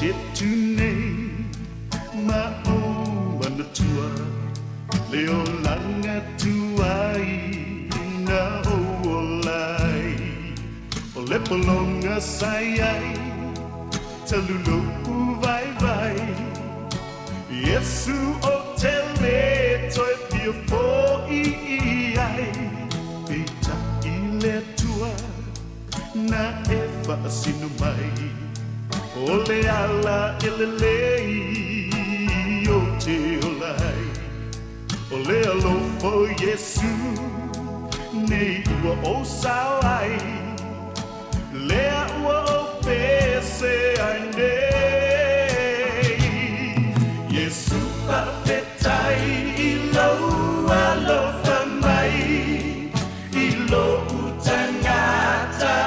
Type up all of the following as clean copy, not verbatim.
te tu nei ma o manatua le olaga tuai na ou ola ai. O le pologa sa i ai talu lo'u vaivai, Iesu ou te lē toe fia fo'i i ai. Peita'i le Atua na e fa'asino mai o le ala e lelei o te ola ai. O le alofa o Iesu nei ua ou sao ai, lea ua ou pese ai nei. Iesu fa'afetai i lou alofa mai i lo'u tagata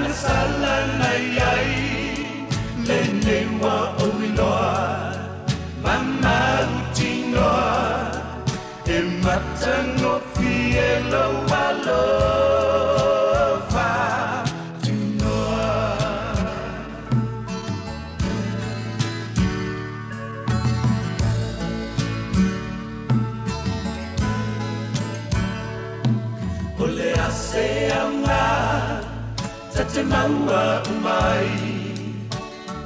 na salagai ai, lenei ua ou iloa ma mautinoa e matagofie lou alofa tunoa. O le a se aoga ta te maua uma ai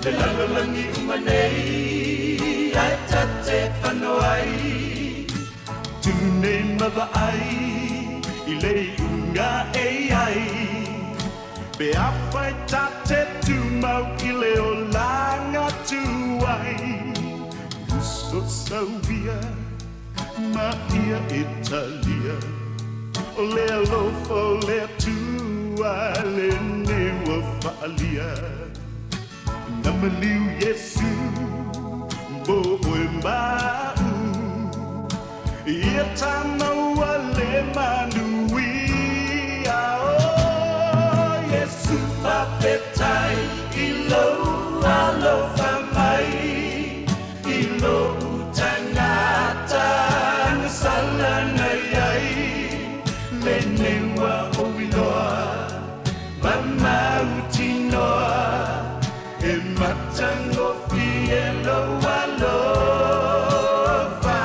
le lalolagi uma nei ae ta te fano ai? Tu nei ma vaai i le iuga e i ai pe afai ta te tumau i le olaga tuai. Uso sauia ma ia e talia o le alofa o le Atua lenei ua fa'aalia. Na maliu Iesu mo oe ma a'u, ia ta maua le manuia. O Iesu, fa'afetai i lou alofa mai i lo'u tagata na salagai ai, lenei ua ou iloa ma mautinoa e matagofie lou alofa.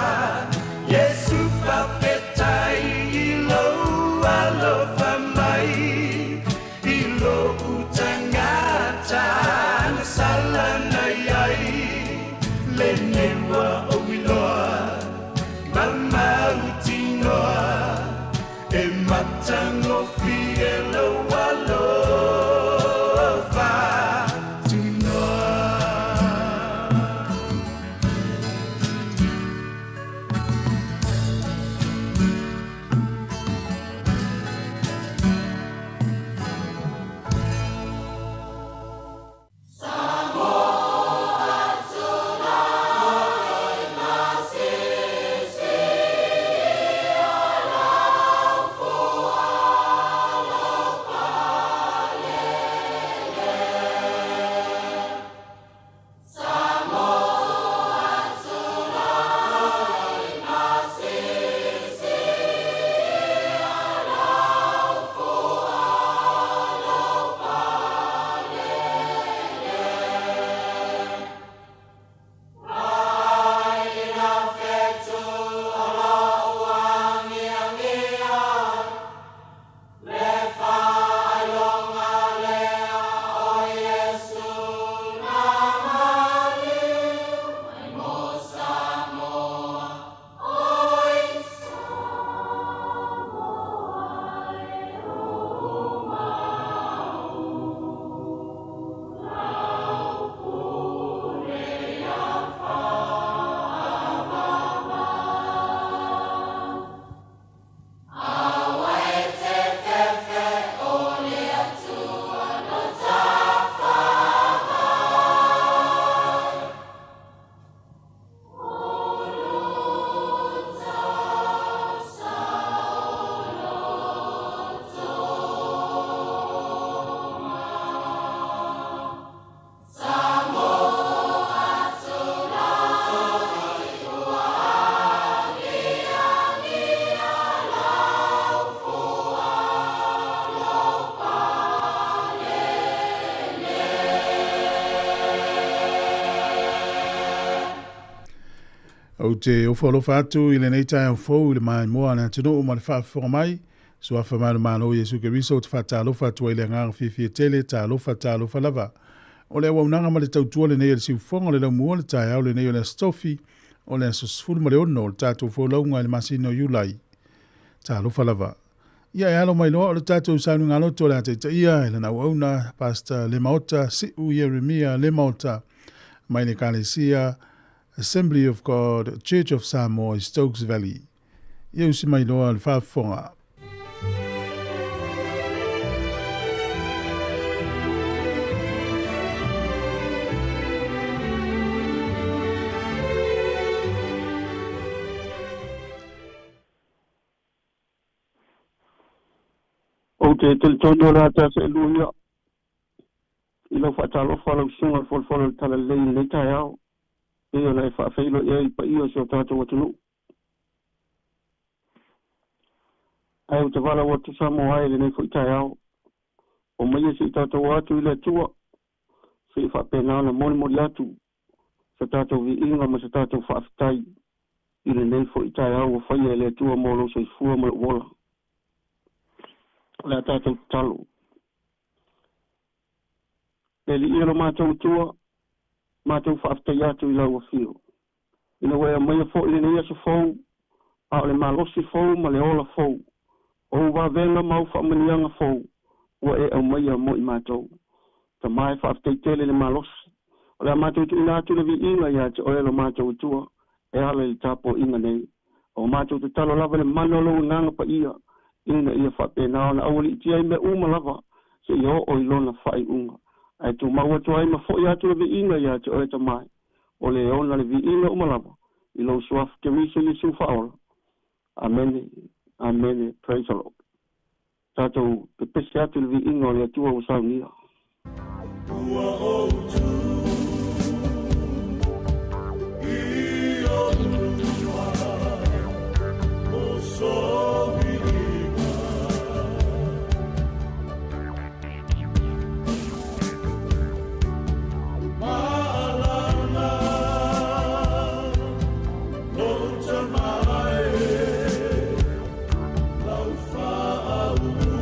Iesu, fa'afetai i lou alofa mai i lo'u tagata. Ou te ofo alofa atu i lenei taeao fou i le maimoa a le atunuu ma le faafofoga mai. Suafa mai o le Malo Iesu Keriso ou te faatalofa atu ai i le agaga fiafia tele, talofa, talofa lava. O le auaunaga ma le tautua lenei a le siufofoga o le laumua le taeao lenei o le Aso Tofi, o le aso 16 o le tatou folauga i le masina o Iulai. Talofa lava. Ia e alo mai loa o le tatou sauniga loto o le a taitaia e lana auauna Pastor Lemaota Si'u Ieremia Lemaota mai le Ekalesia Assembly of God Church of Samoa i Stokes Valley. Ia usi mai loa le faafofoga. Ou te talitonu o le a ta seelua ia i lau faatalofa lau susuga i le folafola o le Talalelei i lenei taeao, pei ona e faafeiloai ai i paia o si o tatou atunuu. Ae ou te valaau atu Samoa ai i lenei foi taeao, omaia se i tatou o atu i le Atua, se i faapena ona molimoli atu sa tatou viiga ma sa tatou faafetai i lenei foi taeao ua faia e le Atua mo lou soifua ma lou ola. O le a tatou tatalo. Le Alii e lo matou Atua, matou faafetai atu i lau afio, ina ua e aumaia foi lenei aso fou, a o le malosi fou ma le ola fou, o ou vavega ma ou faamanuiaga fou ua e aumaia mo i matou. Tama e faafetai tele le malosi. O le a matou tuuina atu le viiga ia te oe lo matou Atua e ala i le tapuaiga nei. O matou tatalo lava i le mana o lou Agaga Paia ina ia faapena ona aualiitia ai mea uma lava seia oo i lona faaiuga. Ae tumau atu ai ma foi atu le viiga ia te oe Tama e, o le ona le viiga uma lava i lou Suafa Keriso Iesu Faaola. Amene. Amene. Praise the Lord. Tatou pepese atu i le viiga o le Atua ua saunia. Ua ou tu i ou luma o soviiga. Maalana lou tamae lau faauuga.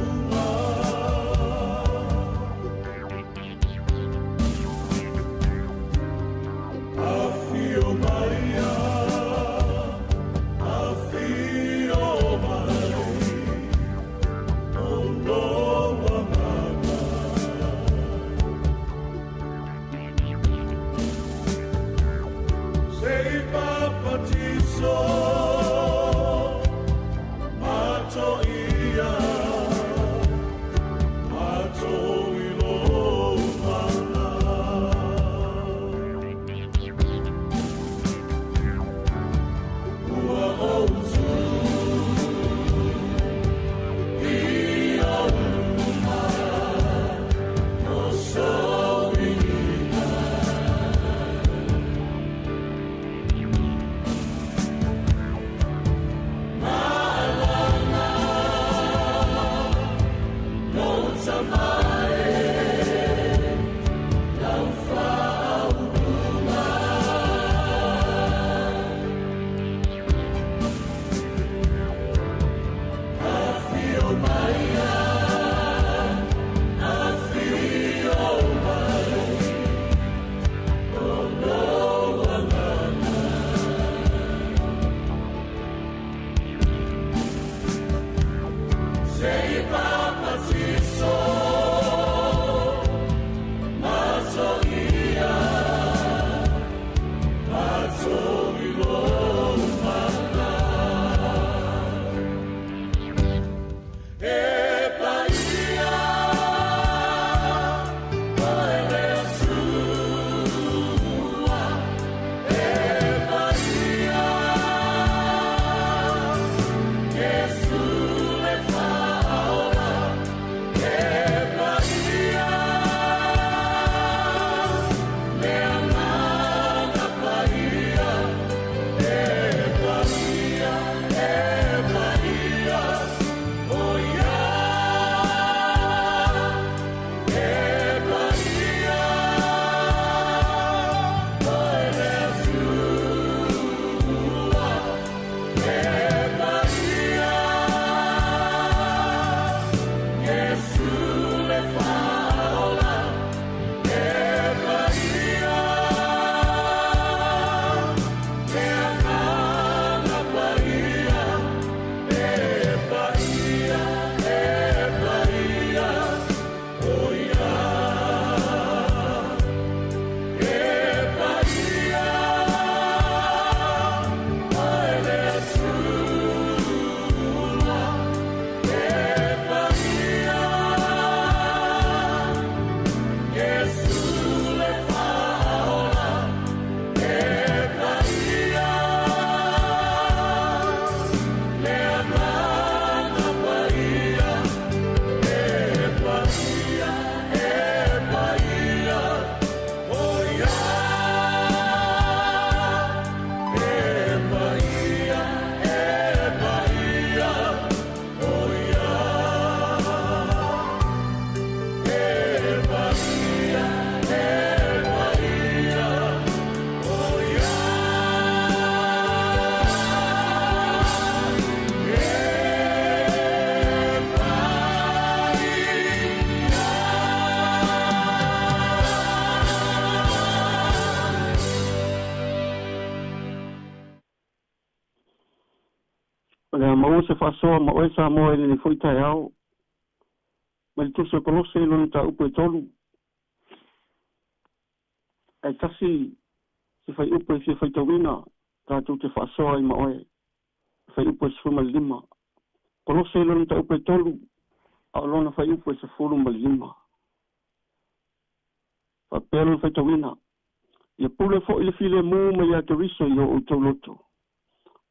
Le a maua se faasoa ma oe Samoa i lenei foi taeao. Mai le Tusi o Kolose i lona mataupu e 3. Ae tasi se fuaiupu e fia faitauina tatou te faasoa ai ma oe. Le fuaiupu e 15. Kolose i lona mataupu e 3, a o lona fuaiupu e 15. Faapea lona faitauina. Ia pule foi le filemu mai ia Keriso i o outou loto.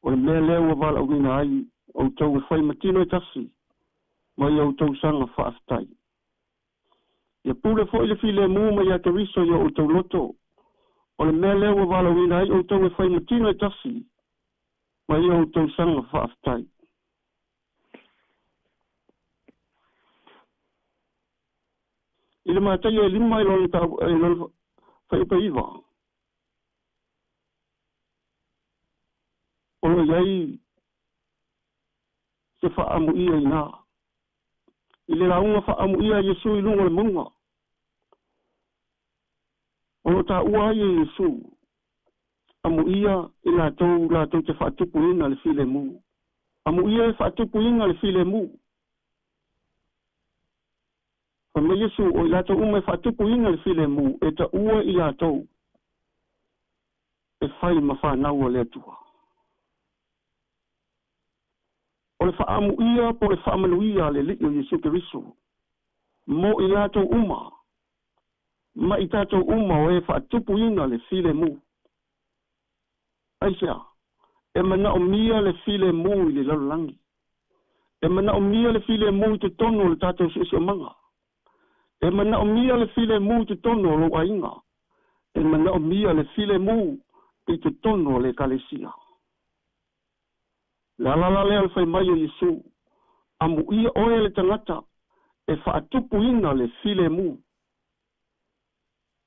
O le mea lea ua valaauina ai outou e fai ma tino e tasi ma ia outou saga faafetai. Ia pule foi le filemu mai ia Keriso i o outou loto. O le mea lea ua valaauina ai outou e fai ma tino e tasi ma ia outou saga faafetai. I le Mataio e 5 i lona fuaiupu e 9, o lo o i ai se faaamuia i ina. I le lauga faaamuia a Iesu i luga o le mauga, o lo o taua ai e Iesu, amuia i latou latou te faatupuina le filemu. Amuia e faatupuina le filemu. Fai mai Iesu, o i latou uma e faatupuina le filemu, e taua i latou e fai ma fanau a le Atua. O le faaamuia po o le faamanuia a le Alii o Iesu Keriso mo i latou uma, ma i tatou uma o e faatupuina le filemu. Aisea? E manaomia le filemu i le lalolagi. E manaomia le filemu i totonu o le tatou siosiomaga. E manaomia le filemu i totonu o lou aiga. E manaomia le filemu i totonu o le ekalesia. Le ala la lea o le fai mai o Iesu, amuia oe le tagata e faatupuina le filemu,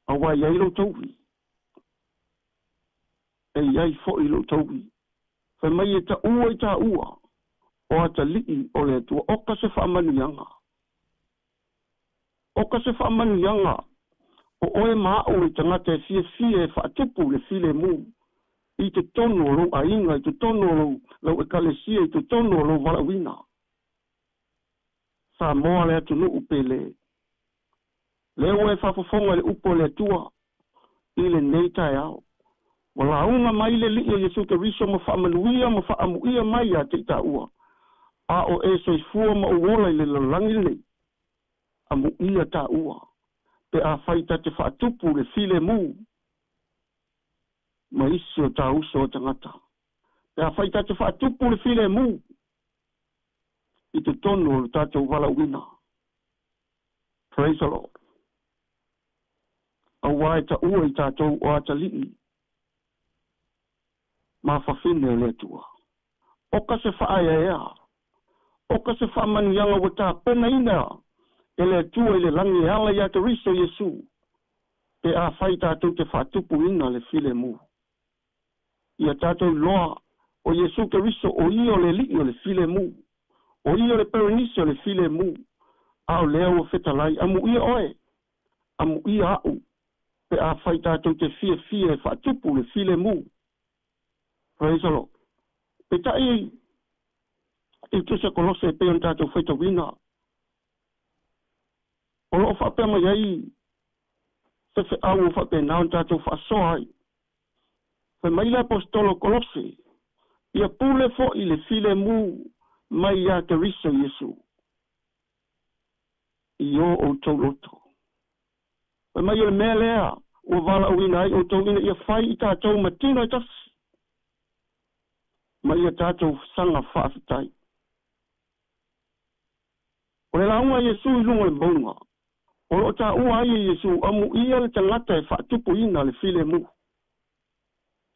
aua e i ai lou tauvi, e i ai foi lou tauvi. Fai mai e taua i taua o atalii o le Atua, oka se faamanuiaga. Oka se faamanuiaga o oe ma a'u le tagata e fiafia e faatupu le filemu i totonu o lou aiga, i totonu o lou ekalesia, i totonu o lou valaauina. Samoa le atunuu pele. Lea ua e faafofoga i le upu a le Atua i lenei taeao. Ua lauga mai le Alii o Iesu Keriso ma faamanuia ma faaamuia mai ia te i taua, a o e soifua ma ou ola i le lalolagi lenei. Amuia taua, pe afai ta te faatupu le filemu ma isi o ta uso o tagata. Pe afai ta te faatupu le filemu i totonu o le tatou valaauina. Praise the Lord. Aua e taua i tatou o atalii ma fafine o le Atua. Oka se faaeaea, oka se faamanuiaga ua tapenaina e le Atua i le lagi e ala ia Keriso Iesu, pe afai tatou te faatupuina le filemu. Ia tatou iloa o Iesu Keriso o ia o le Alii o le filemu, o ia o le Perenise o le filemu, a o lea ua fetalai, amuia oe, amuia a'u, pe afai tatou te fiafia e faatupu le filemu. Praise the Lord. Peitai i Tusi a Kolose e pei ona tatou faitauina, o lo o faapea mai ai se feau ua faapena ona tatou faasoa ai. Fai mai le Aposetolo o Kolose, ia pule foi le filemu mai ia Keriso Iesu i o outou loto. Fai mai o le mea lea ua valaauina ai outou ina ia fai i tatou ma tino e tasi, ma ia tatou saga faafetai. O le lauga a Iesu i luga o le mauga, o lo o taua ai e Iesu, amuia le tagata e faatupuina le filemu.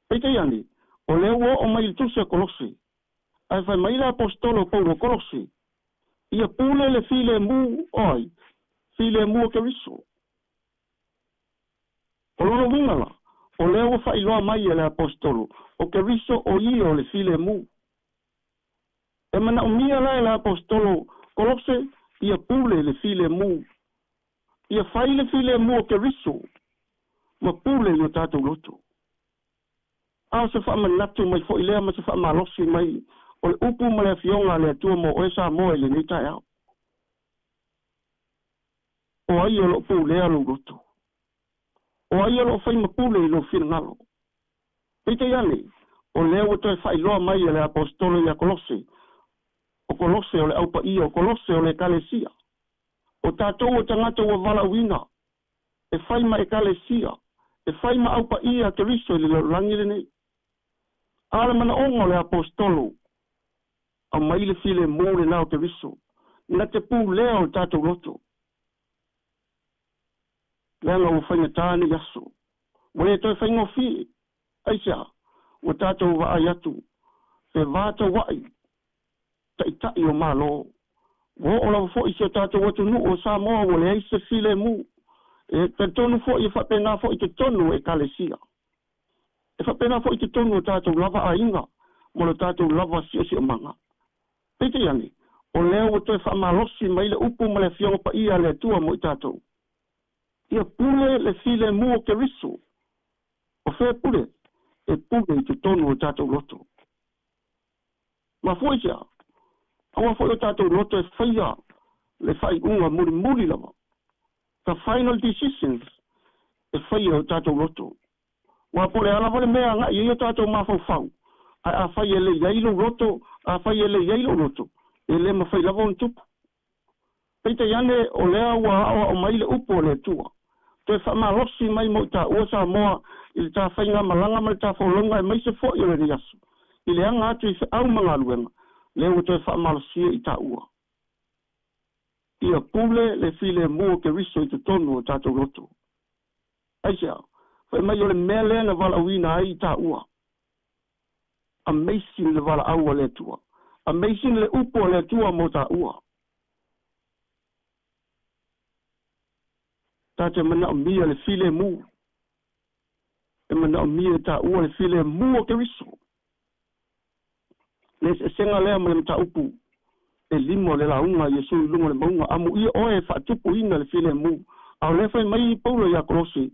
Peitai ane, o lea ua oo mai i le Tusi a Kolose, ae fai mai le Aposetolo o Paulo Kolose, ia pule le filemu o ai? Filemu o Keriso. O lona uiga la, o lea ua faailoa mai e le Aposetolo, o Keriso o ia o le filemu. E manaomia la e le Aposetolo Kolose ia pule le filemu, ia fai le filemu o Keriso ma pule i o tatou loto. A o se faamanatu mai foi lea ma se faamalosi mai O le upu ma le afioga a le Atua mo oe Samoa i lenei taeao. O ai o loo pulea lou loto? O ai o loo faimapule i lou finagalo? Peitai ane, o lea ua toe faailoa mai e le Aposetolo ia Kolose, o Kolose o le aupaia, o Kolose o le Ekalesia. O tatou o tagata ua valaauina, e fai ma Ekalesia, e fai ma aupaia a Keriso i le lalolagi lenei. A o le manaoga o le Aposetolo, aumai le filemu lena o Keriso, na te pulea o le tatou loto. Leaga ua faigata nei aso, ua le toe faigofie. Aisea? Ua tatou vaai atu, fevataua'i taʻitaʻi o Malo. Ua oo lava foi i si o tatou atunuu o Samoa ua leai se filemu. E talitonu foi e faapena foi totonu o Ekalesia. E faapena foi totonu o tatou lava aiga ma lo tatou lava siosiomaga. Peitai ane, o lea ua toe faamalosi mai le upu ma le Afioga Paia a le Atua mo i tatou. Ia pule le filemu o Keriso. O fea e pule? E pule i totonu o tatou loto. Mafua i se a? Aua foi o tatou loto e faia le faaiuga mulimuli lava. The final decisions e faia e o tatou loto. Aua po o le a lava le mea e agai ai o tatou mafaufau, ae afai e le i ai lou loto, afai e le i ai lou loto, e le mafai lava ona tupu. Peitai ane, o lea ua aoao mai le upu a le Atua, toe faamalosi mai mo i taua Samoa i le ta faigamalaga ma le ta folauga aemaise foi o lenei aso, i le aga atu i feau ma galuega, lea ua toe faamalosia i taua. Ia pule le filemu o Keriso i totonu o tatou loto. Aisea? Fai mai o le mea lea na valaauina ai i taua. Amazing le valaau a le Atua. Amazing le upu a le Atua mo taua. Ta te manaomia le filemu. E manaomia e taua le filemu o Keriso. Le eseesega lea ma le mataupu e lima o le lauga a Iesu i luga o le mauga, Amuia oe e faatupuina le filemu. A o lea fai mai Paulo ia Kolose,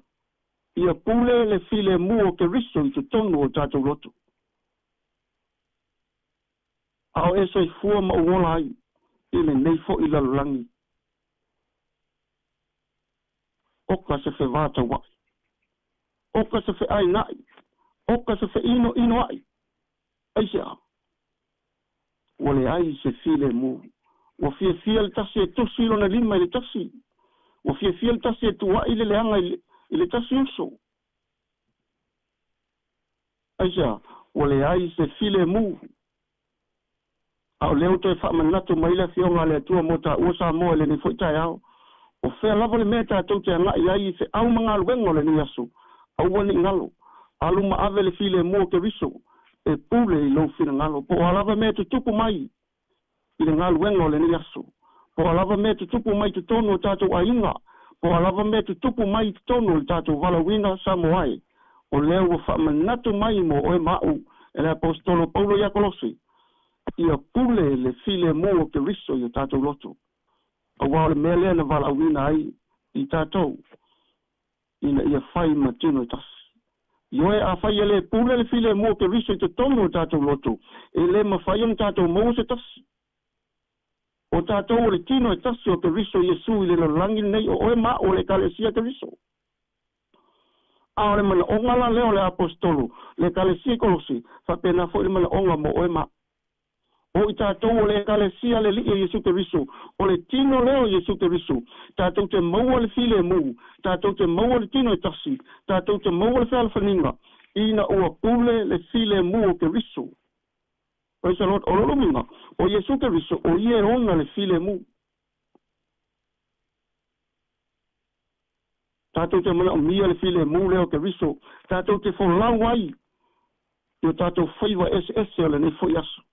Ia pule le filemu o Keriso i totonu o tatou loto. A o e soifua ma ou ola ai i lenei foi lalolagi. Oka se fevatauaʻi. Oka se feʻainaʻi. Oka se feʻinoʻinoaʻi. Aisea? Ua leai se filemu. Ua fiafia le tasi e tosi lona lima i le tasi. Ua fiafia le tasi e tuaʻi le leaga i le tasi uso. Aisea? Ua leai se filemu. A o lea ua toe faamanatu mai le Afioga a le Atua mo taua Samoa i lenei foi taeao, o fea lava le mea tatou te agai ai i feau ma galuega o lenei aso, aua ne i galo, alu ma ave le filemu o Keriso e pule i lou finagalo, po o a lava mea e tutupu mai i le galuega o lenei aso, po o a lava mea e tutupu mai i totonu o tatou aiga, po o a lava mea e tutupu mai i totonu o le tatou valaauina Samoa e, o lea ua faamanatu mai mo oe ma aʻu e le Aposetolo Paulo ia Kolose, ia pule le filemu o Keriso i o tatou loto, aua o le mea lea na valaauina ai i tatou, ina ia fai ma tino e tasi. Ioe, afai e le pule le filemu o Keriso i totonu o tatou loto, e le mafai ona tatou maua se tasi. O tatou o le tino e tasi o Keriso Iesu i le lalolagi lenei, o oe ma aʻu o le Ekalesia Keriso. A o le manaoga la lea o le Aposetolo, le Ekalesia i Kolose, faapena foi le manaoga mo oe ma O i tatou o le Ekalesia a le Alii o Iesu Keriso, o le tino lea o Iesu Keriso, tatou te maua le filemu, tatou te maua le tino e tasi, tatou te maua le fealofaniga, ina ua pule le filemu o Keriso. Praise the Lord. O lona uiga, o Iesu Keriso, o Ia e ona le filemu. Tatou te manaomia le filemu lea o Keriso, tatou te folau ai i o tatou faiva eseese o lenei foi aso.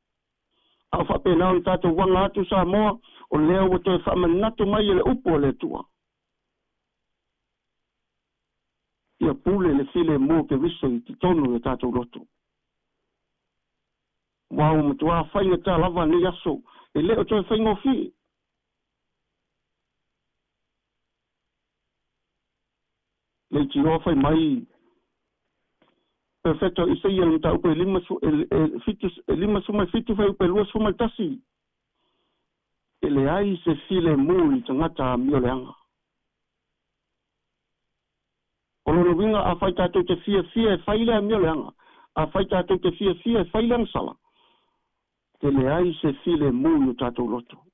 A o faapena ona tatou aga atu Samoa, o lea ua toe faamanatu mai e le upu a le Atua. Ia pule le filemu o Keriso i totonu i o tatou loto. Aua ua matuā faigata lava nei aso, e le o toe faigofie. Leitioa fai mai Perfecto Isaia le mataupu e 57 fuaiupu e 21. E leai se filemu i tagata amioleaga. O lona uiga afai tatou te fiafia e fai le amioleaga, afai tatou te fiafia e fai le agasala, e leai se filemu i o tatou loto.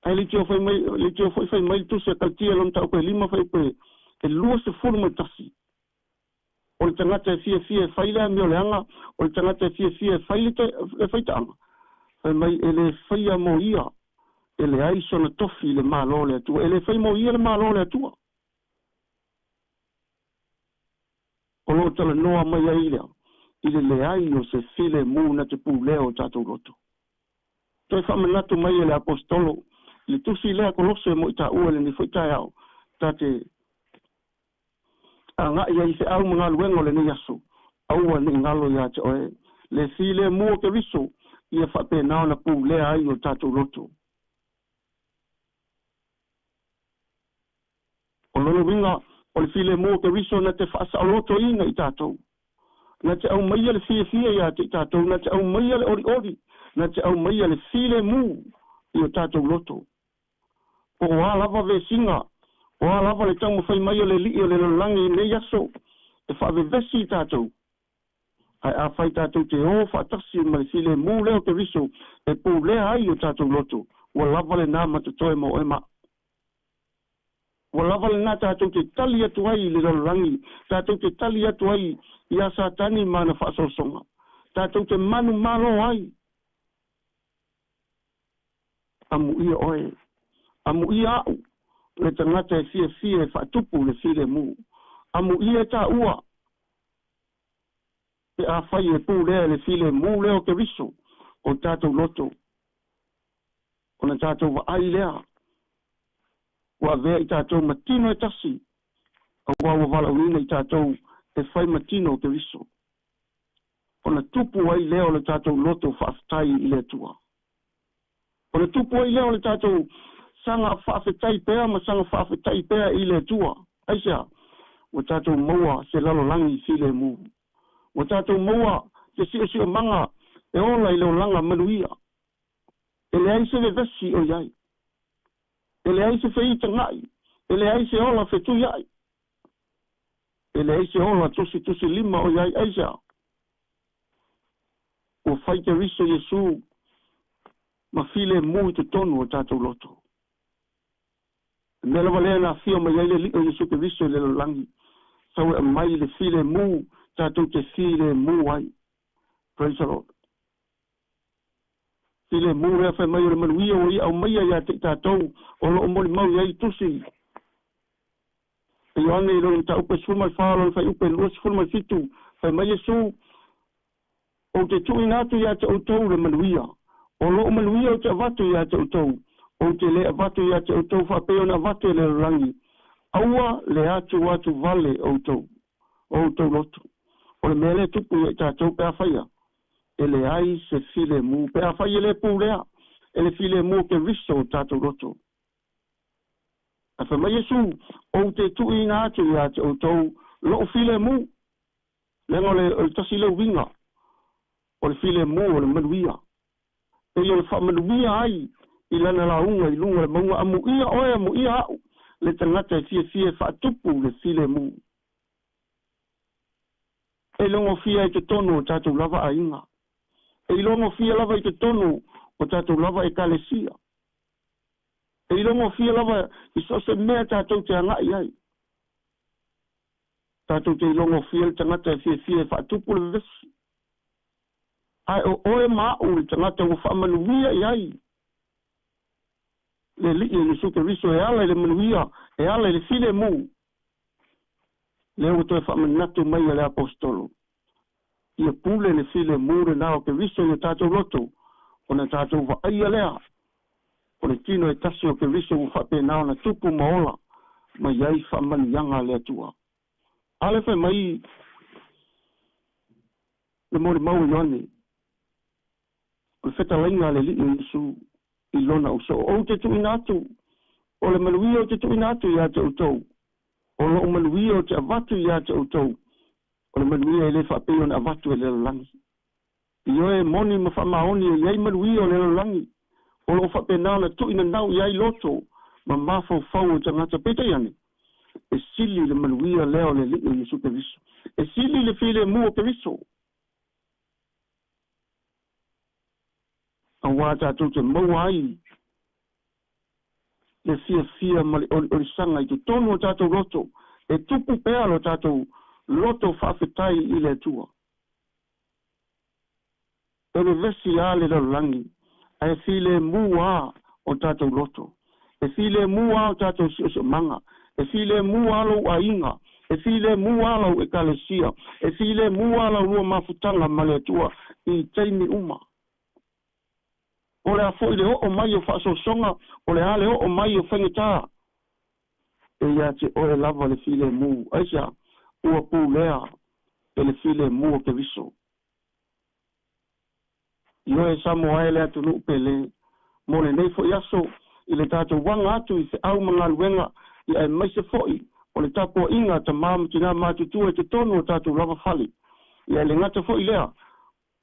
Ae leitioa fai mai, leitioa foi fai mai le Tusi a Kalatia i lona mataupu e 5 fuaiupu e 21. O le tagata e fiafia e fai le amioleaga, o le tagata e fiafia e fai le faitaaga, fai mai e le faia mo ia, e leai sona tofi i le Malo o le Atua. E le fai mo ia le Malo o le Atua. O lo o talanoa mai ai lea i le leai o se filemu na te pulea o tatou loto. Toe faamanatu mai e le Aposetolo i le tusi lea Kolose mo i taua i lenei foi taeao, ta te agai ai i feau ma galuega o lenei aso, aua ne i galo ia te oe le filemu o Keriso, ia faapena ona pulea ai o tatou loto. O lona uiga, o le filemu o Keriso na te faasaolotoina i tatou, na te aumaia le fiafia ia te i tatou, na te aumaia le olioli, na te aumaia le filemu i o tatou loto. Po o a lava vesiga, o a lava le taumafai mai o le alii o le lalolagi i lenei aso e faavevesi i tatou, ae afai tatou te o faatasi ma le filemu lea o Keriso e pulea ai o tatou loto, ua lava lena ma totoe mo oe ma au. Ua lava lena tatou te tali atu ai i le lalolagi, tatou te tali atu ai iā Satani ma ana faasoasoga, tatou te manumalo ai. Amuia oe, amuia au, le tagata e fiafia e faatupu le filemu. Amuia e taua, pe afai e pulea e le filemu lea o Keriso o tatou loto, ona tatou vaai lea ua avea i tatou ma tino e tasi, auā ua valaauina i tatou e fai ma tino o Keriso. Ona tupu ai lea o le tatou loto faafetai i le Atua. Ona tupu ai lea o le tatou saga faafetai pea ma saga faafetai pea i le Atua. Aisea? Ua tatou maua se lalolagi filemu. Ua tatou maua se siosiomaga e ola i le olaga manuia. E leai se vevesi o i ai. E leai se feitagai. E leai se ola fetuiai. E leai se ola tusitusilima o i ai. Aisea? Ua fai Keriso Iesu ma filemu i totonu o tatou loto. Le mea lava lea na afio mai ai le Alii o Iesu Keriso i le lalolagi, sau e aumai le filemu tatou te filemu ai. Praise the Lord. Filemu lea fai mai o le manuia ua ia aumaia ia te i tatou o lo o molimau i ai tusi e Ioane i lona mataupu e 14 lona fuaiupu e 27, fai mai Iesu, Ou te tuuina atu ia te outou le manuia, o lou manuia ou te avatu ia te outou, ou te le avatu ia te outou faapea ona avatu e le lalolagi, aua le atu atu vale outou, o outou loto. O le mea lea e tupu ia i tatou pe afai e leai se filemu, pe afai e le pulea e le filemu o Keriso o tatou loto. Ae fai mai Iesu, Ou te tuuina atu ia te outou lou filemu. Leaga o le, o le tasi lea uiga o le filemu o le manuia. Pei o le faamanuia ai i lana lauga i luga o le mauga, Amuia oe, amuia au, le tagata e fiafia e faatupu le filemu. E logofia i totonu o tatou lava aiga. E logofia lava i totonu o tatou lava ekalesia. E logofia lava i so o se mea tatou te agai ai. Tatou te logofia le tagata e fiafia e faatupu le vevesi. Ae o oe ma au le tagata ua faamanuia i ai le Alii o Iesu Keriso e ala i le manuia, e ala i le filemu. Lea ua toe faamanatu mai e le Aposetolo, ia pule le filemu lena o Keriso i o tatou loto, ona tatou vaaia lea o le tino e tasi o Keriso ua faapena ona tupu ma ola mai ai faamanuiaga a le Atua. A lea fai mai le molimau a Ioane, o le fetalaiga a le Alii o Iesu i lona ausoo, Ou te tuuina atu, o le manuia ou te tuuina atu ia te outou. O lo'u manuia ou te avatu iā te outou, o le manuia e lē faapei ona avatu e le lalolagi. Ioe, e moni ma faamaoni e i ai manuia o le lalolagi, o lo o faapena ona tuuinanau i ai loto ma mafaufau o tagata. Peitai ane, e sili le manuia lea o le Alii o Iesu Keriso. E sili le filemu o Keriso. Auā tatou te maua ai le fiafia ma le oliolisaga i totonu o tatou loto, e tupu pea lo tatou loto faafetai i le Atua. E vevesi lava le lalolagi, ae filemu lava o tatou loto. E filemu lava o tatou siosiomaga. E filemu lava lou aiga. E filemu lava lau ekalesia. E filemu lava lau lua mafutaga ma le Atua i taimi uma. O le a foi le oo mai o faasoasoga, o le a le oo mai o faigata, e ia te oe lava le filemu. Aisea? Ua pulea e le filemu o Keriso. Ioe Samoa e le atunuu pele, mo lenei foi aso i le tatou aga atu i feau ma galuega ia aemaise foi o le tapuaiga a tama ma tina matutua i totonu o tatou lava fale. Ia e le gata foi lea,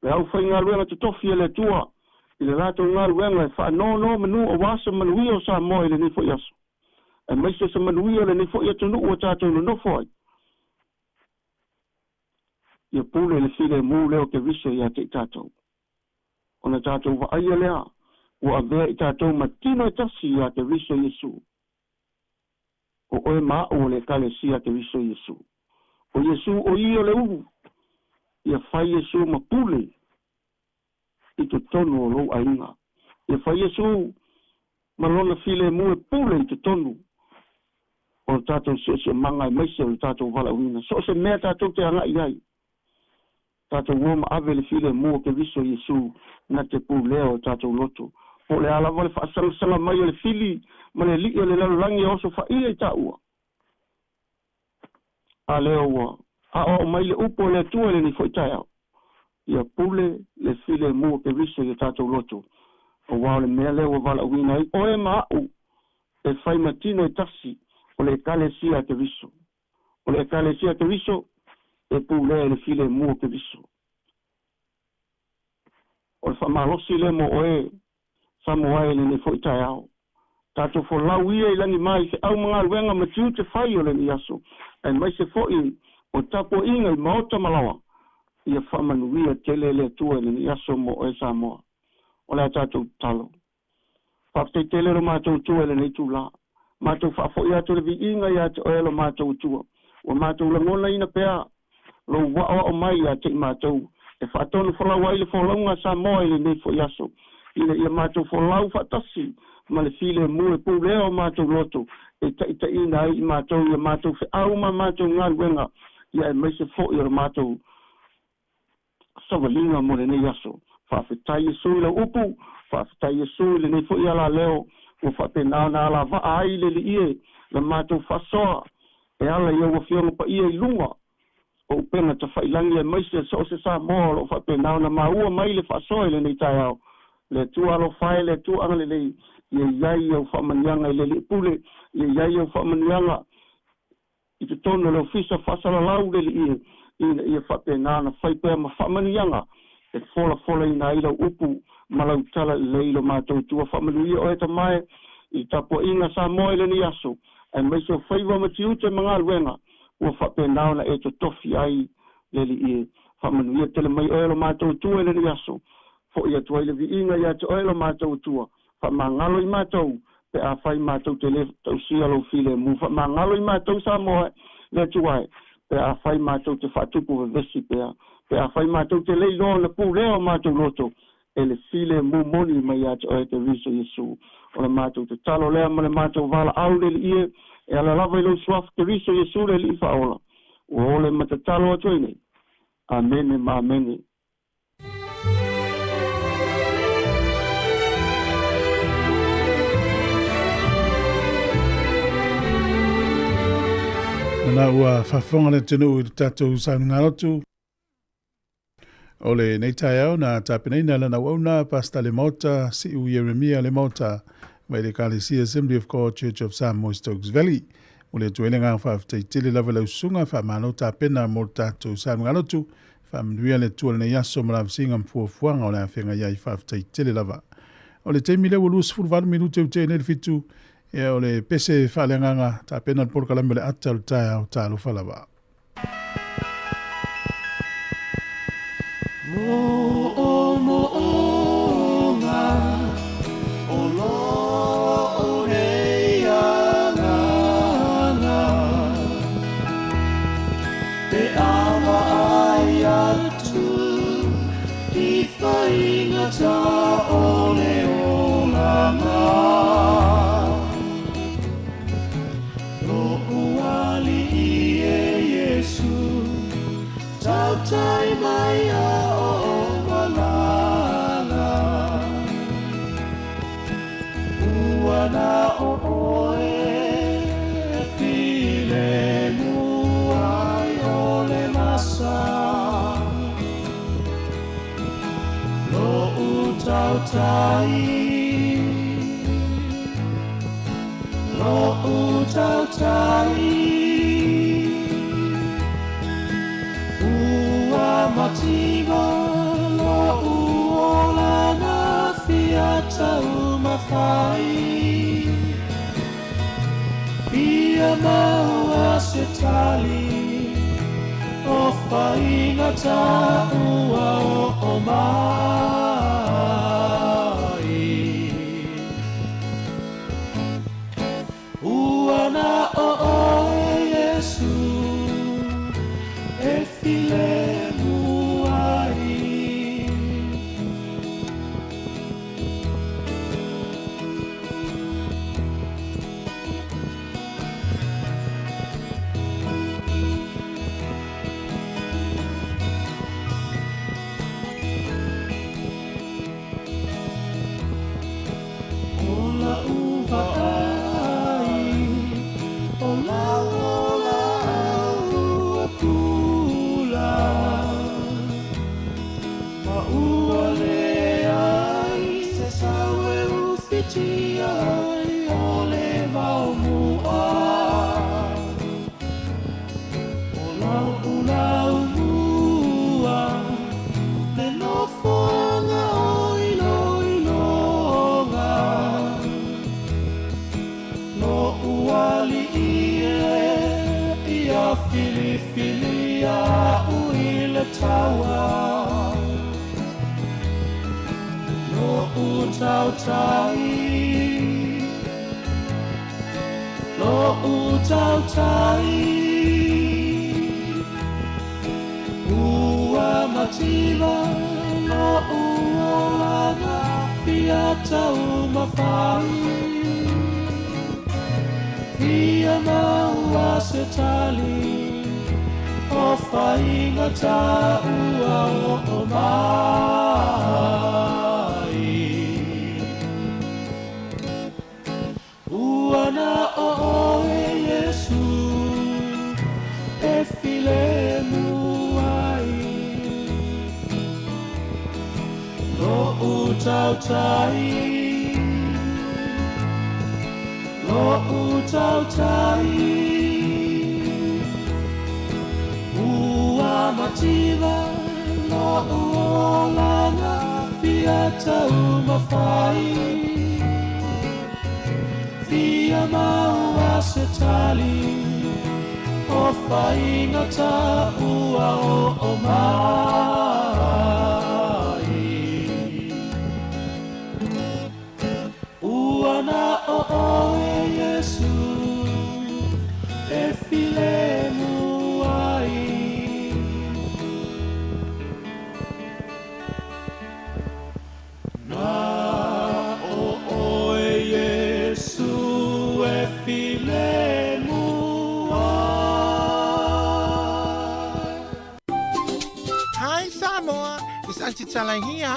le aufaigaluega totofi a le Atua i le latou galuega e faanonomanu aua se manuia o Samoa i lenei foi aso, aemaise se manuia o lenei foi atunuu ua tatou nonofo ai. Ia pule le filemu lea o Keriso ia te i tatou. Ona tatou vaaia lea ua avea i tatou ma tino e tasi ia Keriso Iesu. O oe ma a'u o le Ekalesia a Keriso Iesu. O Iesu o ia o le ulu. Ia fai Iesu ma pule i totonu o lou aiga. Ia fai Iesu ma lona filemu e pule i totonu o le tatou siosiomaga aemaise o le tatou valaauina. So o se mea tatou te agai ai, tatou o ma ave le filemu o Keriso Iesu na te pulea o tatou loto. Po o le a lava le faasagasala mai o le fili ma le alii o le lalolagi e oso faia i taua, a lea ua aoao mai le upu a le Atua i lenei foi taeao, ia pule le filemu o Keriso i o tatou loto, auā o le mea lea ua valaauina ai oe ma a'u e fai ma tino e tasi o le Ekalesia a Keriso. O le Ekalesia a Keriso e pulea i le filemu o Keriso. O le faamalosi lea mo oe Samoa e lenei foi taeao. Tatou folau ia i lagi mai feau ma galuega ma tiute fai o lenei aso, aemaise foi o tapuaiga i maota ma laoa, ia faamanuia tele le Atua i lenei aso mo oe Samoa. O le a tatou tatalo. Faafetai tele lo matou Atua i lenei itula. Matou faafoi atu le viiga ia te oe lo matou Atua. Ua matou lagonaina pea lou aoao mai ia te i matou e faatonu folau ai le folauga a Samoa i lenei foi aso, ina ia matou folau faatasi ma le filemu e pulea o matou loto e taitaiina ai i matou i a matou feau ma matou galuega, ia aemaise foi o le matou savaliga mo lenei aso. Faafetai Iesu i lau upu, faafetai Iesu i lenei foi alaleo ua faapena ona alavaa ai le Alii e la matou faasoa e ala i au Afioga Paia i luga o upega tafailagi aemaise so o se Samoa o lo o faapena ona maua mai le faasoa i lenei taeao. Le Atua alofa e, le Atua agalelei, ia i ai au faamanuiaga i le Alii Pule, ia i ai au faamanuiaga i totonu o le Ofisa Faasalalau le Alii ina ia faapena ona fai pea ma faamanuiaga e folafolaina ai lau upu ma lau tala lelei i lo matou Atua. Faamanuia oe Tama e i tapuaiga Samoa i lenei aso, aemaise o faiva ma tiute ma galuega ua faapena ona e totofi ai le Alii e. Faamanuia tele mai oe lo matou Atua i lenei aso. Foi atu ai le viiga ia te oe lo matou Atua. Faamagalo i matou pe afai matou te le tausia lou filemu. Faamagalo i matou Samoa le Atua e, pe afai matou te faatupu vevesi pea, pe afai matou te le iloa ona pulea o matou loto e le filemu moni mai ia te oe Keriso Iesu. O le matou tatalo lea ma le matou valaau le Alii e, e ala lava i lou Suafa Keriso Iesu le Alii Faaola, ua ole ma tatalo atu ai nei. Amene ma amene. Nana ua faafofoga le atunuu i le tatou saunigalotu. O lenei taeao na tapenaina lana auauna Pastor Lemaota Siu Ieremia Lemaota mai le Ekalesia Assembly of God Church of Samoa Stokes Valley. Momoli atu ai le agaga faafetai tele lava i lau susuga, faamalo tapena mo le tatou saluagalotu. Faamanuia le Atua i lenei aso ma lavasiga ma fuafuaga o le a feagai ai. Faafetai tele lava. O le taimi lea ua 28 minute ua tea nei le 7, ia o le pese faaleagaga tapena le polokalame o le ata o le taeao. Talofa lava. Hi Samoa, it's Auntie Tala here.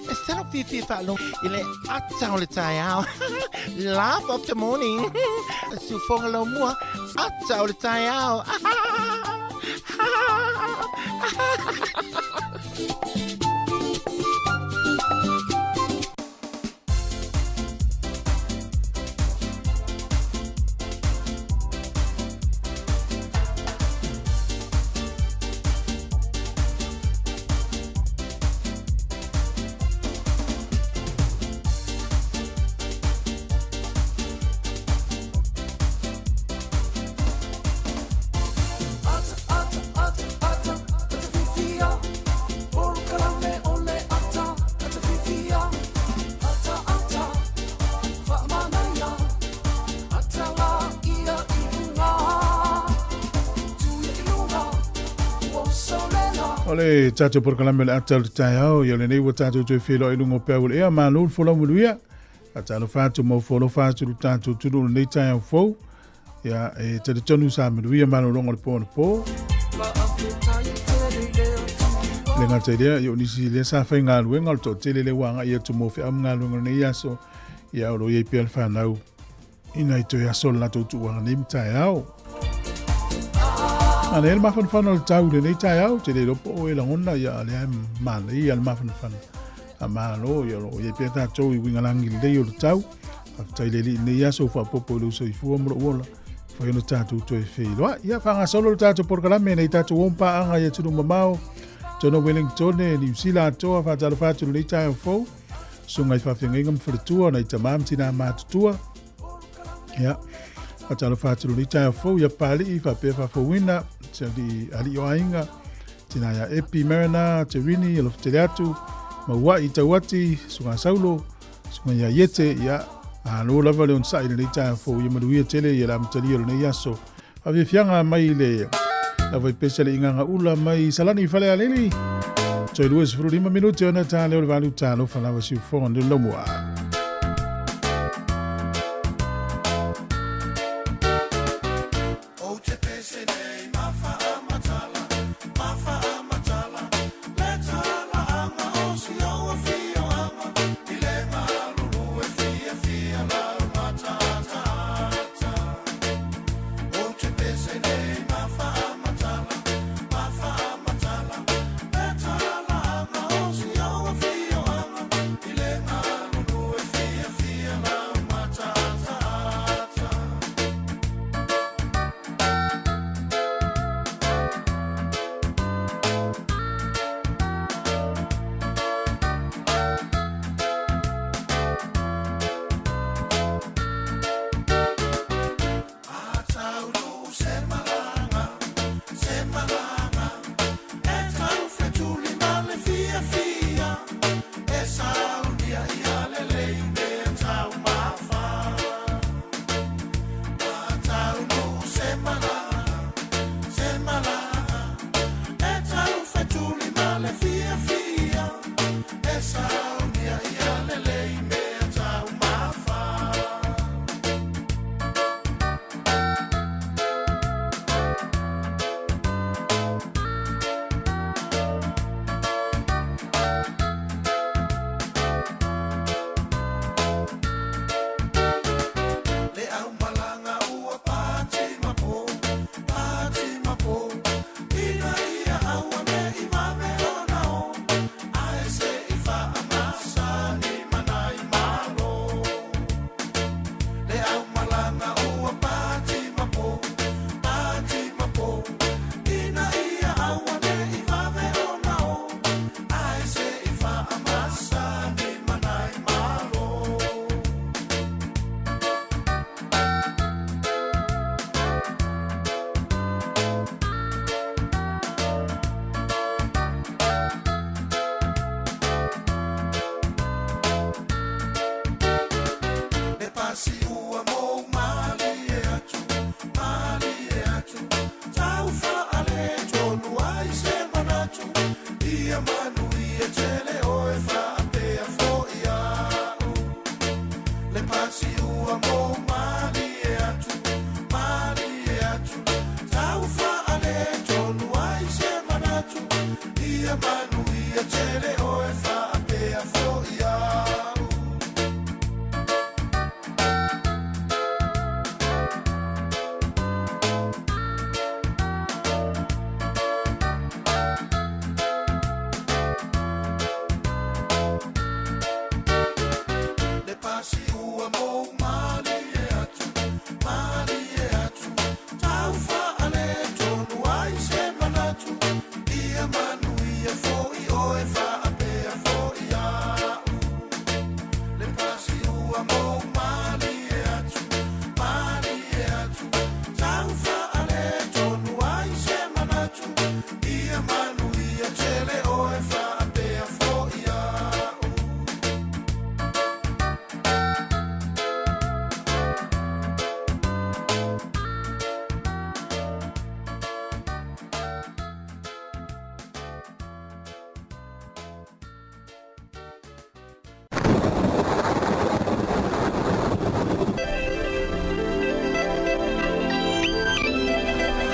E salo fiafia faalogo i le ata o le taeao. Laugh of the morning. Siufoga laumua, ata o le taeao. O le tatou polokalame o le ata o le taeao, ia lenei ua tatou toe feiloai i luga o peau o le ea, malo le folau manuia. Faatalofa atu ma ofo alofa atu i lo tatou atunuu i lenei taeao fou. Ia, e talitonu sa manuia malologa o le po anapo. Le gata i lea, ia o nisi lea sa faigaluega o le toatele lea ua agai atu mo feau ma galuega o lenei aso, ia o lo o i ai pea le fanau ina i toe aso o le latou tuuaga nei ma taeao. A lea le mafanafana o le tau i lenei taeao, te le iloa po o e lagona, ia a lea e manaia le mafanafana. A malo, ia o lo o i ai pea tatou i uiga lagi lelei o le tau. Faafetai le Alii i lenei aso ua faaopoopo i lou soifua ma lou ola. Fai ona tatou toe feiloai. Ia faagasolo le tatou polokalame nei tatou om paaga i atunuu mamao. Tono Wellingtone, Niu Sila atoa, faatalofa atu i lenei taeao fou. Susuga i faafeagaiga ma faletua, nai tama ma tinā matutua. Ia, faatalofa atu i lenei taeao fou ia Papalii faapea faafouina, si alii, alii o aiga, tina ia Epi, Marina, Te Rini, alofa tele atu, Mauai, Tauati, Susuga Saulo, Susuga ia Iete, ia, malo lava le onosai i lenei taeao fou, ia manuia tele ia le amatalia o lenei aso. Faafiafiaga mai le lava i pese le igaga ula mai Salani Falealili. Toe 25 minute ona ta leo le valu talofa lava siufoga ni lomua.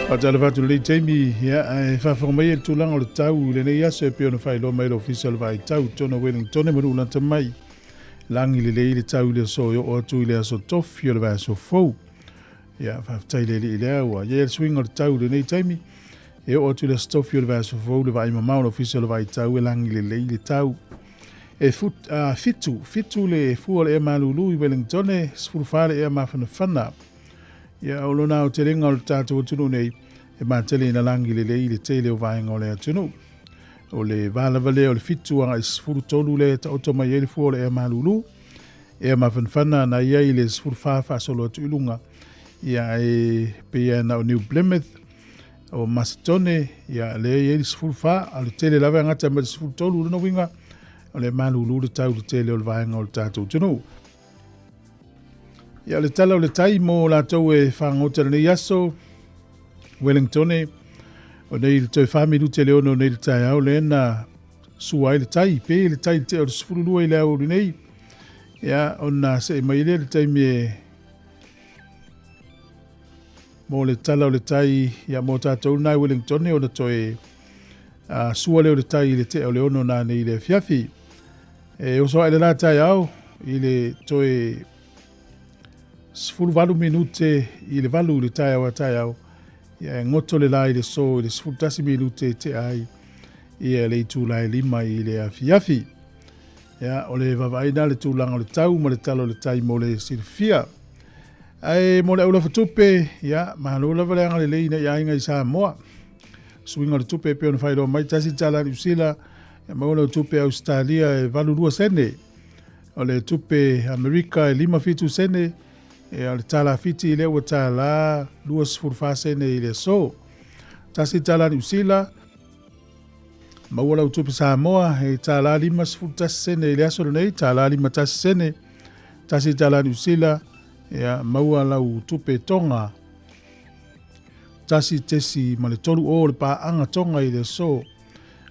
Faatalofa atu i lenei taimi, ia, ae faafofoga mai i le tulaga o le tau i lenei aso e pei ona faailoa mai e le Ofisa o le Vaai Tau i totonu o Wellington ma Nu'ulata mai. Lagi lelei le tau i le aso e oo atu i le aso Tofi o le vaiaso fou. Ia, faafetai i le Alii lea ua i ai le suiga o le tau i lenei taimi. E oo atu i le aso Tofi o le vaiaso fou le vaai mamao o le Ofisa o le Vaai Tau e lagi lelei le tau. E 7, 7 le fua o le ea malulu i Wellington, 14 le ea mafanafana. Ia, o lona aotelega o le tatou atunuu nei, e matele ina lagi lelei i le tele o vaega o le atunuu. O le va lava lea o le 7 agai 13 lea e taoto mai ai le fua o le ea malulu. Ea mafanafana na i ai le 14 faasolo atu i luga. Ia, e pei lava na o New Plymouth, o Masitone, ia, lea e i ai le 14, a o le tele lava e gata mai le 13, o lona uiga, o le malulu le tau i le tele o le vaega o le tatou atunuu. Ia, o le tala o le tai mo latou e fagota i lenei aso, Wellingtone, o nei le toe 4 minute le 6 nei le taeao lea na sua ai le tai, pe le tai i le tea o le 12 i le aoauli nei. Ia, ona see mai lea le taimi e mo le tala o le tai, ia mo tatou na i Wellingtone, ona toe sua lea o le tai i le tea o le 6 na nei i le afiafi. E oso ae le la taeao i le toe 18 minute i le 8 i le taeao a taeao, ia e goto le la i le so i le 11 minute e tea ai ia le itula e 5 i le afiafi. Ia, o le vaavaai na le tulaga o le tau ma le tala o le tai mo le silafia. Ae mo le aulafa tupe, ia, malo lava le agalelei ina i aiga i Samoa. Suiga o le tupe e pei ona faailoa mai, $1 Niu Sila, e maua lau tupe Ausetalia e 82 sene. O le tupe Amerika e 57 sene, e o le tala Fiti lea ua tala 24 sene i le aso. $1 Niu Sila, maua lau tupe Samoa e tala 51 sene i le aso lenei, tala 51 sene. $1 Niu Sila, ia maua lau tupe Tonga 1.30 o le paaga Tonga i le aso.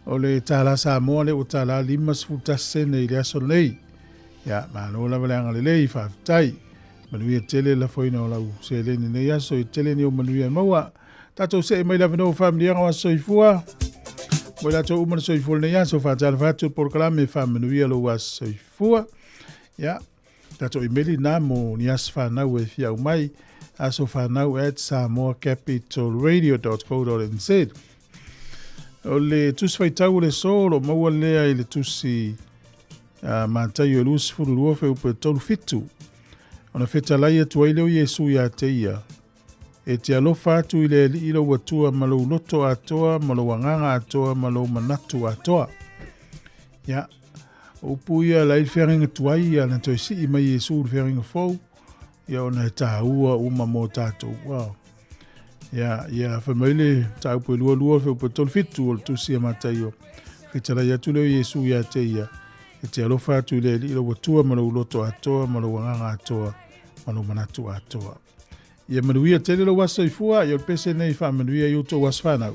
O le tala Samoa lea ua tala 51 sene i le aso lenei. Ia, malo lava le agalelei, faafetai. Manuia tele le lafoina o lau seleni nei aso, i tele ni o manuia e maua. Tatou see mai le avanoa o faamanuiaga o aso soifua. Mo i latou uma na soifua lenei aso, faatalofa atu le polokalame faamanuia lou aso soifua. Ia, tatou imeli na mo ni aso fanau e fia aumai, asofanau@samoacapitalradio.co.nz. O le tusi faitau o le aso o lo o maua lea i le tusi a Mataio e 22 fuaiupu e 37. Ona fetalai atu ai lea o Iesu ia te ia, E te alofa atu i le Alii lou Atua ma lou loto atoa, ma lou agaga atoa, ma lou manatu atoa. Ia, o upu ia la i le feagaiga tuai, ia na toe sii mai Iesu i le feagaiga fou, ia ona e tāua uma mō tātou. Wow. Ia, ia, fai mai le mataupu e 22, fuaiupu e 37 o le tusi a Mataio. Fetalai atu lea o Iesu ia te ia, e te alofa atu i le Alii lou Atua ma lou loto atoa, ma lou agaga atoa, ma lou manatu atoa. Ia manuia tele lou aso soifua, ia o le pese nei faamanuia i outou aso fanau.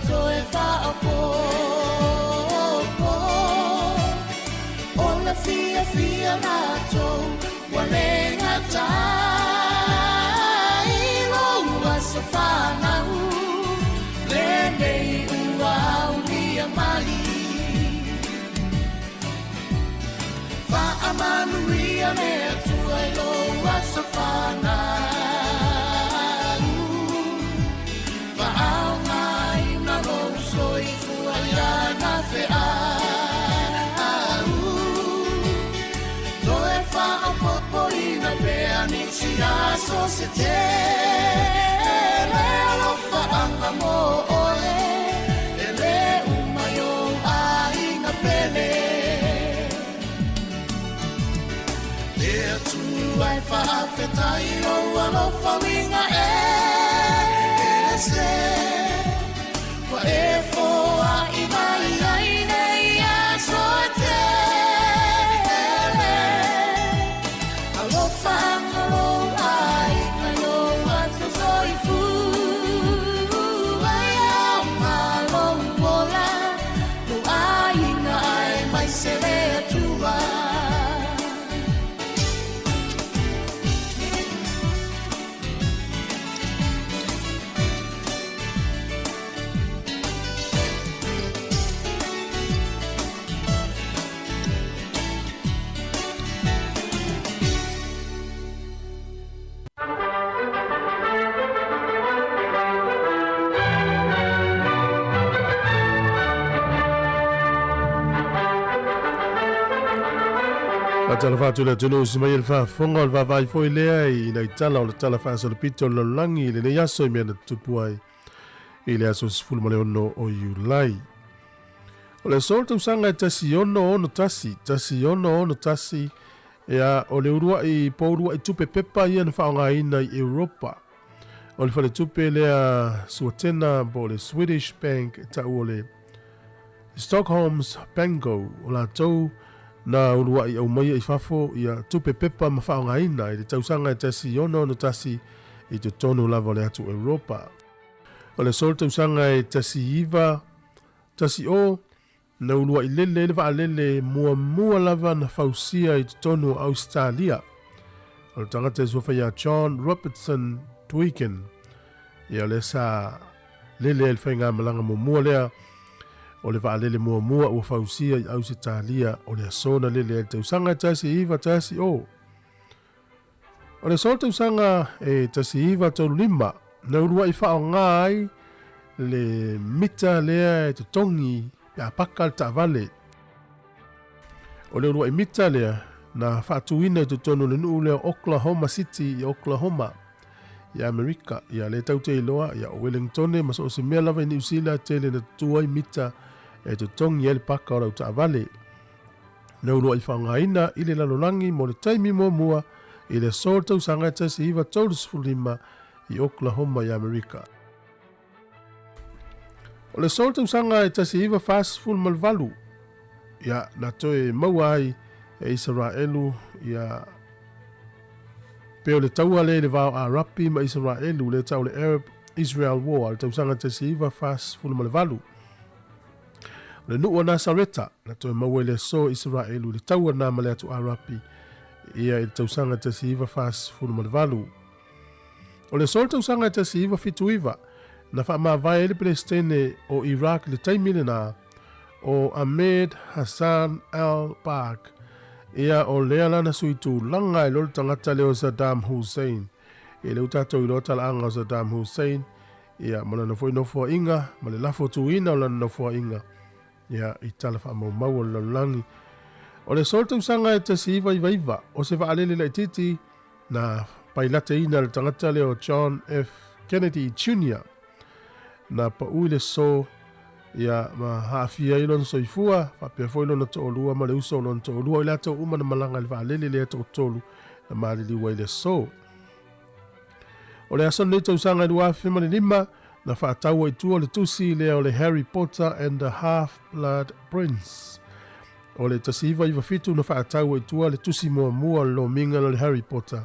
toe faaopoopo. O le fiafia latou ua le gata i lou aso fanau, lenei ua aulia mai. Faamanuia le Atua i lou aso fanau, faaaogaina lou soifua i ana feau, toe faaopoopoina pea nisi aso se tele. Alofaaga mo oe e lē uma i ou aiga pele. Le Atua e faafetai lou alofa uiga ese, ua e foai mai ai nei aso e tele. Alofaga lou aiga i lou aso soifua, e aoga lou ola, lou aiga aemaise le Atua. Faatalofa atu i le atunuu si mai e le faafofoga o le vaavaai foi lea i nai tala o le Tala Faasolopito o le Lalolagi i lenei aso i mea na tutupu ai i le aso 16 o Iulai. O le aso o le tausaga e 1661, 1661, ea o le uluai po uluai tupe pepa ia na faaaogaina i Europa. O le faletupe lea Suatena po o le Swedish Bank e tau o le Stockholm's Banco, o latou na uluai aumaia i fafo ia tupe pepa ma faaaogaina i le tausaga e 1661 i totonu lava o le atu Europa. O le aso o le tausaga e 1910, na uluai lele ai le vaalele muamua lava na fausia i totonu o Ausetalia. O le tagata e suafa ia John Robertson Twigen, ia lea sa lele ai le faigamalaga muamua lea o le vaalele muamua ua fausia i Ausetalia o le aso na lele ai le tausaga e 1910. O le aso o le tausaga e 1935, na uluai faaaoga ai le mita lea e totogi pe a paka le taavale. O le uluai mita lea na faatuina i totonu o le nuu lea o Oklahoma City i Oklahoma i Amerika. Ia lea tatou te iloa, ia o Wellingtone ma so o se mea lava i Niu Sila tele na tutu ai mita e totogi ai le paka o lau taavale. Na uluai faaaogaina i le lalolagi mo le taimi muamua i le aso o le tausaga e 1935 i Oklahoma i Amerika. O le aso o le tausaga e 1948, ia, na toe maua ai e Isaraelu ia pe o le taua lea i le va o Arapi ma Isaraelu, lea tau le Arab Israel War, le tausaga 1948. O le nuu o Nasareta, na toe maua i le aso Isaraelu i le taua na ma le atu Arapi ia i le tausaga 1948. O le aso o le tausaga e 1979, na faamavae ai le Peresetene o Iraq i le taimi lena, o Ahmed Hassan al-Bakr, ia o lea lana sui tulaga i lo le tagata lea o Saddam Hussein. Ia lea ua tatou iloa talaaga o Saddam Hussein, ia ma lana foi nofoaiga, ma le lafo tuina o lana nofoaiga, ia i tala faamaumau o le lalolagi. O le aso o le tausaga e 1999, o se vaalele laitiiti na pailateina e le tagata lea o John F. Kennedy Jr. Na pau i le aso ia ma haafia ai lona soifua, faapea foi lona toalua ma le uso o lona toalua, o i latou uma na malaga i le vaalele lea toatolu na maliliu ai i le aso. O le aso lenei tausaga e 2005, na faataua i tua le tusi lea o le Harry Potter and the Half-Blood Prince. O le 1997 na faataua i tua le tusi muamua o le lomiga o le Harry Potter.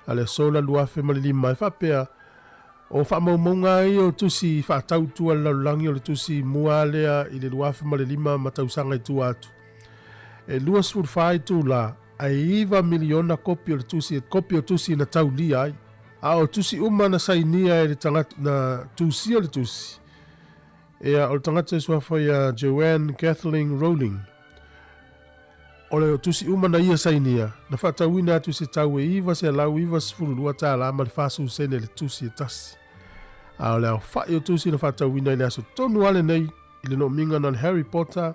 A le aso la 2005 e faapea O faamaumauga ia o tusi faatautua a le lalolagi o le tusi mua lea i le 2005 ma tausaga i tua atu. E 24 itulā ae 9 miliona kopi o le tusi, kopi o tusi na taulia ai. A o tusi uma na sainia e le tagata na tusia le tusi, ia o le tagata e suafa ia Joanne Kathleen Rowling. O le tusi uma na ia sainia, na faatauina atu i se tau e $992 ma le 40 sene le tusi e tasi. A o le aofai o tusi na faatauina i le aso tonu lava lenei i le nomiga na o le Harry Potter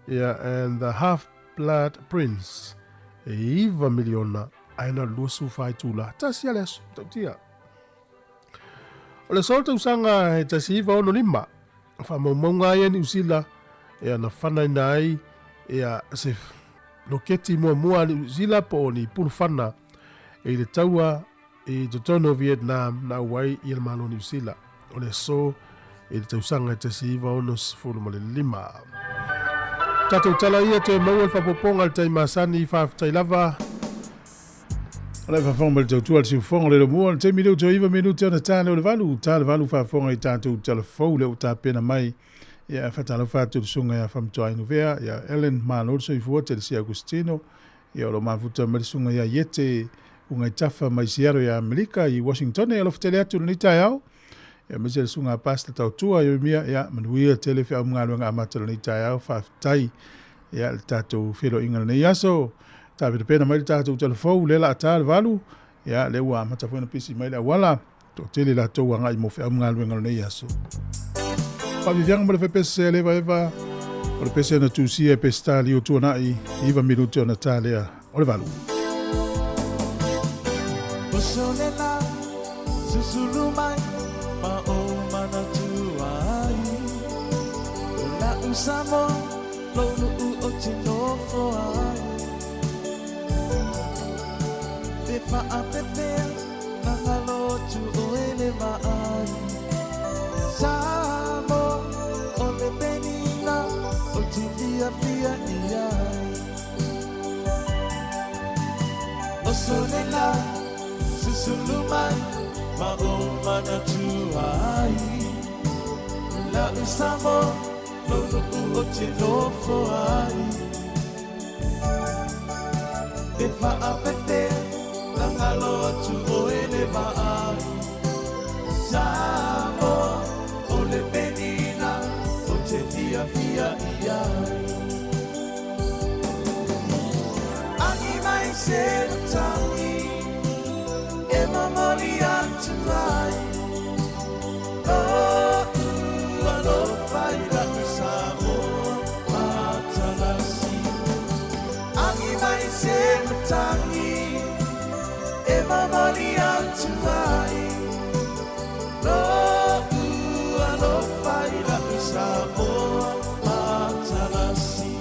ia and the Half Blood Prince e 9 miliona ae na o le 24 itulā. Tasi lava le aso, matautia. O le aso o le tausaga e 1965, o faamaumauga ai a Niu Sila ia na fanaina ai ia se loketi muamua a Niu Sila po o ni pulufana i le taua i totonu o Vietnam na auai i le Malo o Niu Sila. O le aso i le tausaga e 1965. Tatou tala ia toe maua le faaopoopoga i le taimi masani, faafetai lava. O le faafofoga mai le tautua a le siufofoga o le lomua, o le taimi lea ua toe 9 minute ona ta lea o le 8, ta le 8 faafofoga i tatou tala fou lea ua tapena mai. Ia, e faatalofa atu i le susuga ia Famutuai Nuvea, ia Ellen Malo le soifua, Telesia Agustino, ia o lo o mafuta mai le susuga ia Iete Ugaitafa mai Seattle ia Amerika i Washington. E alofa tele atu i lenei taeao. Ia aemaise le susuga a Pastor Tautua Ieremia, ia manuia tele feau ma galuega amata o lenei taeao. Faafetai ia le tatou feiloaiga lenei aso. Tapenapena mai le tatou talafou lea la a ta le 8, ia lea ua amata foi ona pisi mai le auala. Toatele latou agai mo feau ma galuega o lenei aso. Faaviaviaga ma le fepese a le Eva, o le pese na tusia e Peseta Lio Tuanai, 9 minute ona ta lea o le 8. Oso le la, susulu mai, ma o manatua ai. O la'u Samoa, lou nu'u o te nofo ai. Pe faapefea, na ngalo atu oe le vaai. Samoa, o le penina, o te fiafia i ai. Oso le la, susulu mai, ma o manatua ai. La'u Samoa, lou nu'u o te nofo ai. Pe faapefea, na ngalo atu oe le vaai. Samoa, o le penina, o te fiafia i ai. Agi mai se matangi, e momoli atu ai. Lo'u alofa i la'u Samoa matalasi. Agi mai se matangi, e momoli atu ai. Lo'u alofa i la'u Samoa matalasi.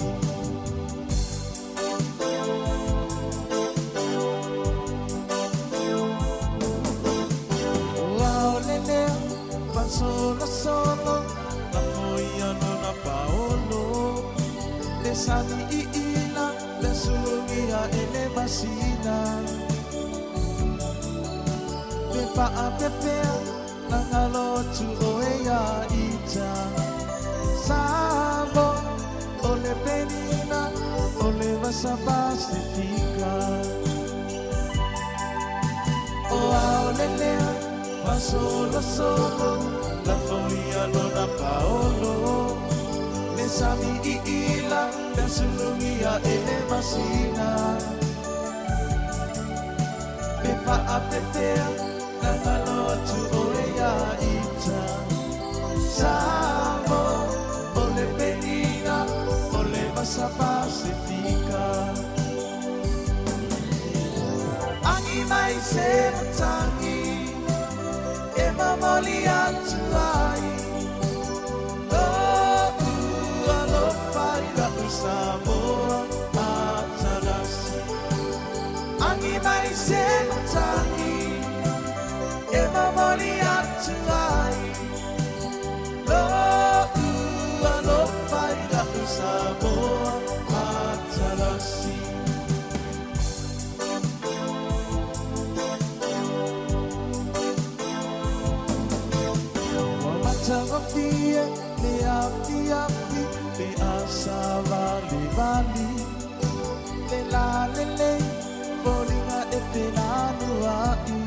Ua ole lea faasolosolo na foia lona paolo. Le sami iila le sulugia e le masina. Pe faapefea na ngalo atu oe ia ita. Samoa, o le penina, o le vasa Pasifika. O aole lea faasolosolo na foia lona paolo. Le sami iila le sulugia e le masina. Pe faapefea na ngalo atu oe ia ita. Samoa, o le penina, o le vasa Pasifika. Agi mai se matangi, e momoli atu ai. Lo'u alofa i la'u Samoa matalasi. Agi mai se matangi, e momoli atu ai. Lo'u alofa i la'u Samoa matalasi. matagofie le afiafi pe a savalivali le lalelei foliga e felanua'i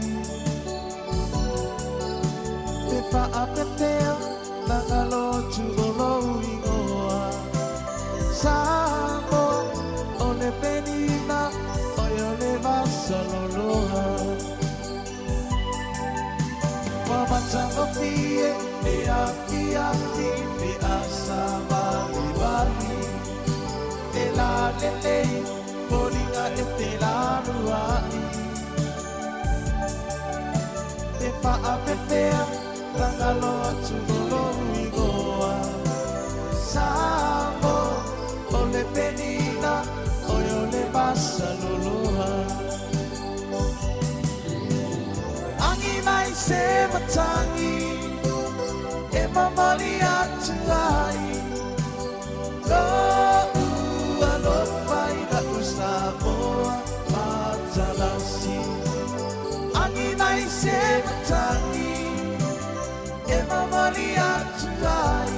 pe faapepea lagalotu o lou igoa Samoa o le penina oe o le vasaloloha Ua matagofie le afiafi pe a savalivali le lalelei foliga e felanua'i pe faapefea lagalo atu o lou igoa Samoa o le penina oe o le vasaloloha Agi mai se matagi e mamali atu ai Lo'u alofa i la'u Samoa matalasi Agi mai se matagi e mamali atu ai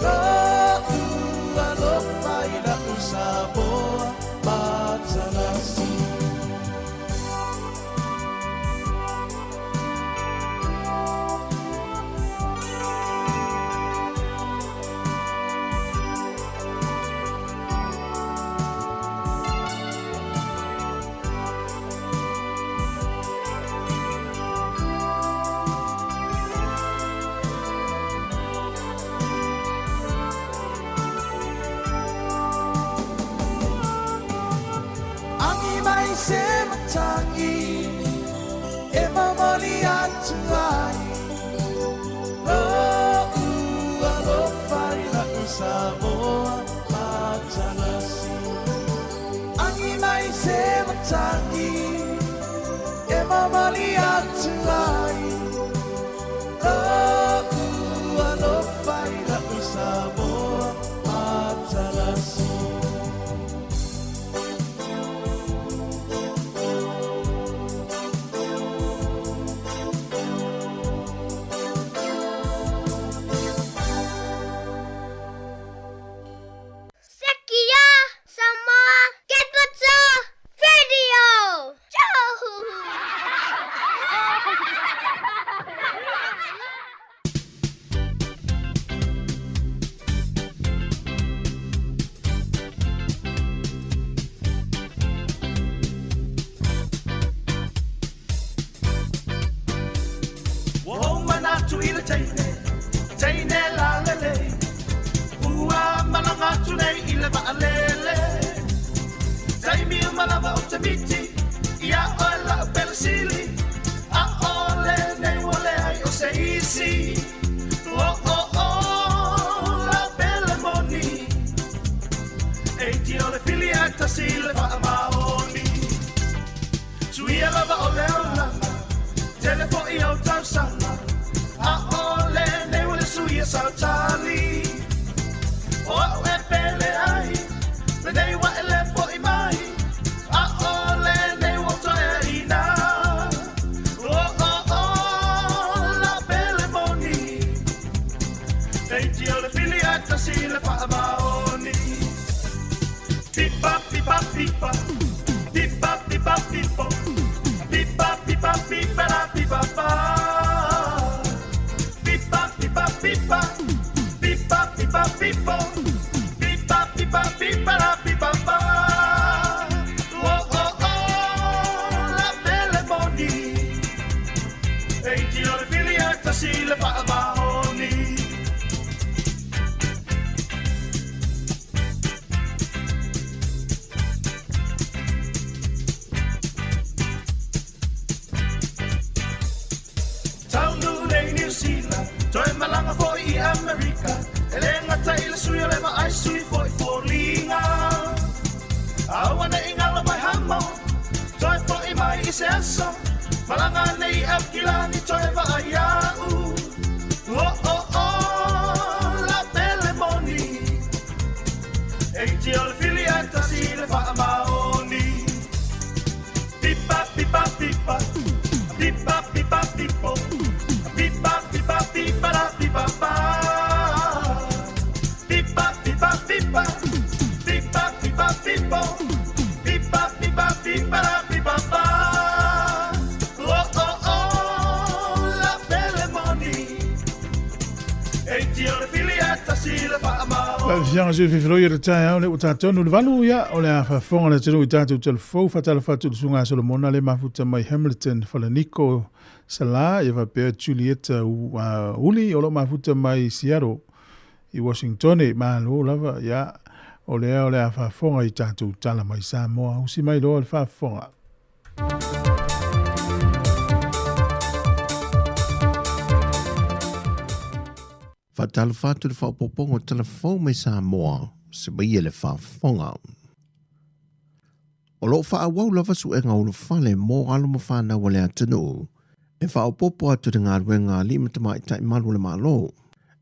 Lo'u alofa i la'u Samoa matalasi Agi mai se matagi e mamali atu ai Lo'u alofa i la'u Samoa matalasi Agi mai se matagi e mamali atu ai Lo'u alofa i la'u Samoa matalasi Sekia Samoa Capital Radio. Ua ou manatu i le teine, teine lalelei. Ua malaga atu nei i le vaalele. Taimi uma lava ou te miti, ia oe la'u pele sili. A'ole nei ua leai o se isi. Oh oh oh, la'u pele moni. E iti o le fili ae tasi le faamaoni. Suia lava o le olaga, tele fo'i ou tausaga. A'ole nei ua le suia sau tali. O a'u e pele ai, lenei ua e le fo'i mai. A'ole nei ua ou toe a'ina. Oh oh oh, la'u pele moni. E iti o le fili ae tasi le faamaoni. Pipa pipa pipa, pipa pipa pipo, pipa pipa pipa la pipa pa. Pipa pipa pipa, pipa pipa pipo, pipa pipa pipa la pipa pa. Oh oh oh, la'u pele moni. E iti o le fili ae tasi le faamaoni. Taunuu nei Niu Sila, toe malaga fo'i i Amerika. E le gata i le sui o le vaai sui fo'i foliga. Aua ne'i galo mai Hamoa, toe fo'i mai i se aso. Malaga nei i Aukilani toe vaai a'u. Oh oh oh, la'u pele moni. E iti o le fili ae tasi le faamaoni. Pipa pipa pipa, pipa pipa pipo, pipa pipa pipa la pipa. Faafiaga sui fefelo ia le taeao le ua tatonu le valu ia o le a faafofoga le atunuu i tatou talafou faatalofa atu i le susuga a Solomona le mafuta mai Hamilton Falaniko Sala ia faapea Julieta Uli o lo o mafuta mai Seattle i Washingtone malo lava ia o lea o le a faafofoga i tatou tala mai Samoa usi mai loa le faafofoga. Faatalofa atu i le faaopoopoga o tala fou mai Samoa, se maia le faafofoga. O lo o faaauau lava suega ulufale mo alo ma fanau a le atunuu e faaopoopo atu i le galuega a alii ma tamaitai malu o le Malo.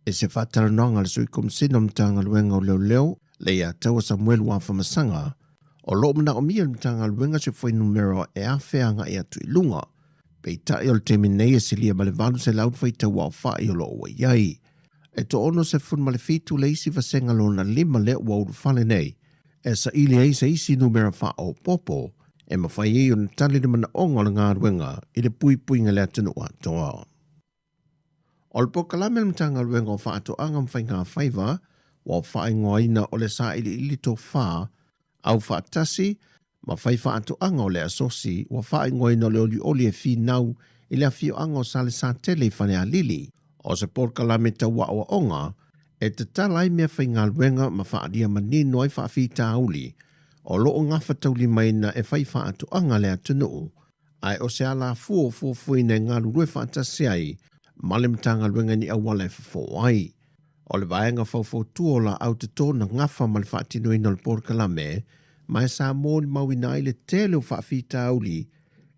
I se faatalanoaga a le Sui Komesina o le Matagaluega o Leoleo, le ia Taua Samuelu Afamasaga, o lo o manaomia e le Matagaluega se fuainumera e afe agai atu i luga. Peitai o le taimi nei e silia ma le 800 le faitauaofai o lo o ua i ai. E 67 le isi vasega lona lima lea ua ulufale nei e saili ai se isi numera faaopoopo e mafai ai ona tali le manaoga o le galuega i le puipuiga i le atunuu atoa. O le polokalame a le Matagaluega o Faatoaga ma Faigafaiva ua faaigoaina o le Sailiili Tofa Aufaatasi ma Faifaatoaga o le Asosi ua faaigoaina o le Olioli e Finau i le afioaga o Salesatele i Falealili. O se polokalame tau aoaoga e tatala ai meafaigaluega ma faaalia manino ai faafitauli o lo o gafataulimaina e faifaatoaga a le atunuu, ae o se alafua ua fuafuaina e galulue faatasi ai ma le Matagaluega i ni auala e fofo ai. O le vaega faufautua o laau toto na gafa ma le faatinoina o le polokalame, ma e sa molimauina ai le tele o faafitauli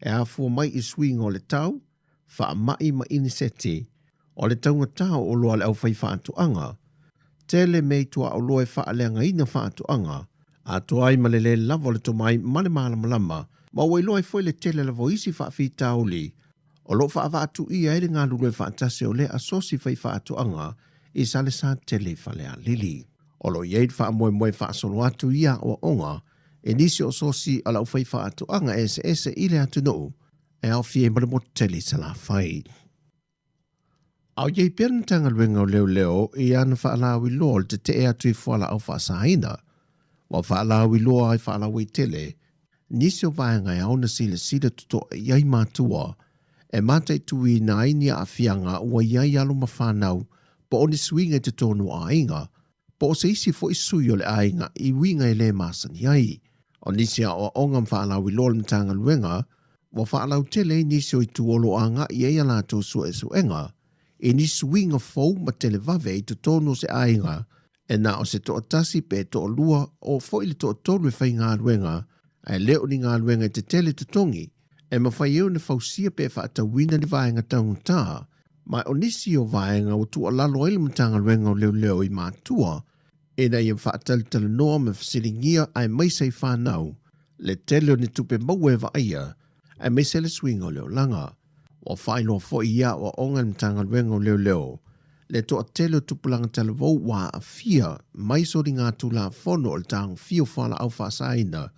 e afua mai i suiga o le tau, faamai ma iniseti, o le taugata o oloa a le aufaifaatoaga, tele mea i tuaoloa e faaleagaina faatoaga, atoa ai ma le lē lava o le tomai ma le malamalama, ma ua iloa ai foi le tele lava o isi faafitauli o lo o faavaatuia ai le galulue faatasi o lea asosi faifaatoaga i Salesatele i Falealili. O lo o i ai le faamoemoe faasolo atu ia aoaoga i nisi o asosi a le aufaifaatoaga eseese i le atunuu e aofia ai ma le motu tele i Salafai. A o i ai pea le Matagaluega o Leoleo i ana faalauiloa o le tetee atu i fualaau faasaina, ua faalauiloa ai faalauaitele nisi o vaega e ao ona silasila totoa i ai matua e mataituina ai ni aafiaga ua i ai alo ma fanau po o ni suiga i totonu o aiga po o se isi foi sui o le aiga i uiga e le masani ai. O nisi aoaoga ma faalauiloa a le Matagaluega ua faalautele ai nisi o itu o lo o agai i ai a latou suesuega i ni suiga fou ma televave i totonu o se aiga e na o se toatasi pe toalua o foi le toatolu e faigaluega ae le o ni galuega e tetele totogi e mafai ai ona fausia pe faatauina ni vaega taugata. Ma o nisi o vaega ua tuualalo ai le Matagaluega o Leoleo i matua ina ia faatalatalanoa ma fesiligia aemaise i fanau le tele o ni tupe maua e vaaia aemaise le suiga o le olaga. Ua faailoa foi i aoaoga e le Matagaluega o Leoleo le toatele o tupulaga talavou ua aafia mai soligatulafono o le tagofia o fualaau faasaina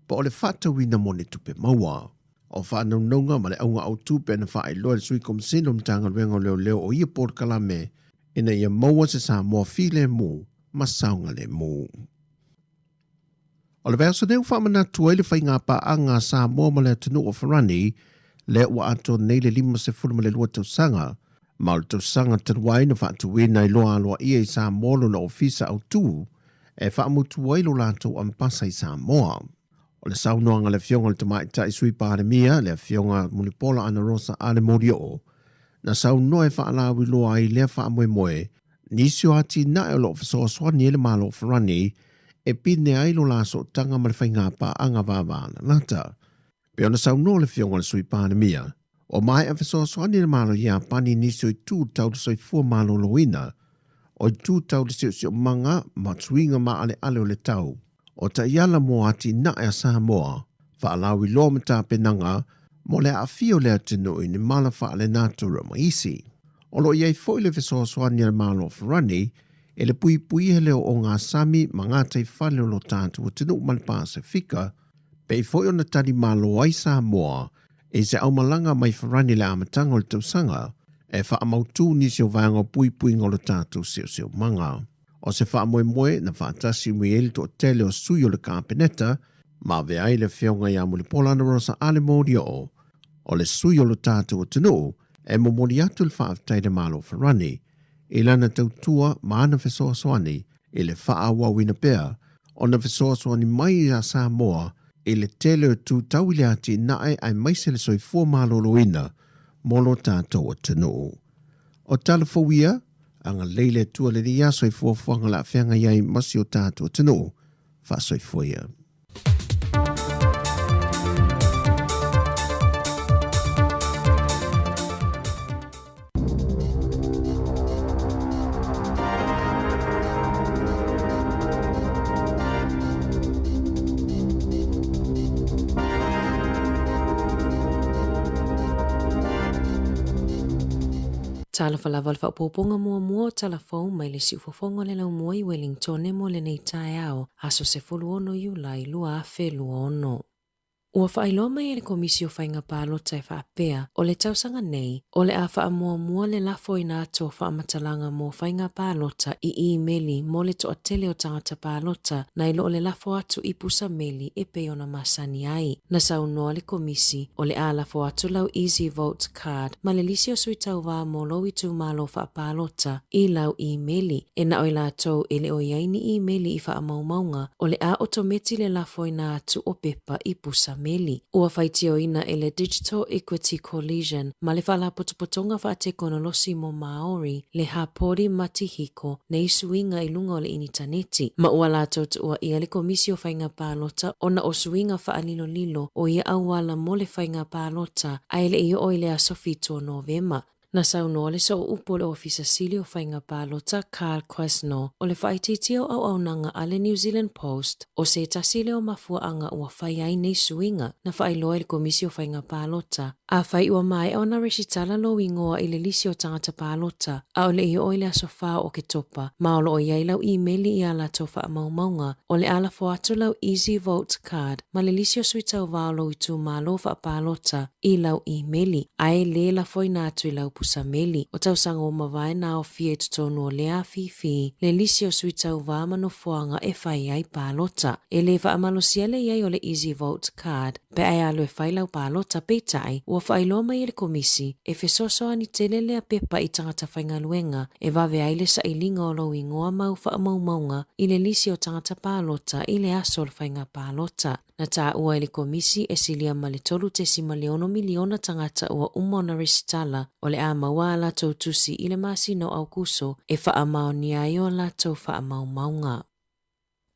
po o le faatauina mo ni tupe maua. O faanaunauga ma le auga autu pe na faailoa e le Sui Komisina o le Matagaluega o Leoleo o ia polokalame ina ia maua se Samoa filemu ma saogalemu. O le vaiaso nei ua faamanatu ai le faigapaaga a Samoa ma le atunuu o Farani lea ua atoa nei le 52 tausaga ma o le tausaga talu ai na faatuina ai loa aloaia i Samoa lona ofisa autu e faamutu ai lo latou ampasa i Samoa. O le saunoaga a le Afioga i le Tamaitai Sui Palemia, le Afioga Mulipola Anarosa Ale Molioo, na saunoa e faalauiloa ai lea faamoemoe nisi o atinae o lo o fesoasoani ai le Malo o Farani e pine ai lo la sootaga ma le faigapaaga vavalalata. Pei ona saunoa le Afioga i le Sui Palemia, ua maea fesoasoani le Malo Iapani i nisi o itu tau le soifua maloloina, o itu tau le siosiomaga ma suiga maaleale o le tau, o taiala mo atinae a Samoa, faalauiloa ma tapenaga mo le aafia o le atunuu i ni mala faalenatura ma isi. O lo o i ai foi le fesoasoani a le Malo o Farani i le puipuia lea o ogasami ma gataifale o lo tatou atunuu ma le Pasefika, pei foi ona tali malo ai Samoa i se aumalaga mai Farani i le amataga o le tausaga e faamautu nisi o vaega o puipuiga o lo tatou siosiomaga. O se faamoemoe na faatasi mai ai le toatele o sui o le Kapeneta ma avea ai le Afioga ia Mulipola Anarosa Ale Molioo o le sui o lo tatou atunuu e momoli atu le faafetai i le Malo o Farani i lana tautua ma ana fesoasoani i le faaauauina pea ona fesoasoani mai iā Samoa i le tele o itu tau i le atinae aemaise le soifua maloloina mo lo tatou atunuu. O tala fou ia, agalelei le Atua lenei aso i fuafuaga la feagai ai ma si o tatou atunuu. Faasoifua ia. Talofa lava o le faaopoopoga muamua o tala fou mai le siufofoga o le laumua i Wellingtone mo lenei taeao, aso 16 Iulai 2026. Ua faailoa mai e le Komisi o Faiga Palota e faapea, o le tausaga nei, o le a faamuamua le lafoina atu o faamatalaga mo faiga palota i imeli mo le toatele o tagata palota nai lo le lafo atu i pusa meli e pei ona masani ai. Na saunoa le Komisi, o le a lafo atu lau Easy Vote Card ma le lisi o sui tauva mo lou itumalo faapalota i lau imeli. E na o i latou e le o i ai ni imeli i faamaumauga, o le a otometi le lafoina atu o pepa i pusa meli. Ua faitioina e le Digital Equity Coalition ma le Faalapotopotoga Faatekonolosi mo Māori le hapori matihiko nei suiga i luga o le initaneti, ma ua latou tuuaia le Komisi o Faiga Palota ona o suiga faalilolilo o ia auala mo le faiga palota ae le i oo i le aso 7 o Novema. Na saunoa le sooupu o le Ofisa Sili o Faiga Palota Carl Quesnel o le faaitiitia o auaunaga a le New Zealand Post o se tasi lea o mafuaaga ua fai ai nei suiga na faailoa e le Komisi o Faiga Palota. Afai ua maea ona resitala lou igoa i le lisi o tagata palota, a o le i oo i le aso 4 o Oketopa, ma o lo o i ai lau imeli i a latou faamaumauga, o le a lafo atu lau Easy Vote Card ma le lisi o sui tauva o lou itumalo faapalota i lau imeli, a e lē lafoina atu i lau pusa meli. O tausaga ua mavae na aofia i totonu o lea afifi le lisi o sui tauva ma nofoaga e fai ai palota. E lē faamalosia le i ai o le Easy Vote Card pe a e alu e fai lau palota, peitai, ua faailoa mai e le Komisi e fesoasoani tele lea pepa i tagata faigaluega e vave ai le sailiga o lou igoa ma au faamaumauga i le lisi o tagata palota i le aso o le faiga palota. Na taua e le Komisi e silia ma le 3.6 miliona tagata ua uma ona resitala o le a maua a latou tusi i le masina o Aokuso e faamaonia ai o latou faamaumauga.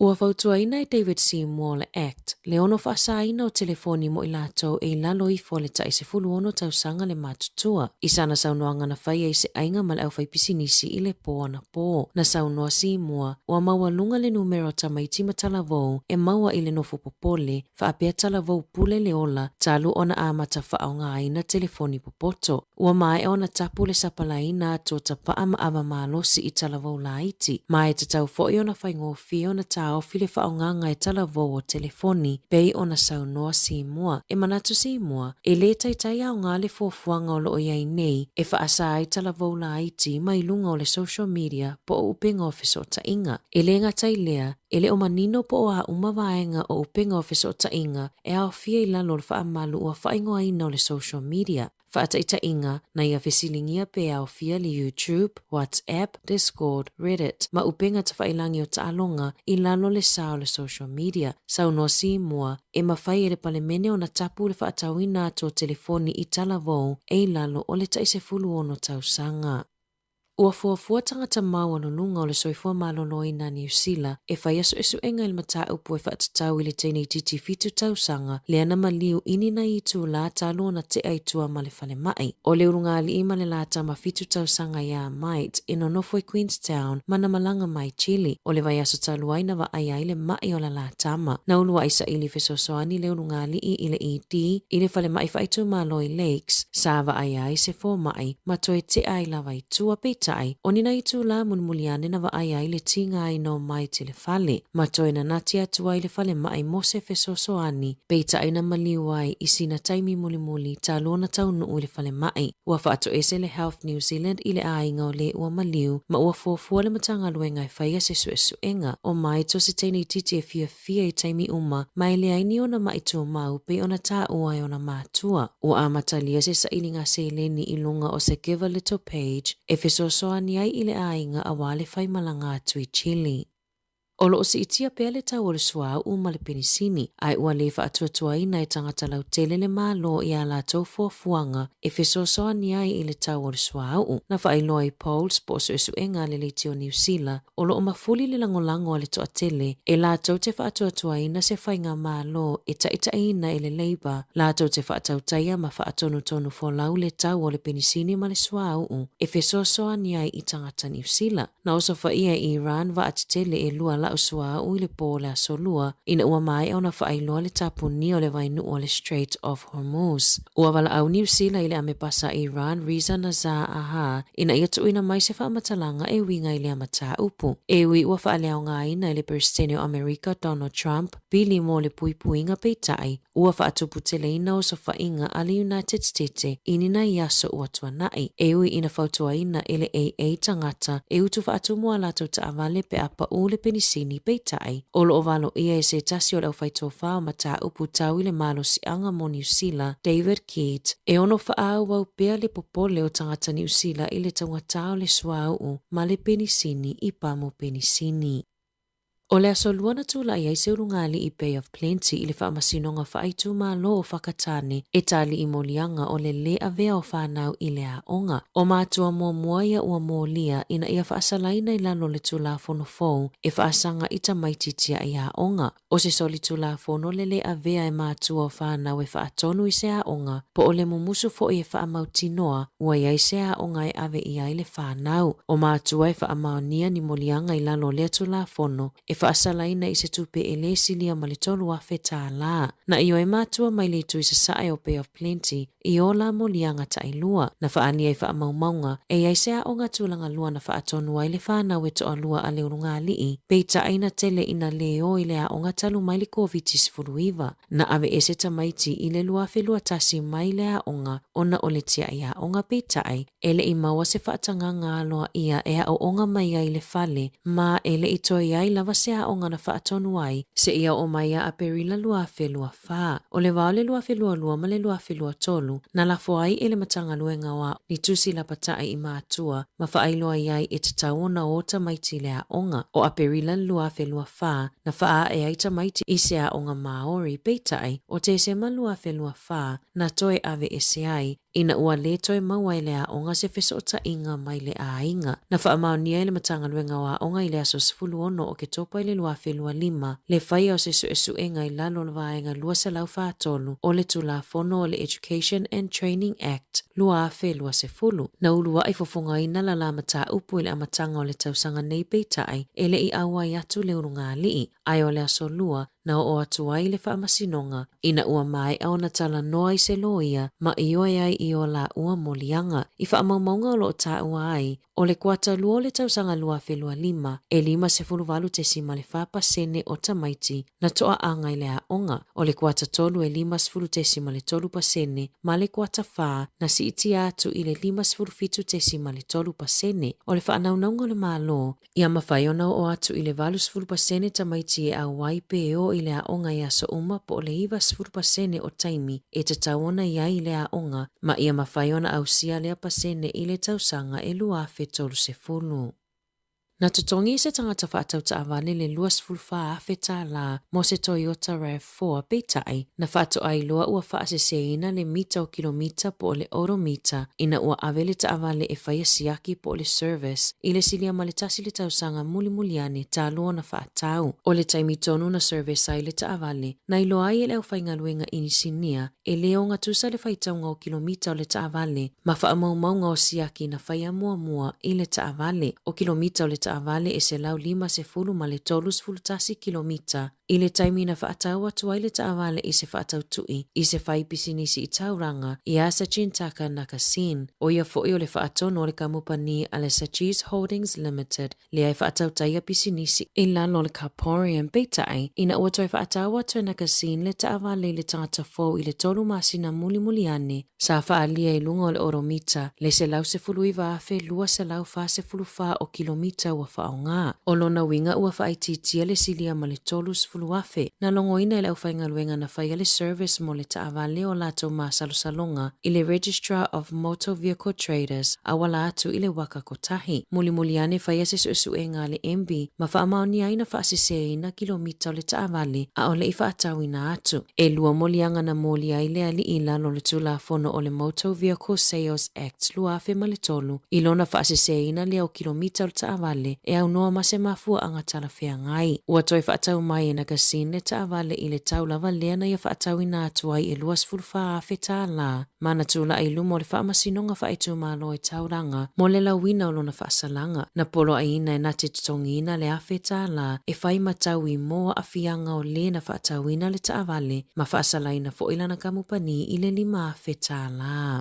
Ua fautuaina e David Seymour le Act le ono faasaina o telefoni mo i latou e i lalo ifo o le tai 16 tausaga le matutua. I sana saunoaga na faia i se aiga ma le aufaipisinisi i le pō anapō, na saunoa Seymour ua maualuga le numera o tamaiti ma talavou e maua i le nofo popole faapea talavou pule le ola talu ona amata faaaogaina telefoni popoto. Ua maea ona tapu le sapalaina atu o tapaa ma ava malosi i talavou laiti, ma e tatau foi ona faigofie ona taofi le faaaogaga e talavou o telefoni, pei ona saunoa Seymour. E manatu Seymour, e lē taitai aoga le fuafuaga o lo o i ai nei e faasa ai talavou laiti mai luga o le social media po o upega o fesootaiga. E lē gata i lea, e le o manino po o a uma vaega o upega o fesootaiga e aofia i lalo o le faamalu ua faaigoaina o le social media. Faataitaiga, na ia fesiligia pe aofia le YouTube, WhatsApp, Discord, Reddit, ma upega tafailangi o taaloga i lalo le sa o le social media. Saunoa Seymour, e mafai e le Palemene ona tapu le faatauina atu o telefoni i talavou e i lalo o le tai 16 tausaga. Ua fuafua tagata maualuluga o le soifua maloloina a Niu Sila e faia suesuega i le mataupu e faatatau i le teine itiiti fitu tausaga lea na maliu i ni nai itulā talu ona tea i tua ma le falemai. O le ulugalii ma le latama fitu tausaga iā Might e nonofo i Queenstown ma na malaga mai Chile. O le vaiaso talu ai na vaaia ai le maʻi o la latama. Na uluaʻi saili fesoasoani le ulugalii i le ED i le falemai faaitumalo i Lakes sa vaaia ai se fomaʻi ma toe tea ai lava i tua. Peitai, Peitai, o ni nai itulā mulimuli ane na vaai ai le tigaina o Might i le fale, ma toe nanati atu ai i le falemai mo se fesoasoani, peitai na maliu ai i sina taimi mulimuli talu ona taunuu i le falemai. Ua faatoese le Health New Zealand i le aiga o le ua maliu ma ua fuafua le Matagaluega e faia se suesuega. O Might o se teine itiiti e fiafia i taimi uma ma e leai ni ona maʻi tumau pei ona taua e ona matua. Ua amatalia se sailiga seleni i luga o se Give a Little page e fesoasoani ai i le aiga aua le faimalaga atu i Chile. O lo o siitia pea le tau o le suauu ma le penisini, ae ua le faatuatuaina e tagata lautele le Malo i a latou fuafuaga e fesoasoani ai i le tau o le suauu. Na faailoa i polls po o suesuega a le Leitio o Niu Sila, o lo o mafuli le lagolago a le toatele e latou te faatuatuaina se faigamalo e taitaiina e le Labour, latou te faatautaia ma faatonutonu folau le tau o le penisini ma le suauu e fesoasoani ai i tagata Niu Sila. Na osofaia e Iran vaa tetele e lua lau suauu i le pō o le Aso Lua ina ua maea ona faailoa le tapunia o le vainuu o le Strait of Hormuz. Ua valaau Niu Sila i le Amepasa a Iran Reza Nazar Aha ina ia tuuina mai se faamatalaga e uiga i lea mataupu. E ui ua faaleaogaina e le Peresetene o Amerika Donald Trump pili mo le puipuiga peitai, ua faatuputeleina osofaiga a le United Stete i ni nai aso ua tuanai. E ui ina fautuaina e le AA tagata e utu faatumu a latou taavale pe a pau le penisini, peitai, o lo o valoia e se tasi o le aufaitofa o mataupu tau i le malosiaga mo Niu Sila, David Keat, e ono faaauau pea le popole o tagata Niu Sila i le taugata o le suauu ma le penisini i pamu penisini. O le Aso Lua na tulai ai se ulugalii Bay of Plenty i le Faamasinoga Faaitumalo o Whakatane e tali i moliaga o le lē avea o fanau i le aoga. O matua muamua ia ua molia ina ia faasalaina i lalo o le Tulafono fou e faasaga i tamaiti tiai aoga. O se solitulafono le lē avea e matua o fanau e faatonu i se aoga po o le mumusu foi e faamautinoa ua i ai se aoga e ave i ai le fanau. O matua e faamaonia ni moliaga i lalo o lea Tulafono e faasalaina i se tupe e lē silia ma le $3,000. Na ioe matua mai le itu i sasae o Bay of Plenty i ō la moliaga tailua. Na faaalia i faamaumauga e i ai se aoga tulaga lua na faatonu ai le fanau e toalua a le ulugalii, peitai na tele ina lē ō i le aoga talu mai le Koviti-19. Na aveese tamaiti i le 2021 mai le aoga ona o le tiai aoga peitai e le i maua se faatagaga aloaia e aoaoga mai ai i le fale ma e le i toe i ai lava se aoga na faatonu ai seia oo mai ia Aperila 2024. O le wā o le 2022 ma le 2023 na lafo ai e le Matagaluega o Aoga ni tusi lapataʻi i matua ma faailoa i ai e tatau ona ō tamaiti i le aoga. O Aperila 2024 na faaʻe ai tamaiti i se aoga Māori, peitai, o Tesema 2024 na toe aveese ai, ina ua lē toe maua e le aoga se fesootaiga mai le aiga. Na faamaonia e le Matagaluega o Aoga i le aso 16 o Oketopa i le 2025 le faia o se suesuega i lalo o le Vaega 243 o le Tulafono o le Education and Training Act 2020. Na uluaʻi fofogaina la la mataupu i le amataga o le tausaga nei peitai e le i ʻauai atu le ulugalii, ae o le aso Lua na oo atu ai i le faamasinoga ina ua maea ona talanoa i se loia ma ioe ai i o lāua moliaga. I faamaumauga o lo o taua ai, o le kuata lua o le tausaga 2025, e 58.4 pasene o tamaiti na toaaga i le aoga, o le kuata tolu e 50.3 pasene ma le kuata whā na siitia atu i le 57.3 pasene. O le whaanaunauga o le Malo, Ia mafai ona oo atu i le 80% tamaiti e ʻauai pe ō i le aoga i aso uma po o le 90% o taimi e tatau ona i ai i le aoga ma ia mafai ona ʻausia lea pasene i le tausaga e 2030. Na totogi se tagata faatau taavale le $24,000 mo se Toyota RAV4 peitai, na faatoa iloa ua faaseseina le mita o kilomita po o le odometer ina ua ave le taavale e faia siaki po o le service i le silia ma le tasi le tausaga mulimuli ane talu ona faatau. O le taimi tonu na service ai le taavale, na iloa ai e le aufaigaluega inisinia e le ogatusa le faitauga o kilomita o le taavale ma faamaumauga o siaki na faia muamua i le taavale. O kilomita o le taavale. taavale e 151 kilomita i le taimi na faatau atu ai le taavale i se faatautui i se faipisinisi i Tauranga, i a Sachintaka Nakasin, ʻo ia foʻi o le faatonu o le kamupani a le Sachees Holdings Limited lea e faatautaia pisinisi i lalo o le Carporium. Peitai, ina ua toe faatau atu e Nakasin le taavale i le tagata fou i le tolu masina mulimuli ane, Sa faaalia i luga o le odomita le 119,244 o kilomita ua faaaoga. O lona uiga ua faaitiitia le silia ma le 30,000 na logoina e le aufaigaluega na faia le service mo le taavale o latou masalosaloga i le Registrar of Motor Vehicle Traders auala atu i le waka kotahi. Mulimuli ane faia se suesuega a le MB ma faamaonia ai na faaseseina kilomita o le taavale a o le i faatauina atu. E lua moliaga na moli ai le alii i lalo o le Tulafono o le Motor Vehicle Sales Act 2003 i lona faaseseina lea o kilomita o le taavale e aunoa ma se mafuaaga talafeagai. Ua toe faatau mai e Nakasin le taavale i le tau lava lea na ia faatauina atu ai e $24,000 ma na tulai i luma o le Faamasinoga Faaitumalo i Tauranga mo le lauina o lona faasalaga. Na poloaiina e na te totogiina le $1,000 e fai ma taui mo aafiaga o le na faatauina le taavale ma faasalaina foi lana kamupani i le $5,000.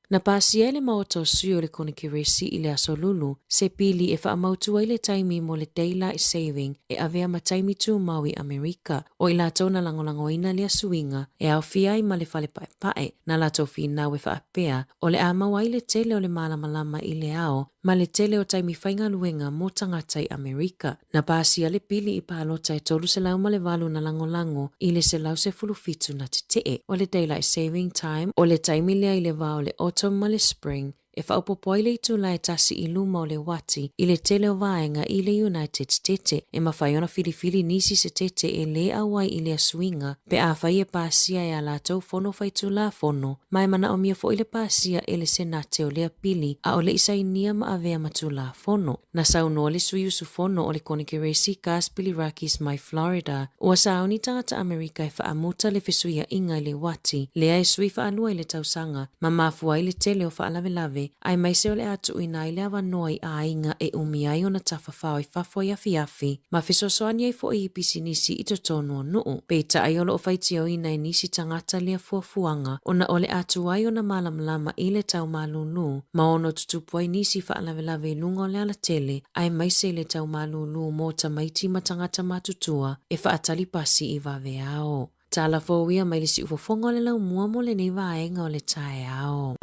Na pasia e le Maota o Sui o le Konekeresi i le Aso Lulu se pili e faamautu ai le taimi mo le Daylight Saving e avea ma taimi tumau i Amerika. O i latou na lagolagoina lea suiga e aofia ai ma le fale paepae, na latou finau e faapea, o le a maua ai le tele o le malamalama i le ao ma le tele o taimi faigaluega mo tagata i Amerika. Na pasia le pili i palota e 308 na lagolago i le 117 na tetee. O le Daylight Saving Time, o le taimi lea i le va o le Autumn ma le Spring, e faaopoopo ai le itula e tasi i luma o le uati i le tele o vaega i le United State. E mafai ona filifili nisi setete e lē auai i lea suiga pe afai e pasia e a latou fono faitulafono, ma e manaomia foi le pasia e le Senate o lea pili a o le i sainia ma avea ma tulafono. Na saunoa le sui usufono o le Konekeresi Gus Bilirakis mai Florida, ua sauni tagata Amerika e faamuta le fesuiaiga i le uati lea e sui faalua i le tausaga ma mafua ai le tele o faalavelave, aemaise o le a tuuina ai le avanoa i aiga e umi ai ona tafafao i fafo i afiafi ma fesoasoani ai foi i pisinisi i totonu o nuu. Peitai o lo o faitioina e nisi tagata lea fuafuaga ona o le a tuai ona malamalama i le tau malūlū ma ono tutupu ai nisi faalavelave i luga o le alatele aemaise i le tau malūlū mo tamaiti ma tagata matutua e faatali pasi i vaveao. Tala fou ia mai le siufofoga o le laumua mo lenei vaega o le taeao.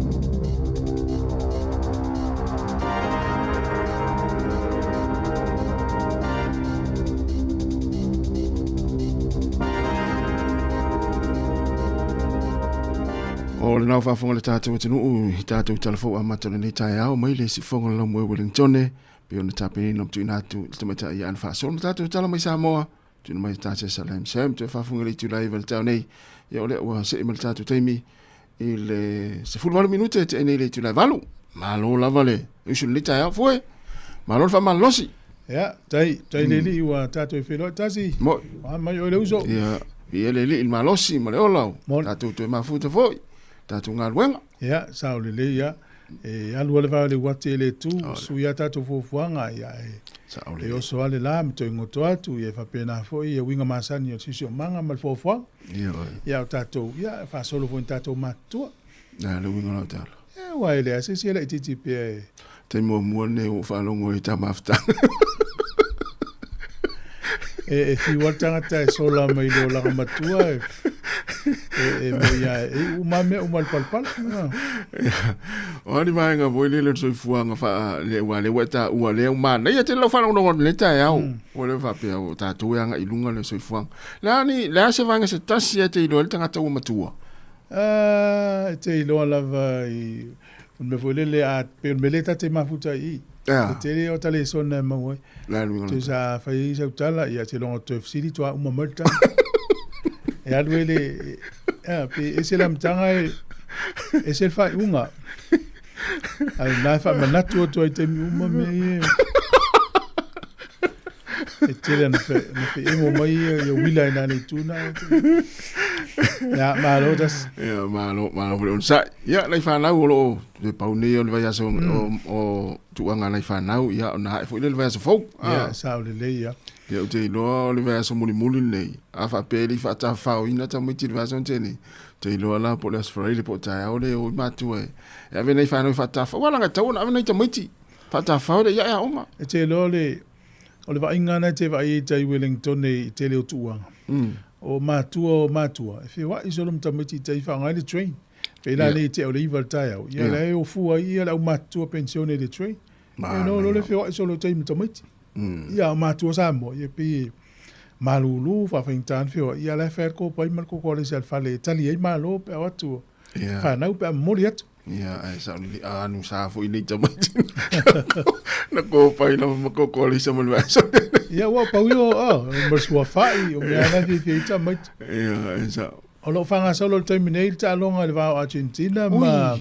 O le nao faafofoga le tatou atunuu i tatou tala fou amata o lenei taeao mai le siufofoga o le laumua i Wellingtone pei ona tapenaina ma tuuina atu i le tamaitai ia Ana Faasolo ma tatou tala mai Samoa Tuuina mai tā se Salam Sam, toe faafofoga le itula 9 le taeao nei. Ia o lea ua see mai le tatou taimi i le 18 minute e tea nei le itula 8. Malo lava le usu lenei taeao foe. Malo le faamalolosi. Ia, tai, tai le alii ua tatou e feiloai tasi. Moi. A mai oe le uso. Ia, ia le alii le malosi ma le ola o. Tatou toe mafuta foi. Tatou galuega. Ia, sao lelei ia. E alu a le vaa o le uati e le tu, sui a tatou fuafuaga, ia e, e oso lava le la ma toe goto atu, ia e faapena foi ia uiga masani o le siosiomaga ma le fuafuaga. Ia, ia o tatou, ia e faasolo foi i tatou matutua. Na le uiga o lau tala. Ia, aua e leai se isi e laitiiti pea e. Taimi muamua lenei ua ou faalogo ai i ta mafutaga. E, e fiu lava le tagata e sola mai le olaga matua e, e, e moi lava e iu uma mea uma i le palapala. O a ni vaega foi lele o le soifuaga faa le ua lea ua e taua lea ua manaia tele lau faalogologo atu i lenei taeao. Ua lea faapea o tatou e agai i luga le soifuaga. Le a ni le a se vaega se tasi e te iloa ai le tagata ua matua? Ah, e te iloa lava i o le mea foi lele a pei o le mea lea ta te mafuta ai i i. Yeah. E tele o ta lesona e maua ai. Le a le uiga o Tusa lau a fai ai sau tala, ia seiloga o toe fesili toa uma mai le tala. E alu ai le, a, pe ese le amataga e, ese le faaiuga. A o lena e faamanatu atu ai i taimi uma mea ia. E tele na fe, na fe emo mai ia, ia uila i nā le itu na. Ia, malo tasi. Ia, malo, malo foi le onosai. Ia, nai fanau o lo o toe pau nei o le vaiaso o tuuaga a nai fanau, ia, ona ae foi lea i le vaiaso fou. Ia, sao lelei ia. Ia, ou te iloa o le vaiaso mulimuli lenei, a faapea e le i faatafaoina tamaiti i le vaiaso na tea nei, ou te iloa la po o le Aso Faraile po o taeao lea e o ai matua e ave nai fanau e faatafao. Aua leaga e tatau ona ave nai tamaiti faatafao e le i ae aoga. E te iloa le, o le vaaiga lena e te vaai ai i tai Wellington i tele o tuuaga. O matua o matua, e feoai solo ma tamaiti i tai faaaoga ai le train. Pei la nei tea o le 9 i le taeao, ia la e ofua ai ia le aumatutua penisione i le train. Ia no lo le feoai solo i tai ma tamaiti. Ia o matua Samoa, ia pei e malulu faafaigata ona feoai, ia la e fai lava le kopai ma le kokoalesi a le fale e tali ai malo pe a o atu fanau pe a momoli atu. Ia, ae sao lelei, a anu sa foi nei tamaiti. Na kopai lava ma kokoalesa ma le vaiaso. Ia, ua pau ia, oh, ma le suafa'i, o mea lava e fiafia ai tamaiti. Ia, ae sao. O lo o faagasolo i le taimi nei le taaloga i le va o Argentina ma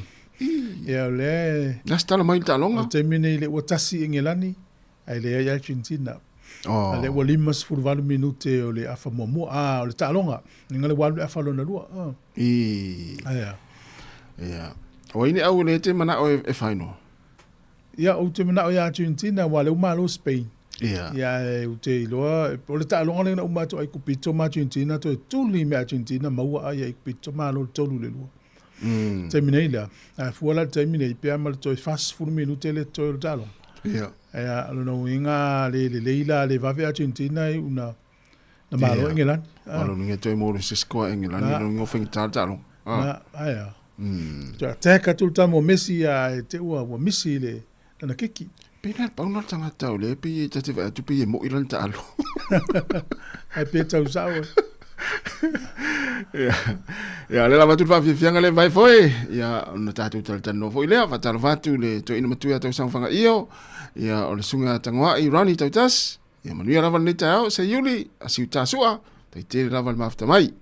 ia o lea Na se tala mai le taaloga? O le taimi nei lea ua tasi Engelani ae leai Argentina. Oh. A lea ua 58 minute o le afa muamua, a o le taaloga, inga le ua alu le afa lona lua. Oh. I. Aia. Ia. O ai ni au le te manao e final? Ia, ou te manao ia Argentina, aua o lea ua malo Spain. Ia. Ia, ae ou te iloa, o le taaloga lea na uma atu ai Aikupito ma Argentina, toe tuli me Argentina maua ai Aikupito, malo le 3-2. Taimi nei lea, ae fua la i le taimi nei, pe a ma le toe 40 minute le totoe o le taaloga. Ia. Ia, o lona uiga a le lelei la, le vave Argentina e una, na malo Ia. Engelani. O lona uiga e toe mo le se score a Engelani, Na. lona uiga ua faigata le taaloga. Na, ae a. Toe attack atu le tama o Messi ae te ua ua misi le lana kiki. Pei la pau na le tagata o lea pei e ta te vaai atu pei e mo'i lana taalo. Ae pe tau sao e. Ia, ia lea lava atu le faafiafiaga lea vai foi. Ia, ona tatou talatalanoa foi lea, faatalofa atu le toeaina matua ia Tausaga Fagaio, ia o le susuga ia Tagoai Ronnie Tautasi. Ia manuia lava lenei taeao, se Iuli, a siuta sua, taitele lava le mafuta mai.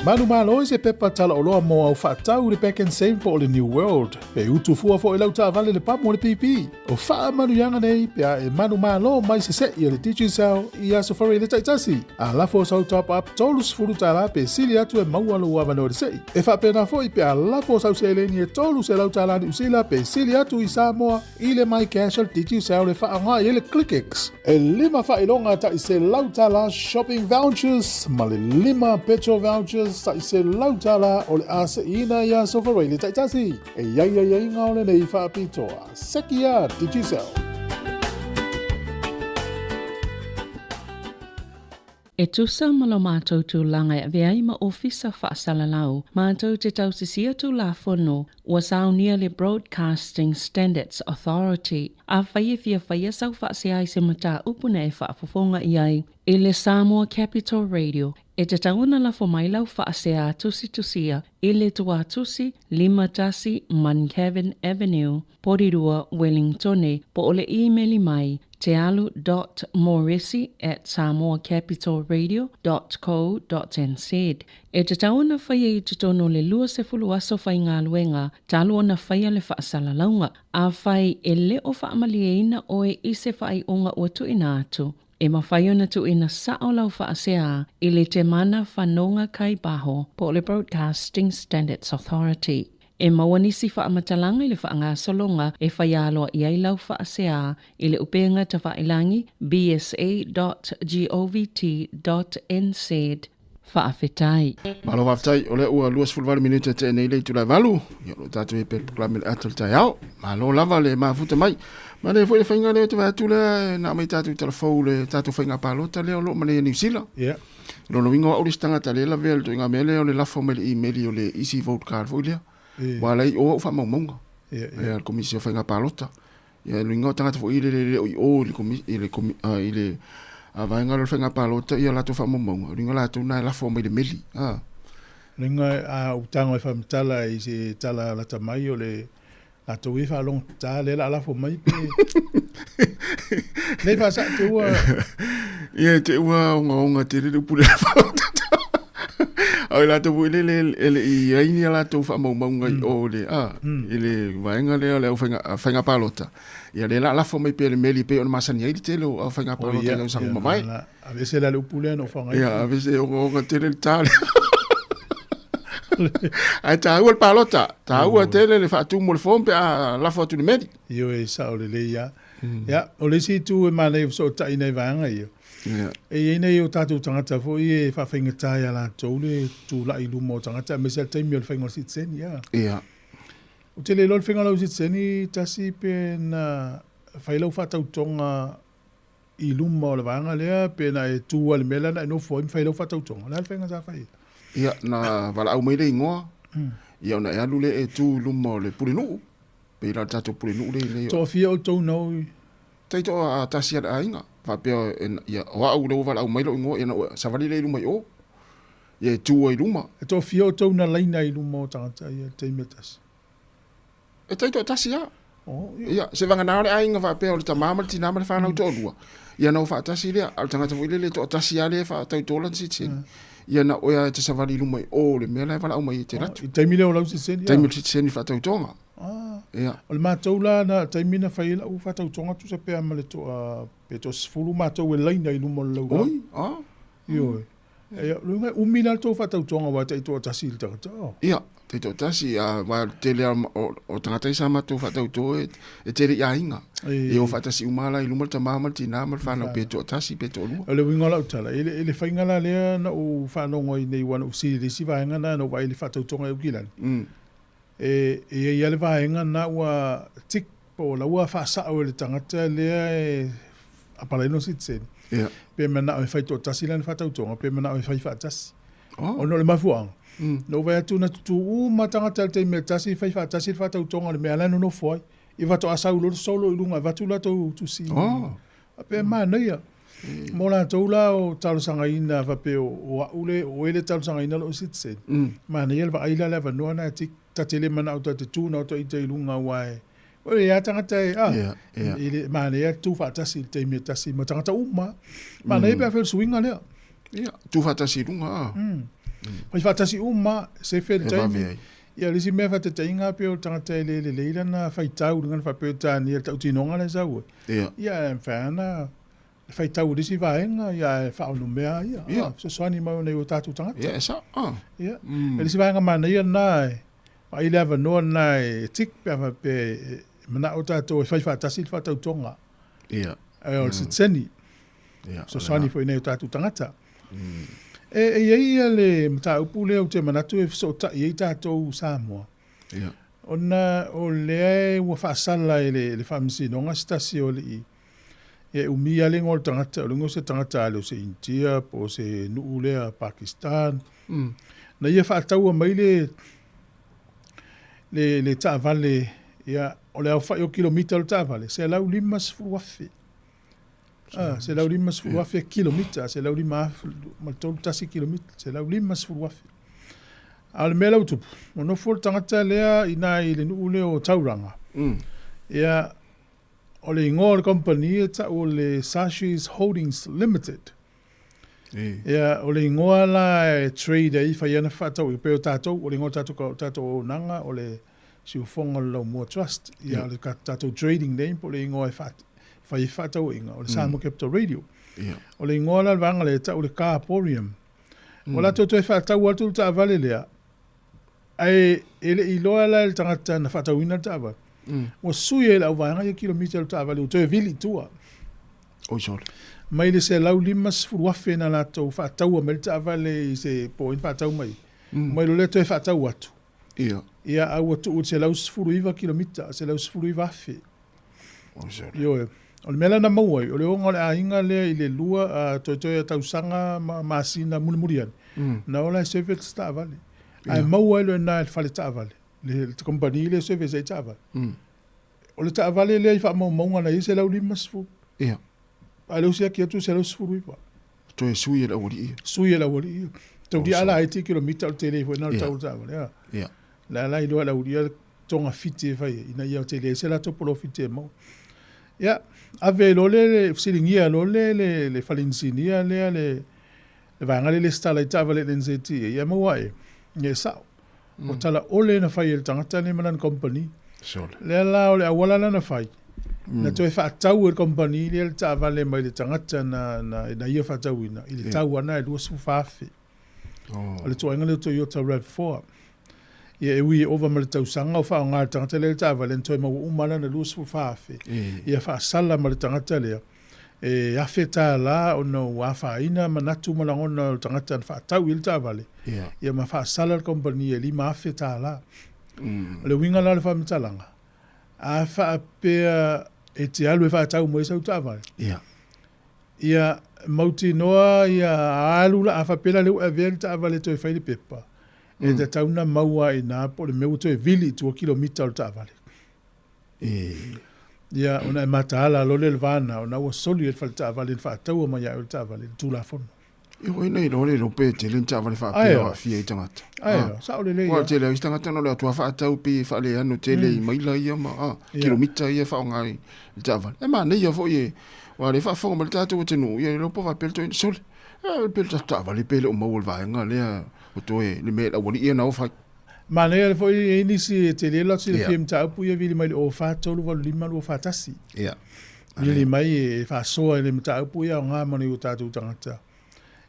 Manumalo i se pepa talaoloa mo au faatau i le Pak'nSave po o le New World. E utu fua foi lau taavale le pamu o le pipi. O faamanuiaga nei pe a e manumalo mai sese'i a le Digicel i Aso Faraile taitasi. A lafo sau top up $30 pe sili atu e maua lou avanoa i le se'i. E faapena foi pe a lafo sau seleni e $300 Niu Sila pe sili atu i Samoa i le MyCash a le Digicel e faaaoga i ai le ClickX. E lima faailoga tai $100 shopping vouchers ma le lima petrol vouchers tai $100 o le a se'iina i Aso Faraile taitasi. E i ai aiaiga o lenei faapitoa. Sekia Digicel. E tusa ma lo matou tulaga e avea ai ma Ofisa Faasalalau, matou te tausisia Tulafono ua saunia le Broadcasting Standards Authority. Afai e fia faia sau faasea i se mataupu na e faafofoga i ai i le Samoa Capital Radio, e tatau ona lafo mai lau faasea tusitusia i le Tuatusi 51 Muncavan Avenue, Porirua, Wellingtone, po o le īmeli mai, tealu dot moresi at samoacapitalradio dot co dot nz. E tatau ona faia i totonu o le 20 aso faigaluega talu ona faia le faasalalauga. Afai e le o faamalieina oe i se faaiuga ua tuuina atu, e mafai ona tuuina sao lau faasea i le Temana Whanonga Kaibaho po o le Broadcasting Standards Authority. E maua nisi faamatalaga i le faagasologa e faia aloa i ai lau faasea i le upenga tafailangi bsa.govt.nz. Faafetai. Malo faafetai, o lea ua 28 minute tea nei le itula e valu, ia o lo o tatou i ai pea i le polokalame o le ata o le taeao. Malo lava le mafuta mai. Ma le foi le faiga lea ou te vaai atu lea na aumai tatou tala fou le tatou faiga palota lea o lo o manea i Niu Sila. Yeah. Lona uiga o au le isi tagata lea e lavea i le ituaiga mea lea o le lafo mai le email o le easy vote card foi lea. Ua ala ai o au faamaumauga. Ia le Komisi o Faiga Palota. Ia le uiga o tagata foi lele e le o i o i le komisi i le i le vaega lea o le Faiga Palota ia latou faamaumauga. O le uiga latou na e lafo mai le meli. Le uiga a ou tago e faamatala i se tala lata mai o le latou e faalogo tata lea la lafo mai pe nei faasa te ua ia te ua ogaoga tele le upu le faalogo tata au latou foi lele e le i ai ni a latou faamaumauga i o le a i le vaega lea o le au faiga faiga palota ia le la lafo mai pea le meli pei ona masani ai le tele o au faiga palota i tausaga ua mavae. Aveese la le upu lea na ou faaaogaina. Ia, aveese ogaoga tele le ta lea. Ae taua le palota, taua tele le faatumu o le form pe a lafo atu i le meli. Ioe, sao lelei lava. Ia, o le isi itu e manaia fesootai nai vaega ia, e i ai nai o tatou tagata foi e faafaigata ia latou le tulai i luma o tagata aemaise lava le taimi o le faiga o le sitiseni. Ia. Ou te le iloa le faiga o lau sitiseni tasi pe na fai lau faatautoga i luma o le vaega lea pe na e tu lava i le mea lea na e nofo ai ma fai lau faatautoga. O le a le faiga sa fai ai? Ia, na valaau mai le igoa, ia ona e alu lea e tu i luma o le pulenuu, pei la o le tatou pulenuu lea i inei. Toafia outou na o i? Tai toa tasi a le aiga, faapea ia, o au lea ua valaau mai lou igoa, ia ona ou savali lea i luma i o. Ia e tu ai i luma. E toafia outou na laina i luma o tagata ia i le taimi e tasi? E tai toatasi lava. Oh, ia. Se vagana o le aiga faapea o le tama ma le tina ma le fanau toalua, ia ona o faatasi lea. A o le tagata foi lele e toatasi lava lea e faatauto lana sitiseni. Ia na oe lava e te savali i luma i o i le mea la e valaau mai ai e te alu atu. I taimi lea o lau sitiseni. Taimi o le sitiseni faatautoga. Ah. Ia. O le matou la na taimi na fai ai lau faatautoga tusa pe a ma le toa pe toa 10 matou e laina i luma o le laulau. Oi, ah. Ioe. Ia, lua ngai umi la le tou faatautoga aua e taitoatasi i le tagata. Oh. Ia, taitoatasi, a aua o le tele lava o, o tagata ia sa matou faatauto e, e tele i aiga. E o faatasi uma la i luma le tama ma le tina ma le fanau pe toatasi pe toalua. O le uiga o lau tala, i le, i le faiga la lea na ou faalogo ai nei aua na ou fesili i le isi vaega lena na ou vaai i le faatautoga i Aukilani. E, e i ai lava le vaega lena ua tick po o la ua faasao e le tagata lea e apalai lona sitiseni. Yeah. Pe manao e fai toatasi lana faatautoga, pe manao e fai faatasi. Oh. Ona o le mafuaaga, na ou vaai atu na tutū uma tagata i le taimi e tasi, fai faatasi le faatautoga o le mea la e nonofo ai. I faatoa sau loa le solo i luga e avatu latou tusi. Oh. Faapea e manaia. Mo latou la o talosagaina faapea o au le, o oe le talosagaina lou citizen. Manaia le vaai la le avanoa na e tick. Ta te le manao ta te tu na o ta ita i luga aua e o le a tagata e a i le manaia tu faatasi i le taimi e tasi ma tagata uma. Manaia pe a fai o le suiga lea. Ia, tu faatasi i luga a. Fai faatasi uma, sefe le taimi. Ia, o le isi mea faataitaiga pei o le tagata e le lelei lana faitau i luga na faa-Peretania i le tautinoga lea e sau ai. Ia, e mafai lava ona faitau i le isi vaega, ia, ae faaonomea ia. Ia. Fesoasoani mai ona i o tatou tagata. Ia, e sao. Ah. Ia. E le isi vaega manaia lena e vaai le avanoa lena e tick pe a faapea e manao tatou e fai faatasi le faatautoga. Ia. Ae o le sitiseni. Ia. Fesoasoani foi i nai o tatou tagata. E i ai ia le mataupu lea ou te manatu e fesootai ai tatou Samoa. Ia. Ona o lea ua faasala e le Faamasinoga se tasi o alii, ia e umi lava le igoa o le tagata, o le igoa o se tagata ale o se Initia po o se nuu lea Pakistan. Na ia faataua mai le le taavale, ia, o le aofai o kilomita o le taavale, 150,000. Ah, 150,000 kilomita, 153 kilomita, 150,000. A o le mea la ua tupu, ua nofo le tagata lea i ina i le nuu lea o Tauranga. Ia, o le igoa o le kamupani e tau o le Sashes Holdings Limited. Ia, o le igoa la e trade ai, fai ana fefaatauaiga, pei o tatou, o le igoa o tatou, tatou auaunaga o le Siufofoga o le Laumua Trust, ia, o le tatou trading name po o le igoa e fai ai fefaatauaiga, o le Samoa Capital Radio. O le igoa la o le vaega lea e tau o le Carporium. Ua latou toe faatau atu le taavale lea, ae e le i iloa la e le tagata na faatauina le taavale, ua sui e le auvaega ia kilomita o le taavale ua toe vili i tua. Oi sole. Mai le 150,000 na latou faataua mai le taavale i se po o ai na faatau mai, mai lo lea toe faatau atu. Ia. Ia, a ua tuu i le 119 kilomita, 119,000. Oi sole. Ioe. O le mea la na maua ai, o le oga o le aiga lea i le lua, toetoe tausaga ma masina mulimuli ane, na ola e service le taavale. Ae maua ai loa i ina i le fale taavale, le kamupani lea e service ai taavale. O le taavale lea i faamaumauga na i ai 150. Ia. A o lea ua siaki atu 119. Toe sui e le aualii ia. Sui e le aualii ia. Taulia ala ai ti kilomita o le tele foi na o le tau o le taavale. A. Ia. La la iloa e le aualii ia le togafiti e fai ai, ina ia tele ai se latou polofiti e maua. Ia, ave ai loa le, fesiligia loa le, le, le fale inisinia lea, le, le vaega lea e lesitala ai taavale i le NZTA, ia maua e, ia e sao. O tala ole na fai e le tagata lenei ma lana company. Sole. Lea la o le auala la na fai, na toe faatau e le company lea le taavale mai le tagata na, na, na ia faatauina i le tau ana e $24,000. Oh. O le tuaiga lea o Toyota RAV4. Ia e ui e ova ma le tausaga o faaaoga e le tagata lea le taavale, na toe maua uma lana $24,000. Ia faasala ma le tagata lea e $1,000 ona ua afaina manatu ma lagona o le tagata na faatau i ai le taavale, ia ma faasala le kamupani e $5,000. O le uiga la o le faamatalaga, a faapea e te alu e faatau mai sau taavale, ia mautinoa ia alu la, a faapea la lea ua e avea le taavale e toe fai le pepa, e tatau ona maua ai i ina po o le mea ua toe vili i tua kilomita o le taavale. Ia, ona e mataala loa lea i le va lena, ona ua soli e le fale taavale na faataua mai ia oe le taavale i le Tulafono. Ia, ua ina iloa le iloa pe tele ni taavale faapea o aafia ai tagata. Ae, sao lelei Ua tele ai isi tagata na o le atu lava faatau pei e faaleano tele i maila ia ma kilomita ia e faaaoga i le taavale. E manaia foi e, aua o lea e faafofoga mai le tatou atunuu, ia le iloa po o faapea le toeaina, sole, pe le tatou taavale pe le o maua i le vaega lea o toe le mea i le aualii ia na o fai. Manaia foi e i ai nisi e tele le atu silafia i mataupu ia vili mai le 043852 41. Vili mai e faasoa i le mataupu ia aoga mo nai o tatou tagata.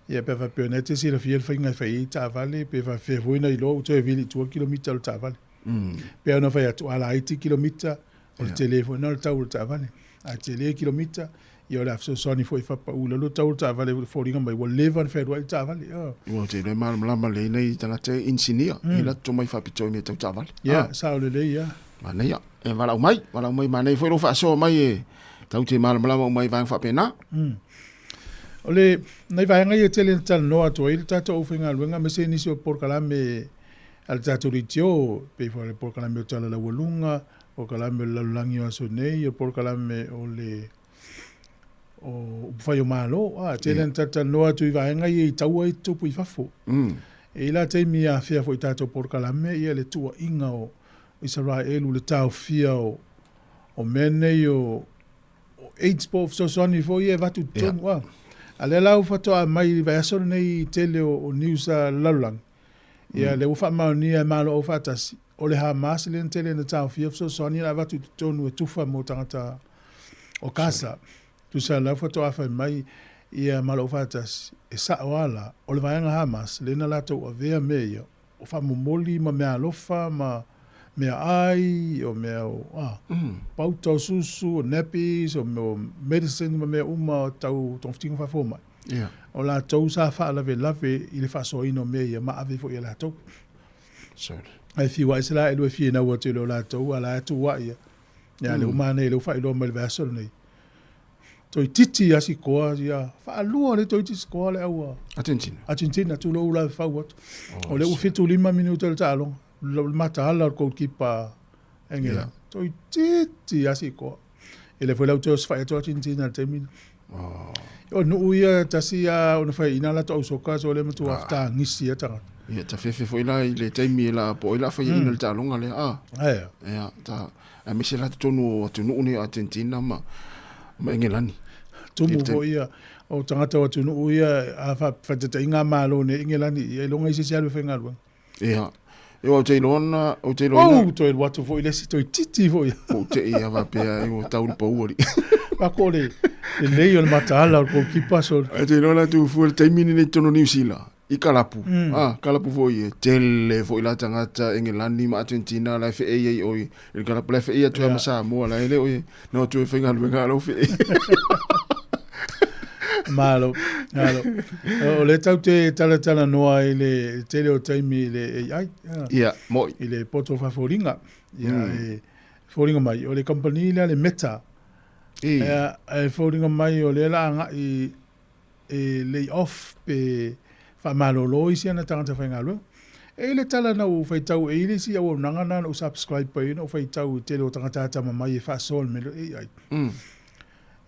Ia pe a faapea o lena e te silafia le faiga e fai ai taavale pe faapefea foi ona iloa ua toe vili i tua kilomita o le taavale. Pei ona fai atu a laiti kilomita o le tele foi lena o le tau o le taavale. A tele kilomita, ia o le a fesoasoani foi e faapau i lalo le tau o le taavale e foliga mai ua leva ona fealuai le taavale. Ua te iloa e malamalama lelei nai tagata e inisinia i latou tomai faapitoa i mea tau taavale. Ia, sao lelei ia. Manaia. E valaau mai, valaau mai, manaia foi lou faasoa mai e tau te malamalama uma i vaega faapena. O le, nai vaega ia e tele ina talanoa atu ai le tatou aufaigaluega aemaise nisi o polokalame a le tatou leitio, pei foi o le polokalame o Tala Laualuga, polokalame o le Lalolagi o aso nei, o le polokalame o le o upufai o Malo. A, tele ina talatalanoa atu i vaega ia i taua ia e tutupu i fafo. E i ai la taimi e afea foi i tatou polokalame ia le tuuaiga o Isaraelu i le taofia o mea nei o AIDS po o fesoasoani foi ia e avatu i totonu. A lea la ua faatoa aumai i le vaiaso lenei i tele o news a le lalolagi, ia lea ua faamaonia e Malo Aufaatasi, o le Hamas lea na tele ina taofia fesoasoani na avatu i totonu e tufa mo tagata o Gaza. Tusa la ua faatoa fai mai ia Malo Aufaatasi, e sao lava la, o le vaega Hamas lea na latou avea mea ia, o faamomoli ma meaalofa ma meaai, o mea o pauta o susu, o nappies, o mea o medicine ma mea uma tau togafitiga faafomai. O latou sa faalavelave i le faasoaina o mea ia ma ave foi e latou. Ae fiu ae se la e lua fia nau atu i le o latou, a la e tuuai ia. Ia le uma nei le ua faailoa mai le vaiaso lenei. Toeitiiti lava sikoa ia, faalua lea toeitiiti sikoa le au a Argentina. Argentina, tulou la e fau atu. O lea ua 75 minute o le taaloga, le mataala o le goalkeeper Engela. Yeah. Toeitiiti lava sikoa. E le foi la ua toe osofai atu Argentina i le taimi lena. Oh. O nuu ia tasi a ona fai ina latou au soka so le matua ah. fetagisi a tagata. Ia ta fefe foi la i le taimi e la po ai la fai ina le taaloga lea. Ah. Aia. Ia ta aemaise la totonu o atunuu nei o Argentina ma ma Engelani. Tumu foi ia o tagata o atunuu ia a faataitaiga Malo nei Engelani ia iloga i se isi alu e faigaluega. Ia. E ou te iloa na, ou te iloa ina. Ou toe alu atu foi le isi toeitiiti foi. Ou te i ava pea e o tau le pau ali. Ako le lelei o le mataala o le goalkeeper so. Ou te iloa la tu fua le taimi nei totonu o Niu Sila. I kalapu. Ah, kalapu foi e tele foi la tagata Engelani ma Argentina la e feei ai oi. I le kalapu la e feei atu ai ma Samoa la e le oi na o tu e faigaluega a lau feei. Malo, malo. O le tau te talatalanoa i le tele o taimi i le AI. Ia, moi. I le poto faafoliga. Ia, e foliga mai, o le kamupani lea le Meta. Ia, e foliga mai o lea la agai e lay off pe faamalolo isi ana tagata faigaluega. E i ai le tala na ou faitau, e i ai le isi auaunaga na na ou subscribe ai na ou faitau i tele o tagata atamamai e faasoa le mea lea AI.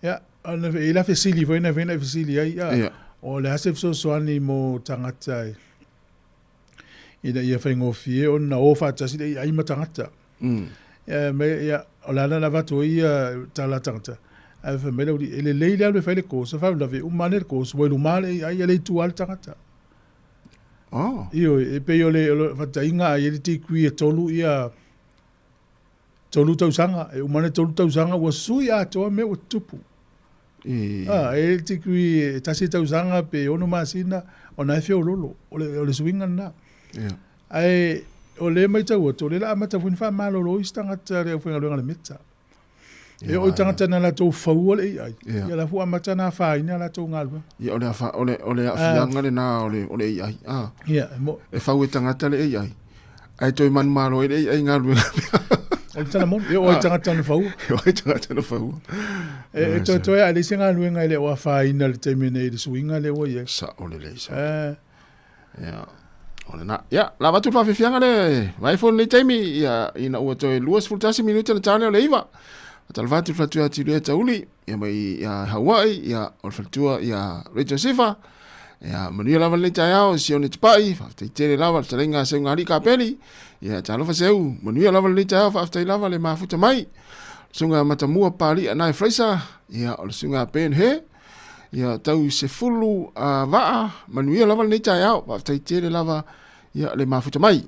Ia, ona e i ai la fesili foi na fai na fesili ai, ia, o le a se fesoasoani mo tagata e ina ia faigofie ona o faatasi le AI ma tagata. Ia, me, ia, o le ala na avatu ai ia tala a tagata, ae fai mai le aualii, e lelei le alu e fai le course, faalavelave e uma ane le course, ua i luma le AI, e le i tua le tagata. Oh. Ioe, e pei o le, o le faataitaiga a i ai le degree e tolu ia, tolu tausaga, e uma ane tolu tausaga ua sui atoa mea ua tutupu. E. Ah, e le degree e tasi tausaga pe ono masina, ona e feololo, o le, o le suiga lena. Yeah. Ae o lea e matau atu, o lea o le a amata foi ona faamalolo isi tagata le aufaigaluega a le Meta. E oo i tagata na latou faua le AI, ia la foi ua amata ona afaina a latou galuega. Ia, o le afa, o le, o le aafiaga lena o le, o le AI. Ah. Ia, e mo. E fau e tagata le AI. Ae toe manumalo ai le AI i galuega. O le tala moni, e oo i tagata na faua. E oo i tagata na faua. E, e toe toe a e leai se galuega e le o afaina i le taimi nei i le suiga lea ua i ai. Sao lelei, sao. Eh. Ia, o lena. Ia, la avatu le faafiafiaga le vai foi lenei taimi, ia, ina ua toe 21 minute na ta lea o le 9. Faatalofa atu i le faletua ia Tiulia Tauli, ia mai ia Hawaii, ia o le faletua ia Rachel Sifa. Ia, manuia lava lenei taeao, Sione Tupai, faafetai tele lava le fetalaiga a Seugalii Kapeli. Ia, talofa Seu, manuia lava lenei taeao, faafetai lava le mafuta mai. Susuga Matamua Pali'a Nae Fraser, ia, o le susuga Ben He, Ia tau 10 vaa, manuia lava lenei taeao, faafetai tele lava ia le mafuta mai.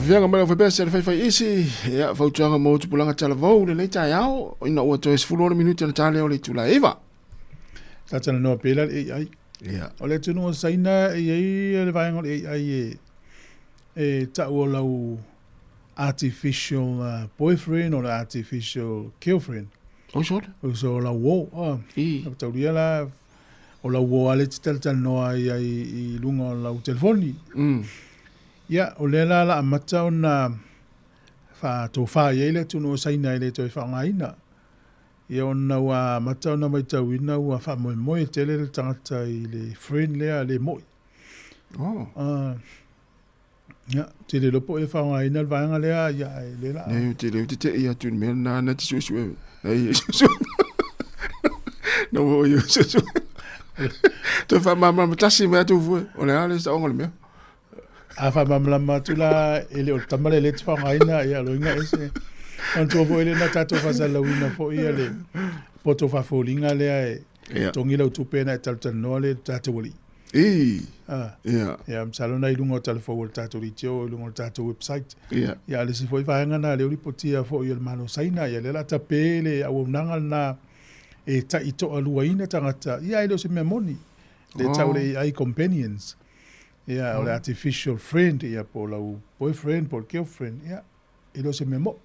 Faafiafiaga mai le aufaipeasi a le faifai isi, ia, fautuaga mo tupulaga talavou lenei taeao, ina ua toe 16 minute ona ta lea o le itula e 9. Sa talanoa pea la le AI. Ia. O le atunuu o Saina e i ai le vaega o le AI e, e tau o lau artificial boyfriend o le artificial girlfriend. Oi sole. O so lau uo. Oh. I. Taulia la o lau uo a le te talatalanoa ai ai i luga o lau telefoni. Ia, o lea la la amata ona faatofa i ai le atunuu o Saina e le toe faaaogaina. Ia ona ua amata ona matauina ua faamoemoe tele le tagata i le friend lea le mo'i. Oh. Ia, tele loa po o e faaaogaina le vaega lea, ia, ai le la. Nei, te leo te te i atu i mea nā na te suesue. Nei, suesue. Na o i suesue. Toe whaamāmalama tasi mai atu fue. O le a le saonga le mea. A whaamāmalama atu la, e le o le tama le le te whaangaina, ia, loinga ese. Manatua foi le na tātou faasalalauina foi ia le poto faafoliga lea e togi lau tupe na e talatalanoa le tatou alii. I. Ah. Ia. Ia, masalo na i luga o talafou o le tatou litio, i luga o le tatou website. Ia. Ia, le isi foi vaega na lea ua lipotia foi e le Malo o Saina, ia lea o le a tape le auaunaga lena e taitoaluaina tagata, ia e le o se mea moni. Le tau le AI companions. Ia, o le artificial friend, ia, po o lau boyfriend, po o le girlfriend, ia, e le o se mea mo'i.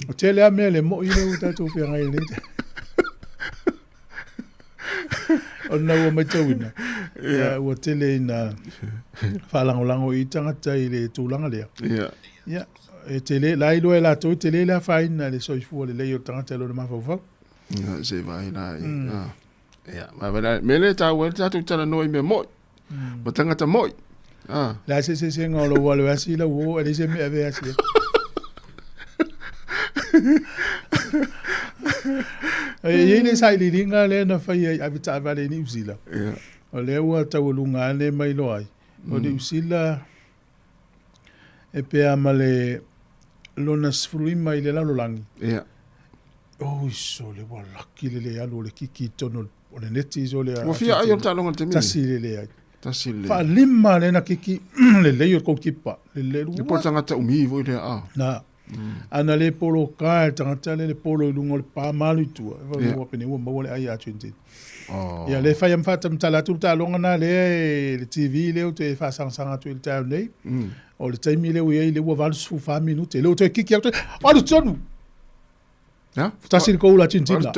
O tele lava mea le mo'i lea ua tatou feagai ai nei. Ona ua matauina, ia, ua tele ina faalagolago i tagata i le tulaga lea. Ia, e tele, la iloa e latou e tele le afaina i le soifua lelei o le tagata i lona mafaufau. Ia, se vaai la i. Ia, vaai la, me le tāua e le tatou talanoa i mea mo'i. Ma tagata mo'i. Ah. Le a se eseesega o lou alu e asi i lau uo, e leai se mea e ave e asi ai. E i ai le sailiiliga lea na faia i avetaavale i Niu Sila. O lea ua taualuga ane mai loa ai. O Niu Sila e pea ma le lona 15 i le lalolagi. Oi sole, ua laki le le alu o le kiki i totonu o le neti sole a. Ua fia ai o le taaloga i le taimi Tasi le leai. Tasi le. Faalima le na kiki lelei o le goalkeeper. Lelei E po o le tagata umi foi lea a. Na. Ana le poloka e le tagata lea le polo i luga o le pa ma alu i tua. E ua pene ua maua le ai a Argentina. Oh. Ia le fai am faatamtala atu le taaloga na lea e le TV lea ou te faasangasaga atu i le taeao nei. O le taimi lea ua i ai lea ua 84 minute. Lea ua toe kiki atu. Alu tonu! Ha? Tasi le koula Argentina.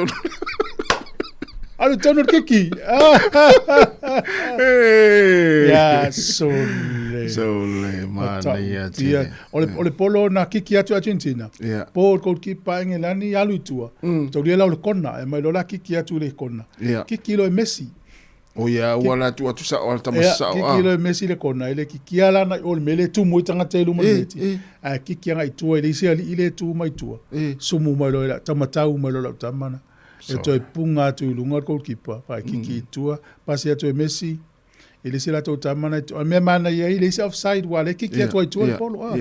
Alu tonu le kiki. Hey. Ia, sole. Sole, manaia tele. O le, o le polo na kiki atu Argentina. Yeah. Po o le goalkeeper Engelani alu i tua. Taulia la o le kona. E mai loa la kiki atu i le kona. Yeah. Kiki loa e Messi. O ia, ua la tu atu sao al tama Ia, sao. kiki loa e Messi le kona. E le kikia la na i o le mea le tumu i tagata i luma o le neti. Ae kiki agai i tua i le isi alii le tu mai tua. Sumu mai loa i lau tama, tau mai loa lau tama na. E toe punga atu i luga le goalkeeper. Fae kiki i tua, pasi atu e Messi. I le isi latou tama na i tua. O le mea manaia ai, le isi offside, ua le kiki atu ai i tua le polo.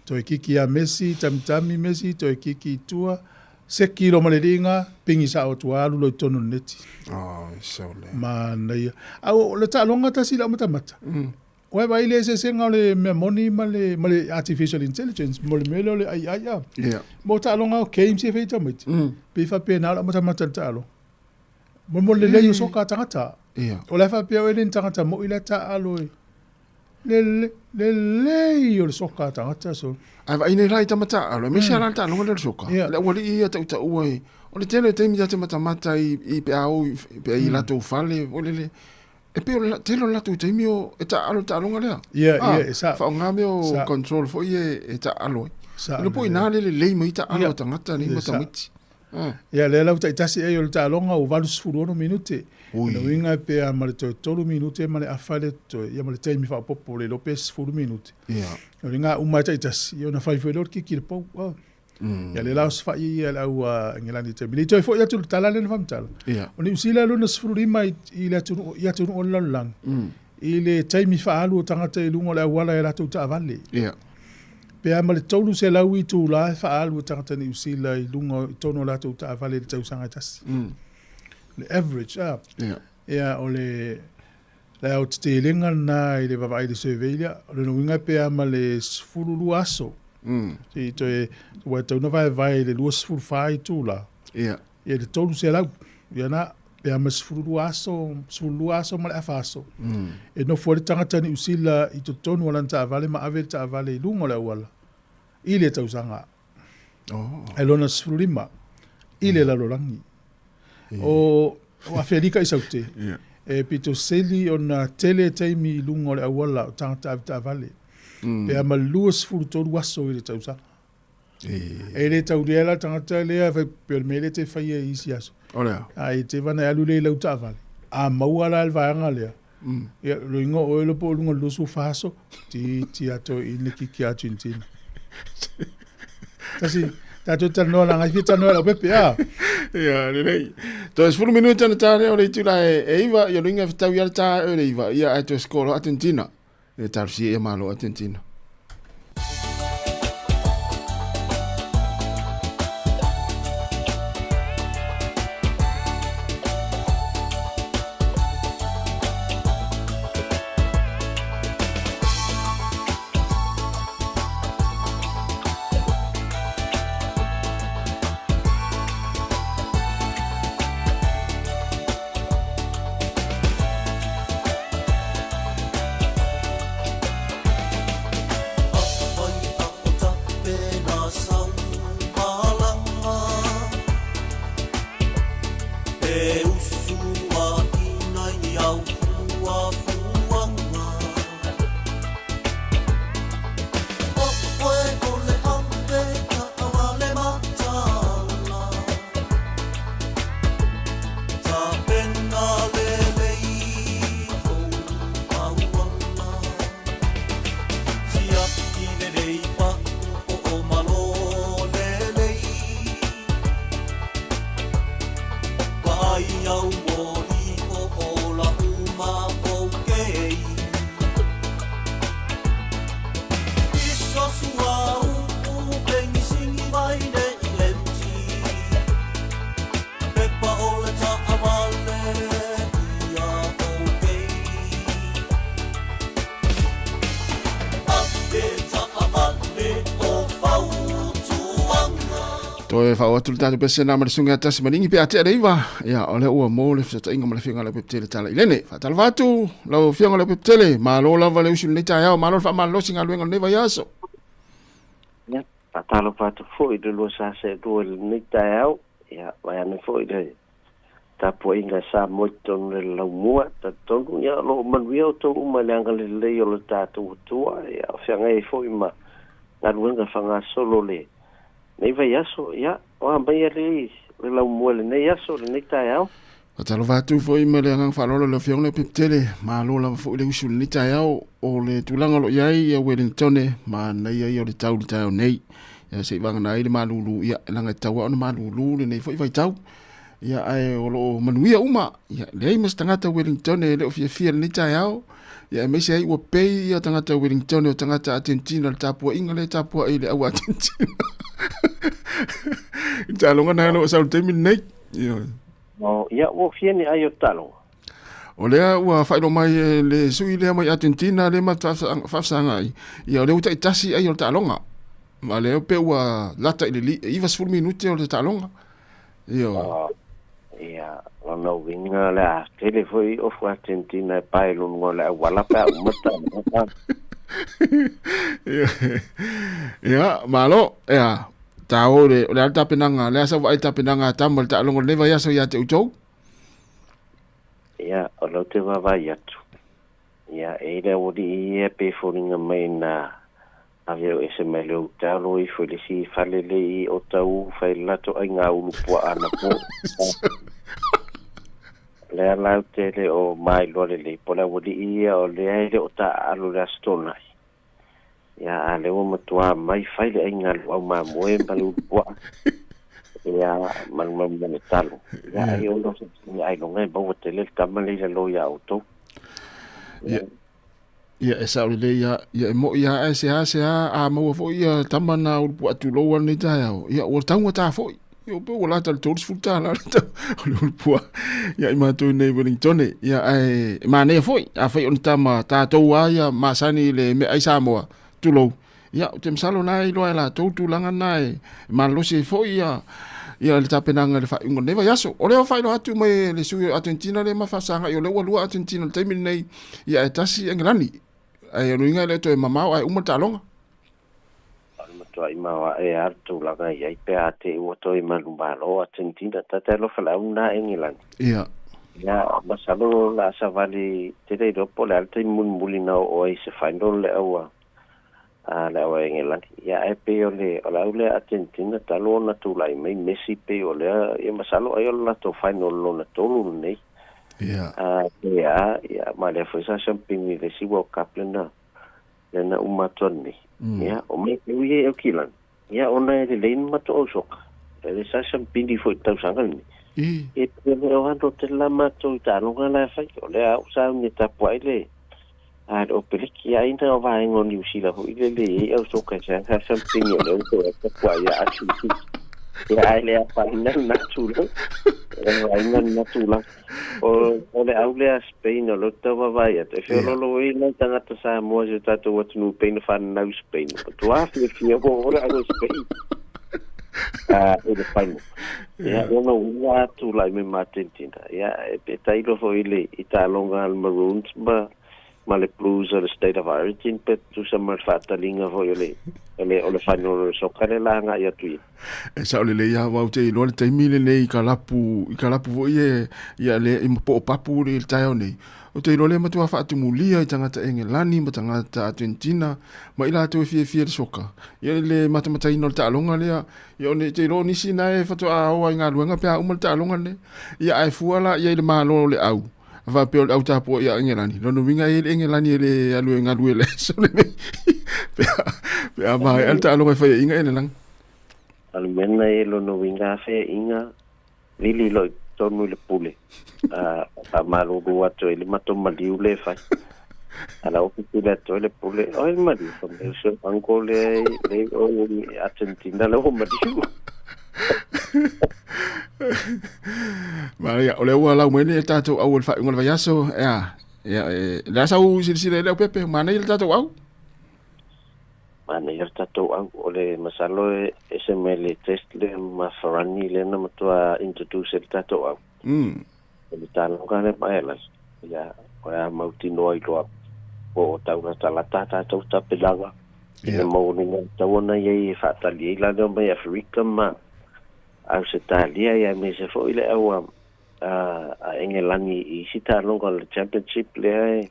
Toe kiki ia Messi, tamitami Messi, toe kiki i tua, seki loa ma le liiga, pingi sao atu alu loa i totonu o le neti. Manaia. A o le taaloga tasi i lau matamata. Ua e vaai i le eseesega o le mea moni ma le, ma le artificial intelligence, mo le mea lea o le AI a. Mo taaloga o games ia e fai e tamaiti, pei e faapena lau matamata i le taaloga. Mo mo le lelei o soka a tagata. O la e faapea oe le ni tagata moi la e taaalo e le lelei o le soka a tagata so. Ae vaai nei la i tama taaalo, aemaise lava la le taaloga lea o le soka. Le aualii ia tautaua i, o le tele o taimi ta te matamata i pe a o pe a i latou fale foi lele, e pei o le tele o le latou taimi o e taaalo i le taaloga lea. Ia, ia, e sa. Faaaoga mea o control foi ia e taaalo ai. Sa. E po i ina le lelei mai taaalo a tagata nei ma tamaiti. Ia, lea la ua taitasi ai o le taaloga ua 86 minute. O le uiga e pe a ma le toe 3 minute ma le afa le totoe, ia ma le taimi faaopoopo le iloa pe 10 minute. O le ga uma e taitasi, ia ona fai foi lea o le kiki i le pou. Ia lea la osofai ia le au Engelani i le taimi nei. Toe foi atu i le tala lea na faamatala. O Niu Sila lona 15 i le atunuu, i atunuu o le lalolagi, i le taimi faaalu o tagata i luga o le auala i a latou taavale. Pe a ma le 300 itula e faaalu e tagata Niu Sila i luga i totonu o latou taavale i le tausaga e tasi. Le average, a. Ia, o le Le aotetelega lena i le vaavaai i le survey lea, o lona uiga pe a ma le 12 aso. Se i toe, ua e tatau ona vaevae i le 24 itula. Ia. Ia le 300, ia na, pe a ma le 12 aso, 12 aso ma le afa aso. E nofo ai le tagata Niu Sila i totonu o lana taavale ma ave le taavale i luga o le auala i le tausaga. Oh. Ai lona 15 i le lalolagi. O, o Afelika i Saute, yeah. e pito seli ona tele taimi i luga o le auala o tagata ave taavale. Pe a ma 23 aso i le tausaga. E le taulia la tagata lea fai pe o le mea lea te faia i isi aso. O lea. A i te vana e alu lea i lau taavale. A maua la le vaega lea. Ia, lo ingoa o oe lo po o luga o le 24 aso, ti ti ato i le kiki Argentina. Tasi, tatou talanoa la ngai fia talanoa lau pepe a. Ia, lelei. Toe 10 minuta na tā lea o le itu la e iwa, ia luinga whitau ia le tā e le iwa, ia ai toe skoro Argentina. Ia talusia ia malo Argentina. Toe whao atu le tātou pese nā ma le sunga tasi maningi pe atea le iwa. Ia, o le ua mō le whasatainga ma le whianga le peptele tala i lene. Whaatalafa atu, lau whianga le peptele, malo lava le usu lenei taeao, malo le whaamalosi ngā luenga lenei vaiaso. Ia, whaatalafa atu foi le lua sa se lua lenei taeao. Ia, vai ane foi le tapuaiga sa moi tonu le laumua talitonu ia o loo manuia outou uma i le agalelei o le tatou Atua ia o feagai ai foi ma galuega fagasolo le nei vaiaso ia o a mai alii le laumua i lenei aso i lenei taeao. Faatalofa atu foi ma le agaga faaaloalo i le Afioga i le Pepetele, malo lava foi le usu i lenei taeao o le tulaga o lo o i ai ia Wellingtone, manaia ia o le tau i le taeao nei. Ia se i vagana ai le malulu, ia leaga e tatau lava ona malulu lenei foi vaitau. Ia ae o lo o manuia uma, ia leai ma se tagata Wellingtone e le o fiafia i lenei taeao. Ia aemaise ai ua pei ia tagata Wellingtone o tagata Argentina i le tapuaiga lea e tapuai i le au Argentina. I le taaloga na o lo o sau i le taimi lenei. Ia. Oh, ia, ua fia ni ai o taaloga. O lea ua faailoa mai e le sui lea mai Argentina lea ma faafesaga ai, ia o lea ua taitasi ai o le taaloga. Ma lea pe ua lata i le 90 minute o le taaloga. Ia. Oh, ia, lona uiga o le a tele foi ofu Argentina e pae i luga o le auala pe a uma le taaloga. Ia, ia, malo, ia, tāua o le, o le a le tapenaga, le a sau vaai tapenaga a tama i le taaloga o lenei vaiaso ia te outou? Ia, o lea ou te vaavaai atu, ia, e i le aualii ia pe foliga mai na ave o ese mai le uta lo ifo i le isi fale le i Otahuhu fai le latou aiga ulu puaa anapo. Lea la ou te le o mailoa lelei po o le aualii ia o lea e le o taaalo i le Aso Toonai. Ia, a lea ua matua mai fai le aiga luau mamoe ma le ulu puaa, ia, ma le talo. Ia, ai ono se ailoga e maua tele le tama lea i lalo iā outou. Ia, ia e sao lelei ia, ia e mo'i lava ae seā seā a maua foi ia tama na ulu puaa tulou a lenei taeao, ia ua taugata foi. Ia pe ua lata le $30 le tau o le ulupuā ia i matou i nei Wellington. Ia ae e manaia foi, afai o ni tama tatou a ia masani i le meaai Samoa, tulou, ia ou te masalo na e iloa e latou tulaga na e malolosi ai foi ia ia le tapenaga i le faaiuga o lenei vaiaso. O lea ua faailoa atu mai e le sui o Argentina lea ma faasagai o lea ua lua Argentina i le taimi lenei, ia ae tasi Engelani. Ae o le uiga e le o toe mamao ae uma le taaloga. O le matuai maoae lava le tulaga e i ai pe a te i ua toe manumalo Argentina. Tata alofa le au lena Engelani. Ia. Ia, masalo o le a savali tele iloa po o le a le taimi mulimuli na oo ai i se final le au a a le au a Engelani. Ia ae pei o le o le au lea Argentina talu ona tulai mai Messi pei o lea ia masalo ai o le latou final lona tolu lenei. Ia. A pe a ia ma lea foi sa siampini i le isi World Cup lena lena uma atu nei. Ia, o mai te ui e au kilani. Ia, ona e lelei ni matou au soka. E le sa siampini foi i tausaga lenei. E pei o lea o te la matou i taaloga la e fai. O lea au sa uni e tapuai le a le Opeliki. Ia aina o vaega o Niu Sila foi le le i au soka e sa siampini o lea o e tapuai ia atu. Ia ai le apaina na tulaga. E aina na tulaga. O le au lea Spain o lea ou te tau vaavaai atu, e feoloolo ai nai tagata Samoa i si o tatou atunuu pei na fananau i Spain. Matua fiafia mo le au Spain i le final. Ia, lona uiga a tulai mai ma Argentina. Ia, e pe tailo foi i le i taaloga a le Maroons ma le Blues o le State of Origin pe tusa ma le faataliga foi o le o le o le final o le soka le la agai atu i ai. E sao lelei lava aua ou te iloa le taimi lenei i ka lapu, i ka lapu foi e ia le i po o papu le taeao nei. Ou te iloa lea matua faatumulia i tagata Engelani ma tagata Argentina ma i latou e fiafia i le soka. Ia le matamataina o le taaloga lea, ia o te iloa o nisi na e faatoa o ai galuega pe a uma le taaloga lenei. Ia ae fua la ia i le malo o le au. A faapea o le au tapuai ia Engelani, lona uiga e i ai le Engelani e le alu e galue i le aso lenei. Pe a maea le taaloga e faiaina e le lagi. O le mea lena e lona uiga feaiga vili loa i totonu i le pule a faamalulu atu ai le matou maliu lea e fai. A la ua pipili atu ai le pule, oi le maliu, fai mai o si ou uncle lea e o i Argentina lea ua maliu. Manaia, o lea ua lau mai nei e tatou au o le faaiuga o le vaiaso, ea, ia, e, le a sau silasila i le au pepe, manaia le tatou au? Manaia le tatou au, o le masalo e ese mai le test lea ma Farani lea na matua introduce ai le tatou au. O le taloga lea ma Ellen, ia, o le a mautinoa iloa po o taulatalata tatou tapenaga i le maua tau ona i ai e faatali ai la lea mai Aferika ma Ausetalia ia aemaise foi le au a Engelani i isi taaloga o le Championship lea e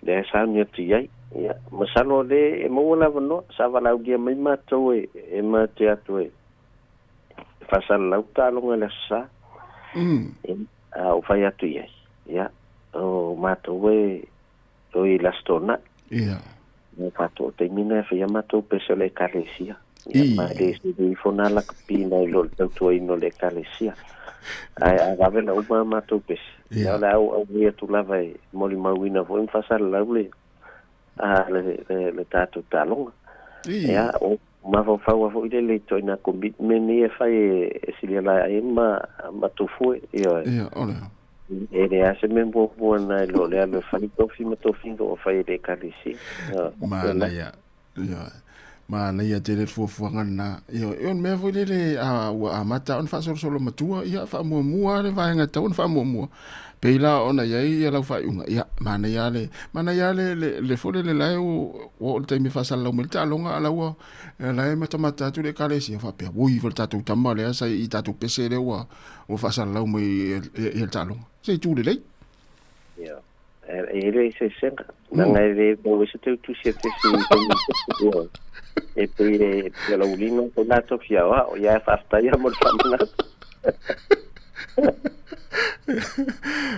lea e sauni atu i ai. Ia, masalo o lea e maua le avanoa, sa valaaulia mai matou e ma te atu e faasalalau taaloga i le Aso Sa. A o fai atu i ai, ia, o matou e o i le Aso Toonai. Ia. Mo faatoa taimi na e faia matou pese o le Ekalesia. Ia, ma e le sili ifo na lakapi nai lo le tautuaina o le Ekalesia. Ae a vave ona uma a matou pese, ia o le a ou aumai atu lava e molimauina foi ma faasalalau le, a, le, le, le tatou taaloga. Ia, o mafaufau lava foi lele i ituaiga commitment ia e fai e silia ai ma, ma tufue. Ioe. Ia, o lea. E leai se mea muamua na i lo le alu e fai tofi ma tofiga ua fai e le Ekalesia. Manaia. Ioe. Manaia tele le fuafuaga lena. Ioe. O le mea foi lele a ua amata ona faasolosolo matua, ia faamuamua le vaega e tatau ona faamuamua. Pei la ona i ai ia lau faaiuga, ia manaia le, manaia le, le, le foi lele la e ua oo i le taimi e faasalalau mai le taaloga, a la ua, la e matamata atu le Ekalesia faapea, oi, o le tatou tama lea sa i tatou pese lea ua, ua faasalalau mai i le taaloga. Se itu lelei. Ia. E le se sega. Nanga e le maua se tau tusi a tesi i te E pei e pe lau lima ko nā tō fia oa, o ia e whaaftai a mo le whamanatu.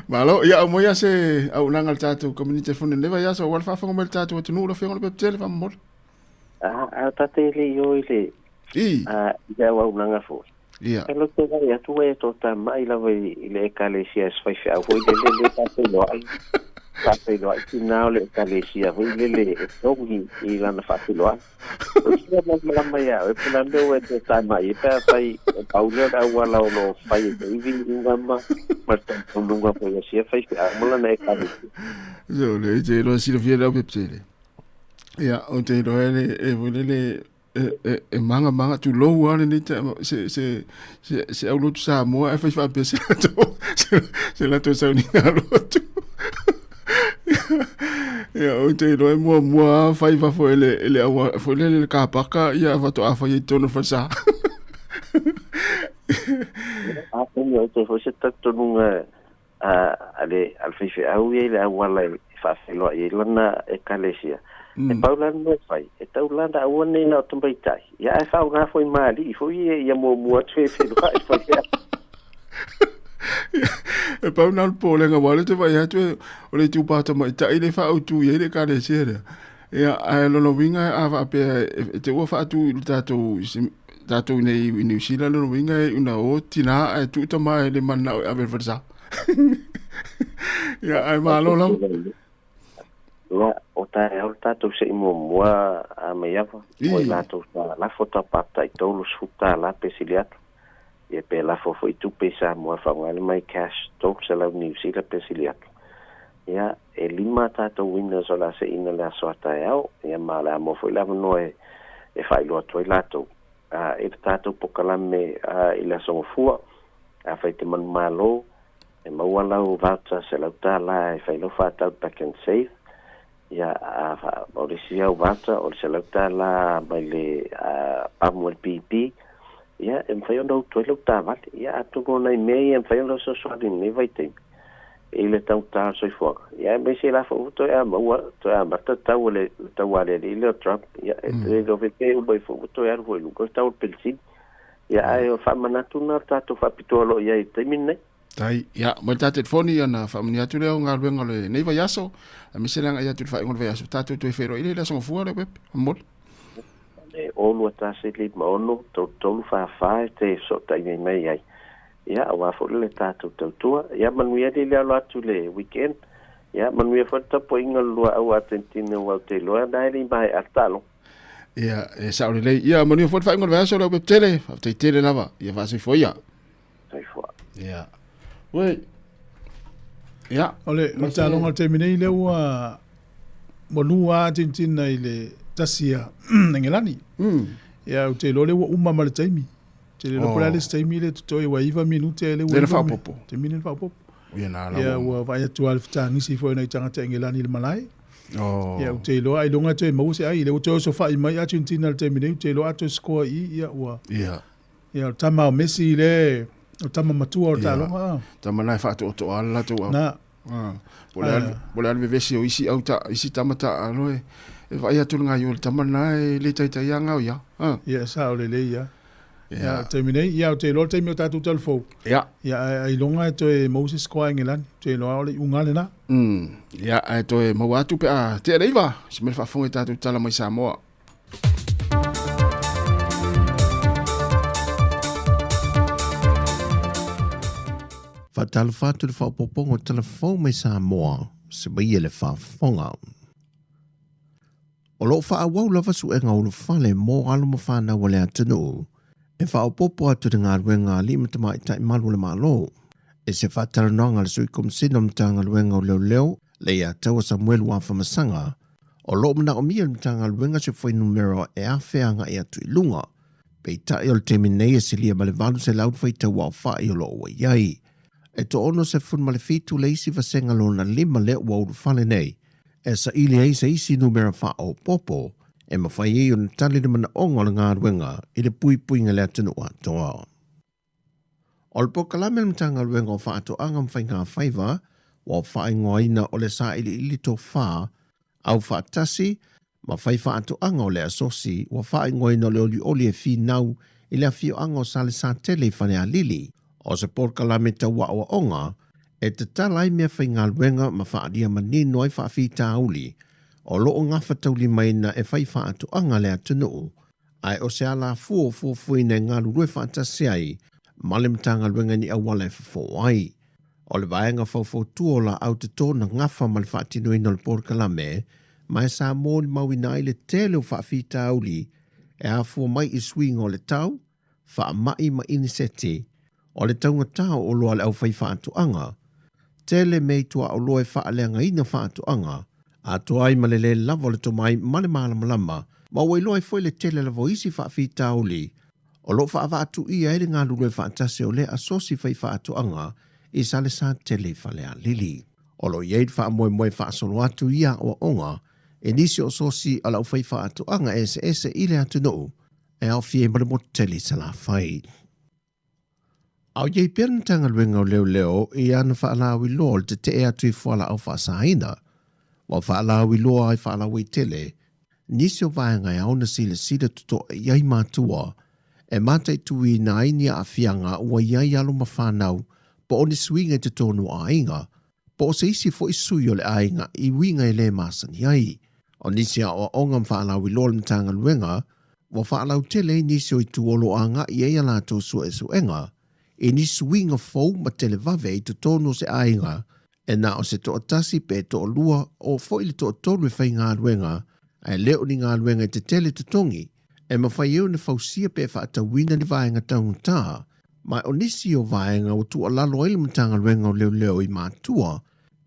Malo, ia au moia se au nanga le tātou community fone leva ia so wal whaafongo mai le tātou atunuu la fengo le peptele whamamole. A tate le i o i le I. A i au au nanga fo. Ia. E lo te vai atu e tō tā mai lava i le ekalesia e se faifeau foi le le le tātou loa ai. Faafeiloai tina o le ekalesia foi lele e togi i lana faafeiloai. O le fia malamalama iā oe po o le a le mea ua e toe taema'i ai pe afai e pau lea o le auala o lo o fai e te ivi ma ma le talitonuga foi a sia faifeau ma lana ekalesia. So le te iloa silafia le au pepetele. Ia, ou te iloa e le e foi lele e, e, e maga maga tulou lava lenei se se se se aulotu Samoa ae fai faapea se latou se latou sauniga lotu. Ia, ou te iloa e muamua lava fai fafo e le, e le aua, foi lele le kapaka, ia faatoa fai ai totonu o le falesa. Atonu e te foi se talitonuga a le a le faifeau ia i le auala e faafeiloai ai lana ekalesia. E pau la le mea e fai, e tau lana aua nei na o tamaitai, ia ae faaaoga foi ma alii foi ia ia muamua atu e feiloai le faifeau. E pau na o le popolega aua o lea ou te vaai atu o le itupa tamaitai lea e faaautu i ai le ekalesia lea. Ia, ae o lona uiga a faapea e te ua faatu i le tatou tatou nei i Niu Sila, lona uiga e iu ina o tina ae tuu tama e le mananao e ave i le falesa. Ia, ae malo lava. Ia, o taeao le tatou se'i muamua a Maiava, o i latou sa lafo taupatai $30 pe sili atu. Ia pe lafo foi tupe i Samoa e faaaoga ai le My Cash 300 Niu Sila pe sili atu. Ia, e lima tatou winners o le a se'ina le aso a taeao, ia ma o le a maua foi le avanoa e e faailoa atu ai latou a i le tatou pokalame a i le Aso Gafua. Afai te manumalo, e maua lau voucher $100 e fai lau faatau Pak'nSave, ia a o le isi au voucher o le $100 mai le pamu a le PP, ia e mafai ona utu ai lau taavale. Ia atonu o nai mea ia e mafai ona fesoasoani i lenei vaitaimi i le taugata o le soifuaga. Ia aemaise la foi ua toe maua toe amata tau o le tau aliali lea o Trump. Ia e le iloa foi pe uma ifo ua toe alu foi i luga le tau o le penisini. Ia ae o le faamanatu lena o le tatou faapitoa o lo o i ai i le taimi lenei. Tai, ia, mai le ta telefoni ona faamanuia atu lea o galuega o lenei vaiaso, aemaise le agai atu i le faaiuga o le vaiaso, tatou toe feiloai lea i le Aso Gafua lea Pepe, momoli. E 0 2 1 5 6 3 3 4 4 e te fesootai mai ai. Ia, aua foi le tatou tautua. Ia, manuia le le alo atu i le weekend. Ia, manuia foi le tapuaiga o le luaau Atentina aua ou te iloa na e le i maea le taaloga. Ia, e sao lelei. Ia, manuia foi le faaiuga o le vaiaso le au Pepe tele. Faafetai tele lava. Ia faasoifua ia. Soifua. Ia. Ui. Ia. O le o le taaloga o le taimi nei lea ua ua lua Argentina i le tasi ia Engelani. Ia ou te iloa lea ua uma ma le taimi. Te le iloa po o le a le isi taimi lea e totoe ua 9 minute lea ua Lea na faaopoopo. Taimi lea na faaopoopo. Ia na la. Ia ua vaai atu lava i le fetagisi foi o nai tagata Engelani i le malae. Oh. Ia ou te iloa ailoga e toe maua se ai. Lea ua toe osofai mai Argentina i le taimi nei, ou te iloa a toe score i i, ia ua Ia. Ia, o le tama o Messi le, o le tama matua o le taaloga. Ia, tama na e faatoatoa le latou au. Na. Ah, po le alu, po le alu vevesi o isi au ta, isi tama ta alo e, e vaai atu le gaio le tama na e le taitai a ngau ia. Ah. Ia, sa o lelei ia. Ia, o le taimi nei, ia, ou te iloa le taimi o tatou talafou. Ia. Ia, ae ailoga e toe maua se score a Engelani. Ou te iloa o le iuga lena. Ia, ae toe maua atu pe a tea le 9, se mea le faafofoga i tatou tala mai Samoa. Faatalofa atu le faaopoopoga o tala fou mai Samoa, se mai e le faafofoga. O lo o faaauau lava suega ulufale mo alo ma fanau a le atunuu e faaopoopo atu i le galuega a alii ma tamaitai malu o le Malo. I se faatalanoaga a le Sui Komesina o le Matagaluega o Leoleo, le ia Taua Samuelu Afamasaga, O lo o manaomia e le Matagaluega se fuainumera e afe agai atu i luga. Peitai o le taimi nei e silia ma le 800 le faitau aofai o lo o ua i ai. E 67 le isi vasega lona lima lea ua ulufale nei e saili ai se isi numera faaopoopo e mafai ai ona tali le manaoga o le galuega i le puipuiga i le atunuu atoa. O le polokalame a le Matagaluega o Faatoaga ma Faigafaiva ua faaigoaina o le Sailiili Tofa Aufaatasi ma Faifaatoaga o le Asosi ua faaigoaina o le Olioli e Finau i le afioaga o Salesatele i Falealili. O se polokalame tau aoaoga e tatala ai meafaigaluega ma faaalia manino ai faafitauli o lo o gafataulimaina e faifaatoaga a le atunuu ae o se alafua ua fuafuaina e galulue faatasi ai ma le Matagaluega i ni auala e fofo ai. O le vaega faufautua o laau toto na gafa ma le faatinoina o le polokalame, ma e sa molimauina ai le tele o faafitauli e afua mai i suiga o le tau, faamai ma inisete, o le taugata o oloa a le aufaifaatoaga. Tele mea i tuaoloa e faaleagaina faatoaga, atoa ai ma le lē lava o le tomai ma le malamalama, ma ua iloa ai foi le tele lava o isi faafitauli o lo o faavaatuia ai le galulue faatasi o lea asosi faifaatoaga i Salesatele i Falealili. O lo o i ai le faamoemoe faasolo atu ia aoaoga i nisi o asosi a le aufaifaatoaga eseese i le atunuu e aofia ai ma le motu tele i Salafai. A o i ai pea le Matagaluega o Leoleo i ana faalauiloa o le tetee atu i fualaau faasaina, ua faalauiloa ai faalauaitele nisi o vaega e ao ona silasila totoa i ai matua e mataituina ai ni aafiaga ua i ai alo ma fanau po o ni suiga i totonu o aiga, po o se isi foi sui o le aiga i uiga e le masani ai. O nisi aoaoga ma faalauiloa a le Matagaluega ua faalautele ai nisi o itu o lo o agai ai a latou suesuega i ni suiga fou ma televave i totonu o se aiga e na o se toatasi pe toalua o foi le toatolu e faigaluega ae le o ni galuega e tetele totogi e mafai ai ona fausia pe faatauina ni vaega taugata. Ma o nisi o vaega ua tuualalo ai le Matagaluega o Leoleo i matua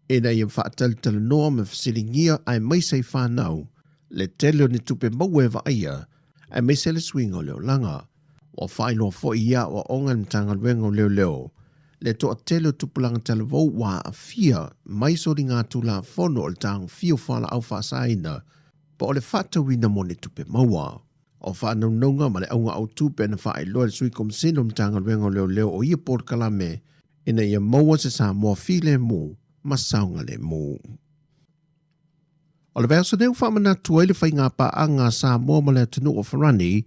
ina ia faatalatalanoa ma fesiligia aemaise i fanau le tele o ni tupe maua e vaaia aemaise le suiga o le olaga. Ua faailoa foi i aoaoga e le Matagaluega o Leoleo le toatele o tupulaga talavou ua aafia mai soligatulafono o le tagofia o fualaau faasaina po o le faatauina mo ni tupe maua. O faanaunauga ma le auga autu pe na faailoa e le Sui Komisina o Matagaluega o Leoleo o ia polokalame ina ia maua se Samoa filemu ma saogalemu. O le vaiaso nei ua faamanatu ai le faigapaaga a Samoa ma le atunuu o Farani,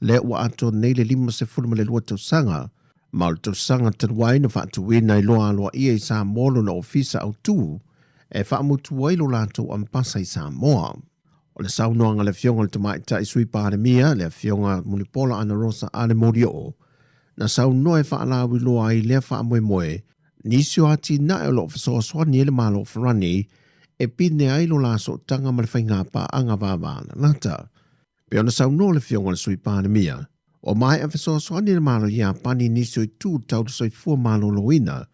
lea ua atoa nei le 52 tausaga, ma o le tausaga talu ai na faatuina ai loa aloaia i Samoa lona ofisa autu e faamutu ai lo latou ampasa i Samoa. O le saunoaga a le Afioga i le Tamaitai Sui Palemia, le Afioga Mulipola Anarosa Ale Molioo, na saunoa e faalauiloa ai lea faamoemoe nisi o atinae o lo o fesoasoani ai le Malo o Farani e pine ai lo la sootaga ma le faigapaaga vavalalata. Pei ona saunoa le Afioga i le Sui Palemia, ua maea fesoasoani le Malo Iapani i nisi o itu tau le soifua maloloina,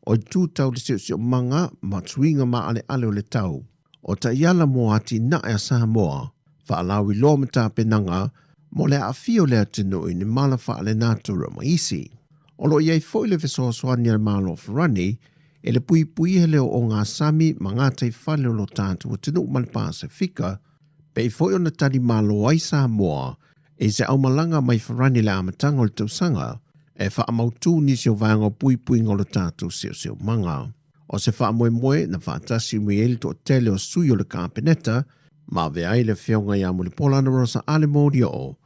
o itu tau le siosiomaga ma suiga maaleale o le tau, o taiala mo atinae a Samoa, faalauiloa ma tapenaga mo le aafia o le atunuu i ni mala faalenatura ma isi. O lo o i ai foi le fesoasoani a le Malo o Farani i le puipuia leo o ngā sami ma gataifale o lo tatou atunuu ma le Pasefika, pei foi ona tali malo ai Samoa i se aumalaga mai Farani i le amataga o le tausaga e faamautū nisi o vaega o puipuiga o lo tatou siosiomaga. O se faamoemoe na faatasi mai ai le toatele o sui o le Kapeneta ma avea ai le Afioga ia Mulipola Anarosa Ale Molioo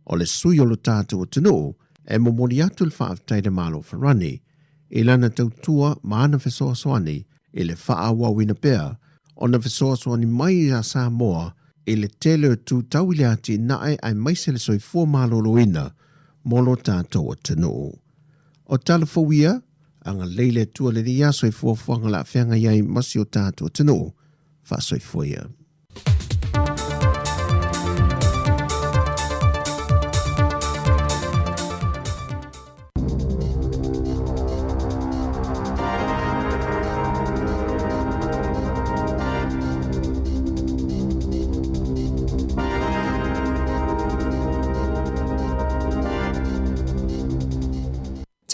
o le sui o lo tatou atunuu e momoli atu le faafetai i le Malo o Farani i lana tautua ma ana fesoasoani i le faaauauina pea ona fesoasoani mai iā Samoa i le tele o itu tau i le atinae aemaise le soifua maloloina mo lo tatou atunuu. O tala fou ia, agalelei le Atua i lenei aso i fuafuaga o le a feagai ai ma si o tatou atunuu. Faasoifua ia.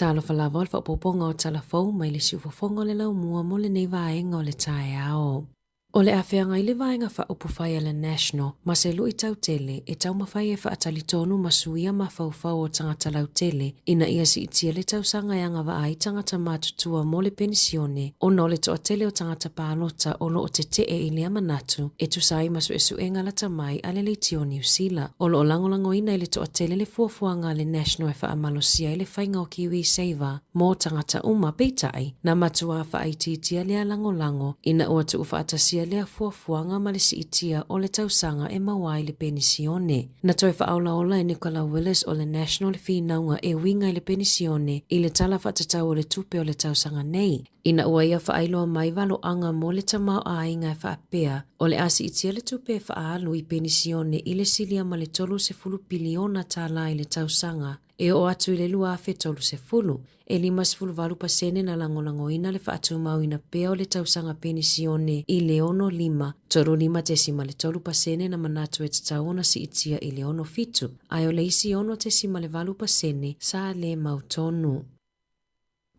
Talofa lava o le faaopoopoga o tala fou mai le siufofoga o le laumua mo lenei vaega o le taeao. O le a feagai le Vaega Faaupufai a le National ma se luitau tele e taumafai e faatalitonu ma suia mafaufau o tagata lautele ina ia siitia le tausaga e agavaa ai tagata matutua mo le penisione ona o le toatele o tagata palota o lo o tetee i lea manatu e tusa ai ma suesuega lata mai a le Leitio Niu Sila. O lo o lagolagoina e le toatele le fuafuaga a le National e faamalosia ai le faiga o KiwiSaver mō tagata uma, peitai, na matuā faaitiitia lea lagolago ina ua tuufaatasia faagatia lea fuafuaga ma le siitia o le tausaga e maua ai le penisione. Na toe faaolaola e Nicola Willis o le National le finauga e uiga i le penisione i le Tala Faatatau o le Tupe o le tausaga nei, ina ua ia faailoa mai valoaga mo le tamaoaiga e faapea, o le a siitia le tupe e faaalu i penisione i le silia ma le $30 piliona i le tausaga e oo atu i le 2030. E 58% na lagolagoina le faatumauina pea o le tausaga penisione i le 65, 35.3% na manatu e tatau ona siitia i le 67, ae o le isi 6.8% sa le mautonu.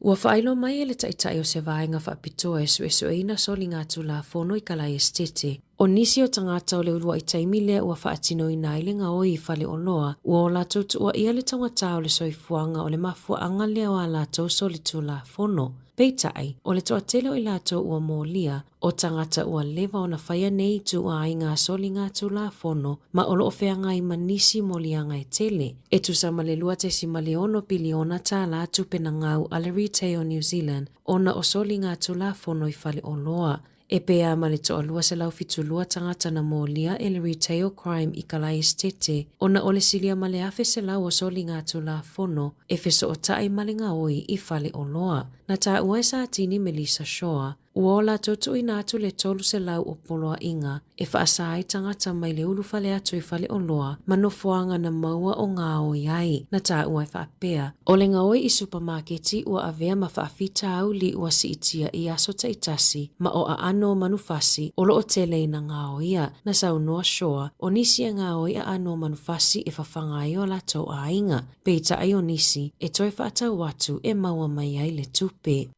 Ua faailoa mai e le taitai o se vaega faapitoa e suesueina soligatulafono i Kalaesetete, o nisi o tagata o le uluai taimi lea ua faatinoina ai le gaoi i faleoloa, ua o latou tuuaia le taugata o le soifuaga o le mafuaaga lea o a latou solitulafono. Peitai, o le toatele o i latou ua molia, o tagata ua leva ona faia nei ituaiga soligatulafono ma o lo o feagai ma nisi moliaga e tele. E tusa ma le $2.6 piliona tupe na gau a le Retail New Zealand ona o soligatulafono i faleoloa. E pea ma le toalua 172 tagata na molia e le Retail Crime i Kalaesetete ona o le silia ma le 1,100 o soligatulafono e fesootai ma le gaoi i faleoloa. Na taua e Satini Melissa Shaw, ua o latou tuuina atu le 300 o poloaiga e faasa ai tagata mai le ulufale atu i faleoloa ma nofoaga na maua o gaoi ai. Na taua e faapea, o le gaoi i supamaketi ua avea ma faafitauli ua siitia i aso taitasi ma o aano o manufasi o loo tele ina gaoia. Na saunoa Shaw, o nisi e gaoi aano o manufasi e fafaga ai o latou aiga, peitai o nisi e toe faatau atu e maua mai ai le tupe.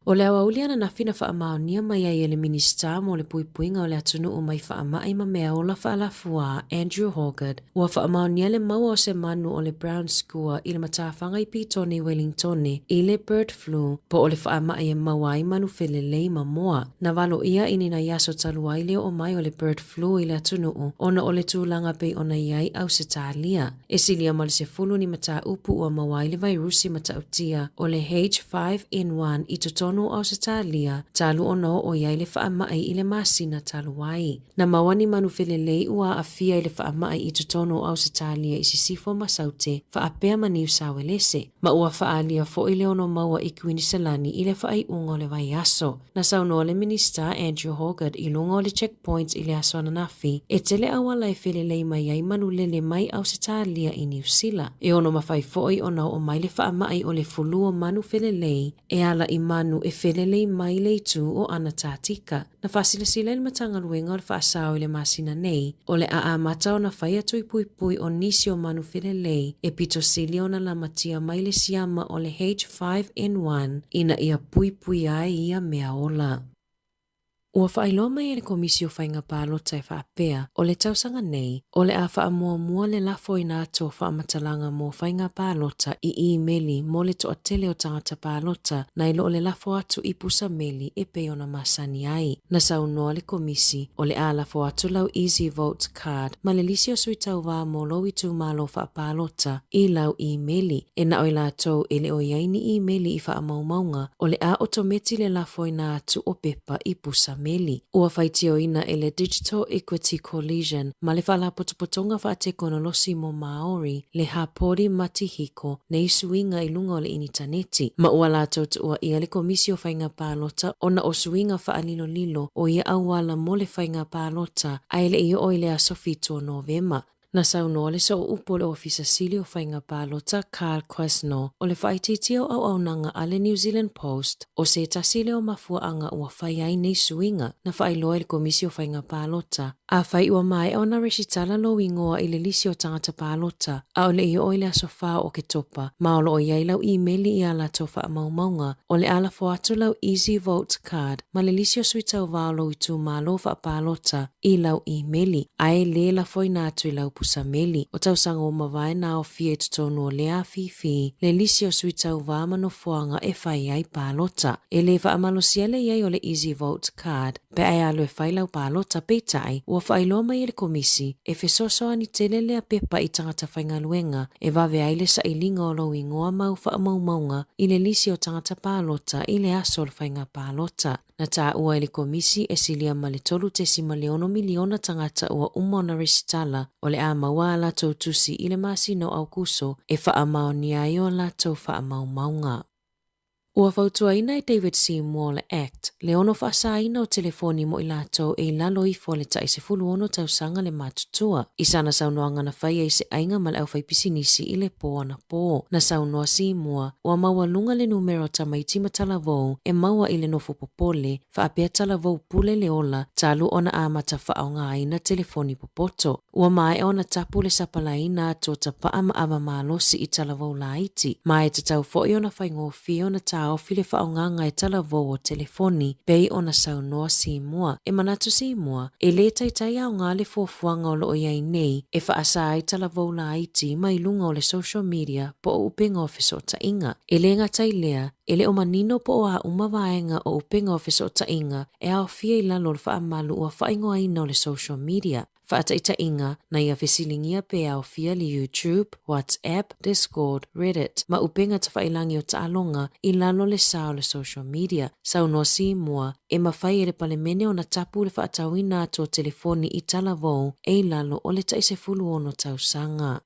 O le aoauli ananafi na faamaonia mai ai e le Minisita mo le puipuiga o le atunuu mai faamai ma mea ola faalafua Andrew Hoggard, ua faamaonia le maua o se manu o le brown skua i le matafaga i Petone i Wellingtone i le bird flu po o le faamai e maua ai manu felelei ma moa. Na valoia i ni nai aso talu ai le oo mai o le bird flu i le atunuu ona o le tulaga pei ona i ai Ausetalia. E silia ma le 10 ni mataupu ua maua ai le vairusi matautia o le H5N1 i totonu o Ausetalia talu ona oo i ai le faamai i le masina talu ai. Na maua ni manu felelei ua aafia i le faamai i totonu o Ausetalia i Sisifo ma Saute, faapea ma Niu Sauelese, ma ua faaalia foi le ono maua i Kuiniselani i le faaiuga o le vaiaso. Na saunoa le Minisita Andrew Hoggard i luga o le checkpoint i le aso ananafi, e tele auala e felelei mai ai manulele mai Ausetalia i Niu Sila. E ono mafai foi ona oo mai le faamai o le fulu o manu felelei e ala i manu e felelei mai le itu o Anatatika. Na faasilasila e le Matagaluega o le Faasao i le masina nei, o le a amata ona fai atu i puipui o nisi o manu felelei e pito sili ona lamatia mai le siama o le H5N1 ina ia puipui ai ia mea ola. Ua faailoa mai e le Komisi o Faiga Palota e faapea, o le tausaga nei, o le a faamuamua le lafoina atu o faamatalaga mo faiga palota i imeli mo le toatele o tagata palota nai lo le lafo atu i pusa meli e pei ona masani ai. Na saunoa le Komisi, o le a lafo atu lau Easy Vote Card ma le lisi o sui tauvā mo lou itumalo faapalota i lau imeli. E na o i latou e le o i ai ni imeli i faamaumauga, o le a otometi le lafoina atu o pepa i pusa meli. Ua faitioina e le Digital Equity Coalition ma le faalapotopotoga faatekonolosi mo Māori le hapori matihiko nei suiga i luga o le initaneti, ma ua latou tuuaia le Komisi o Faiga Palota ona o suiga faalilolilo o ia auala mo le faiga palota ae le i oo i le aso 7 o Novema. Na saunoa le sooupu o le Ofisa Sili o Faiga Palota Carl Quesnot o le faaitiitia o auaunaga a le New Zealand Post o se tasi lea o mafuaaga ua fai ai nei suiga na faailoa e le Komisi o Faiga Palota. Afai ua maea ona resitala lou igoa i le lisi o tagata palota, a o le i oo i le aso 4 o Oketopa, ma o loo i ai lau imeli i a latou faamaumauga, o le a lafo atu lau Easy Vote Card ma le lisi o sui tauvā o lou itumalo faapalota i lau imeli, ae lē lafoina atu i lau pusa. pusameli. O tausaga ua mavae na aofia i totonu o lea afifi le lisi o sui tauvā ma nofoaga e fai ai palota. E lē faamalosia le i ai o le Easy Vote Card pe a e alu e fai lau palota, peitai, ua faailoa mai e le Komisi e fesoasoani tele lea pepa i tagata faigaluega e vave ai le sailiga o lou igoa ma au faamaumauga i le lisi o tagata palota i le aso o le faiga palota. Na taua e le Komisi e silia ma le 3.6 miliona tagata ua uma ona resitala o le a maua a latou tusi i le masina o Aokuso e faamaonia ai o latou faamaumauga. Ua fautuaina e David Seymour le Act le ono faasaina o telefoni mo i latou e i lalo ifo o le tai 16 tausaga le matutua. I sana saunoaga na faia i se aiga ma le aufaipisinisi i le pō anapō, na saunoa Seymour ua maualuga le numera o tamaiti ma talavou e maua i le nofo popole faapea talavou pule le ola talu ona amata faaaogaina telefoni popoto. Ua maea ona tapu le sapalaiina atu o tapaa ma ava malosi i talavou laiti, ma e tatau foi ona faigofie ona taofi le faaaogaga e talavou o telefoni, pei ona saunoa Seymour. E manatu Seymour, e lē taitai aoga le fuafuaga o loo i ai nei e faasa ai talavou laiti mai luga o le social media po o upega o fesootaiga. E lē gata i lea, e le o manino po o a uma vaega o upega o fesootaiga e aofia i lalo o le faamalu ua faaigoaina o le social media. Faataitaiga, na ia fesiligia pe aofia le YouTube, WhatsApp, Discord, Reddit, ma upega tafailagi o taaloga i lalo le sa o le social media. Saunoa Seymour, e mafai e le Palemene ona tapu le faatauina atu o telefoni i talavou e i lalo o le tai 16 tausaga.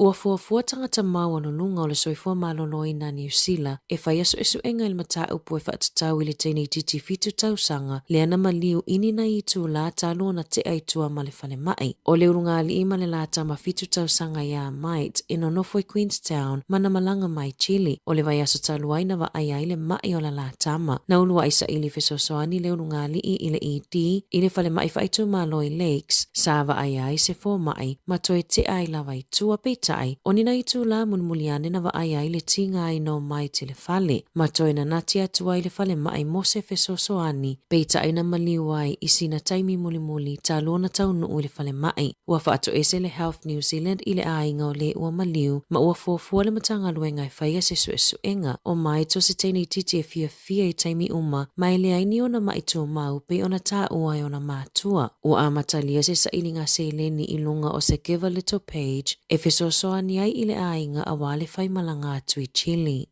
Ua fuafua tagata maualuluga o le soifua maloloina a Niu Sila e faia suesuega i le mataupu e faatatau i le teine itiiti 7 tausaga lea na maliu i ni nai itulā talu ona tea i tua ma le falemai. O le ulugalii ma le la tama 7 tausaga iā Mite e nonofo i Queenstown ma na malaga mai Chile. O le vaiaso talu ai na vaaia ai le ma'i o le la tama. Na uluai saili fesoasoani le ulugalii i le ED i le falemai faaitumalo i Lakes sa vaaia ai se foma'i ma toe tea ai lava i tua, peitai, o ni nai itulā mulimuli ane na vaaia ai le tigaina o Mite i le fale ma toe nanati atu ai i le falemai mo se fesoasoani, peitai na maliu ai i sina taimi mulimuli talu ona taunuu i le falemai. Ua faatoese le Health New Zealand i le aiga o lē ua maliu ma ua fuafua le Matagaluega e faia se suesuega. O Mite o se teine itiiti e fiafia i taimi uma ma e leai ni ona ma'i tumau pei ona taua e ona matua. Ua amatalia se sailiga seleni i luga o se Give a Little page e fesoasoani ai i le aiga auā le faimalaga atu i Chile.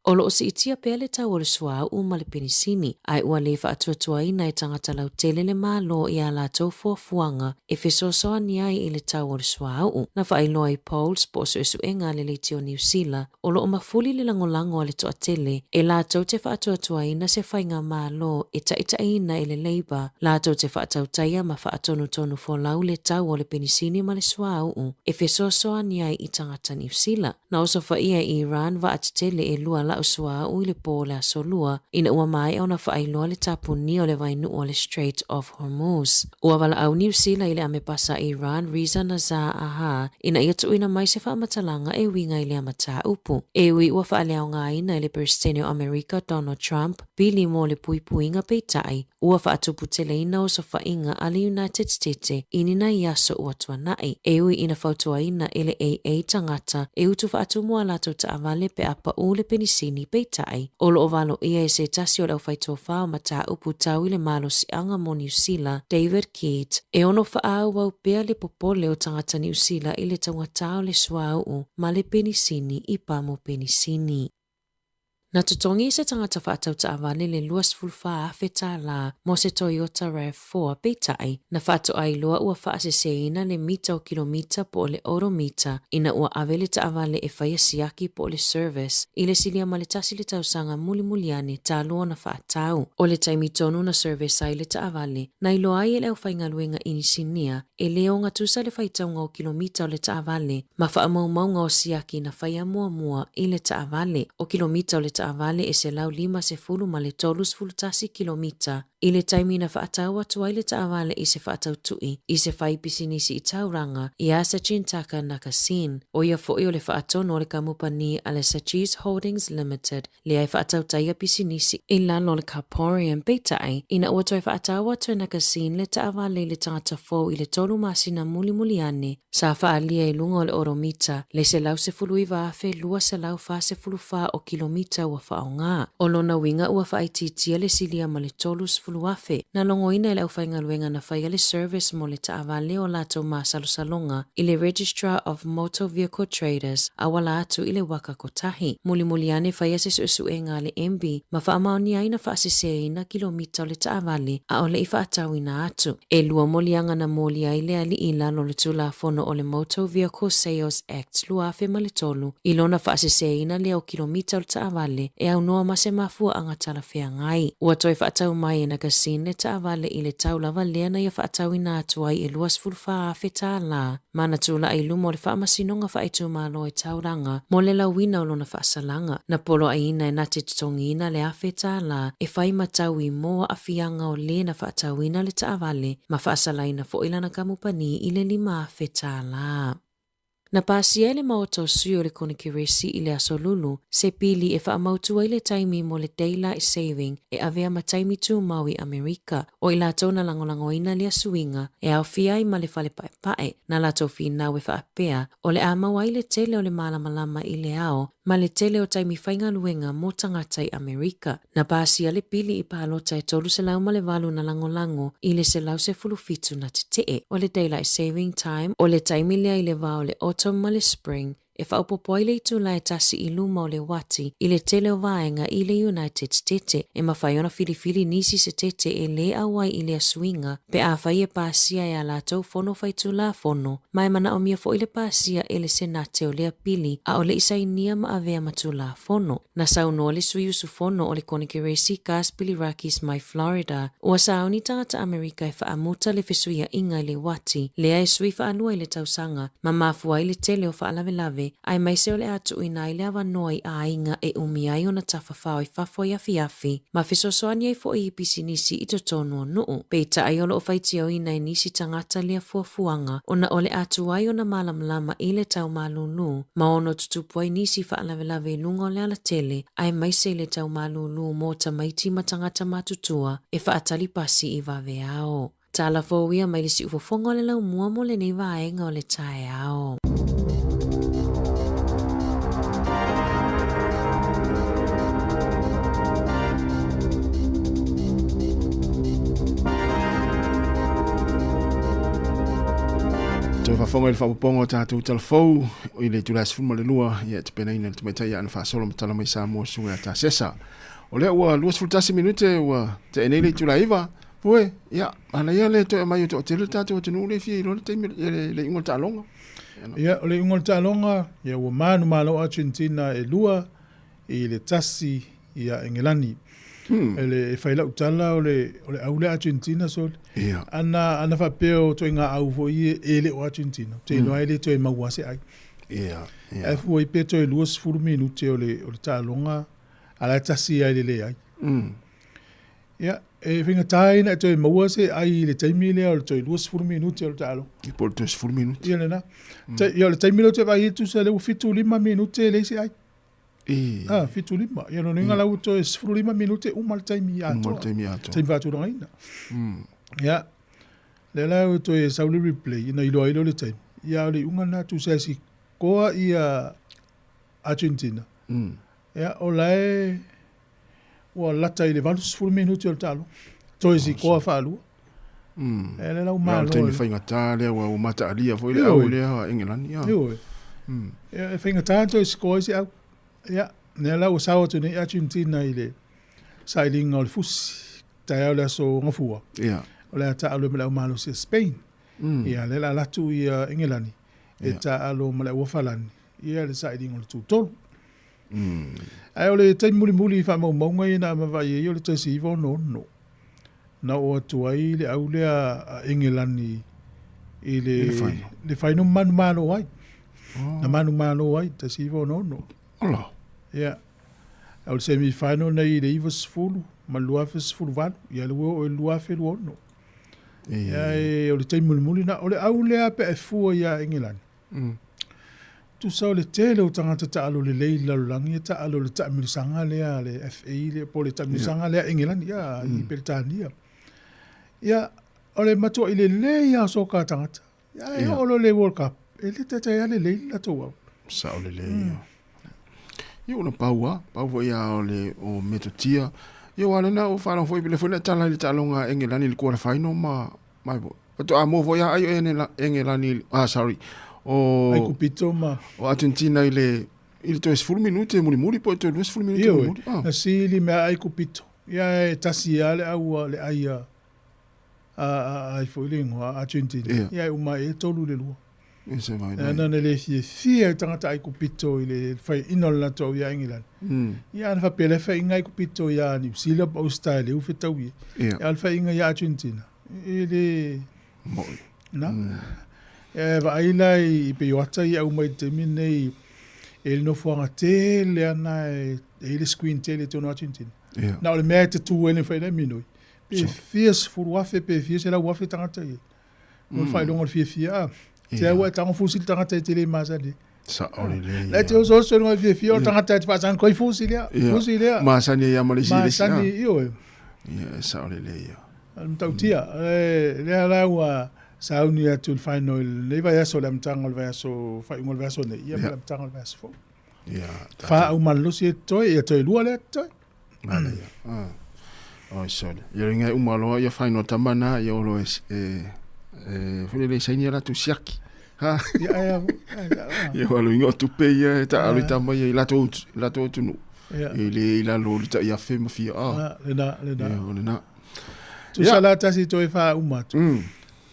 O loo siitia pea le tau o le suauu ma le penisini, ae ua lē faatuatuaina e tagata lautele le Malo i a latou fuafuaga e fesoasoani ai i le tau o le suauu. Na faailoa i Polls po o suesuega a le Leitio Niu Sila, o loo mafuli le lagolago a le toatele e latou te faatuatuaina se faigamalo e taitaiina e le Labour, latou te faatautaia ma faatonutonu folau le tau o le penisini ma le suauu e fesoasoani ai i tagata Niu Sila. Na osofaia e Iran vaa tetele e lua lau suauu i le pō o le aso Lua ina ua maea ona faailoa le tapunia o le vainuu o le Strait of Hormuz. Ua valaau Niu Sila i le amepasa a Iran Reza Nazar Aha ina ia tuuina mai se faamatalaga e uiga i lea mataupu. E ui ua faaleaogaina e le Peresetene o Amerika Donald Trump pili mo le puipuiga, peitai, ua faatuputeleina osofaiga a le United States i ni nai aso ua tuanai. E ui ina fautuaina e le AA tagata e utu faatumu a latou taavale pe a paū le penisini, peitai, o loo valoia e se tasi o le aufaitofā o mataupu tau i le malosiaga mo Niu Sila, David Keat, e ono faaauau pea le popole o tagata Niu Sila i le taugatā o le suauu ma le penisini i pamu penisini. Na totogi se tagata faatau taavale le $24,000 mo se Toyota RAV4, peitai, na faatoailoa ua faaseseina le mita o kilomita po o le odometer ina ua ave le taavale e faia siaki po o le service i le silia ma le 1 le tausaga mulimuli ane talu ona faatau. O le taimi tonu na service ai le taavale, na iloa ai e le aufaigaluega inisinia e lē ogatusa le faitauga o kilomita o le taavale ma faamaumauga o siaki na faia muamua i le taavale. O kilomita o le taavale e 151 ma le 31 kilomita. i le taimi na faatau atu ai le taavale i se faatautu'i i se faipisinisi i Tauranga, iā Sachintaka Nakasin, ʻo ia foʻi o le faatonu o le kamupani a le Sachi's Holdings Limited, lea e faatautaia pisinisi i lalo o le Carporium. Peitai, ina ua toe faatau atu e Nakasin le taavale i le tagata fou i le tolu masina mulimuli ane, Sa faaalia i luga o le odomita le 119,244 o kilomita ua faaaoga. O lona uiga ua faaitiitia le silia ma le 30,000 na logoina e le aufaigaluega na faia le service mo le taavale o latou masalosaloga i le Registrar of Motor Vehicle Traders auala atu i le waka kotahi. Mulimuli ane faia se suesuega a le MB ma faamaonia ai na faaseseina kilomita o le taavale a o le i faatauina atu. E lua moliaga na moli ai le alii i lalo o le Tulafono o le Motor Vehicle Sales Act 2003 i lona faaseseina lea o kilomita o le taavale e aunoa ma se mafuaaga talafeagai. Ua toe faatau mai e Nagasin le taavale i le tau lava lea na ia faatauina atu ai e $24,000 ma na tulai i luma o le Faamasinoga Faaitumalo i Tauranga mo le lauina o lona faasalaga. Na poloaiina e na te totogiina le $1,000 e fai ma taui mo aafiaga o le na faatauina le taavale ma faasalaina foi lana kamupani i le $5,000. Na pasia e le Maota o Sui o le Konekeresi i le Aso Lulu se pili e faamautu ai le taimi mo le Daylight Saving e avea ma taimi tumau i Amerika. O i latou na lagolagoina lea suiga e aofia ai ma le fale paepae, na latou finau e faapea, o le a maua ai le tele o le malamalama i le ao ma le tele o taimi faigaluega mo tagata i Amerika. Na pasia le pili i palota e 308 na lagolago i le 117 na tetee. O le Daylight Saving Time, o le taimi lea i le va o le Autumn ma le Spring, e faaopoopo ai le itula e tasi i luma o le uati i le tele o vaega i le United Setete. E mafai ona filifili nisi setete e lē auai i lea suiga pe afai e pasia e a latou fono faitulafono, ma e manaomia foi le pasia e le Senate o lea pili a o le i sainia ma avea ma tulafono. Na saunoa le sui usufono o le Konekeresi Gus Bilirakis mai Florida, ua sauni tagata Amerika e faamuta le fesuiaiga i le uati lea e sui faalua i le tausaga ma mafua ai le tele o faalavelave aemaise o le a tuuina ai le avanoa i aiga e umi ai ona tafafao i fafo i afiafi ma fesoasoani ai foi i pisinisi i totonu o nuu. Peitai o lo o faitioina e nisi tagata lea fuafuaga ona o le a tuai ona malamalama i le tau malūlū ma ono tutupu ai nisi faalavelave i luga o le alatele aemaise i le tau malūlū mo tamaiti ma tagata matutua e faatali pasi i vaveao. Tala fou ia mai le siufofoga o le laumua mo lenei vaega o le taeao. Toe faafofoga i le faaopoopoga o tatou tala fou i le itula e 12 ia e tapenaina le tamaitai ia Ana Faasolo ma tala mai Samoa Susuga ia Tasesa. O lea ua 21 minute ua tea nei le itula e 9. Ue, ia, manaia le toe aumai o toatele le tatou atunuu lea e fia iloa le taimi, le, le iuga o le taaloga. Ia, o le iuga o le taaloga, ia ua manumalo Argentina e 2-1 ia Engelani. Ele e fai lau tala o le o le au le Argentina so. Ia. Ana ana faapea o ituaiga au foi ia e le o Argentina. Te iloa e le toe maua se ai. Ia, ia. Ae fua i pe toe 20 minute o le o le taaloga a la e tasi ai le leai. Ia, e faigata ai ona e toe maua se ai i le taimi lea o le toe 20 minute o le taaloga. Ia po o le toe 10 minute. Ia lena. Ia o le taimi lea ou te vaai ai tusa lea ua 75 minute e leai se ai. I. Ah, 75. Ia lona uiga la ua toe 15 minute uma le taimi atoa. Uma le taimi atoa. Taimi faatulagaina. Ia, lea la ua toe sau le replay ina iloa ai lea o le taimi. Ia a o le iuga lena tusa e sikoa ia Argentina. Ia, o la e ua lata i le 80 minute o le taaloga. Toe sikoa faalua. E le lau malo. Taimi faigata lea ua mataalia foi le au lea a Engelani. Ioe. E faigata toe sikoa ai se au. Ia, lea la ua sao atu nei Argentina i le sailiga o le fusi. Taeao le aso Gafua. Ia. O le a taaalo ai ma le au malosi a Spain. Ia, lea o le a alu atu ia Engelani e taaalo ma le au Afalani ia le sailiga o le tutolu. Ae o le taimi mulimuli i faamaumauga ia na vaavaai ai o le 1966 na oo atu ai le au lea a Engelani i le le final manumalo ai. Na manumalo ai 1966. Ola. Ia. A o le semi final na i le 90 ma le 2018, ia le ua oo i le 2026. Ia e o le taimi mulimuli na, o le au lea pe a e fua ia Engelani. Tusa o le tele o tagata taalo lelei i le lalolagi e taalo i le taamilosaga lea a le FA lea po o le taamilosaga lea a Engelani ia i Peretania. Ia o le matuai lelei lava o soka tagata. Ia ae oo loa i le World Cup, e le taitai lava lelei le latou au. Sao lelei. Ia ona pau lava, pau foi lava o le o metotia. Ia aua o lea na ou faalogo foi, lea foi na e tala i le taaloga a Engelani i le quarter final ma ma faatoa maua foi lava ai o Engelani, ah sorry, o Aikupito ma o Argentina i le i le toe 10 minute mulimuli po o le toe 20 minute mulimuli. Ah. Na sili mea Aikupito. Ia e tasi lava le au le ai a a ai foi le igoa Argentina. Ia. Ia e uma ai e 3-2. E se vai Ia na le fiafia i tagata Aikupito i le faiaina o le latou au ia Engelani. Ia ana faapea le faiaina Aikupito ia Niu Sila po Ausetalia ua fetaui ai. Ia. A o le faiaina ia Argentina, e le Moi. Na. E vaai la i peioata ia aumai i le taimi lenei e le nofoaga tele ana e i ai le screen tele i totonu o Argentina. Ia. Na o le mea e tatū ai le mafai ona e minoi. Pe fia sefulu afe pe fia selau afe tagata ia. Mo le faailoga o le fiafia a. Te au e tago fusi le tagata e te le masani. Sao lelei. La te oso oso i fiafia o tagata e te faasani koi fusi lea. Fusi lea. Masani ia ma le isi le isi. Masani ioe. Ia, sao lelei ia. O le matautia. Lea la ua sauni atu i le final i lenei vaiaso, le amataga o le vaiaso, faaiuga o le vaiaso nei, ia ma le amataga o le vaiaso fou. Ia. Fa au malolosi e totoe, ia toe lua lea totoe. Manaia. Ah. Oi sole. Ia ringa e uma loa ia final tama na ia olo e e e foi le saini la tu siaki. Ha. Ia ia. Ia walo ingo tupe ia e ta alu tama ia i latou latou tunu. Ia. E le i lalo le ta ia fe ma fia. Ah. Lena lena. Ia lena. Tusa la tasi toe fa uma atu.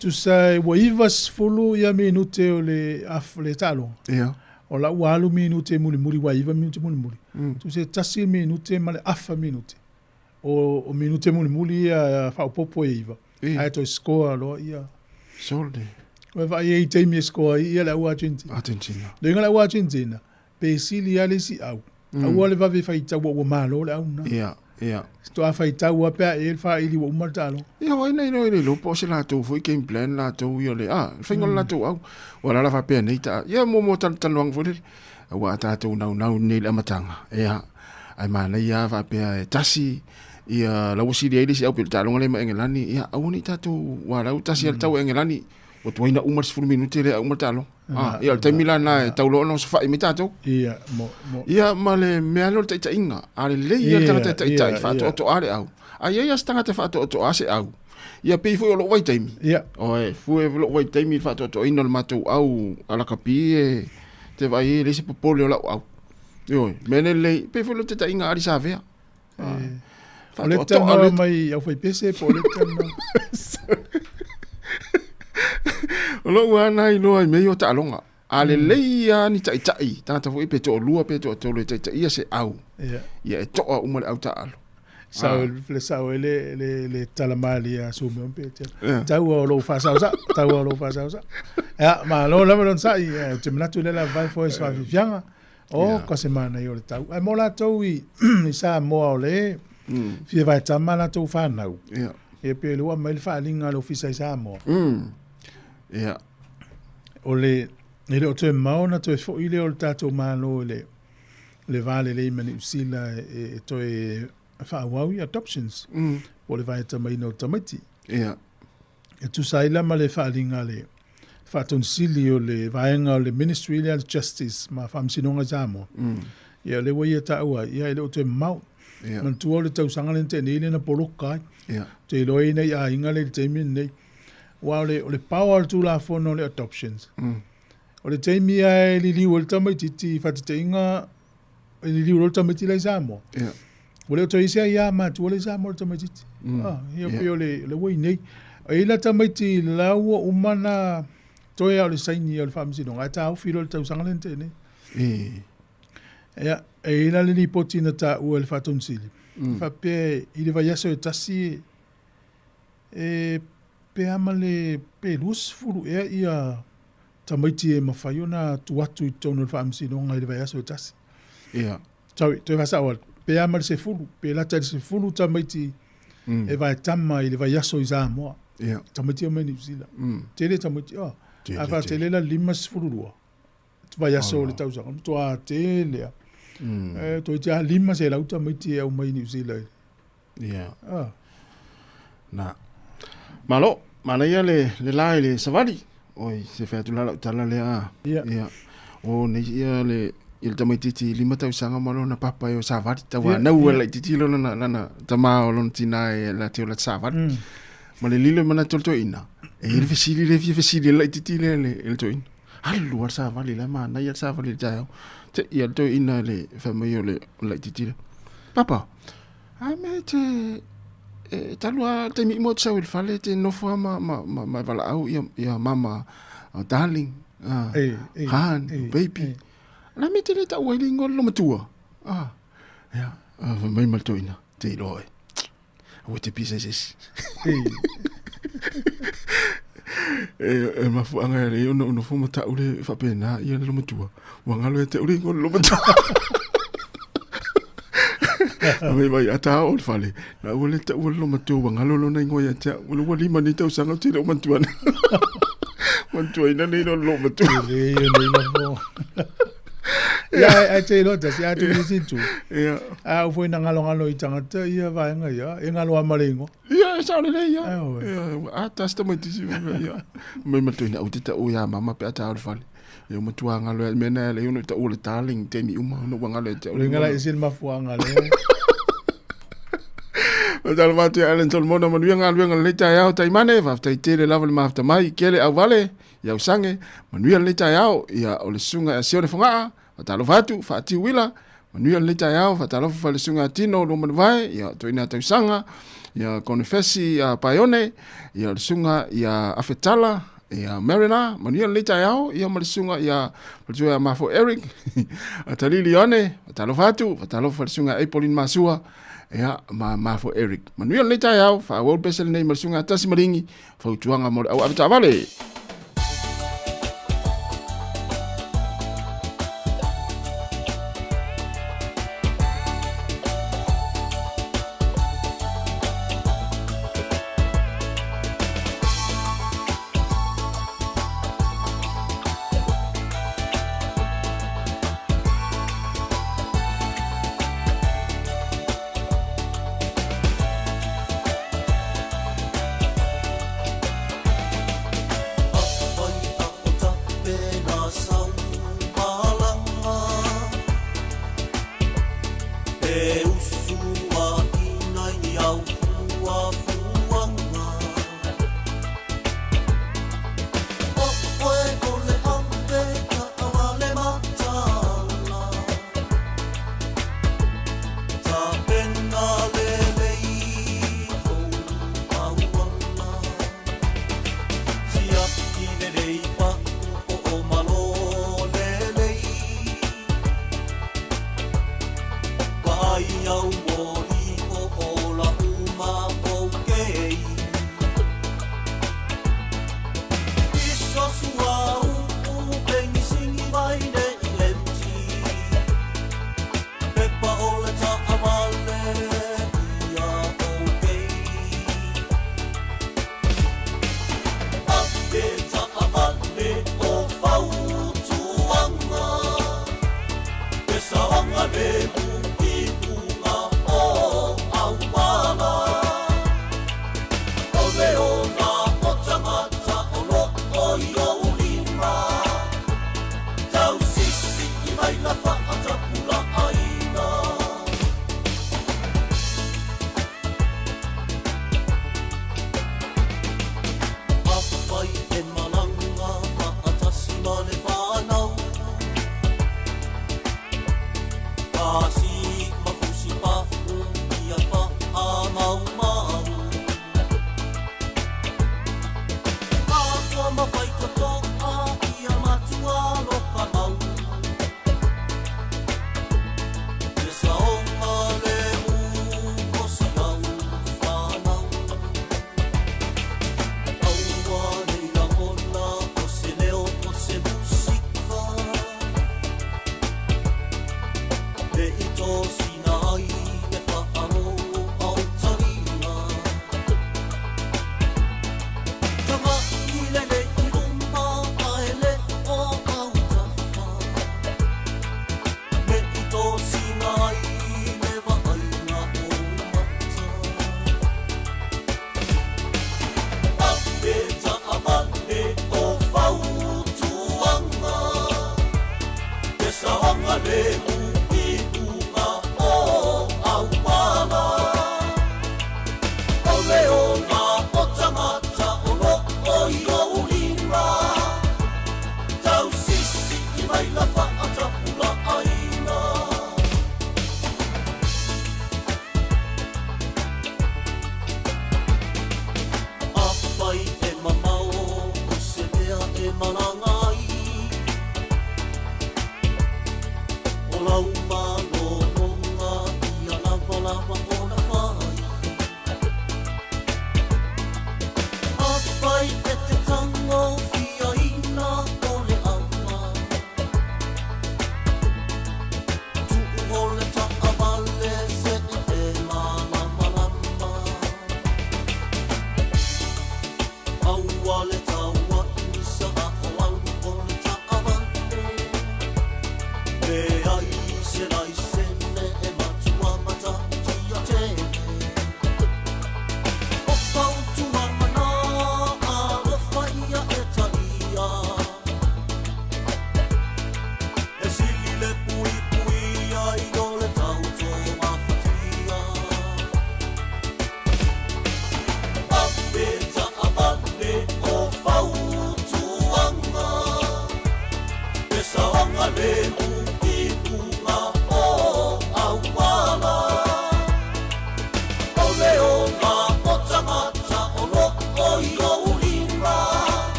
Tusa e ua 90 ia minute o le af le taaloga. Ia. O la ua alu minute mulimuli ua 9 minute mulimuli. Tusa e tasi minute ma le afa minute. O, o minute mulimuli ia faaopoopo e iva. Ia. Ae toe score loa ia. Sole. Ua vaai ai i taimi e score ai ia le au Argentina. Argentina. Le uiga le au Argentina, pe sili lava le isi au. Aua le vave faitau ua malo le au lena. Ia, ia. Faatoa faitau lava pe a e le faili ua uma le taaloga. Ia, o ai nei loa i le iloa po o se latou foi game plan latou ia le, ah, le faiga o le latou au. Ua alaala faapea nei ta, ia mo mo talanoaga foi lele. Aua a tatou naunau nei i le amataga, ia, ae manaia lava faapea e tasi, ia la ua sili ai le isi au pei o le taaloga lea ma Engelani, ia aua ne i tatou, aua la ua tasi lava le tau a Engelani, ua tuai na uma le 10 minute lea uma le taaloga. Ah, ia o le taimi la lena e tau loa ona osofai mai tatou. Ia, mo, mo. Ia, ma le mea lea o le taitaiga. A lelei ia le tagata e taitai, Ia, faatoatoa le au. A i ai lava se tagata e faatoatoa se au, ia pei foi o lou vaitaimi. Ia. Oe, fue lou vaitaimi i le faatoatoaina o le matou au a lakapi e te vaai ai e leai se popole o lau au. Ioe, mea nei lelei, pei foi o le taitaiga a Ali Savea. O le Faatoatoa talanoa le mai i aufaipese po o le talanoa. O lou lava na iloa i mea ia o taaloga. A lelei lava ni taitai, tagata foi pe toalua pe toatolu e taitaia se au, Ia. ia e toa uma le au taaalo. Sao le sao ai le le le tala malie a Sumeon pe te. Ia. Tau o lou faasaosao, tau o lou faasaosao. Ia, malo lava lona sa'i, ou te manatu lea la vai foi se faafiafiaga. O, Ia. ko se manaia o le tau. Ae mo latou i i Samoa o le fia vaetama latou fanau. Ia. Ia pe lua mai le faaaliga a le ofisa i Samoa. Ia. O le, e le o toe mao ona toe foi lea o le tatou Malo i le, le va lelei ma Niu Sila e, e toe faaauau i adoptions. Po o le vaetamaina o tamaiti. Ia. E tusa ai la ma le faaaliga a le Faatonisili o le vaega o le Ministry lea a le Justice ma Faamasinoga i Samoa. Ia o lea ua ia taua ai, ia e le o toe mamao. Ia. Manatua o le tausaga lea na tea nei lea na poloka ai. Ia. Ou te iloa i nai aiga lea i le taimi lenei. Aua o le, o le power o le Tulafono o le Adoptions. O le taimi lava e liliu ai le tamaitiiti i faataitaiga, e liliu loa le tamaiti la i Samoa. Ia. Ua le o toe i ai se aia matua la i Samoa i le tamaitiiti. Ah, ia pei o le, le ua i nei. E i ai la tamaiti la ua uma ona toe lava o le saini o le Faamasinoga, ae taofi loa i le tausaga lea na tea nei. Ia, e i ai la le lipoti na taua e le Faatonisili, faapea i le vaiaso e tasi e pe a ma le pe 20 ea ia tamaiti e mafai ona tuu atu i totonu o le Faamasinoga i le vaiaso e tasi. Ia. Sorry, toe faasao atu. Pe a ma le 10, pe lata i le 10 tamaiti e vaetama i le vaiaso i Samoa. Tamaiti o mai Niu Sila. Tele tamaiti, oh. Tele, A faatele la 52 vaiaso o le tausaga, matuā tele lava. E toeitiiti lava 500 tamaiti e aumai Niu Sila. Ah. Na. Malo, manaia le le la i le savali. Oi, se fai atu la lau tala lea. Ia. O nei ia le i le tamaitiiti 5 tausaga ma lona papa e o savali. Tau anau e laitiiti lona lana tama o lona tina e la te o la savali. Ma le lilo e manatu o le toeaina. E i ai le fesili le fia fesili e le laitiiti lea i le toeaina. Alu lava le savali la e manaia le savali i le taeao. Te i a le toeaina i le fai mai o le laitiiti lea. Papa, a mea e te e talu lava le taimi uma ou te sau i le fale e te nofo lava ma, ma, ma, ma valaau ia, ia mama darling, han, baby. La mea te le tau ai le ingoa o le matua. Ah, ia, fai mai ma le toeaina, te iloa oe. Aua te pisa i se isi. E mafuaaga e alai ona ou nofo ma tau le faapena ia le matua. Ua galo ia te au le ingoa o le matua. Mai mai a ta o le fale. Na ua le tau le matua ua galo lona ingoa ia te au. Ua 5 nei tausaga ou te le o manatua ana. Manatuaina nei lo lo matua. Le ia nei lava. Ia, ai te iloa tasi, a tu nisi tu. Ia. A u foi na ngalongalo i tagata ia vaega ia, e ngalo lava ma le ingoa. Ia, e sao lelei ia. Ia, a tasi tamaiti ia. Mai matua ina au te tau ia mama pe a ta o le fale. Ia matua ngalo ia mea na le ona tau le darling taimi uma ona ua ngalo ia te au. Le ngala ese le mafuaaga lea. Faatalofa atu ia Alan Solomona, manuia galuega lenei taeao taimane, faafetai tele lava le mafuta mai, kele auvale, ia usange, manuia lenei taeao, ia o le susuga ia Sione Fogaa, faatalofa atu, faatiu uila, manuia lenei taeao, faatalofa foi i le susuga ia Tino Luamanuvae, ia toeaina tausaga, ia Konefesi ia Paeone, ia o le susuga ia Afetala, ia Marina, manuia lenei taeao, ia ma le susuga ia faletua ia Mafo Eric, Atalili Ioane, faatalofa atu, faatalofa foi i le susuga ia Apolin Masua, ia ma Mafo Eric. Manuia lenei taeao, faaauau le pese lenei ma le susuga ia Tasi Malingi, fautuaga mo le au avetaavale.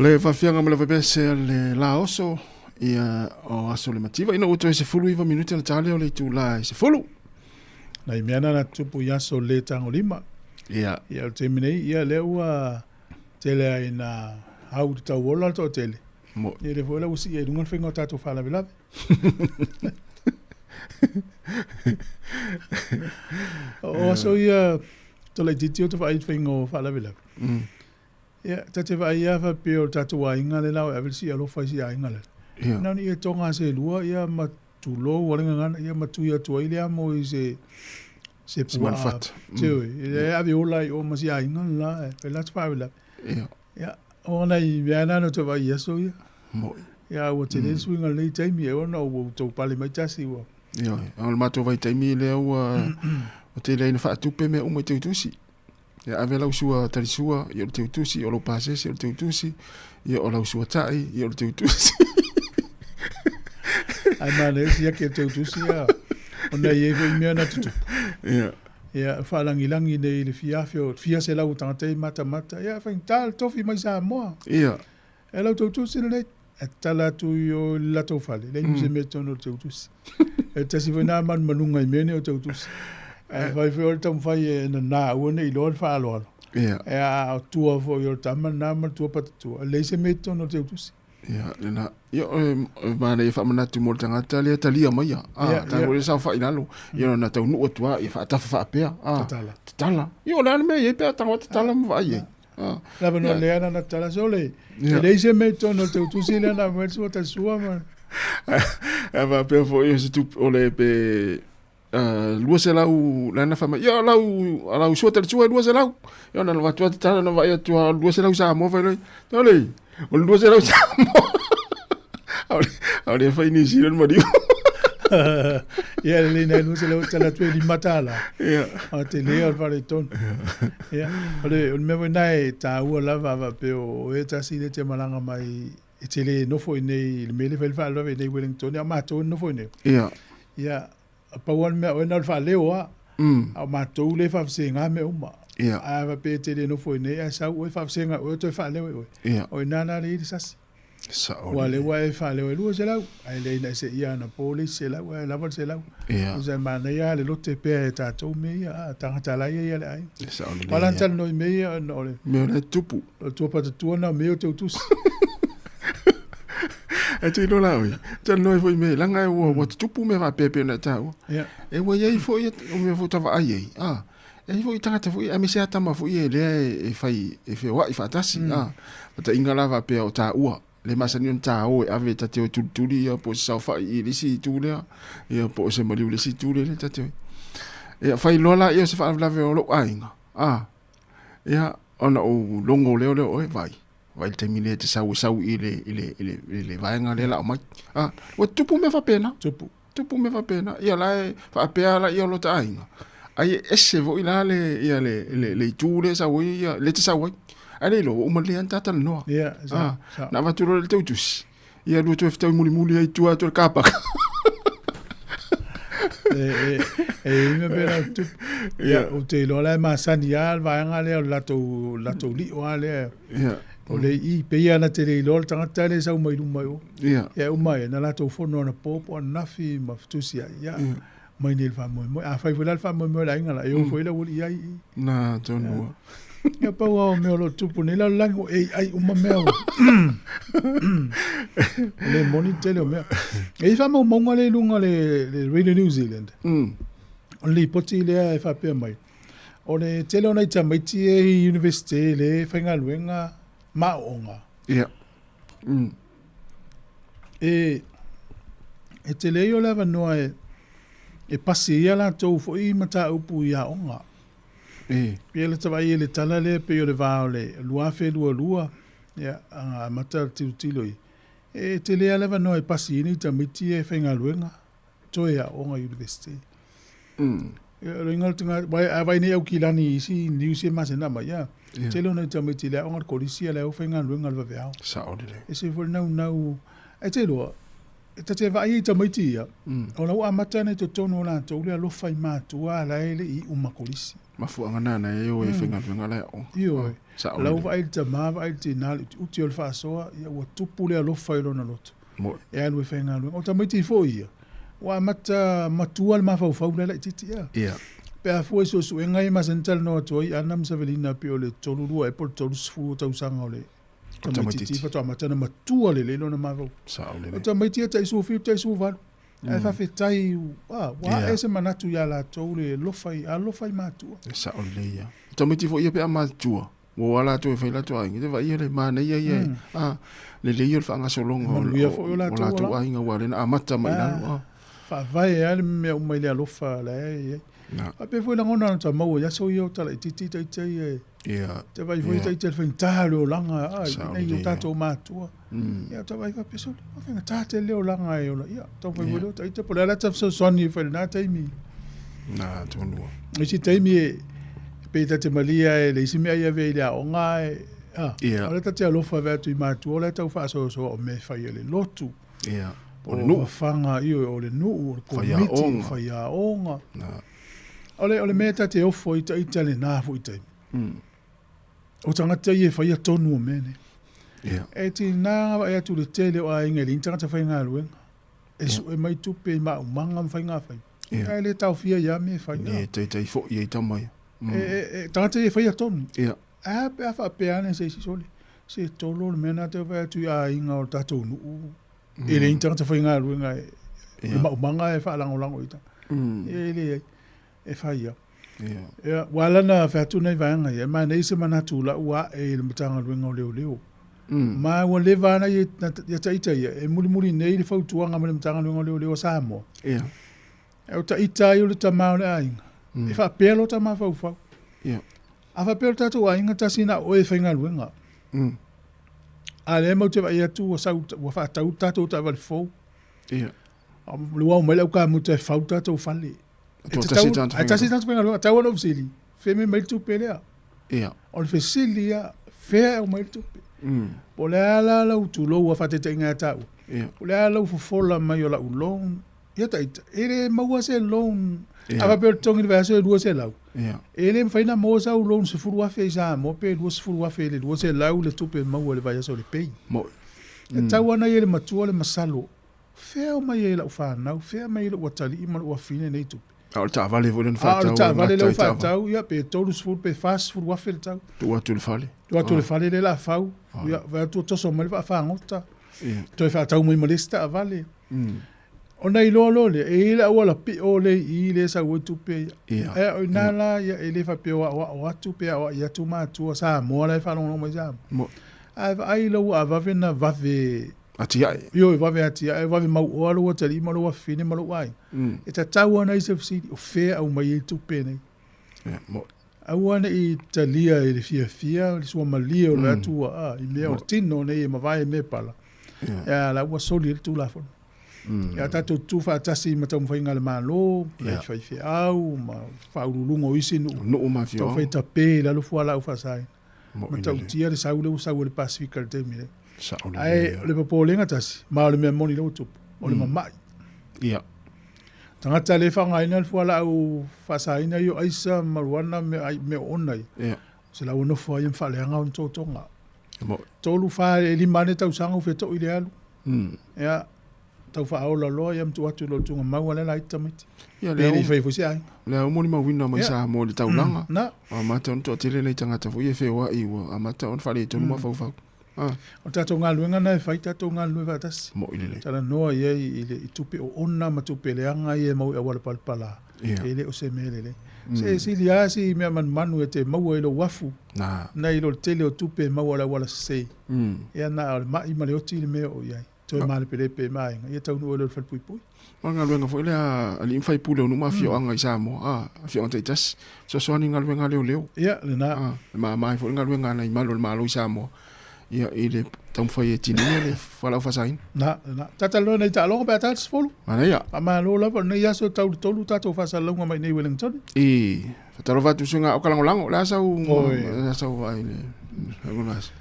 Le faafiaga ma le vaipese le laoso ia o aso le mativa ina ua toe 19 minute na tale o le itulā e 10. Nai mea na tupu i aso le tagolima. Ia. Ia o le taimi nei, ia lea ua tele ai na au te tauola le toatele. Mo. Ia lea foi la ua sii ai i luga le faiga o tatou faalavelave. O aso ia tolaitiiti o te vaai i le faiga o faalavelave. Ia, ta te vaai lava faapea o le tatou aiga lea la o e ave le sii alofa i si aiga lea. Ia. Na ona ia toga se lua ia ma tulou a le gagana ia ma tui atu ai le amo i se se Se puaa. manufata. Se oi, e ave ola i o ma si aiga la e pela te faalavelave. Ia. Ia, o nai mea na no te vaai i aso ia. Mo'i. Ia, ua tele le suiga o lenei taimi e ona ua outou pale mai tasi ua. Ia, o le matou vaitaimi lea ua ua tele ai na faatupe mea uma i teutusi. Ia ave lau sua talisua, ia o le teutusi, o lou pasese o le teutusi, ia o lau suata'i, ia o le teutusi. Ae manaia siaki e teutusi ia, ona e i ai foi mea na tutupu. Ia. Ia, faalagilagi nei i le fia afe o fia selau o tagata e matamata, ia faigata le tofi mai Samoa. Ia. E lau teutusi lenei, e tatala atu i o i le latou fale, leai ma se mea i totonu o le teutusi. E tasi foi na manumanuga i mea nei o teutusi. Ae fai foi o le taumafai e nana aua ne i iloa le faaaloalo. Ia. E a o tua foi o le tama lena ma le tua patatua, leai se mea i totonu o le teutusi. Ia, lena. Ia, e manaia faamanatu mo le tagata lea talia maia. A, Ia, tago ia. le saofai i lalo. Ia, na taunuu atu lava, ia faatafa faapea. A, Tatala. Tatala. Ia, o le a le mea e i ai pe a tago tatala ma vaai ai. A. Lava no Ia. lea na tatala sole. Ia. E leai se mea i totonu o le teutusi lea na aumai le sua talisua ma. Ae faapea foi o se tupe o le pe 200 lana fai mai, ia lau lau sua talisua e 200. Ia ona avatu lava tatala na vaai atu lava 200 Samoa fai loa, tole, o le 200 Samoa. A o le fai New Zealand maliu. Ia lelei nai 200 tala atu e $5. Ia. O te lea o le faaletonu. Ia, o le o le mea foi lena e taua lava a faapea o e tasi lea e te malaga mai e te le nofo i inei i le mea lea e fai ai le faalavelave i inei i Wellington, a o matou e nonofo i inei. Ia. Ia, pau lava le mea o oe na o le faaleo lava. A o matou lea e faafesega mea uma. Ia. A faapea e te le nofo i inei ae sau oe faafesega oe toe faaleo e oe. Ia. O i ina la lea e i ai le sasi. Sao Aua o lea lelei. ua e faaleo e 200, ae leai na e seia anapo le isi 100 ae lava le 100. Ia. Tusa e manaia lava le lote pea e tatou mea ia, a, tagata la ia ia le aiga. E sao lelei Aua la ia. na talanoa i mea ia ona o le Mea o la e tupu. O le tuapatatua lena o mea ia o teutusi. Ae te iloa la oe, talanoa ai foi i mea, leaga ua, ua tutupu mea faapea pei ona e taua. Ia. E ua i ai foi o mea foi ua vaai ai, a, e i ai foi tagata foi, aemaise lava tama foi ia lea e fai, e feoai faatasi, a. Faataʻiga la faapea o taua, le masani ona ta o e ave ta te o e tulituli ia po o se saofai i le isi itu lea, ia po o se maliu i le isi itu lea, ta te o. Ia fai loa laia o se faalavelave o lou aiga, a, ia ona ou logo lea o lea o oe, vaai, vaai i le taimi lea e te sau e sau i le, i le, i le, i le vaega lea o le a aumai. A, ua tupu mea faapena. Tupu. Tupu mea faapena. Ia la e faapea la ia o lota aiga. Ai e ese foi la le, ia le, le, le itu lea e sau ai, ia, lea e te sau ai. Ae le iloa, ua uma lelei lava ona ta talanoa. Ia, sa, Ah, sa. na avatu loa le teutusi. Ia lua toe fetaui mulimuli ai i tua atu o le car park. E, e, e i mea pea la tupu. Ia, ou te iloa la e masani lava le vaega lea o le latou, latou lio lava lea. Ia. O le i, pei lava na te le iloa le tagata lea e sau mai luma i o. Ia. Ia e uma ai, na latou fono anapo po o ananafi ma fetusiai. Ia, mai nei i le faamoemoe. Afai foi la le faamoemoe o le aiga la, e o foi le aualii ai i i. Na tonu lava. Ia pau lava o mea o lo o tupu nei lalolagi ua AI uma mea ua. O le moni le tele o mea. E i ai faamaumauga lea i luga o le, le Radio New Zealand. O le lipoti lea e faapea mai, o le tele o nai tamaiti e i Universite lea e faigaluega ma aoaoga. Ia. E, e tele ai o le avanoa e, e pasi ai a latou foi mataupu i aoga. E. Pei le tavaai i le tala lea pei o le va o le 2022, ia, aga amata le tilotilo i, e tele lava le avanoa e pasi ai nei tamaiti ia e faigaluega toe aoga i Universite. Ia, o le uiga o le tagata, aua a vaai nei Aukilani i isi news ia e masani ona aumai, ia, tele o nai tamaiti i le aoga a le kolisi a o la e faigaluega i le vaveao. Sao lelei. Ese foi le naunau, ae te iloa, E ta te vaai i tamaiti ia, o la ua amata ona i totonu o latou le alofa i matua la e le i iu ma kolisi. Mafuaaga na na e o e faigaluega la e aoga. Ioe. Sao La ua lelei. vaai i le tama, vaai i le tina, le utiuti o le faasoa, ia ua tupu le alofa i lona loto. Moe. E alu e faigaluega. O tamaiti foi ia, ua amata matua le mafaufau la e laitiiti ia. Ia. Pe a fua i suesuega ia e masani talanoa atu ai Ana ma Savelina pei o le 32 ea po o le 30 o tausaga o le tamaitiiti faatoa amata ona matua lelei lona mafaufau. Sao lelei. O tamaiti ia tai 17 tai 18, ae faafetai ua ae se manatu ia latou le alofa i, alofa i matua. E sao lelei ia. O tamaiti foi ia pe a matutua, ua o a latou e fai latou aiga, te vaai ia le manaia ia, a, lelei ia le faagasologa o Manuia foi o latou latou aiga ua lea na amata mai i lalo. Faavae lava le mea uma i le alofa la e i ai. Faapea foi lagona ona tau maua i aso ia o talaitiiti ita ia e te vaai foi ita i le faigata o le olaga a Sao nei o lelei, tatou matua. Ia ta vaai faapea sole, ua faigata tele le olaga e ola. Ia taumafai foi lea o ita po o le a le ata fesoasoani e fai i lena taimi. Na tonu. O isi taimi e pei ta te malia e le isi mea i ave i le aoga e a, o le ta te alofa ave atu i matua o la e tau faasoasoa o mea e fai e le lotu. O le nuu. Faga ioe, o le nuu, o le komiti, o faiaoga. O le, o le mea ta te ofo ai ita lena foi taimi. O tagata ia e faia tonu o mea nei. E tiga vaai atu i le tele o aiga e leai ni tagata faigaluega. E sue mai tupe i maaumaga ma faigafaiva. Ae le taofia ai lava mea e fai. E taitai foi ai tama ia. E, tagata ia e faia tonu. Ae a pe a faapea ane se isi sole, se tolo le mea lena tau vaai atu i aiga o le tatou nuu, e leai ni tagata faigaluega e le maumaga e faalagolago i tagata. E leai, e fai lava. Ia, ua ala ona fai atu nai vaega ia, e manaia se manatu o la ua ae i le Matagaluega o Leoleo. Ma ua leva lava ia ita ia, e mulimuli nei le fautuaga mai le Matagaluega o Leoleo a Samoa. E o ita ai o le tama o le aiga, e faapea lota mafaufau. A faapea o le tatou aiga tasi na o oe e faigaluega. A lea matou te vaai atu ua sau ua faatau le tatou taavale fou. Le ua omai le aukamuta e fau le tatou fale. E Toatasi tatau, tagata ae tasi faigaluega. tagata faigaluega, tau lava ona ou fesili, fea mea mai le tupe lea? O le fesili lava, fea e aumai le tupe? Po o le a la lau tulou a faataitaiga ia taua, po o le a lau fofola mai o lau loan, ia ta ita, e le maua se loan. A faapea o le totogi i le vaiaso e 200, Ia. e le mafai ona maua sau loan $10,000 i Samoa pe $20,000 i le 200 le tupe e maua i le vaiaso i le pay. Mo'i. E tatau lava ona i ai le matua le masalo, fea o mai ai lau fanau, fea mai ai lou atalii ma lou afine nei tupe. A o le taavale foi lea na A o le faatau e taavale lea gata ua ai taavale. faatau, ia, pe 30 pe $40,000 le tau. Tuu atu i le fale. Tuu atu i le fale lea o le a fau, ia, vaai atu ua toso mai le vaafagota, Ia. toe faatau mai ma le isi taavale. Ona iloa loa lea, e i ai le auala pio lea i i lea e sau ai tupe ia. Ia. Ae o i ina la, ia, e le faapea o aoao atu pe aoai atu matua Samoa la e faalogologo mai Samoa. Mo'i. Ae vaai lou avave na vave Atiae. Ioe, vave atiae, vave mauoa lou atalii ma lou afafine ma lou aiga. E tatau lava ona i ai se fesili, o fea e aumai ai tupe nei? Ia, mo'i. Aua ne i talia i le fiafia le suamalie o le atu ua a, i mea o le tino nei e mavae i mea pala. Ia, la ua soli ai le Tulafono. Ia tatou tutu faatasi ma taumafaiga a le Malo, le faifeau ma faauluuluga o isi nuu. Nuu ma afioaga. Taumafai tape i lalo fualaau faasaina. Mo'i lelei. Matautia le sau lea ua sau e le Pasefika i le taimi nei. Sao lelei, Ae ia. o le popolega tasi, ma o le mea moni lea ua tupu, o le mamai. Ia. Tagata le faaaogaina le fualaau faasaina ia o aisa, marijuana, mea oona ia. Ia. O se la ua nofo ai ma faaleaga ona totoga. Mo'i. 3, 4, e 5 ane tausaga ua feto'i le alu. Ia, tau faaola loa ia ma tuu atu i lou tugamau a le la ita tamaiti. Ia, Pe lea le i ua- fai foi se aiga. Lea ua molimauina mai Ia. Samoa i le taulaga. Na. Ua amata ona toatele nai tagata foi e feoai ua amata ona faaletonu mafaufau. Ah. O le tatou galuega lena e fai, tatou galulue faatasi. Mo'i lelei. Talanoa i ai i le i tupe oona ma tupe leaga ia e mau i auala palapala. Ia. E le o se mea lelei. Se e sili lava si mea manumanu e te maua i lou afu. Na. Nai lo le tele o tupe e maua i le auala sese. Ia na o le mai ma le oti le mea o i ai. Toe malepelepe ma aiga. Ia taunuu ai loa i le falepuipui. O le galuega foi lea a alii ma faipule o nuu ma afioaga i Samoa, a, afioaga taitasi, fesoasoani i galuega a leoleo. Ia, lena. A, e mama ai foi le galuega a nai malu o le Malo i Samoa, ia, i le taumafai e tineia le fualaau faasaina. Na, lena. Talanoa nei taaloga pe a ta le 10. Manaia. Faamalo lava o lenei aso e tau i le 3 tatou faasalalauga mai nei i Wellington. E, faatalofa atu i suiga o kalagolago, o le a sau, Oi. o le a sau vaai i le, le aso.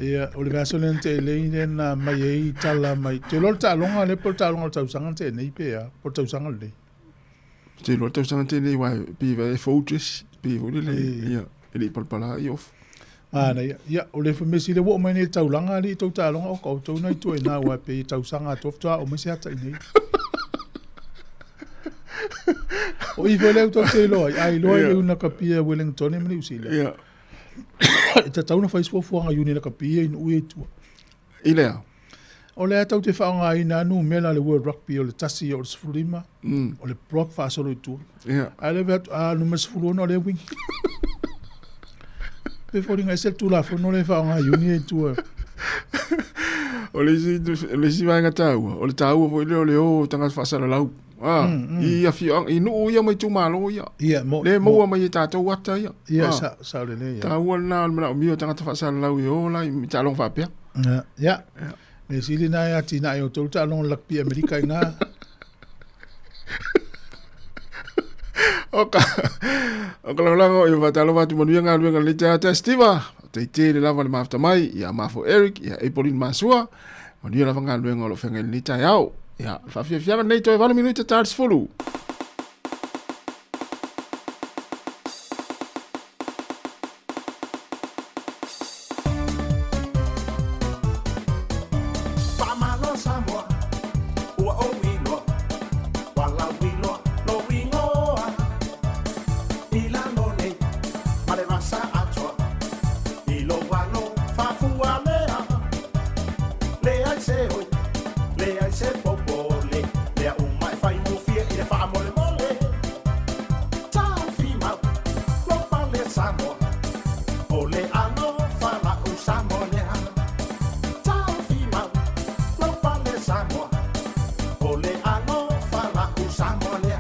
Ia, o le vaiaso lea na tea nei lea na mai ai tala mai. Te iloa le taaloga lea po o le taaloga o le tausaga na tea nei pe a, po o le tausaga lenei. Te iloa le tausaga na tea nei aua e pei e fou dress, pei foi lele, ia, e le i palapala i off. Manaia. Ia, o le mea sili ua oo mai nei i le taulaga alii tou taaloga o ka outou nai tua i ina aua e pei e tausaga atoa faatoa oo mai se ata i nei. O i foi lea tou te iloa ai, a iloa i le una kapia Wellington ma Niu Sila. Ia. E tatau ona fai fuafuaga i una kapia i nuu ia i tua. I lea? O lea tou te faaaogaina numera le World Rugby o le 1 o le 15, o le prop faasolo i tua. Ia. A lea atu, a numera 16 o le wing. Pe foliga ese le Tulafono lea e faaaoga i uni ia i tua. O le isi, o le isi vaega taua, o le taua foi lea o le o o tagata faasalalau. Ah, i afioaga, i nuu ia ma itumalo ia. Ia, mo, Le maua mai e tatou ata ia. Ia, Ah. sa, sao lelei ia. Taua lena o le manaomia o tagata faasalalau e o la i taaloga faapea. Ia, ia. Mea sili lena e atinae o outou taaloga o le rugby Amerika i ina. O ka, o ka lagolago i faatalofa atu manuia galuega lenei taeao Steve. Faafetai tele lava le mafuta mai ia Mafo Eric, ia Apoline Masua. Manuia lava galuega o lo o feagai lenei taeao. Ia, le faafiafiaga lenei toe 8 minute ta le 10. Faamalo Samoa, ua ou iloa, ua lauiloa lou igoa. I lalo nei ma le vasa atoa, i lou alo faafua lea. Leai se oi, leai se popole, mea uma e faigofie i le faamolemole. Taofi mau, lou pale Samoa, o le alofa la'u Samoa lea. Taofi mau, lou pale Samoa, o le alofa la'u Samoa lea.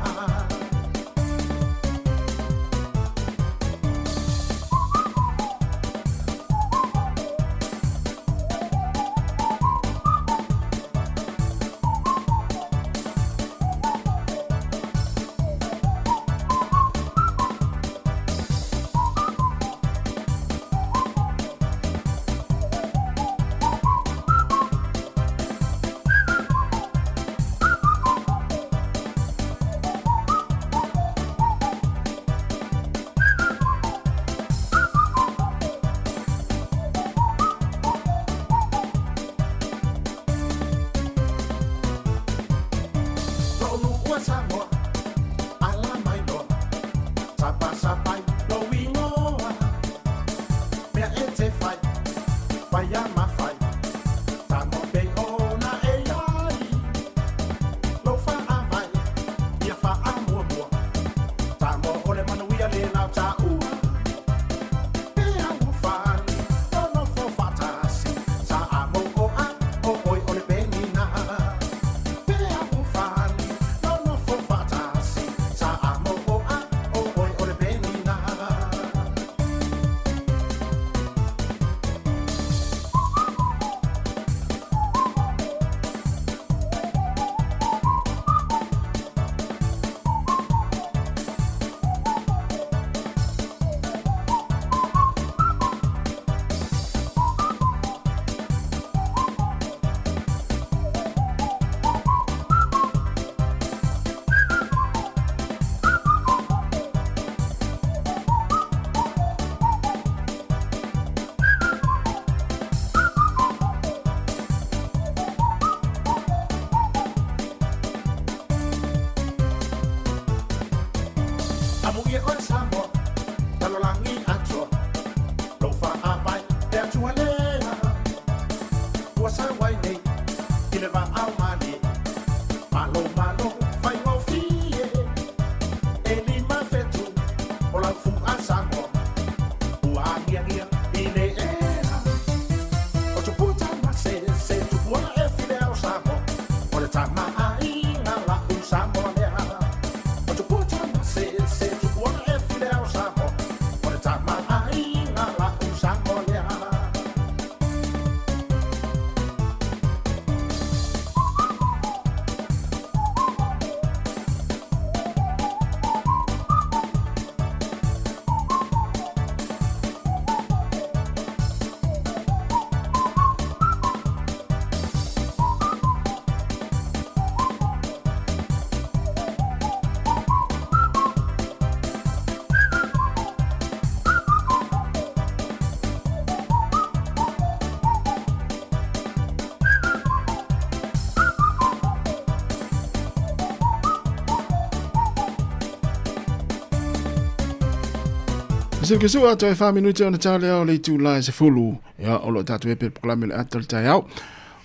Se ke sua toe wha minute ona tā lea o le itu la e se fulu. Ia, o lo tātou e pe proklame le ata le taeao.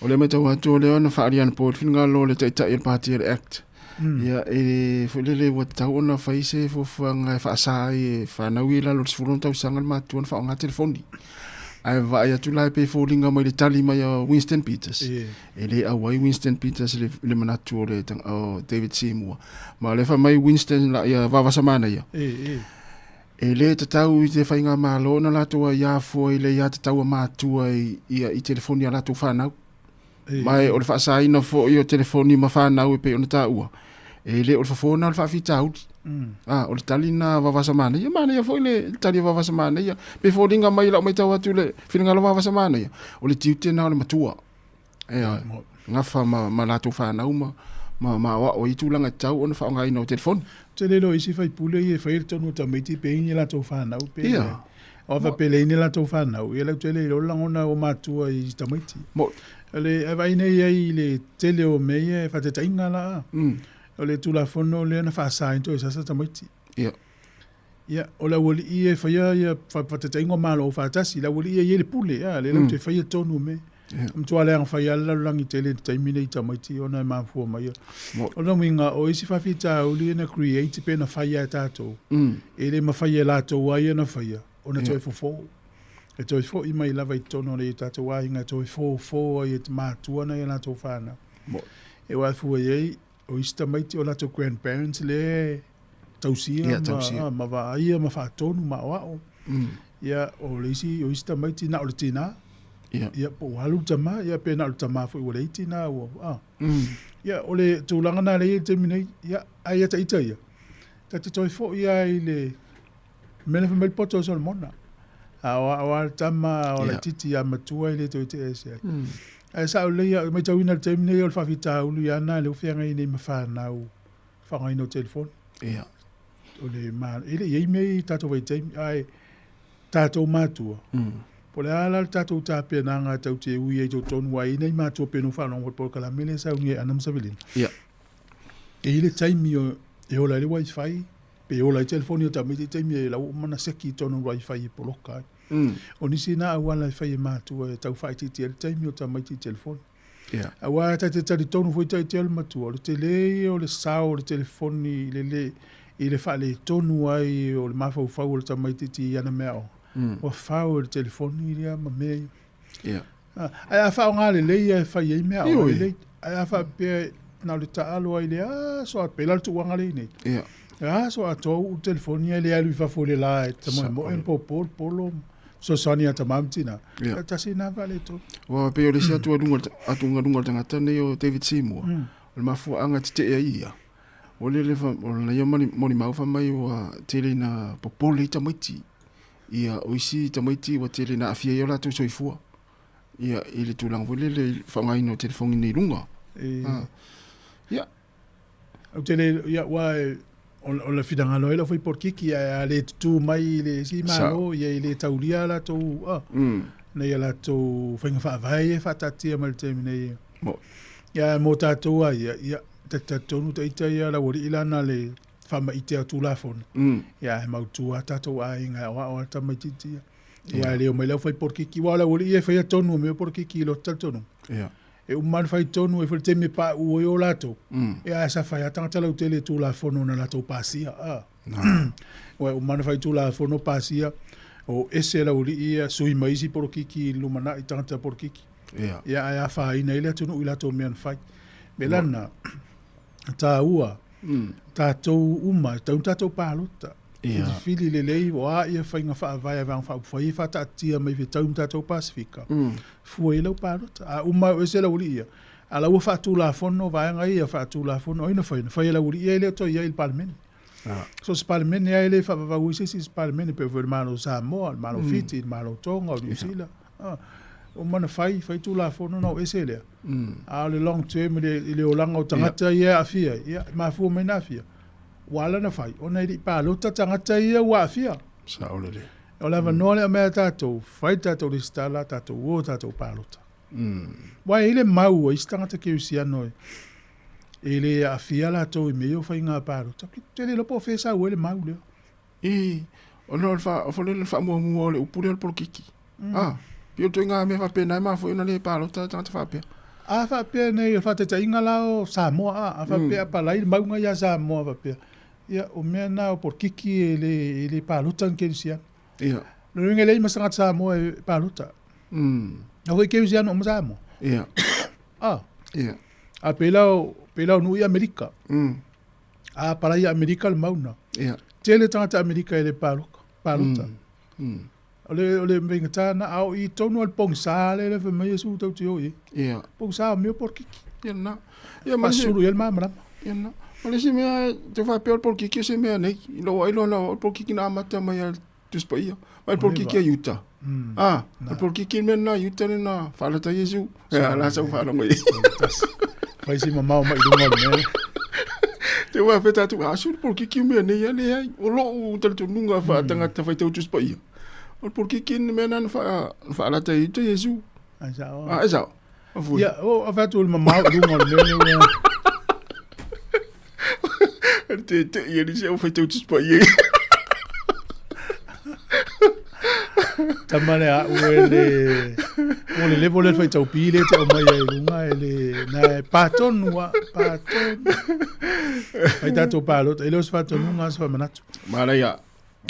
O le matau atu o le ona whaari ana po le whingalo le taitai o le pāti le act. Ia, e foi lele ua tatau ona fai se fuafuaga e faasā ai e fanau ia i lalo o le 16 tausaga le matua ona faaaoga telefoni. Ae vaai atu la e pei e foliga mai le tali mai a Winston Peters. E le auai Winston Peters i le, i le manatu o le o David Seymour. Ma o lea fai mai Winston la ia Vavasamanaia. E le tatau i te faigamalo ona latou aiā fua i le aiatatau a matua i, ia, i telefoni a latou fanau. Ma e o le faasaina foi o telefoni ma fanau e pei ona taua, e le o le fofo lena o le faafitauli. A, o le tali lena a Vavasamanaia. Manaia foi le tali a Vavasamanaia. Pe foliga mai i lau matau atu i le finagalo o Vavasamanaia, o le tiute lena o le matua. Ioe, gafa ma, ma latou fanau ma, ma, ma aoao ai tulaga e tatau ona faaaogaina o telefoni. Ou te le iloa isi faipule ia e fai le tonu o tamaiti pe i ni latou fanau pe Ia. O a pe leai ni latou fanau, ia lau tele iloa le lagona o matua i tamaiti. Mo. Le e vaai nei ai i le tele o mea ia e faataitaiga la a. O le Tulafono lea na faasa ai toe sasa tamaiti. Ia. Ia, o le aualii e faia ia faataitaiga o Malo faatasi, le aualii e i ai le pule, a, lea latou te faia tonu o mea. Ia. E matua leaga fai lava le lalolagi tele i le taimi nei i tamaiti ona e mafua mai. O lona uiga, o isi faafitauli ia na create pe na faia e tatou, e le mafai e latou lava ia na faia ona toe fofo. E toe foi mai lava i totonu o tatou aiga e toe fofo ai e matua nai a latou fanau. E aua e fua i ai, o isi tamaiti o latou grandparents lea e tausia, yeah, tausia. ma vaaia ma faatonu ma aoao. Ia, o le isi, o isi tamaiti na o le tinā. Yeah. Ia, po ua alu le tamā, ia pe na o le tamā foi ua leai tinā, ua, ah. Ia, o le tulaga nā lea i le taimi nei, ia, ai ia taita ia, ta te toe foi lava i le mea na fai mai le poto o Solomona. A o a le tama, a o laitiiti a matua e le toe te'e ese ai. Ae sao lelei au, e matauina i le taimi nei o le faafitauli lava lena lea ua feagai nei ma fanau i le faaaogaina o telefoni. O le ma, e le i i ai mea ia i tatou vaitaimi, ae tatou matua, po o le a la le tatou tapenaga tatou te ui ai i totonu, aua e i ai nai matua pei ona ou faalogo i le polokalame lea e saunia e Ana ma Savelina. E i ai le taimi e ola ai le wifi, pe ola ai telefoni o tamaiti i taimi e la ua uma ona seki i totonu o le wifi e poloka ai. O nisi na auala e fai e matua e tau faaitiitia ai le taimi o tamaiti i telefoni. Aua ta te talitonu foi taitia o le matua, o le tele ia o le sao o le telefoni i le le i le faaletonu ai o le mafaufau o le tamaitiiti i ana meaaoga. Ua fao e le telefoni lea ma mea ia. Ae a faaaoga lelei ia e fai ai meaaoga lelei. Ae a faapea na o le taalo ai i le aso atoa, pei la le tuuaga lea i nei. Le aso atoa uu le telefoni ae le alu i fafo i le la e tamoemoe ma popo le polo ma fesoasoani ia tama ma tina. Ia tasi lena faaletonu. Aua pei o le isi atugaluga o le tagata lenei o David Seymour, o le mafuaaga e tetee ai ia, o le o lana ia molimau fai mai ua tele ina popole ai tamaiti. Ia, o isi tamaiti ua tele ina aafia ai o latou soifua. Ia, i le tulaga foi lele i le faaaogaina o telefoni nei i luga. Ia. Ou te le, ia, ua, o le finagalo ai lau fai polokiki, ae a le tutū mai i le isi Malo, ia e le taulia a latou, nai a latou faiga faavae ia e faataatia mai i le taimi nei. Ia, ae mo tatou lava ia, ia, ta te talitonu ita ia laualii la na le faamaite o Tulafono, ia ae mautu lava tatou aiga e aoao lava tamaitiiti ia. Aua e le omai le aufai polokiki, aua o le aualii ia e faia tonu o mea o polokiki i lota talitonuga. E uma ona fai tonu ai foi le taimi e pauu ai o latou, ia ae sa fai lava tagata lautele i Tulafono na latou pasia. Aua e uma ona fai Tulafono pasia, o ese le aualii ia sui mai isi polokiki i le lumanai tagata polokiki. Ia ae afaina ai le atunuu i latou mea na fai. O le mea la lena, taua tatou uma, e tatau ona tatou palota. Filifili lelei o a ia faiga faavae a Vaega Faaupufai e faataatia mai fetau ma tatou Pasefika, fua i ai lau palota. A uma e o ese le aualii ia, a la ua faatulafono vaega ia faatulafono, ai na fai? Na fai e le aualii ia e le o toe i ai i le Palemene. So o se Palemene lava e le faavavau ai se isi i se Palemene, pei foi o le Malo o Samoa, le Malo o Fiti, le Malo o Tonga, o Niu Sila. Uma ona fai, fai Tulafono ona o ese lea. A o le long term i le olaga o tagata ia e aafia ai, ia, e mafua mai ona aafia. Ua ala ona fai, ona e le i palota tagata ia ua aafia. Sao lelei. O le avanoa lea e aumai ia tatou, fai le tatou resitala, tatou o tatou palota. Aua e i ai le mau a isi tagata kerisiano e le aafia latou i mea ia o faiga palota. Ou te le iloa po o fea e sau ai le mau lea. E, Ona o le fa, o le faamuamua o le upu lea o le polokiki. Ah, pei o le ituaiga mea faapena e mafua ai ona le palota tagata faapea. A faapea nei, o le faataitaiga la o Samoa, a, a faapea a palai le mauga ia Samoa faapea, ia, o mea na o polokiki e le, e le palota ni kerisiano. Ia. Lona uiga e leai ma se tagata Samoa e palota. Na foi kerisiano uma Samoa. Ia. A. Ia. A pei la o, pei la o nuu i Amerika. A palai ia Amerika le mauna. Ia. Tele tagata Amerika e le paloka, palota. O le, o le faigata na, a o i tonu a le pogisa lea le fai mai Iesu tou te o i ai. Ia. Pogisa o mea o polokiki. Ia lena. Ia ma le isi. Faasulu i ai le malamalama. Ia lena. Ma le isi mea, te faapea o le polokiki o se mea nei. I lou ailoa na o le polokiki na amata mai a le Tusi Paia. Mai le polokiki a Iuta. Ah, o le polokiki le mea lena a Iuta lea na faalata ai Iesu. Ia, la sau faalogo i ai. Fai si mamao mai i luga o le mea lea. Te wā whē tātou, a su le polokiki o mea nei, a leai. O lou talitonuga faatagata faitau Tusi Paia. O le polokiki le mea lena na faalata ai Iuta Iesu. Ai sao. A, e sao. Afua. Ia, o avatu le mamao i luga o le mea lea ua... Te te ia ni se au faitau Tusi Paia. Tama le au e le... O le level le faitau pi le te au mai ai lunga e le... Na e pātonu a, pātonu. Fai tātou pālota, e le o se whātonunga se whamanatu. Manaia.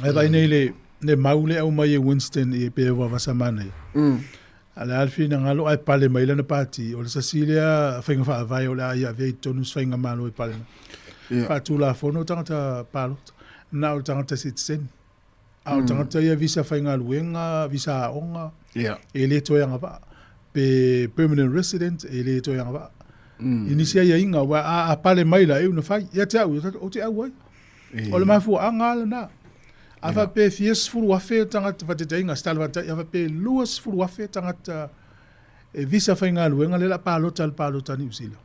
E vai nei le, le mau le au mai e Winston i e pe wa vasa mana. A le a le finagalo ae pale mai lana pati, o le sasi lea faiga faavae o le a ia avea i totonu se faigamalo e pale mai. Ia. Faatulafono o tagata palota, na o le tagata sitiseni. A o le tagata ia visa faigaluega, visa aoga, Ia. e le toe agavaa. Pe permanent resident, e le toe agavaa. I nisi aiaiga, aua a, a pale mai la, e una fai. Ia te au, ou te auai. O le mafuaaga lava lena. A faapea e fia sefulu afe tagata faataitaiga, se tala faataitai, a faapea e 20,000 tagata e visa faigaluega lea o le a palota i le palota a Niu Sila.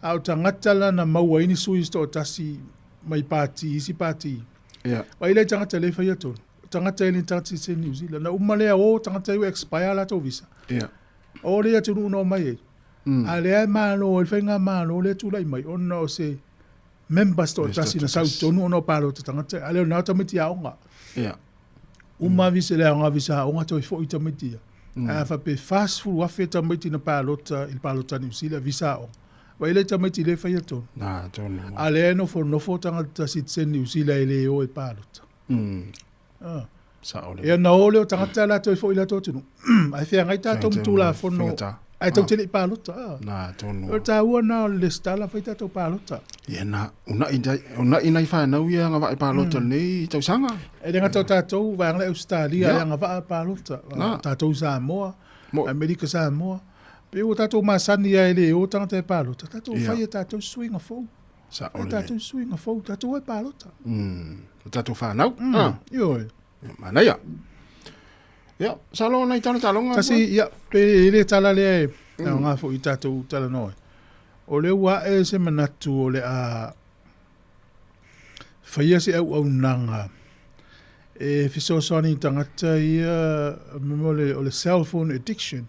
A o tagata la na maua ai ni sui se toatasi mai pati, isi pati. Vaai la i tagata lea e faia tonu. O tagata e le ni tagata sitiseni Niu Sila. Na uma lea o tagata ia ua expire a latou visa. O lea atunuu na omai ai. A lea e malo ai le faigamalo lea e tulai mai ona o se members toatasi na sau i totonu ona o palota tagata, a lea o lena o tamaiti aoga. Uma visa le aoga visa aoga toe foi tamaiti ia. Ae a faapea e 40,000 tamaiti na palota i le palota a Niu Sila visa aoga. Vaai la i tamaiti le faia tonu. Na, tonu. A lea e nofonofo tagata citizen Niu Sila e le o e palota. Ah. Sao le. Ia na o lea o tagata latou e foi i latou atunuu. Ae feagai tatou ma Tulafono ae tou te le i palota. Ah. Na, tonu. O le taua na o le lesitala fai tatou palota. Ia na, una'i nai fanau ia agavaa i palota i lenei tausaga. E le gata o tatou, vaega le Ausetalia e agavaa palota. Tatou Samoa, Amerika Samoa. Pei ua tatou masani lava e le o tagata e palota. Tatou fai a tatou suiga fou. Sao Fai lelei. tatou suiga fou, tatou o e palota. O tatou fanau. Ioe. Ia, manaia. Ia, masalo nai talotaloga. Tasi, ia, pe e le tala lea e aoga foi i tatou talanoa ai. O lea ua ae se manatu o le a faia se auaunaga e fesoasoani i tagata ia mo le, o le cell phone addiction.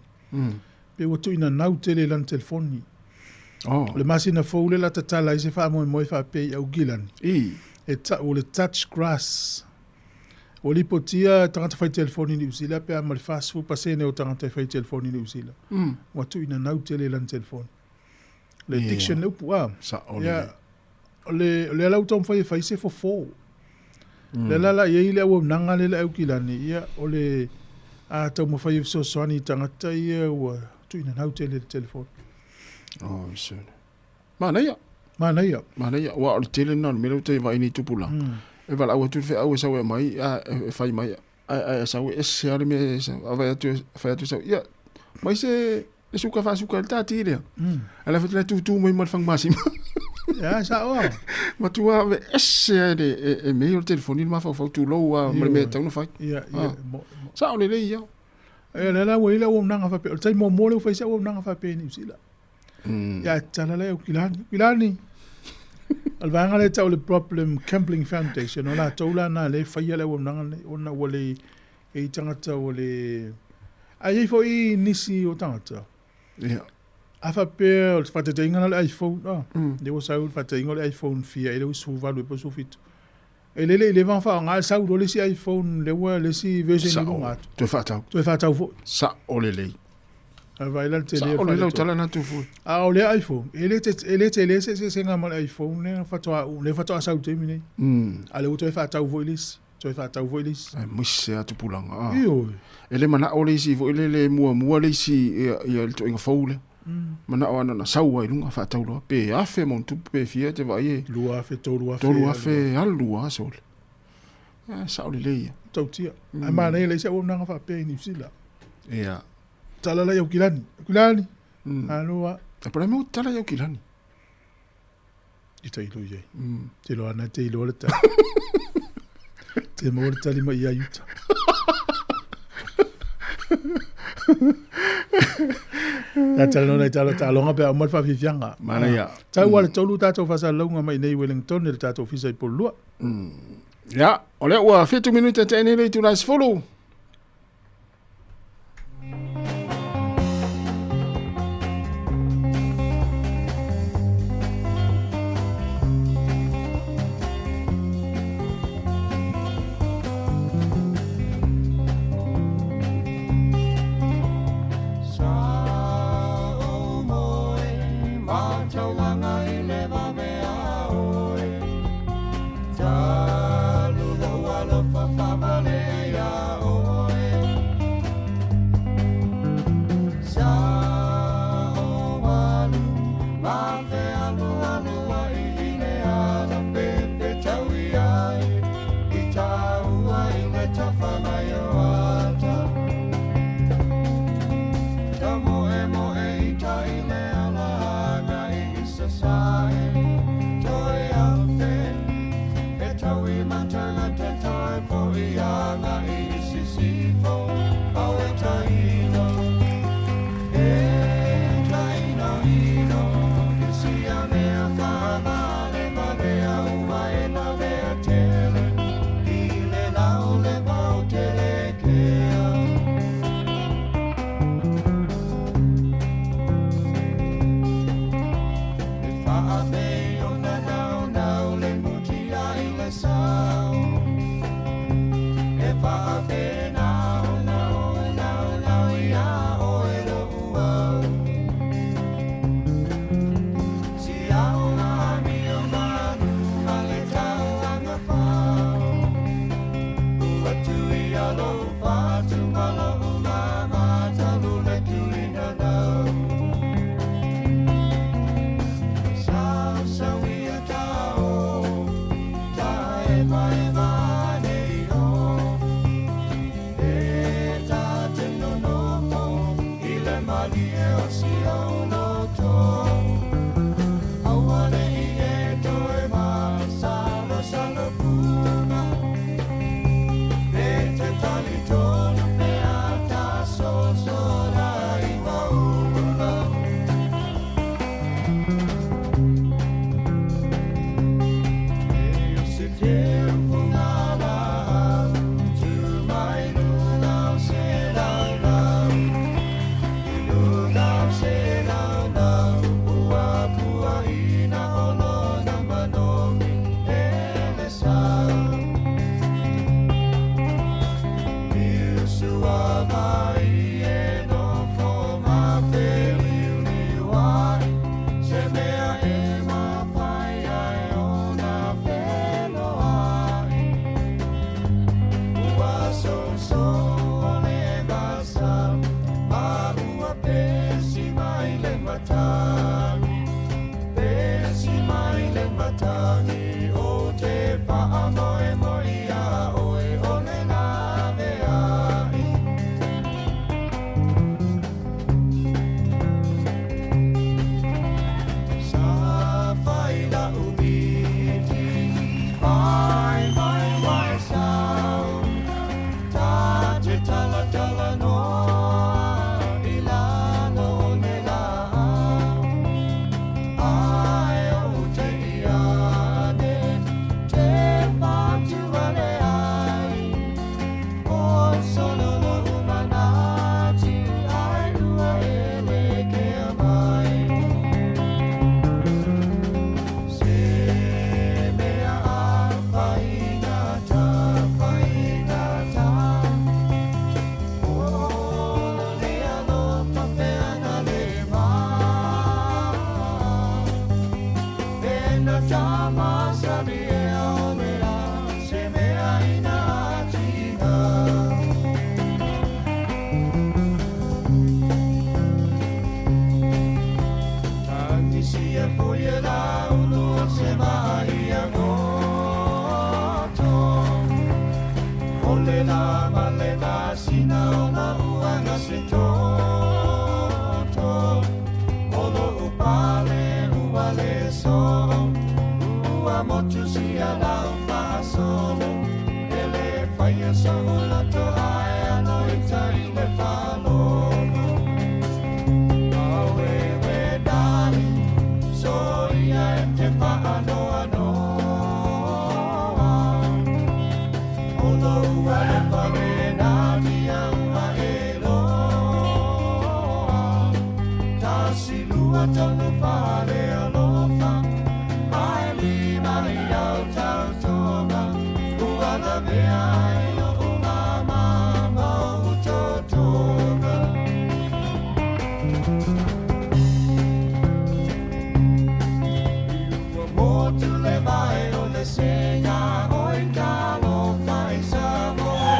Pe ua tuuina nau tele i lana telefoni. Oh. O le masina fou lea la tatala ai se faamoemoe faapea i Aukilani. E tau o le touch grass. Ua lipotia tagata fai telefoni i Niu Sila pe a ma le 40% o tagata e fai telefoni i Niu Sila. Ua tuuina nau tele i lana telefoni. Le addiction le upu a. Sao Ia, o le, o lea la ua taumafai e fai se fofo. Lea la la i ai le auaunaga lea le Aukilani, ia, o le a taumafai e fesoasoani i tagata ia ua tuuina nau tele i le telefoni. Oh, sure. Manaia. Manaia. Manaia. Ua o le tele lena o le mea lea ua toe vaai nei tupulaga. E valaau atu le feau e sau e aumai, a, e fai mai, ae sau e ese lava le mea e sau. A fai atu, fai atu sau, ia, mai se le suka faasuka i le tati lea. Ae la fai tūtū mai ma le fagamasima. Ia, sao lava. Matua aveese lava e le e mea o le telefoni le mafaufau tulou lava ma le mea e tatau ona fai. Ia, ia. Sao lelei ia. Ia, lea la ua i ai le auaunaga faapea. O le taimi muamua lea ua fai se auaunaga faapea i Niu Sila. Ia, tala lea, Aukilani, Aukilani. O le vaega lea e tau o le Problem Gambling Foundation, o latou la na lea e faia le auaunaga lenei, ona ua le i ai tagata ua le... Ae i ai foi nisi o tagata. Ia. A faapea o le faataitaiga la o le iPhone, lea ua sau le faataitaiga o le iPhone fia, e le ua 18 ea po o 17. E lele i le va whaonga e sau lo le isi iPhone le ua le isi version i lunga atu. Toe whaatau. Toe whaatau foi. Sa o le lei. A vai la te le. Sa o le lau tala na tu foi. A o le iPhone, e le te e le te le se se se nga ma le iPhone le whatoa le whatoa sau te mi nei. A le ua toe whaatau foi le isi. Toe whaatau foi le isi. Ai muise atu pulanga. Ah. Io. E le mana o le isi foi le le mua mua le isi ia ia le toinga fou le. Mana o ana na sau ai lunga whaatau loa. Pe afe mo tupu pe fia te vai e. Lua afe, tolu afe. Tolu afe alu a sole. Ah, sa o le lei. Tautia. Ai mana le isi au nanga whapea i New Zealand. Ia. Tala la iau kilani. Kilani. Aloa. E pala mo tala iau kilani. I te ilo iai. Te loa ana te ilo le tali. Te mo le tali mai ia iuta. Ta tala nona i tala talonga pe au mal whawhiwhianga. Mana ia. Tau wale tolu tātou whasalauga mai nei Wellington le tātou fisa i Polua. Ia, o lea ua 7 minute te ene le i tūnai sefulu. ma le masina o la'u aga se toto. O lo'u pale ua lē soo, ua motu sia lau fa'asolo, e lē faia so'u loto ae alo i tai le fa'alogo. Auewe dali, soia e te fa'anoanoa. O lou alofa le natia ua e loa. Tasi lua tolu fā le alofa, ae lima i au tautoga, ua lavea ai lo'u māmā ma o'u totoga. Ua motu le vai o le sega oi talofa i Samoa.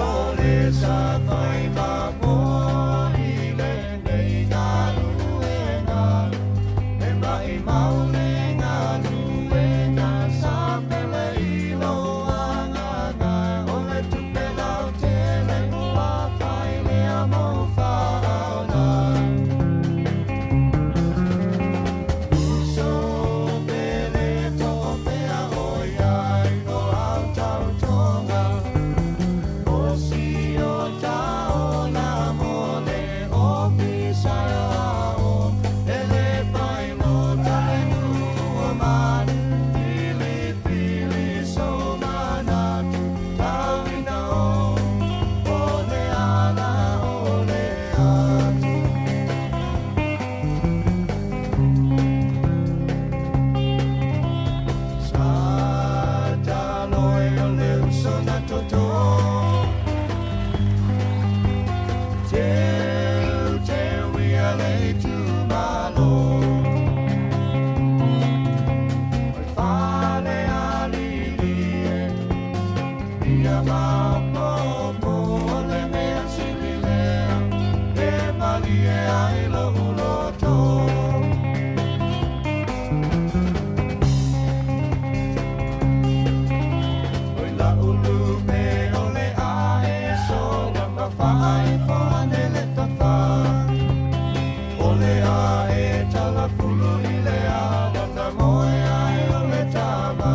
O le safai mamoa i lenei galuega. E maʻimau le galuega sa pele i lou agaga. O le tupe lautele ua fai lea mou faaola. Uso pele to'opea oi ai o au tautoga. O si o taola mo le ofisa aoao. E lē faigata le nuu o manu, filifili sou manatu. Tauina o, o le ala o le atu. Sa talo e o le uso na toto. Teu teu ia le itumalo. O le fale alili e, ia maopopo o le mea sili lea, e malie ai lo'u loto. Oi la'u lupe o le ae sola ma fa'aifo ane le tafā. O le ae talafulu i le ala na moe ai o le tama.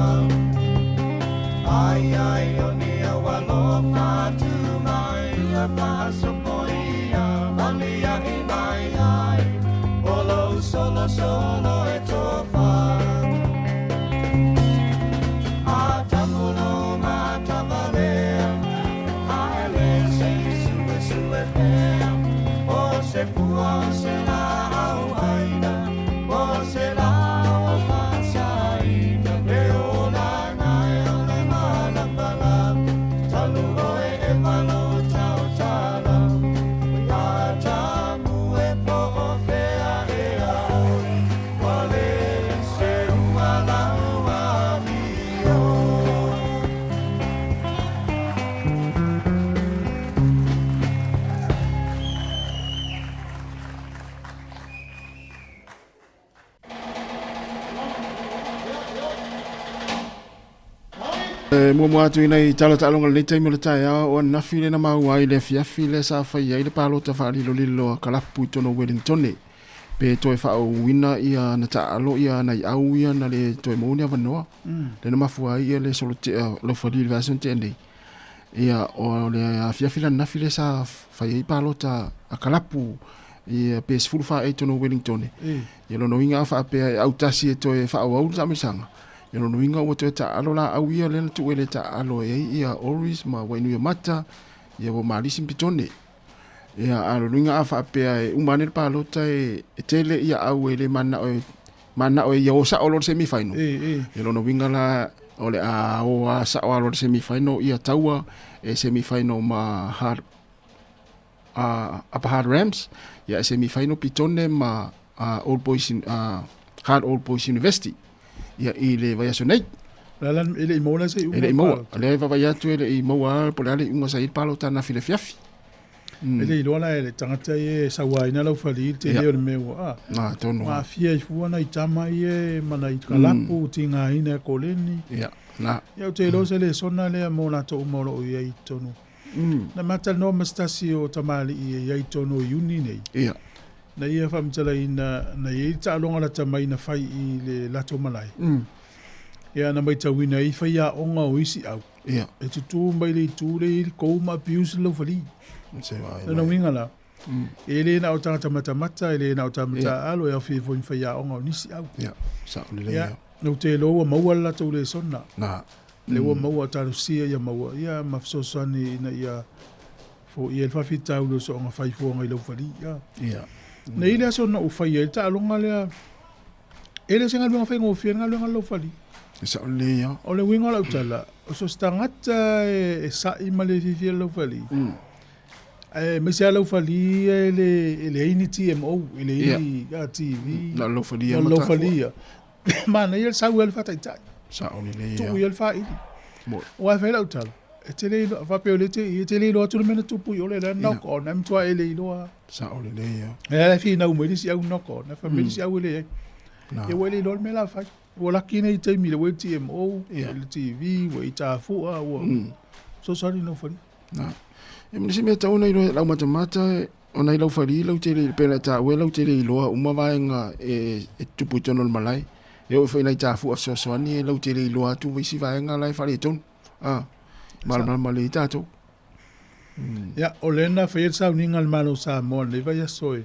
Ai ai o ni au alofa tu mai ia fa'asopoia, malia'i mai ai, o lou solosolo e tofa. A tamulo matavalea, ae lē se i suesue pea. O se pua o se lā'au aina, o se lā o fa'asaina. Le olaga e o le malamalama, talu oe e valou tautala. Oi Atamu e po o fea ea oe, ua lē seua lau amio. E muamua atu ina i tala taaloga lenei taimi o le taeao o ananafi le na maua ai le afiafi lea sa fai ai le palota faalilolilo a kalapu i totonu o Wellingtone pe toe faaauauina ia na taalo ia nai au ia na le toe maua ni avanoa le na mafua ai ia le solotea laufali i le vaiaso na tea nei. Ia o le afiafi la ananafi lea sa fai ai palota a kalapu ia pe 14 ea i totonu o Wellingtone. Ia lona uiga a faapea e autasi e toe faaauau le taamilosaga. Ia lona uiga ua toe taaalo laau ia lea na tuu ai le taaalo e ai ia Oris ma Wainuiomata ia ua Malisi ma Pitone. Ia a lona uiga a faapea e uma ane le palota e tele ia au e le mananao e mananao e ia o sao loa le semi final. Ia lona uiga la o le a o a sao loa le semi final ia taua e semi final ma Hard Upper Hard Rams ia e semi final Pitone ma Old Boys Hard Old Boys University ia i le vaiaso nei. La la e le i maua la se iuga. E le i maua. Lea e vaavaai atu e le i maua po o le a le iuga sa i ai le palota ananafi i le afiafi. E le iloa la e le tagata ia e sauaina lau fali i le tele o le mea ua a. Tonu. Ua aafia ai fua nai tama ia ma nai kalapu tigaina e koleni. Ia. Na. Ia ou te iloa se lesona lea mo latou uma o lo o i ai i totonu. Na ma talanoa ma se tasi o tamalii e i ai i totonu o Iuni nei. Ia. Na ia faamatalaina na i ai le taaloga lata mai na fai i le latou malae. Ia na matauina ai faiaoga o isi au. Ia. E tutū mai le itu lea e i ai le kou ma abuse le laufali. Se vaai Lona uiga la, e le na o tagata matamata, e le na o tagata taaalo, e aofia ai foi ma faiaoga o nisi au. Ia, sao lelei. Ia, ou te iloa ua maua le latou lesona. Na. Lea ua maua, talosia ia maua, ia ma fesoasoani ina ia foia ai le faafitauli o soonga faifuaga i laufali. Ia. Ia. Nei le aso na ou faia ai le taaloga lea, e le o se galuega faigofie le galuega a le laufali. E sao lelei ia. O le uiga o lau tala, o so o se tagata e sa'i ma le fiafia i le laufali, aemaise lava laufali ia e leai ni TMO, e leai ni TV. Na o le laufali ia. Na o le laufali ia. Manaia le sau ai le faataitai. Sao lelei ia. Tuu ia le faili. Aua e fai lau tala, e te le iloa, faapea o lea e te i, e te le iloa atu le mea na tupu i o le la knock on, ae matua e le iloa. Sao lelei ia. E finau mai le isi au knock on, ae fai mai le isi au e leai. Ia ua e le iloa le mea la fai. Ua laki nei taimi le ua i le TMO, ua i le TV, ua i tafua, ua fesoasoani laufali. Na. E ma le isi mea tatau ona iloa e lau matamata, ona i laufali lau te le, pei ona e taua lau te le iloa uma vaega e tutupu i totonu o le malae. E oo foi i nai tafua fesoasoani e lau te le iloa atu isi vaega la e faaletonu. A, malamalama lelei tatou. Ia, o lea na faia le sauniga a le Malo o Samoa i lenei vaiaso e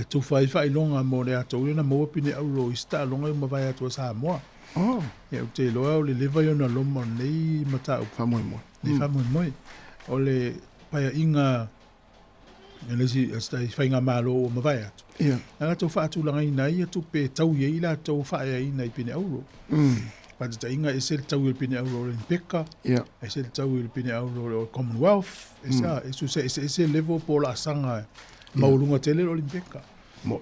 tufa ai faailoga mo le atou ia na maua pine auro i isi taaloga e mavae atu a Samoa. Oh. Ia, ou te iloa o le leva ia ona loma o lenei mataupu. Faamoemoe. Lenei faamoemoe. O le paeaiga le isi faigamalo ua mavae atu. Ia. Na latou faatulagaina ai ia tupe e taui ai latou faaeaina i pine auro. Faataitaiga e ese le taui o le pine auro o le Olympic, Ia. ese le taui o le pine auro o le Commonwealth, ese a, e tusa eseese level po o laasaga e maualuga tele le Olympic. Mo.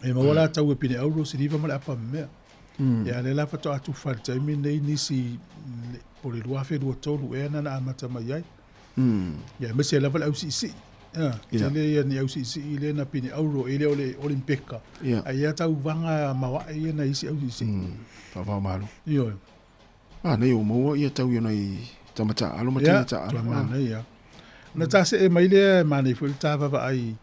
E maua la tau e pine auro, siliva ma le apa mea. Ia lea la faatoa tufa i le taimi lenei nisi po o le 2023 ea na na amata mai ai. Ia aemaise lava le ausiisii. Ia, tele ia ni ausiisii lea na pine auro e le o le Olympeka. Ae ia tauvaga maoae ia na isi ausiisii. Faavaomalo. Ioe. A, nei ua maua ia tau i ona i tama taaalo ma teine taaalo. Ia, manaia. Ona ta see mai lea, e manaia foi le ta vaavaai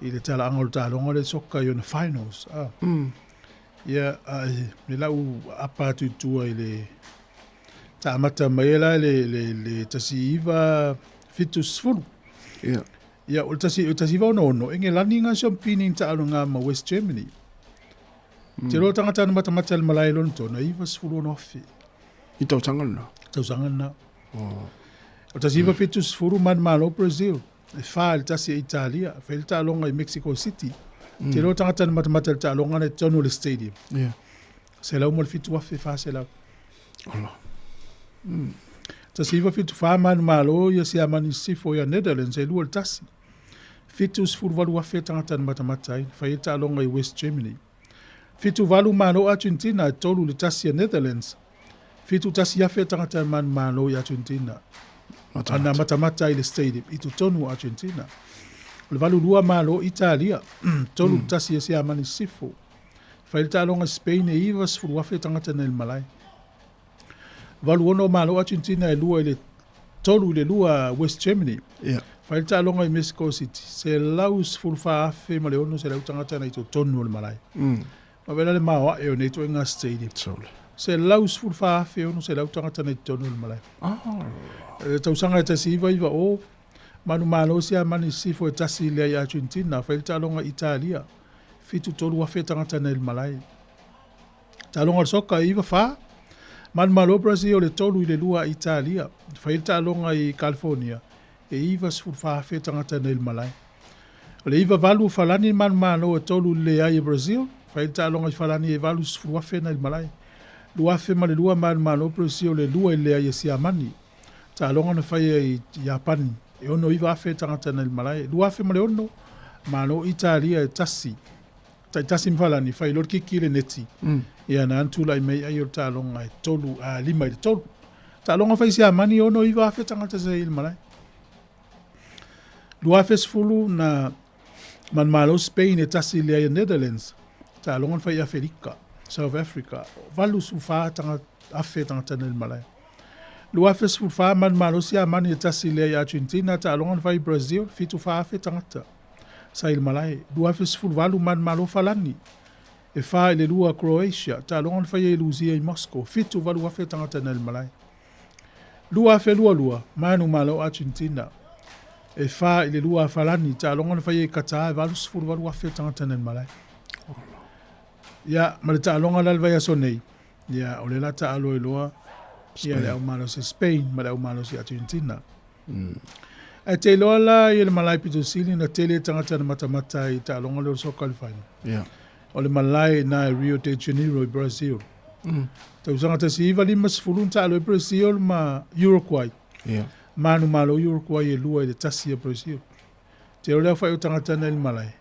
i le talaaga o le taaloga lea soka i ona finals. Ah. Ia, a le lau apa atu i tua i le ta amata mai la le 1970. Ia. Ia, o le 1966, Engelani nga siampini ni taaloga ma West Germany. Te loa tagata na matamata i le malae lona tona, 96,000. I tausaga lena? Tausaga lena. O le 1970, manumalo Brazil, e 4-1 e Italia, fai le taaloga i Mexico City. Te loa tagata na matamata i le taaloga na i totonu o le stadium. Ia. 107,400. Ola. 1974, manumalo ia Siamani Sisifo ia Netherlands e 2-1. 78,000 tagata na matamata ai, fai le taaloga i West Germany. 78 malo Argentina e 3-1 ia Netherlands. 71,000 tagata manumalo i Argentina. Ana matamata ai le stadium i totonu o Argentina. O le 82 malo Italia, 3-1 ia Siamani Sisifo. Fai le taaloga i Spain e 90,000 tagata na i le malae. 86 malo Argentina e 2 i le 3 i le 2 West Germany. Ia. Fai le taaloga i Mexico City, 114,600 tagata na i totonu o le malae. Ma vela le maoae o nei ituaiga stadium. Saole. 114,600 tagata na i totonu o le malae. Ah. E tausaga e 1990, manumalo Siamani Sisifo e 1-0 i Argentina, fai le taaloga i Italia, 73,000 tagata na i le malae. Taaloga o le soka i 94, manumalo Brazil o le 3-2 Italia, fai le taaloga i California, e 94,000 tagata na i le malae. O le 98 Falani manumalo e 3-0 e Brazil, fai le taaloga i Falani e 80,000 na i le malae. 2002 manumalo Brazil le 2-0 e Siamani. Taaloga na faia i Iapani, e 69,000 tagata na i le malae. 2006 malo Italia e 1. Taitasi ma Falani, fai loa le kiki i le neti. Ia na tulai mai ai o le taaloga e 3 a 5-3. Taaloga fai Siamani e 69,000 tagata sa i le malae. 2010 na manumalo Spain e 1-0 e Netherlands. Taaloga na fai i Aferika, South Africa. 84 tagata afe tagata na i le malae. 2014 manumalo Siamani e tasi lea i Argentina taaloga na fai i Brazil, 74,000 tagata sa i le malae. 2018 manumalo Falani e 4-2 Croatia, taaloga na faia i Lusia i Moscow, 78,000 tagata na i le malae. 2022 manumalo Argentina e 4-2 Falani, taaloga na faia i Qatar, e 88,000 tagata na i le malae. Ia, ma le taaloga la le vaiaso nei, ia, o le la taalo ai loa ia le aumalosi Spain ma le aumalosi Argentina. Ae te iloa la ia le malae pito sili na tele tagata na matamata ai i taaloga lea o le soka i le final. O le malae na i Rio de Janeiro i Brazil. Tausaga 1950 na taalo ai Brazil ma Uruguay. Manumalo Uruguay e 2-1 ia Brazil. Te o le aofai o tagata na i le malae.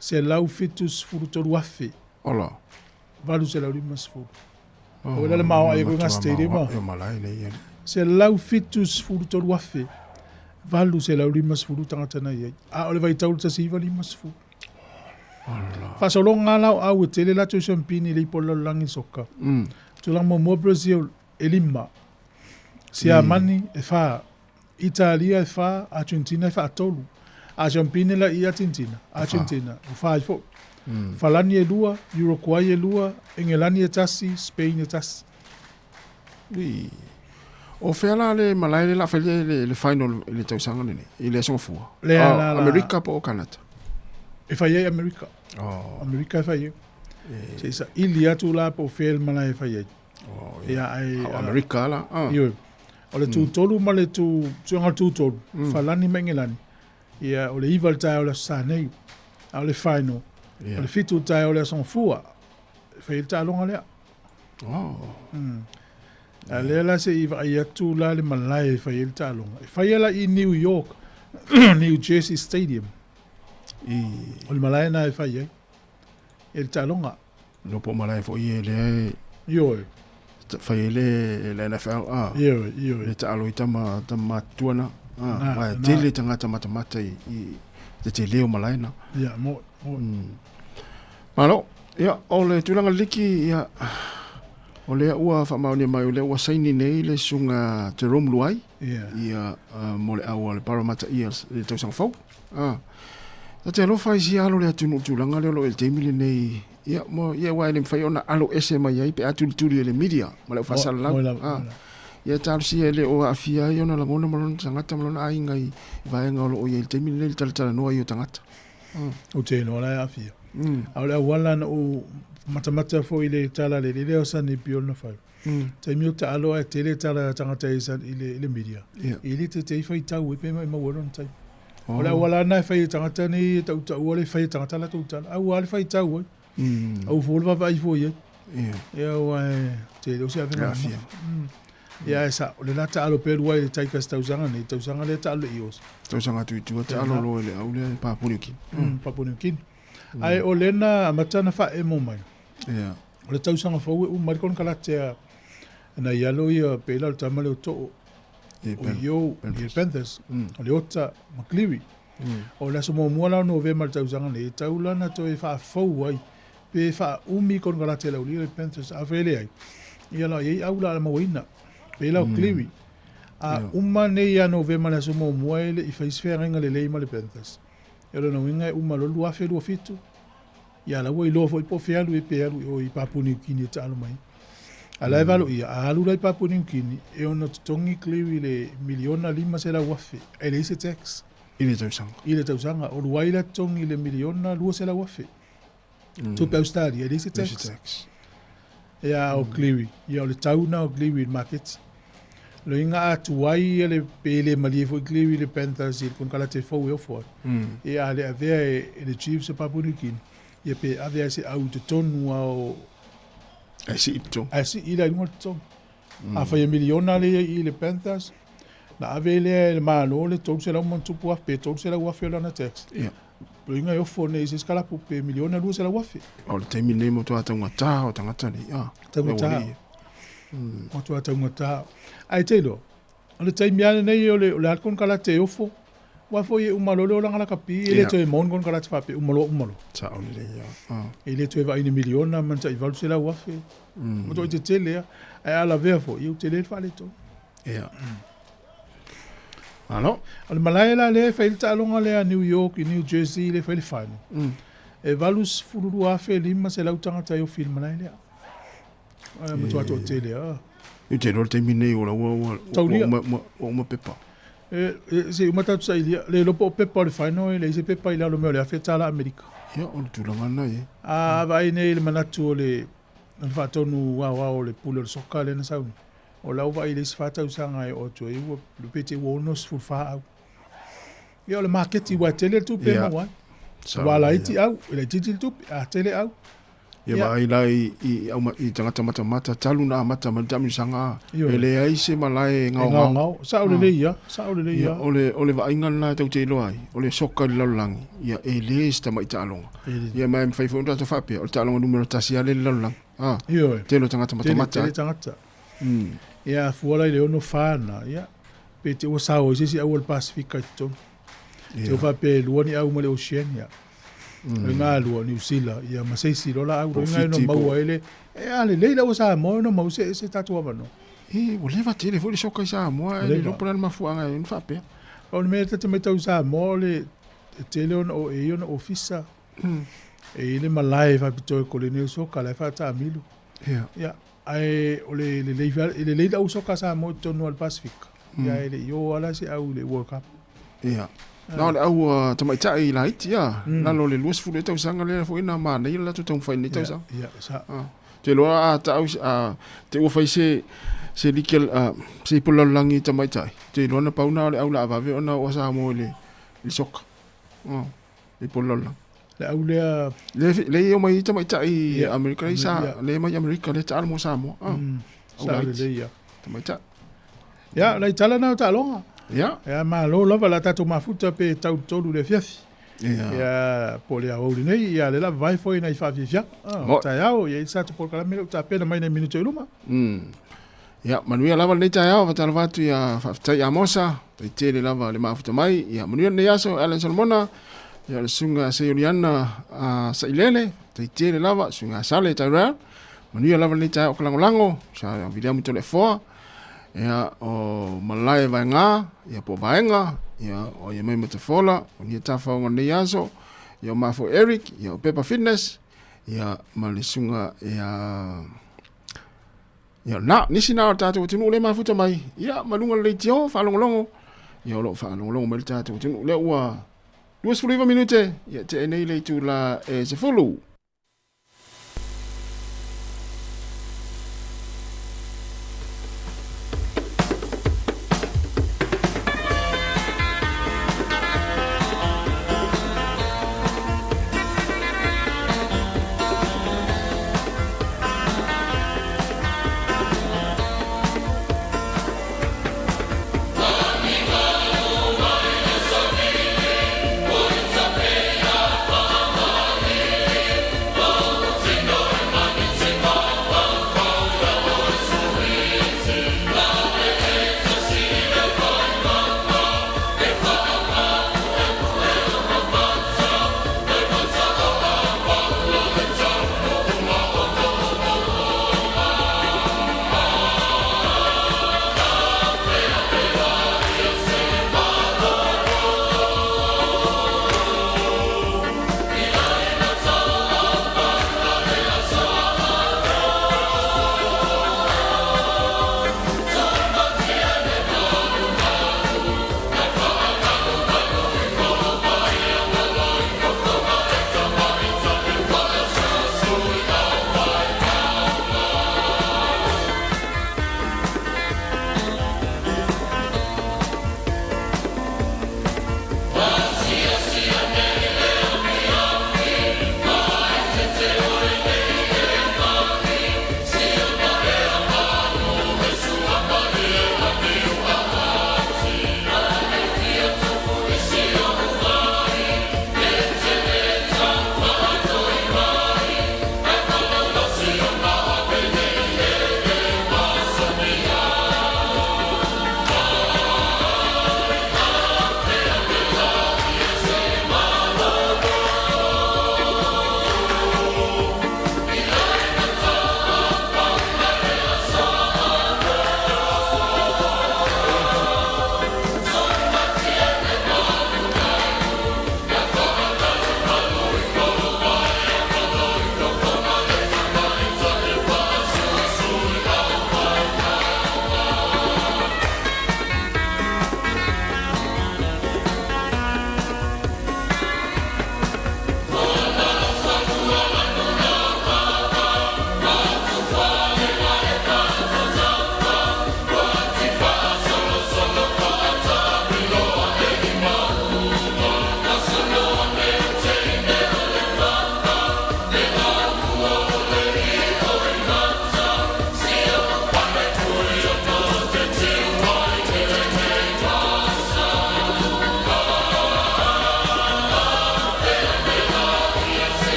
173,000. Ola. 850. O le maoa e koe stadium. E malae nei ia. 173,000. 850 tagata na i ai. A o le vaitau le 1950. Faasologa la o au e tele latou siampini i le ipo o le lalolagi i le soka. Tulaga muamua Brazil e lima. Siamani e fa. Italia e fa, Argentina e faatolu. A siampini la i Argentina, Argentina, ua fa ai foi. Falani e lua, Uruguay e lua, Engelani e tasi, Spain e tasi. Ui. O fea la le malae le la fai le, le final i le tausaga lenei, i le aso gafua? Lea la la. Amerika po o Canada? E fai ai Amerika. Oh. Amerika e fai ai. Se i saili atu la po o fea le malae e fai ai. Oh, Ia, ai, O Amerika la. Ah. Ioe. O le tutolu ma le tu, suiga o le tutolu, Falani ma Engelani. Ia, o le 9 i le taeao o le Aso Sa nei. A o le final, o le 7 i le taeao o le Aso Gafua. E fai ai le taaloga lea. Oh. A lea la se i vaai atu la le malae e fai ai le taaloga. E fai la i New York, New Jersey Stadium. O le malae na e fai ai e le taaloga. No po malae foi e lea e Ioe. fai ai le, le NFL. Ah. Ioe, ioe. Le taalo i tama, tama matutua na. Ah. Na, Wa e na. tele tagata matamata i, i te tele o malae na. Ia, mo, mo. Malo, ia, o le tulaga liki, ia, o lea ua faamaonia mai, o lea ua saini nei le susuga Jerome Luai, ia, mo le au a le Parramatta Eels i le tausaga fou. Ah, ta te alofa i sia alo le atunuu tulaga lea o lo o i le taimi lenei, ia, mo, ia, aua e le mafai ona alo ese mai ai pe a tulituli e le media ma le au faasalalau. Ah, ia talosia e le o aafia ai ona lagona ma lona tagata ma lona aiga i vaega o lo o i ai i le taimi lenei le talatalanoa ai o tagata. Ou te iloa la e aafia. A o le auala na ou matamata foi i le tala le lele o Sonny Bill na fai. Taimi o taalo ae tele tala a tagata i i le media. I le te te i faitau e pe mai maua lona taimi. O le auala na e fai e tagata nei e tautaua le fai e tagata latou tala. Aua le faitau ai. Au fua le vaavaai fua i ai. Ia aua e tele o se avega Aafia. Ia e sa, o le la taalo pea lua i le Tigers tausaga nei, tausaga lea taalo le Eels. Tausaga atu i tua taalo loa i le au lea i Papua New Guinea. Papua New Guinea. Ae o lena amata na faaemo mai. Ia. O le tausaga fou e uma ai le konekarate a nai alo ia pei la o le tama lea o Too. O Io, i le Panthers, o le Ota ma Cleary. O le aso muamua la o Novema i le tausaga nei, e tau la na toe faafou ai pe faaumi konekarate a le aualii o le Panthers. Afai e leai, ia la i ai au la a le mauaina, pei la o Cleary. A uma nei ia Novema i le aso muamua e le i fai se feagaiga lelei ma le Panthers. E o lona uiga e uma loa le 2027, ia la ua iloa foi po o fea alu ai pe alu i o i Papua New Guinea e taalo mai. A la e valo ia, a alu la i Papua New Guinea, e ono totogi Cleary le miliona 500,000, e leai se tax. I le tausaga. I le tausaga. O Luai la totogi le miliona 200,000. Tupe Australia, e leai se tax. Leai se tax. Ia o Cleary, ia o le tau na o Cleary i le maketi. Loiga a tuai ia le pe le malie foi Cleary i le Panthers i le konekarate fou e ofo ai. Ia a le avea e le Chiefs o Papua New Guinea, ia pe ave ai se au i totonu a o Ae sii totogi. Ae sii la i luga o le totogi. Afai e miliona le ia i le Panthers, na ave lea e le Malo le 300 ma ono tupu afe, pe 300,000 o lana tax. Ia. Loiga e ofo nei i se isi kalapu pe miliona 200,000. O le taimi lenei matua taugata o tagata nei. Ah, Taugata. e ualii. Matua taugata. Ae te iloa, o le taimi lava lenei o le, o le a le konekarate e ofo, Aua foi e uma loa le olaga lakapi, e le toe maua ni konekarate faapea, uma loa uma loa. Sao lelei ia. E le toe vaai i ni miliona ma ni tai $800,000. Matuai tetele lava. Ae a lavea foi, ia ua tele le faaletonu. Ia. Malo. O le malae la lea e fai ai le taaloga lea a New York i New Jersey lea e fai ai le final, e 82,500 tagata e ofi i le malae lea. E matua toatele lava. Ou te iloa le taimi lenei ua ua ua uma pepa. E se i uma tatou sailia, le iloa po o pepa o le final e leai se pepa i lalo mai o le $1,000 Amerika. Ia, o le tulaga lena e. A vaai nei i le manatu o le faatonu aoao o le pule o le soka lea na sau nei, o lau vaai i le isi 4 tausaga e oo atu ai ua pe te i ua 64 au. Ia o le maketi aua e tele le tupe e maua ai. Aua a laiti au, e laitiiti le tupe, a tele au. Ia vaai la i tagata matamata talu na amata mai le taamilosaga e leai se malae e gaogao. Sao lelei ia, sao lelei ia. O le vaaiga lena tatou te iloa ai, o le soka i le lalolagi, ia e le se tamai taaloga. Ia ma e mafai foi ona tatou faapea, o le taaloga numera tasi lava lea i le lalolagi. Tele o tagata matamata. Tele tagata. Ia a fua la i le 64 lena, ia pe te i ua sao ai se isi au o le Pasefika i totonu. Te faapea e lua ni au mai le Oceania. O le galua, Niu Sila, ia ma se isi loa la au loiga e no maua ai le, e a lelei la ua Samoa e no maua se, se tatou avanoa. E, ua leva tele foi le soka i Samoa, e le iloa po o le a le mafuaaga e ona faapea. O le mea ta te matau i Samoa o le tele ona o e i ona ofisa, e i ai le malae faapitoa i koleni o soka la e faataamilo. Ia, ae o le lelei, e lelei le au soka a Samoa i totonu o le Pasefika, ia ae le i o lava la se au i le World Cup. Ia. Na o le au tamaitai laiti ia, lalo o le 20 ea tausaga lea foi na manaia le latou taumafai i lenei tausaga. Ia, sa. Ou te iloa a tau, a te ua fai se se like se ipu lalolagi i tamaitai, ou te iloa na pau na o le au laavave ona oo a Samoa i le soka. I po lalolagi. Le au lea... Le i o mai i tamaitai Amerika, le sa, le mai Amerika, le taalo mo Samoa. Sa lelei ia. Tamaitai. Ia, nai tala na o taaloga. Ia. Ia, malo lava la tatou mafuta pe tau tolu le afiafi. Ia. Ia, po o le aoauli nei, ia le lava vae foi nai faafiafiaga. O taeao, ia i sa tatou polokalame lea ua tapena mai nai minute i luma. Ia, manuia lava lenei taeao, faatalofa atu ia faafetai Amosa, tai tele lava le mafuta mai. Ia, manuia lenei aso, Alan Solomona, ia le susuga Seioliana Sailele, tai tele lava, susuga Sale Tyrell. Manuia lava lenei taeao o ka lagolago, sa Viliamu Toleafoa, ia, o Malae Vaega, ia po o Vaega, ia, o ia mai Matafola, o nia tafaoga o lenei aso, ia o Mafo Eric, ia o Pepa Fitness, ia, ma le susuga ia, ia, na, nisi na o le tatou atunuu lea e mafuta mai, ia, ma luga o le leitio, faalogologo, ia, o lo o faalogologo mai le tatou atunuu lea ua 29 minute, ia, tea nei le itula e 10.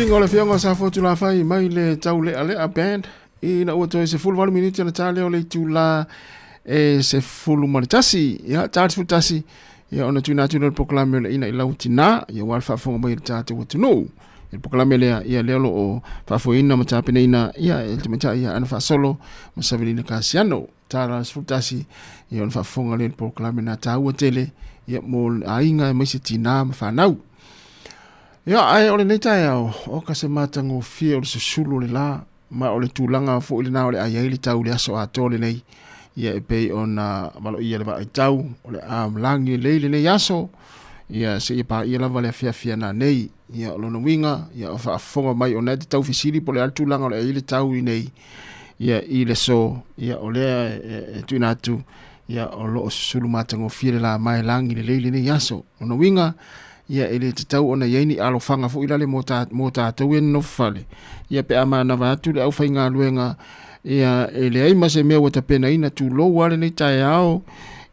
Vivinga o le fioga o sa fotulafai mai le taulealea band ina ua toe 18 minute na tā lea o le itulā e 11. Ia, tā le 11, ia ona tuuina atu lea o le polokalame o le ina i lau tinā, ia ua le faafofoga mai i le tatou atunuu. Ia le polokalame lea, ia lea o lo o faafoeina ma tapenaina, ia e le tamaitai ia Ana Faasolo ma Savelina Kasiano. Tā la 11, ia ona faafofoga lea i le polokalame na tāua tele, ia mo aiga aemaise tinā ma fanau. Ia, ae o lenei taeao, o ka se matagofie o le susulu o le la, ma o le tulaga foi lena o le a i ai le tau i le aso atoa lenei. Ia e pei ona valoia le vaai tau, o le a lagi lelei lenei aso, ia seia paia lava le afiafi ana nei. Ia o lona uiga, ia o faafofoga mai ona e te tau fesili po o le a le tulaga o le a i ai le tau i nei, ia i le aso, ia o lea e tuuina atu, ia o lo o susulu matagofie le la ma e lagi lelei lenei aso. O lona uiga, ia e le tatau ona i ai ni alofaga foi lale mo, ta, mo tatou ia nonofo fale. Ia pe a manava atu le aufaigaluega, ia e leai ma se mea ua tapenaina tulou lava lenei taeao,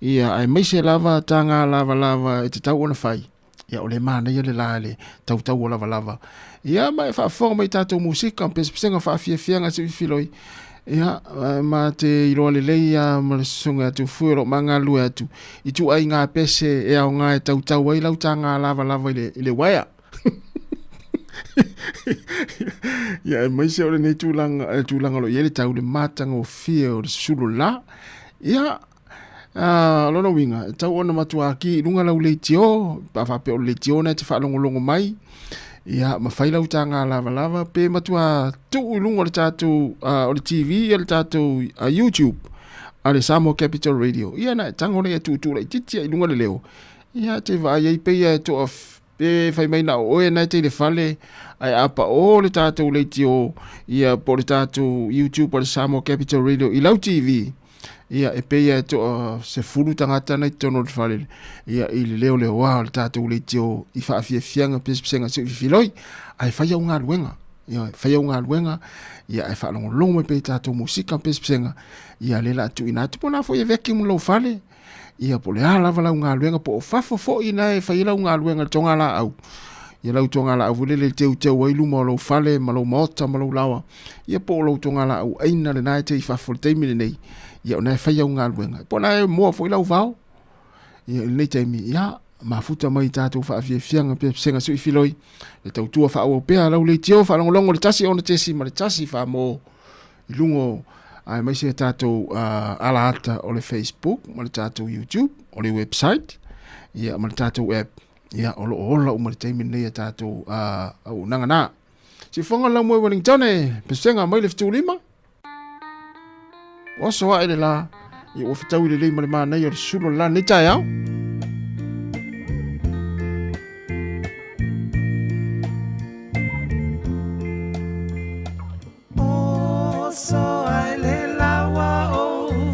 ia aemaise lava taga lavalava e tatau ona fai. Ia o le manaia le la le tautau o lavalava. Ia ma e faafofoga mai tatou musika, pesepesega faafiafiaga se filoi. Ia, ma te iloa lelei a ma le susuga atu fue o lo magalue atu i ituaiga pese e aoga e tautau ai lau taga lavalava i le, i le uaea. Ia, aemaise o lenei tulaga, le tulaga o lo o i ai le tau le matagofie o le susulu la. Ia, lona uiga, e tau ona matua ki i luga lau leitio, pa faapea o le leitio na e te faalogologo mai, ia, ma fai lau taga lavalava, pe matua tuu i luga o le tatou, o le TV, ia le tatou YouTube, a le Samoa Capital Radio. Ia na e tago lea e tuutuu laitiiti i luga le leo. Ia te vaai ai pei e toa pe fai mai na o oe na e te i le fale, ae a paʻō le tatou leitio, ia po o le tatou YouTube a le Samoa Capital Radio i lau TV, ia e pei e toa 10 tagata na i totonu o le fale, ia i le leo leoa o le tatou leitio i faafiafiaga pesepesega se i fifiloi, ae fai au galuega. Ia fai au galuega, ia ae faalogologo mai pea i tatou musika pesepesega, ia lea o le a tuuina atu po o le a foi e vacuum lou fale, ia po o le a lava lau galuega po o fafo foi na e fai ai lau galuega i le togalaau. Ia lau togalaau foi lele e teuteu ai luma o lou fale ma lou maota ma lou laoa, ia po o lou togalaau aina lena e te i fafo i le taimi lenei, ia o na e fai au galuega. Po o na e moa foi lau vao. Ia i lenei taimi, ia mafuta mai i tatou faafiafiaga pesega sui filoi, le tautua faaauau pea lau leitio faalogologo i le 1.1 faamo i luga o aemaise a tatou ala ata o le Facebook ma le tatou YouTube, o le website, ia ma le tatou app, ia o lo o ola uma i le taimi lenei a tatou auaunaga na. Sifoga lau moe Wellington e pesega mai le fetulima. Oso ae le la, ia ua fetaui lelei ma le manaia o le susulu o le la lenei taeao. Oso ae le la ua ou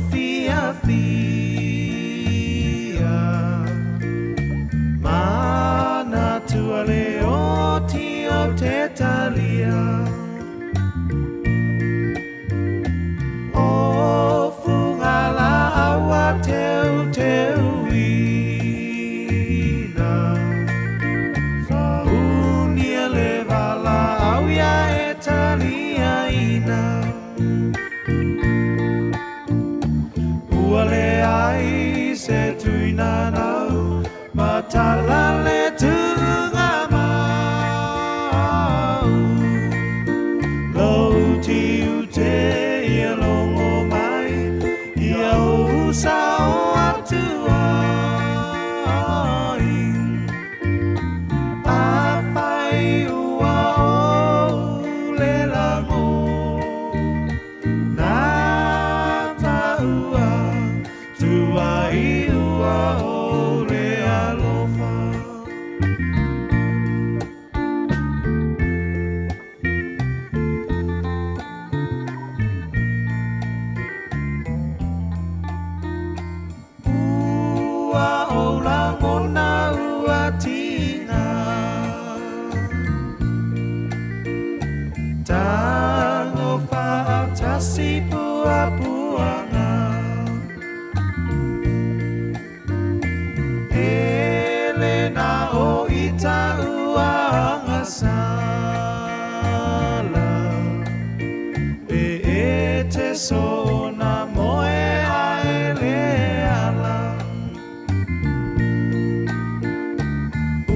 se tuinanau Matala le tuga mau Lou tiu te ia longo mai Ia o sao atu ai A whai ua o le lango Nā taua tua i ua o le alofa. Ua o langona ua tina Tango whaatasi pua puanga Ele na o ita uanga sala E e te so na moe a ele ala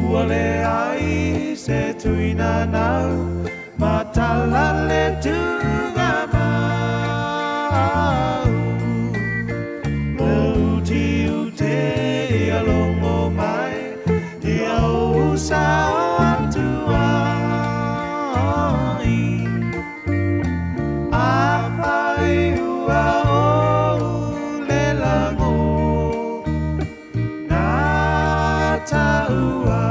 Ua le ai se tuina nau Matala le tuga mau Lou tiu te ia longo mai Ia o sao atu ai A whai ua o le lango Nā taua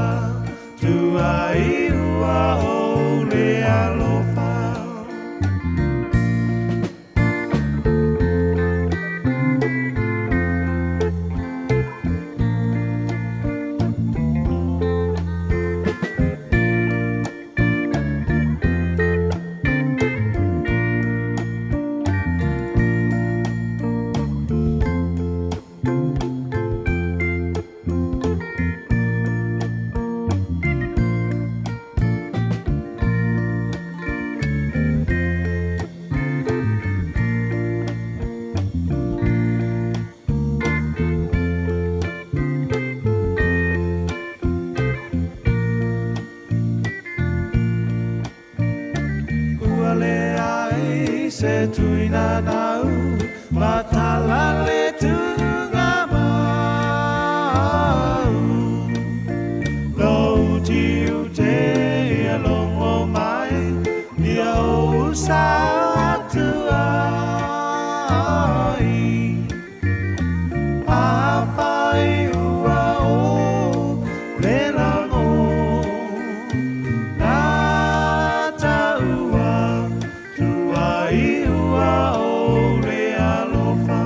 tua i ua o le alofa. Ua le ai se tuina nau Matala le tuga mau Lou tiu te ia longo mai Ia o sao atu ai A whai ua o le lango Nā taua tua i ua o le alofa.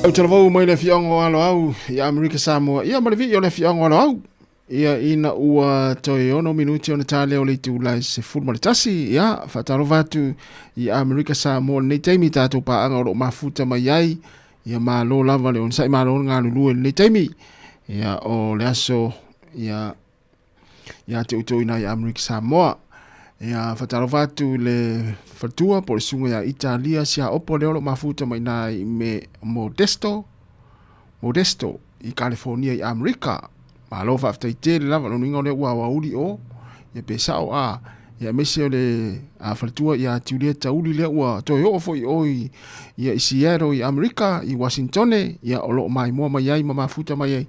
Talavou mai le afioaga o Aloau i Amerika Samoa. Ia ma le vii o le afioaga o Aloau. Ia ina ua toe 6 minuti ona ta lea o le itula e 11. Ia, faatalofa atu i Amerika Samoa lenei taimi, tatou paaga o lo o mafuta mai ai. Ia malo lava le onosai, malo le galulue lenei taimi. Ia o le aso, ia ia te outou ina i Amerika Samoa. Ia faatalofa atu i le faletua po o le susuga ia Italia Siaopo lea o lo o mafuta mai ina i me Modesto, Modesto i California i Amerika. Malo faafetai tele lava, lona uiga o lea ua aoauli o, ia pe sao a, ia aemaise o le faletua ia Julieta Uli lea ua toe oo foi o i, ia i Seattle i Amerika, i Washingtone, ia o lo o maimoa mai ai ma mafuta mai ai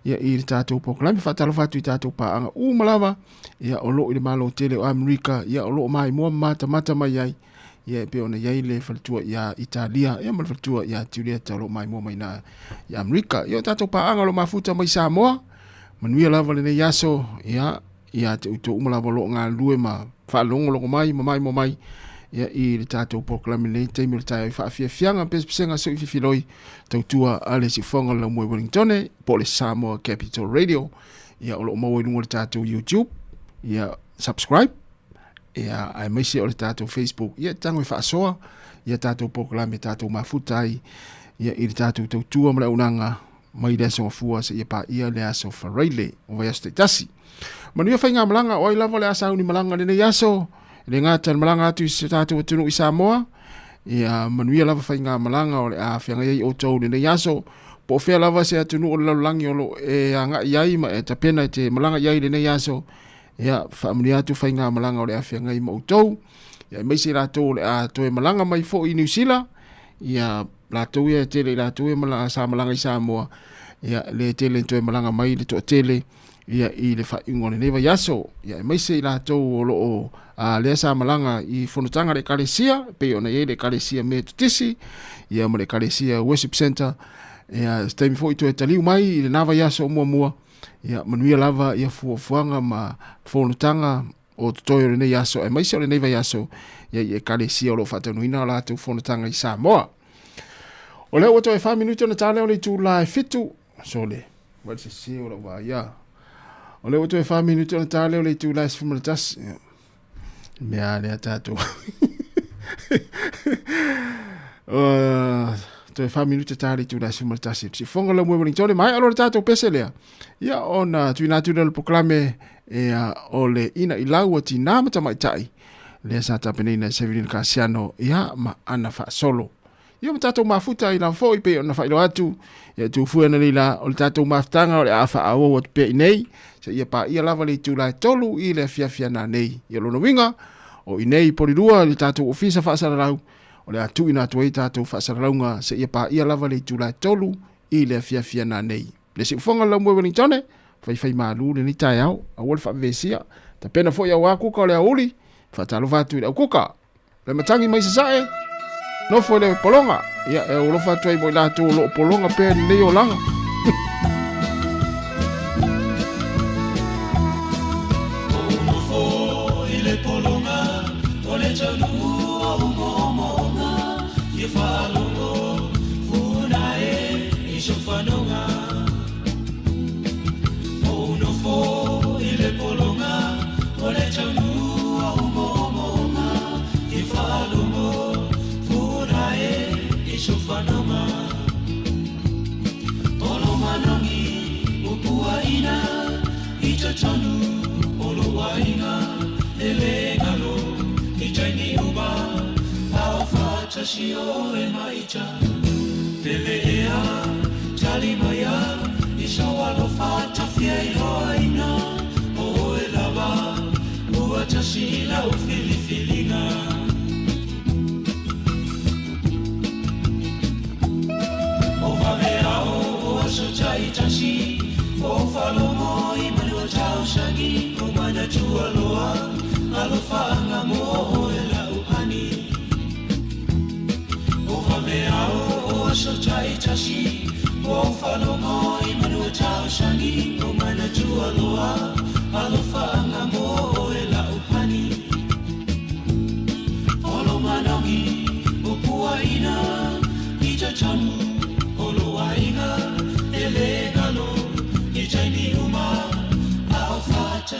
ia i le tatou polokalame. Faatalofa atu i tatou paaga uma lava, ia o lo o i le Malo tele o Amerika, ia o lo o maimoa ma matamata mai ai, ia e pei ona i ai le faletua ia Italia, ia ma le faletua ia Julieta o lo o maimoa mai na i Amerika. Ia o tatou paaga o lo o mafuta mai Samoa, manuia lava lenei aso, ia ia te outou uma lava o lo o galulue ma faalogologo mai ma maimoa mai ia i le tatou polokalame lenei taimi o le taeao i faafiafiaga pesepesega sui fifiloi tautua a le siufofoga o le Laumua i Wellingtone po o le Samoa Capital Radio ia o lo o maua i luga o le tatou YouTube ia subscribe ia aemaise o le tatou Facebook ia tago e faasoa ia tatou polokalame tatou mafuta ai ia i le tatou tautua ma le auaunaga mai le aso Gafua seia paia le aso Faraile o vaiaso taitasi. Manuia faigamalaga, o ai lava o le a sauni malaga lenei aso, e le gata i le malaga atu i si o tatou atunuu i Samoa, ia manuia lava faigamalaga o le a feagai ai outou i lenei aso, po o fea lava se atunuu o le lalolagi o lo o e agai ai ma e tapena e te malaga i ai i lenei aso, ia faamanuia atu faigamalaga o le a feagai ma outou, ia aemaise i latou o le a toe malaga mai foi i Niu Sila, ia latou ia e tele i latou ia malaga, sa malaga i Samoa, ia le tele toe malaga mai le toatele ia i le faaiuga o lenei vaiaso, ia aemaise i latou o lo o lea sa malaga i fonotaga a le Ekalesia, e pei ona i ai le Ekalesia Metotisi, ia ma le Ekalesia Worship Center, ia se taimi foi toe taliu mai i lena vaiaso o muamua, ia manuia lava ia fuafuaga ma fonotaga o totoe o lenei aso aemaise o lenei vaiaso ia i Ekalesia o lo o faataunuina o latou fonotaga i Samoa. O lea ua toe 4 minute ona ta lea o le itula e 7. Sole, vai se se o lau vaia. O lea ua toe 4 minute ona ta lea o le itula e 11. Mea lea tatou. Toe 4 minute ta le itula e 11. Sifonga la mue Wellington, mai alo le tatou pese lea. Ia ona tuuina atu lea o le polokalame ia o le ina i lau a tinā ma tamaitai lea sa tapenaina e Sevelino Kasiano ia ma ana faasolo. Ia ma tatou mafuta i lava foi pei ona faailoa atu ia tuufue ana nei la o le tatou mafutaga o le a faaauau atu pea i nei seia paia lava le itula e 3 i le afiafi ana nei. Ia lona uiga o i nei Polilua i le tatou ofisa faasalalau o le a tuuina atu ai tatou faasalalauga seia paia lava le itula e 3 i le afiafi ana nei. Le siufoga le laumua i Wellingtone, faifai malu lenei taeao, aua le faavevesia. Tapena foi auā kuka o le aoauli, faatalofa atu i le aukuka. Le matagi mai sasae, nofo i le pologa, ia e alofa atu ai mo i latou o lo o pologa pea i lenei olaga.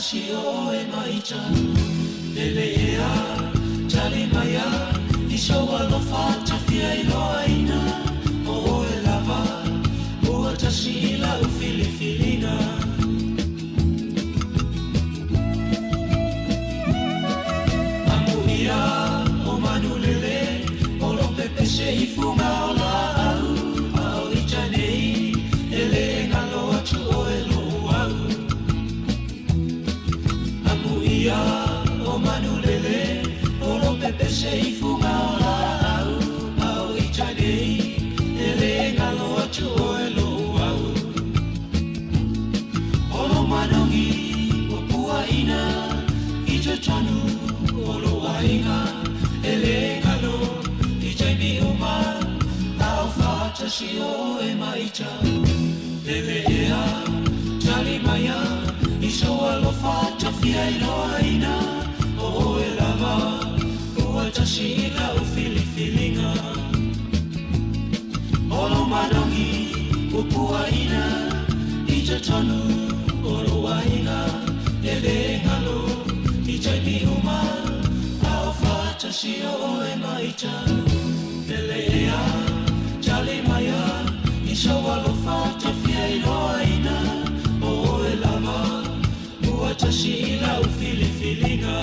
faatasi oe ma ita. Lele ea, tali maia, i sou alofa te fia iloaina. O oe lava, ua tasi i lau filifiliga. Amuia o manulele, o lo pepese i fuga o laau. A o ita nei, e le galo atu oe lou au. Amuia o manulele, o lo pepese i fuga o laau. A o ita nei, e le galo atu oe lou au. O lo manogi o puaina, i totonu o lo aiga, e le galo i taimi uma, a o faatasi oe ma ita. Lele ea, tali maia, i sou alofa te fia iloaina. O oe lava, ua tasi i lau filifiliga. O lo manogi o puaina, i totonu o lo aiga, e le galo i taimi uma, a o faatasi oe ma ita. Lele ea, tali maia, i sou alofa te fia iloaina. O oe lava, ua tasi i lau filifiliga.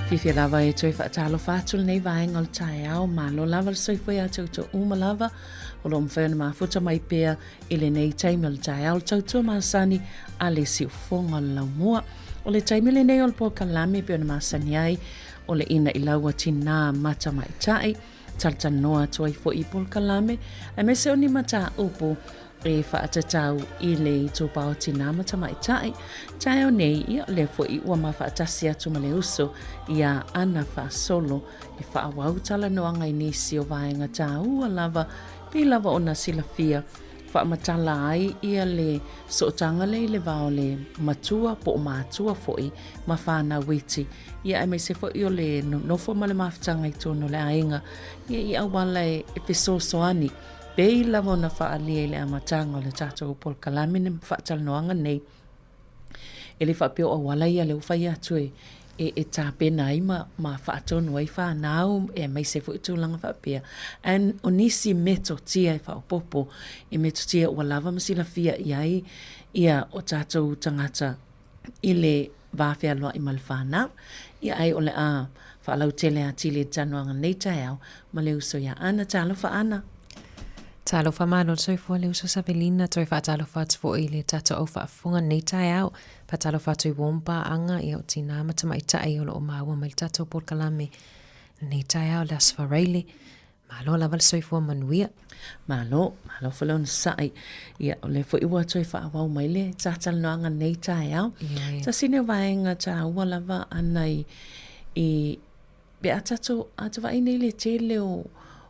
Fiafia lava e toe faatalofa atu lenei vaega o le taeao, malo lava le soifua ia te outou uma lava o lo o mafai ona mafuta mai pea i lenei taimi o le taeao le tautua masani a le siufofoga o le laumua. O le taimi lenei o le polokalame pei ona masani ai o le ina i lau a tinā ma tamaitai, talatalanoa atu ai foi i polokalame aemaise o ni mataupu e faatatau i le itupa o tinā ma tamaitai. Taeao nei, ia o lea foi ua mafaatasi atu ma le uso ia Ana Faasolo e faaauau talanoaga i nisi o vaega tāua lava pei lava ona silafia faamatala ai ia le sootaga lea i le va o le matua po o matua foi ma whānau iti. Ia aemaise foi o le nonofo ma le mafutaga i totonu o le aiga, ia i auala e fesoasoani pei lava ona faaalia i le amataga o le tatou polokalame ma faatalanoaga nei. E le faapea o auala ia lea ua fai atu e, e, e tapena ai ma, ma faatonu ai whanau, e aemaise foi tulaga faapea. And o nisi metotia e faaopoopo, e metotia ua lava ma silafia i ai ia o tatou tagata i le va fealoai ma le whanau. Ia ai o le a faalautele atili i le talanoaga nei taeao ma le uso ia Ana. Talofa Ana. Talofa malo le soifua le uso Savelina, toe faatalofa atu foi i le tatou au faafofoga lenei taeao. Faatalofa atu i uo ma paaga, ia o tinā ma tamaitai o lo o maua mai le tatou polokalame lenei taeao le Aso Faraile. Malo lava le soifua manuia. Malo, malo foi le onosai. Ia, o lea foi ua toe faaauau mai le talatalanoaga lenei taeao. Ioe. Tasi lenei o vaega taua lava ana i, i Pe a tatou a ta vaai nei le tele o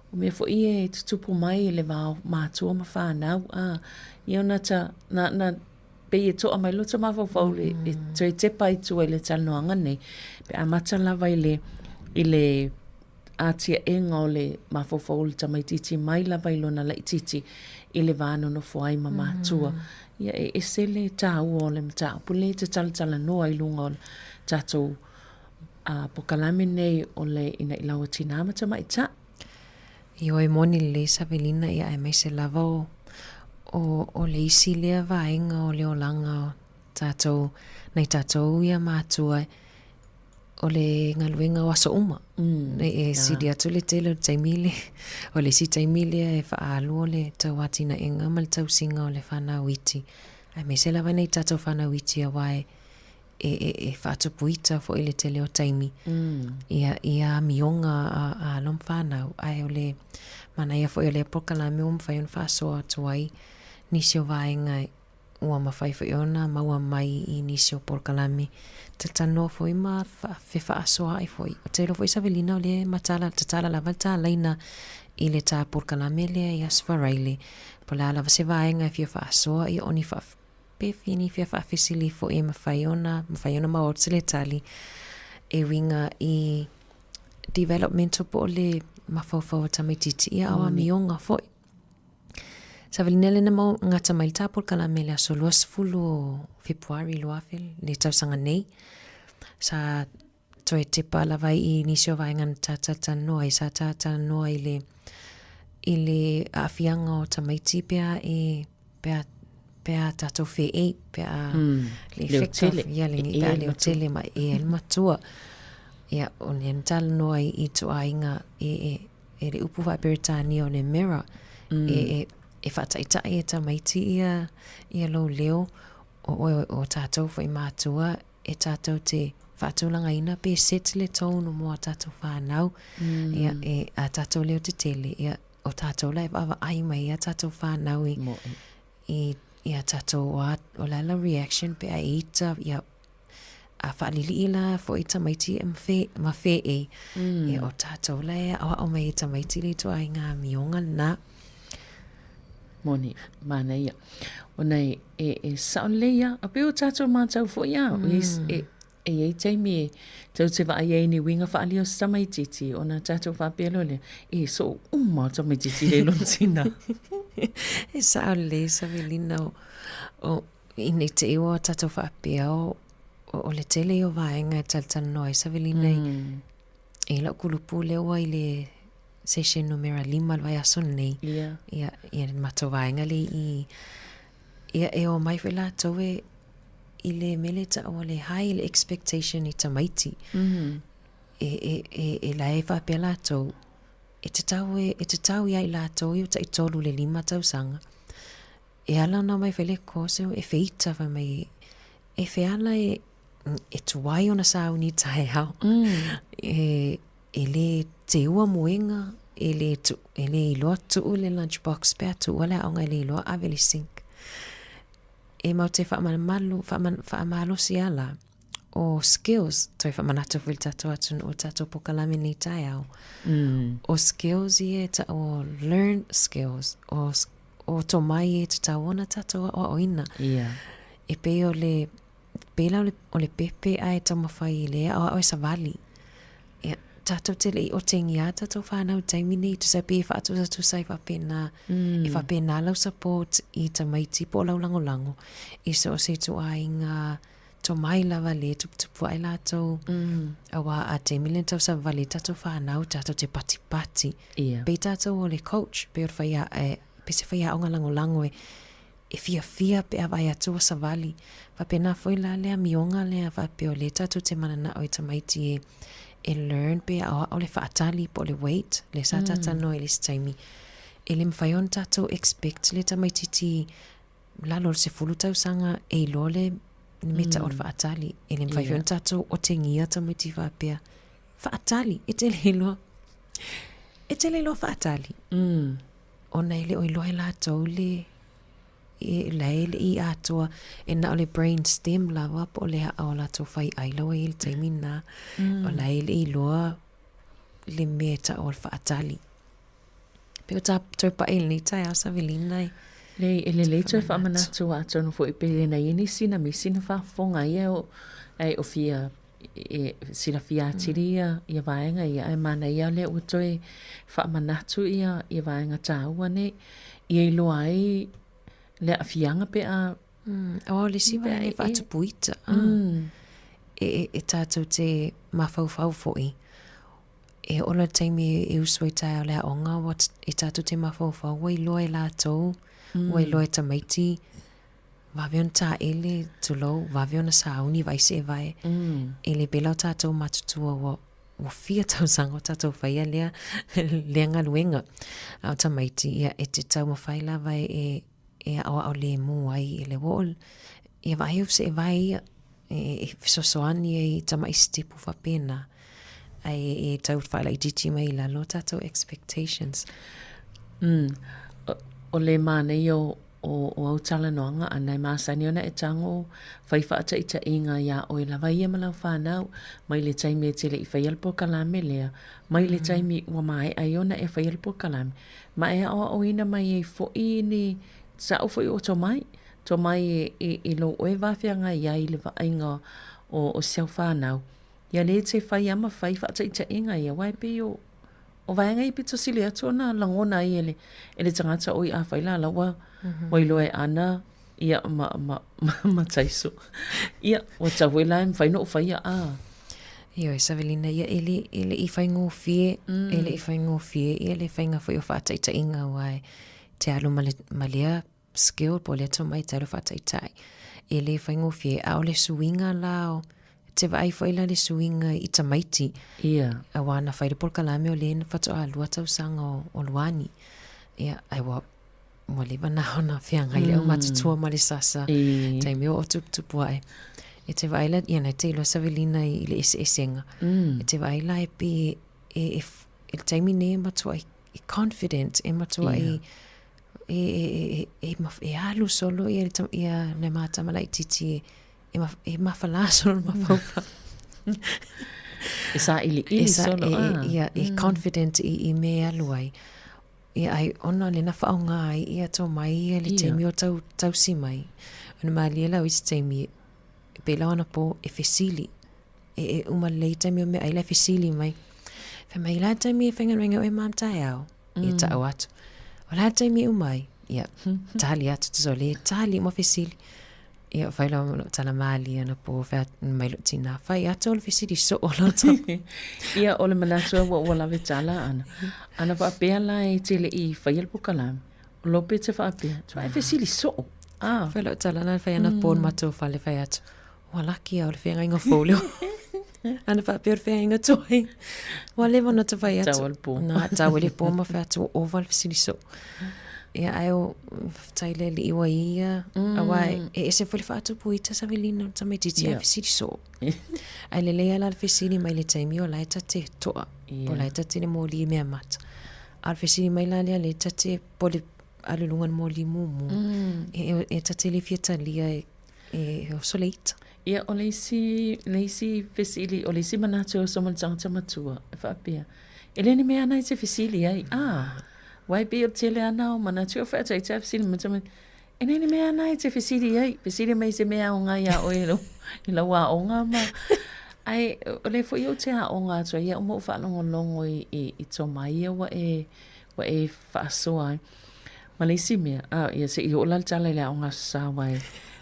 o mea foi ia e tutupu mai i le va o matua ma whanau, a, ia ona ta, na, na, pei e toa mai lota mafaufau le, e toe tepa i tua i le talanoaga nei, pe amata lava i le, i le atiaega o le mafaufau o le tamaitiiti mai lava i lona laitiiti i le va nonofo ai ma matua. Ia e ese le tāua o le mataupu lea e te talatalanoa i luga o le tatou a pokalame nei o le ina i lau tinā ma tamaitai. Ioe moni lelei Savelina ia aemaise lava o, o, o le isi lea vaega o le olaga o tatou, nai tatou ia matua o le galuega o aso uma. Mm, e sili atu le tele o le taimi le, o le isi taimi lea e faaalu o le tauatinaega ma le tausiga o le whanau iti. Aemaise lava nei tatou whanau iti aua e, e, e, e faatupuita foi le tele o taimi ia, ia amioga a, a alo ma whanau. Ae o le manaia foi o lea polokalame ua mafai ona faasoa atu ai nisi o vaega ua mafai foi ona maua mai i nisi o polokalame talatalanoa foi ma fefaasoaai foi. Ou te iloa foi Savelina o lea e matala, tatala lava le talaina i le tā polokalame lea i Aso Faraile. Po o le a lava se vaega e fia faasoa ia o ni faa, Pe fini fia faafesili foi e mafai ona, mafai ona maua atu le tali e uiga i developmental po o le mafaufau o tamaitiiti ia ao amioga foi. Savalina lena mau gata mai le tā polokalame le aso 20 o Fepuari 2000 le tausaga nei. Sa toe tepa lava i nisi o vaega na tātalanoa ai, sa tātalanoa i le, i le aafiaga o tamaiti pe a e, pe a, pe a tātou whēei, pe a le effect of, ia, le, pe a leo tele ma e ai le matua. Ia, o nea na talanoa i, i tuaiga e, e, e le upu faa-Peretania o le mirror, e, e, e whaataitai e tamaiti ia, ia lou leo, o, o, o tātou foi mātua, e tātou te faatulagaina pe set le tone mo a tātou whānau, ia, e a tātou leo tetele, ia, o tātou la e vaavaai mai ia tātou whānau i, i, i a tātou o, a, o la la reaction pe a ita, ia, a whaalili'i la fo i tamaiti e mawhe, mawhe e, ia, o tātou la e aoao mai e tamaiti le tua i ngā mionga nā. Moni, manaia. Ona e, e, e sao lelei lava, a pei o tatou matau foi lava, e, e i ai taimi e tou te vaai ai i ni uiga faaalia o se tamaitiiti, ona tatou faapea loa lea, e soo uma o tamaitiiti lea i lona tina. E sao lelei Savelina o, o i nei te i ua tatou faapea o, o, o le tele ia o vaega e talatalanoa ai Savelina i, i lau kulupu lea ua i le session numera 5 le vaiaso lenei. Ia. Ia, ia le matou vaega lea i, ia e omai foi latou e, i le mea lea e taua o le high le expectation i tamaiti. E, e, e, e la e faapea latou, e tatau e, e tatau ia i latou ia tai tolu le lima tausaga. E ala ona omai fai le course e feita fai mai e feala e, e tuai ona sauni taeao. E, e le teua moega, e le, tu, e le iloa tuu le lunch box pe a tuua le aoga e le iloa ave le sink. E mau te whaamamalu, whaamalosi ala o skills, toe whaamanatu foi le tatou atunuu, o tatou pokalame nei taeao. O skills ia e ta, o learn skills, o, o tomai e tatau ona tatou aoaoina. Yeah. E pei o le, pei la o le, o le pepe ae taumafai i le aoao e savali. Ia, tatou te le i otengia tatou whanau taimi nei, tusa pei e whaatusatusa i whapena, e whapena lau support i tamaiti po o lau lagolago, i so o se ituaiga tomai lava le tuputupu ae latou, auā a taimi lena tau savali tatou whanau, tatou te patipati. Ia. Pei tatou o le coach, pei o le whaia, e, pei se faiaoga lagolago e, e fiafia pe a vaai atu ua savali. Faapena foi la le amioga lea faapea o lea tatou te mananao i tamaiti e, e learn pe aoao le faatali po o le wait, lea sa talanoa i le isi taimi. E le mafai ona tatou expect le tamaititi lalo o le 10 tausaga e iloa le mea o le faatali. E le mafai foi ona tatou otegia tamaiti faapea, faatali, e te le iloa, e te le iloa faatali. Ona e le o iloa e latou le e la e le i atoa e na o le brain stem lava po o le a'a o latou fai'ai la ua i ai i le taimi lena. O la e le i iloa le mea e ta'u o le faatali. Pei o tā toe pa'i i lenei taeao Savelina e. Leai, e lelei toe faamanatu atonu foi pe le na i ai nisi na misi na faafofoga ia o ae o fia e silafia atili ia ia vaega ia ae manaia lea ua toe faamanatu ia ia vaega taua nei ia iloa ai le aafiaga pe a Aua o le isi vaega e faatupuita e e tatou te mafaufau foi e oo loa le taimi e usu ai taeao i le aoga ua e tatou te mafaufau ua iloa e latou ua iloa e tamaiti vave ona taele, tulou, vave ona sauni, vaai se vae. E le pēlā o tatou matutua ua, ua fia tausaga o tatou faia lea, lea galuega. A o tamaiti, ia, e te taumafai lava e, e aʻoaʻo lemu ai i le ua o, ia vaai au se vae ia, e, e fesoasoani ai i tamaʻi sitepu faapena. Ae e tau faalaitiiti mai i lalo tatou expectations. O le manaia o o, o au talanoaga ʻana e masani ona e tago fai faataitaiga iā ʻoe lava ia ma lau whanau, mai le taimi e te le i faia le polokalame lea, mai le taimi ua maeʻa ai ona e faia le polokalame, ma e aʻoaʻoina mai ai foʻi ni saʻo foʻi o tomai, tomai e, e, e lou ʻoe wā feagai ai i le vaaiga o, o si au whanau. Ia lē te fai a ma fai faataitaiga ia, aua e pei o, O vaega ia pito sili atu ona lagona ai e le, e le tagata oi afai la la ua, ua iloa e ana ia ma, ma, ma, ma Taiso. Ia, ua tau foi la e mawhai no whaia a. Ioe, Savelina, ia e le, e le i whaingofie, e le i whaingofie, ia le whainga foi o whaataitaiga aua e te alu ma le, ma lea skill po o lea tomai te alu faataitai. E le faigofie, a o le suiga la o, te vaai foi la le suiga i tamaiti. Ia. Auā na fai le polokalame o le na faatoa lua tausaga o, o Luani. Ia, ai ua, ua leva na ona feagai le aumatutua ma le sasa. E. Taimi o o tuputupu ae. E te vaai la, ia na te iloa Savelina i, i le eseesega. E te vaai la e pei e, e, e, e le taimi nei e matua i confident, e matua i, e, e, e, e, e alu solo ia, ia le matama laitiiti e, e, ma, e mafalā solo le mafaufau. E saʻiliʻili E sa, solo, e, e, ah. ia, e confident i, i mea e alu ai. Ia, ai, ona lena faaaoga ai ia tomai ia le Ia. taimi o tau, tausi mai. Ona malie lau i se taimi, e pei la ona pō e fesili. E, e uma lelei taimi o meaai la e fesili mai. Fai mai, la taimi e faigaluega oe ma taeao. Ia taʻu atu. O le a le taimi e uma ai? Ia, tali atu, tusa o lea tali uma fesili. Ia, fai loa ma lou tala malie anapo, fai mai lou tinā, fai atu o le fesili soo lau tama. Ia, o le manatu ua ua lawe tala ana. Ana faapea la e te le i faia le polokalame, o lope te faapea, tuai fesili soo. Ah. Fai lou tala na fai anapo le matou fale fai atu, ua laki au i le feagaiga fou lea. Ana faapea o le feagaiga tuai. Ua leva ona ta fai atu. Tau o le po. Na, tau i le po ma fai atu ua ova le fesili soo. Ia, ae o, faafetai i le Alii ua i ia. Aua e ese foi le faatupu ita Savelina o le tamaitiiti ae fesili soo. Ae lelei lava la le fesili mai i le taimi o la e ta te toa. Po o la e ta te moli i meamata. A o le fesili mai la lea, lea ta te, po o le alu i luga o le moli mumu. E ta te le fia talia e e oso le ita. Ia, o le isi, le isi fesili, o le isi manatu e oso ma le tagata matua, e faapea, e le ni mea ana e te fesili ai, a, aua e pei o le tele ana o manatu, e faataitā e fesili mai tamaiti, e le ni mea ana e te fesili ai, fesili mai i se mea aoga iā oe i lau, i lau aoga ma, ae o lea foi ou te aoga atu ai au ma ou faalogologo i, i, i tō mai ia ua e, ua e faasoa ai. Ma le isi mea, a, ia se i oo la le tala i le aoga Aso Sa aua e,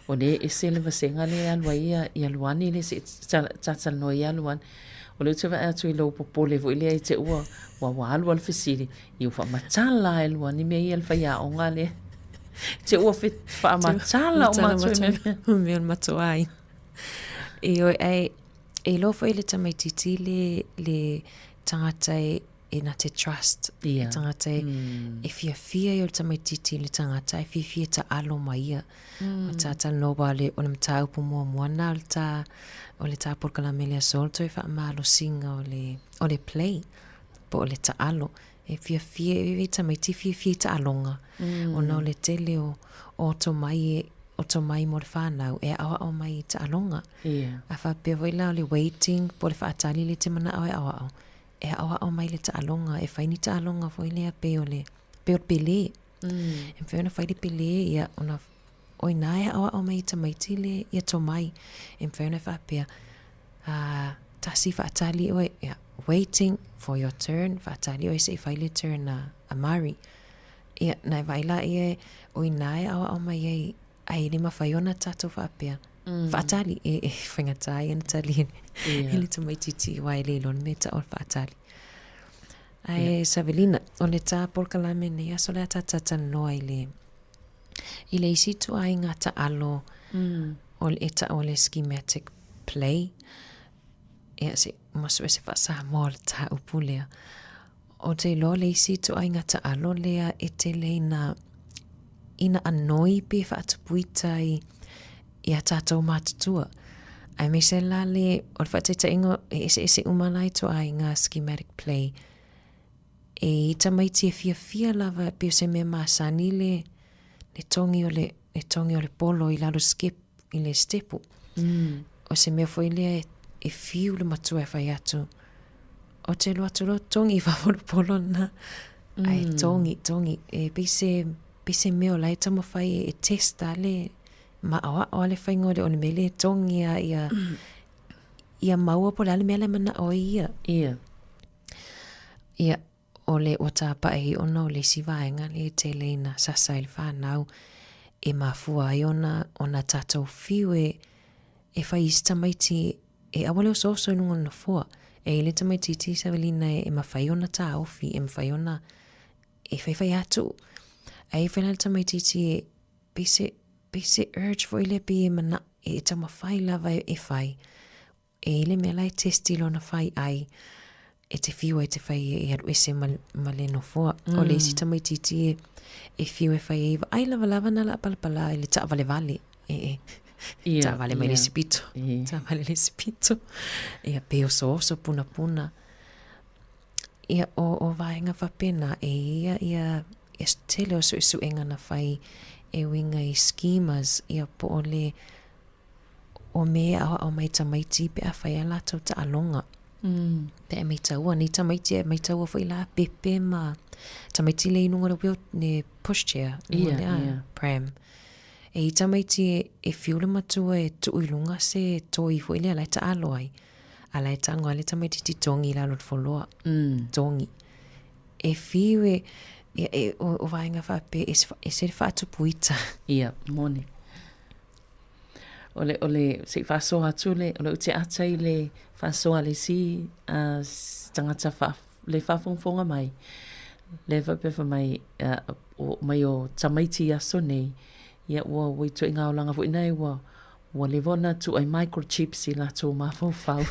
o lea e ese le vasega lea e alu ai ia, ia Luani lea se i talatalanoa ia Luani. O lea ou te vaai atu i lou popole foi lea i te ua, ua, ua alu lava le fesili, ia ua faamatala lava e Luani mea ia le faiaoga lea. Te ua faamatala uma atu ai mea. Mea o le matou aiga. Ioe, ae e iloa foi le tamaitiiti le, le tagata e, e na te trust yeah. e tagata e, mm. e fiafia ia o le tamaitiiti i le tagata e fiafia e taalo ma ia. Mm. O tā talanoa wa le, o le mataupu muamua na o le tā, o le tā polokalame le aso, o le toe faamalosiga o le, o le play, po o le taalo. E fiafia, e e tamaiti fiafia i taaloga. Mm. Ona o le tele o, o tomai e, o tomai mo le whānau, e aoao mai i taaloga. Yeah. A whapea foi la o le waiting, po o le whaatali le te manao e aoao. E aʻoaʻo mai le taʻaloga, e fai ni taʻaloga foi lea pei o le, pei o le pelē. E mafai ona fai le pelē, ia, ona, o inā e aʻoaʻo mai i tamaiti le, ia tomai. E mafai ona faapea, tasi faatali ʻoe, ia, waiting for your turn, faatali ʻoe se i fai le turn a, a Mari. Ia, na e vaai laia e, o inā e aʻoaʻo mai ai Ai e le mafai ona tatou faapea, faatali, e, e faigata ai ona tali e, yeah. e le tamaitiiti aua e le iloa le mea e tau o le faatali. Ae yeah. Savelina, o le tā polokalame nei aso le a tātou talanoa i le, i le isi ituaiga taalo o le, e tau o le schematic play. Ia, se, ma sue se faa-Samoa o le tāupu lea. Ou te iloa le isi ituaiga taalo lea e tele ina, ina anoi pe faatupuita i, i a tātou mātutua. Aemaise la le, o le faataitaiga e eseese uma la ituaiga schematic play. E i tamaiti e fiafia lava pei o se mea masani le, le togi o le, le togi o le polo i lalo skip i le stepu. O se mea foi lea e, e fiu le matua e fai atu, o te alu atu loa togi i fafo le polo lena. Ae togi, togi, e pei se, pei se mea o la e taumafai e, e test a le maʻoaʻo a le faiga o le, o le mea lea e togi a ia, ia maua po o le a le mea la e manaʻo ai ia. Ia. Ia, o le ua tāpae ai ona o le isi vaega lea e tele ina sasa i le whānau e mafua ai ona, ona tātou whiu e, e whai isi tamaiti e aua le osooso i luga o le nofoa. E i le tamaitiiti Savelina e, e mawhai ona tāofi, e mawhai ona e whaiwhai atu. A e whai la le tamaitiiti e pei se, pei se urge foi lea pei e mana, e taumafai lava e, e whai. E i le mea la e test i lona whai ai, e te whiu ai te whai e alu ese ma, ma le nofoa. O le isi tamaitiiti e, e whiu e whai e vaai lavalava na la palapala i le taavalevale. E, e, Ia, taavale mai ia. le isi pito. Taavale le isi pito. Ia, pe osooso punapuna. Ia, o, o vaega faapena, e ia, ia, ia tele o suesuega na fai e uiga i schemas, ia po o le, o mea e aoao mai tamaiti pe a fai a latou taaloga. Pe a maitaua, nei tamaiti e maitaua foi la pepe ma tamaiti le i luga o le wheel, le push chair, luga Ia, le a, ia. pram. E i tamaiti e, e whiu le matua e tuu i luga se toi foi lea la e taalo ai. A la e tago ai le tamaiti togi i lalo o le foloa. Togi. E whiu e, e, e o, o vaega faapea, e, e se le faatupuita. Ia, moni. O le, o le, se i faasoa atu le, o le ou te ata i le faasoa a le isi uh, tagata faa, le faafogafoga mai, le faapea fai mai, uh, o, mai o tamaiti i aso nei, ia ua, ua ituaiga olaga foi nae ua, ua leva ona tuu ai microchips i latou mafaufau.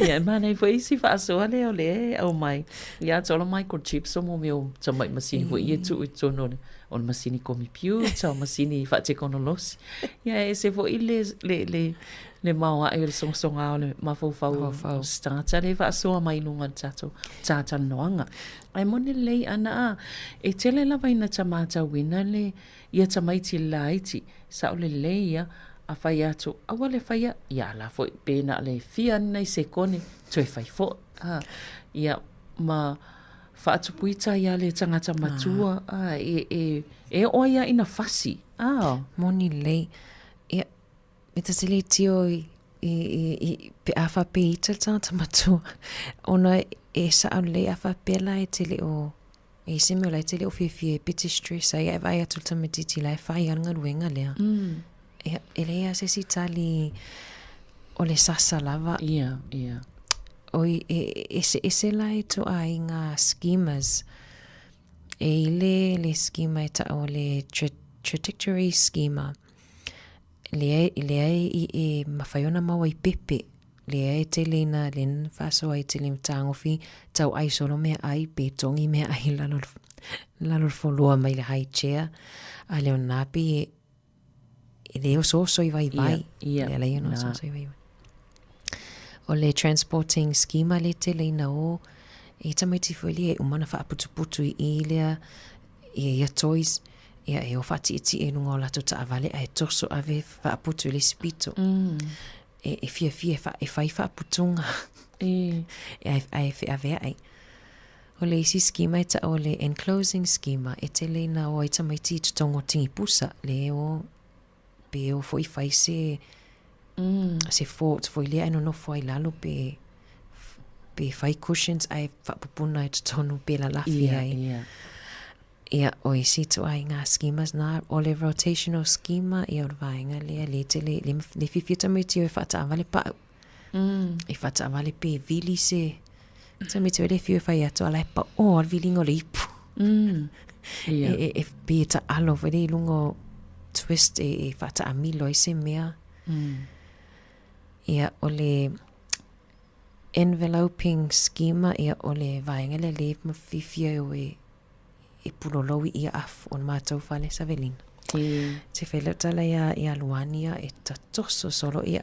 Ia, e manaia foi isi faasoa lea o lea e aumai. Ia, atoa la microchips o mo mea o tamai masini foi ia e tuu i totonu o le, o le masini komipiuta, o masini faatekonolosi. Ia, e ese foi le, le, le, le maoae o le sogasoga o le mafaufau o se tagata lea e faasoa mai i luga o le tatou talatalanoaga. Ae moni lelei ana a, e tele lava ina ta matauina le, ia tamaiti laiti, sao lelei ia, a fai atu, aua le faia, ia a la foi pe na o le fia ni nai sekone, toe fai foi, a, ia, ma faatupuita ia le tagata matua, a, e, e, e oo ai lava ina fasi, a. Moni lelei, ia, e ta te le tio i, i, i, i, pe a faapea ita le tagata matua, ona e sao lelei a faapea la e te le o, E i se mea o la e te le o fiafia e pe te stress ai, ae vaai atu le tamaitiiti la e fai lava le galuega lea. Ia, e leai lava se isi tali o le sasa lava. Ia, ia. Oi, e eseese la e ituaiga schemas. E i le, le schema e ta'u o le trajectory schema. Lea, lea e, e mafai ona maua i pepe. Lea e tele ina le na faasoa ai tele tagofi tau ai solo mea ai pe togi mea ai lalo lalo le foloa mai le high chair a le ona pe e le osooso i vaivai. Ia, ia. Le ala ia na osooso i vaivai. O le transporting schema le tele ina o e tamaiti foi lea e uma ona faaputuputu i i lea ia ia toys ia e o faatietie i luga o latou taavale ae toso ave faaputu i le isi pito. E, e fiafia e, fa, e fai faaputuga. E. E, ae feaveai. O le isi schema e ta'u o le enclosing schema e tele ina o ai tamaiti i totonu o tigipusa le o pe o foi fai se se fort foi lea ae nonofo ai lalo pe pe fai cushions ae faapupuna i totonu pe lalafi Ia, ai. ia. Ia, o isi ituaiga schemas na, o le rotational schema, ia o le vaega lea, le tele, le, le fiafia tamaiti o e faataavale pa'u. E faataavale pe vili se, tamaiti o le fiu e fai atu, ala e pa'o a le viliga o le ipu. Ia. E, e, e, pe e taalo foi lea i luga o twist e, e faataamilo ai se mea. Ia, o le enveloping schema, ia, o le vaega lea le ma fiafia e o e, e pulolou i ia afu o le matou fale Savelina. E. Te fai lau tala ia, ia Luani ia e tatoso solo ia.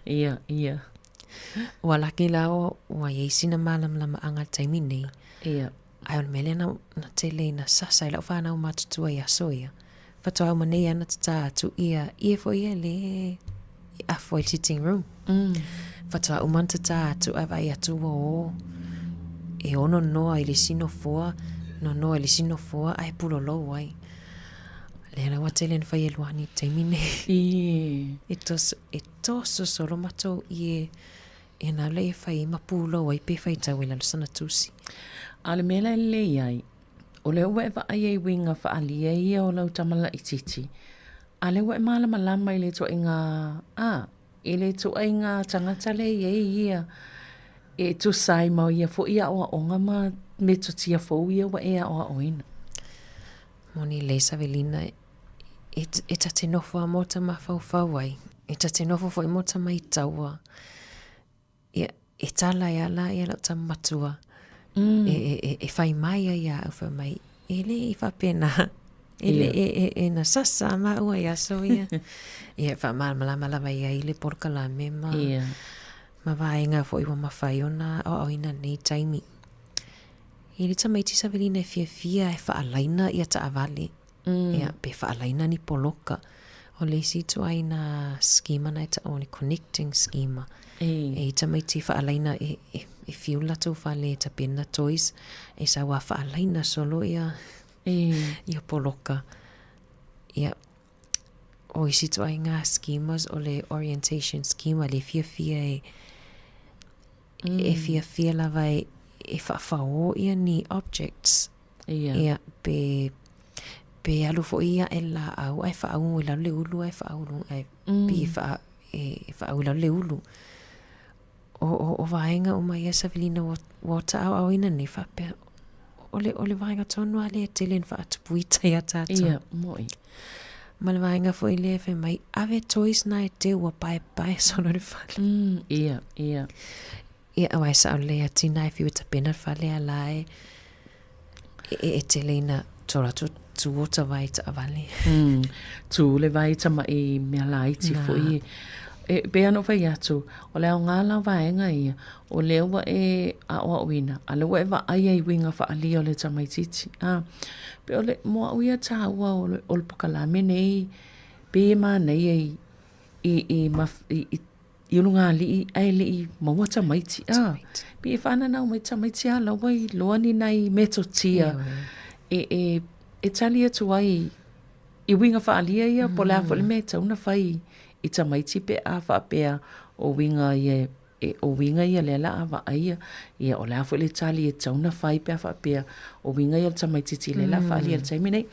Ia, ia. Ua laki la o, ua iai sina malamalamaaga i le taimi nei. Ia. Ae o le mea lea na, na tele ina sasa i lau whanau matutua i aso ia. Faatoa uma nei ana tatā atu ia, ia foi ia le e afu ai le sitting room. Faatoa uma ana tatā atu ae vaai atu ua o e ono noa i le isi nofoa, nonoa i le isi nofoa ae pulolou ai. Lea la ua tele ina fai e Luani i le taimi nei. E. E toso, e toso solo matou i e, e nā lea e fai ai ma pulou ai pe faitau i lalo sana tusi. A o le mea la e lelei ai, O lea ua e vaai ai i uiga faaalia ia o lau tama laitiiti, a lea ua e malamalama i le ituaiga, a, i le ituaiga tagata lea e i ai ia, e tusa ai ma ia foi aoaoga ma metotia fou ia ua e aoaoina. Moni lelei Savelina, e, e ta te nofo a mō ta mafaufau ai, e ta te nofo foi mō ta maitaua. Ia, e tala e ala ia lau tama matua. E, e, e, e whai mai ai a au whai mai, e le i whapena. E le, e, e, e na sasa a maua i aso ia. Ia, wha malamalama lava ia i le porokalame ma, ma vaenga foi ua mawhai ona aoaoina nei taimi. I le tamaiti Savelina e fiafia e whaalaina ia taavale. Ia, pe whaalaina ni poloka. O le isi ituaiga schema na e ta'u o le connecting schema. E i tamaiti whaalaina e, e, e fiu latou fale e tapena toys, e sau a whaalaina solo ia, ia poloka. Ia, o isi ituaiga schemas o le orientation schema le fiafia e, e fiafia lava e, e whaawhao ia ni objects. Ia. Ia, pe, pe alu foi ia e laau ae whaau i lalo le ulu ae whaau lunga, ae pe wha, e, whaau i lalo le ulu. O, o, o vaenga uma ia Savelina ua, ua taauauina nei whapea, o le, o le vaenga tonu a lea tele na whaatupu ita ia tātou. Ia, moi. Ma le vaenga foi lea whai mai, ave toys na e te ua pae pae solo le whale. Ia, ia. Ia, aua e sao lelei a tina e fiu e tapena le fale a la e e, e tele ina tō rātou tū o ta vai taavale. Tū le vai tama'i mea laiti foi. E pei ona ou fai atu, o le aoga la o vaega ia, o lea ua e aʻoaʻoina, a lea ua e vaaia i uiga faaalia o le tamaitiiti. A, pei o le, mo au ia tāua o le, o le pokalame nei, pei e manaia i, i, i, i, i i ulugalii ae le i maua tamaiti a pei e faananau mai tamaiti a la ua iloa ni nai metotia e e e tali atu ai i uiga faaalia ia po o le a foi le mea e tatau ona fai i tamaiti pe a faapea o uiga ia e o uiga ia lea la a vaaia ia o le a foi le tali e tatau ona fai pe a faapea o uiga ia o le tamaitiiti lea la faaalia i le taimi nei.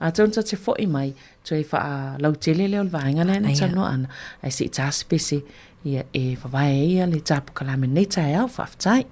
Atonu ta te foi mai Toe faalautele lea o le vaega lea na talanoa ana, ae se i ta se pese ia e vavae ai ia le tapukalame i lenei taeao. Faafetai.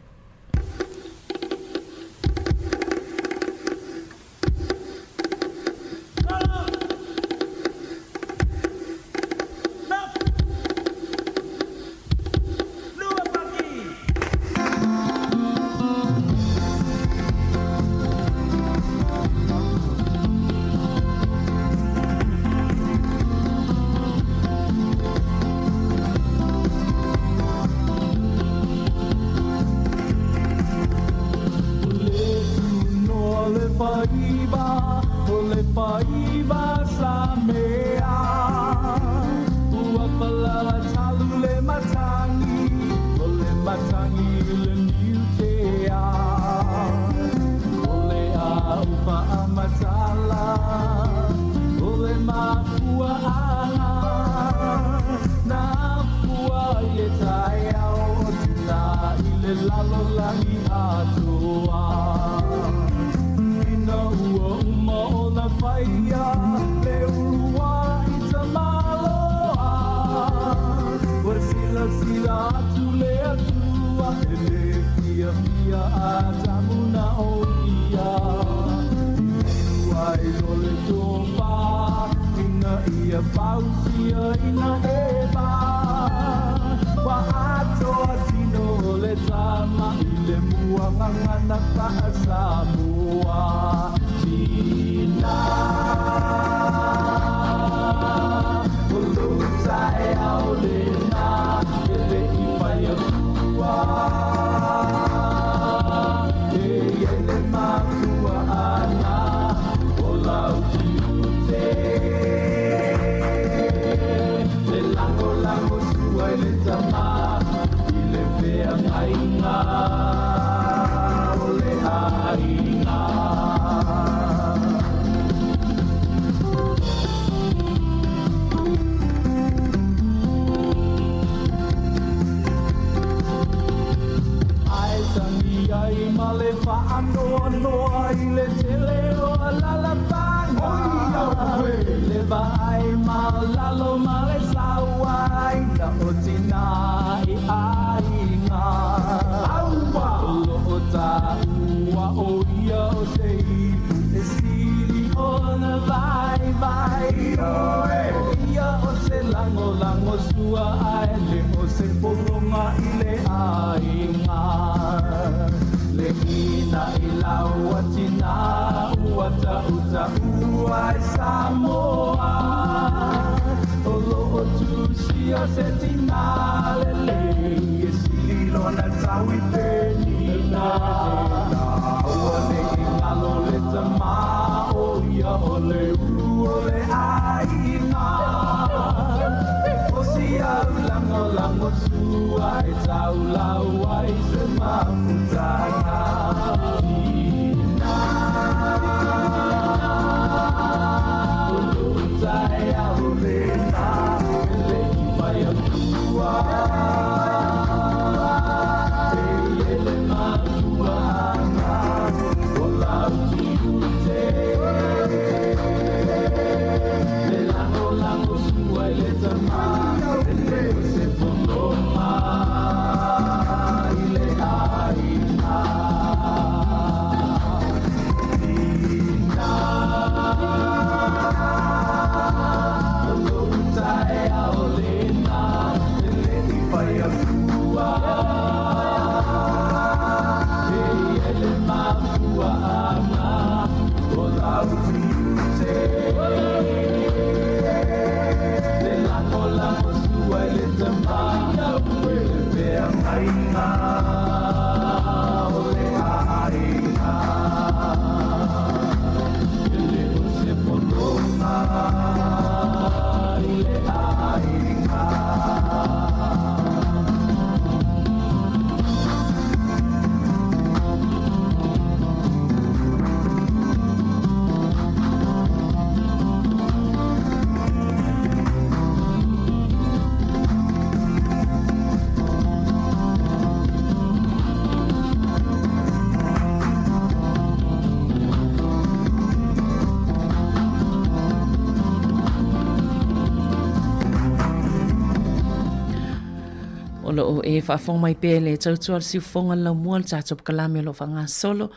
O loo e faafofoga mai pea i le tautua o le siufofoga o le laumua o le tatou pkalame o lo o faagasolo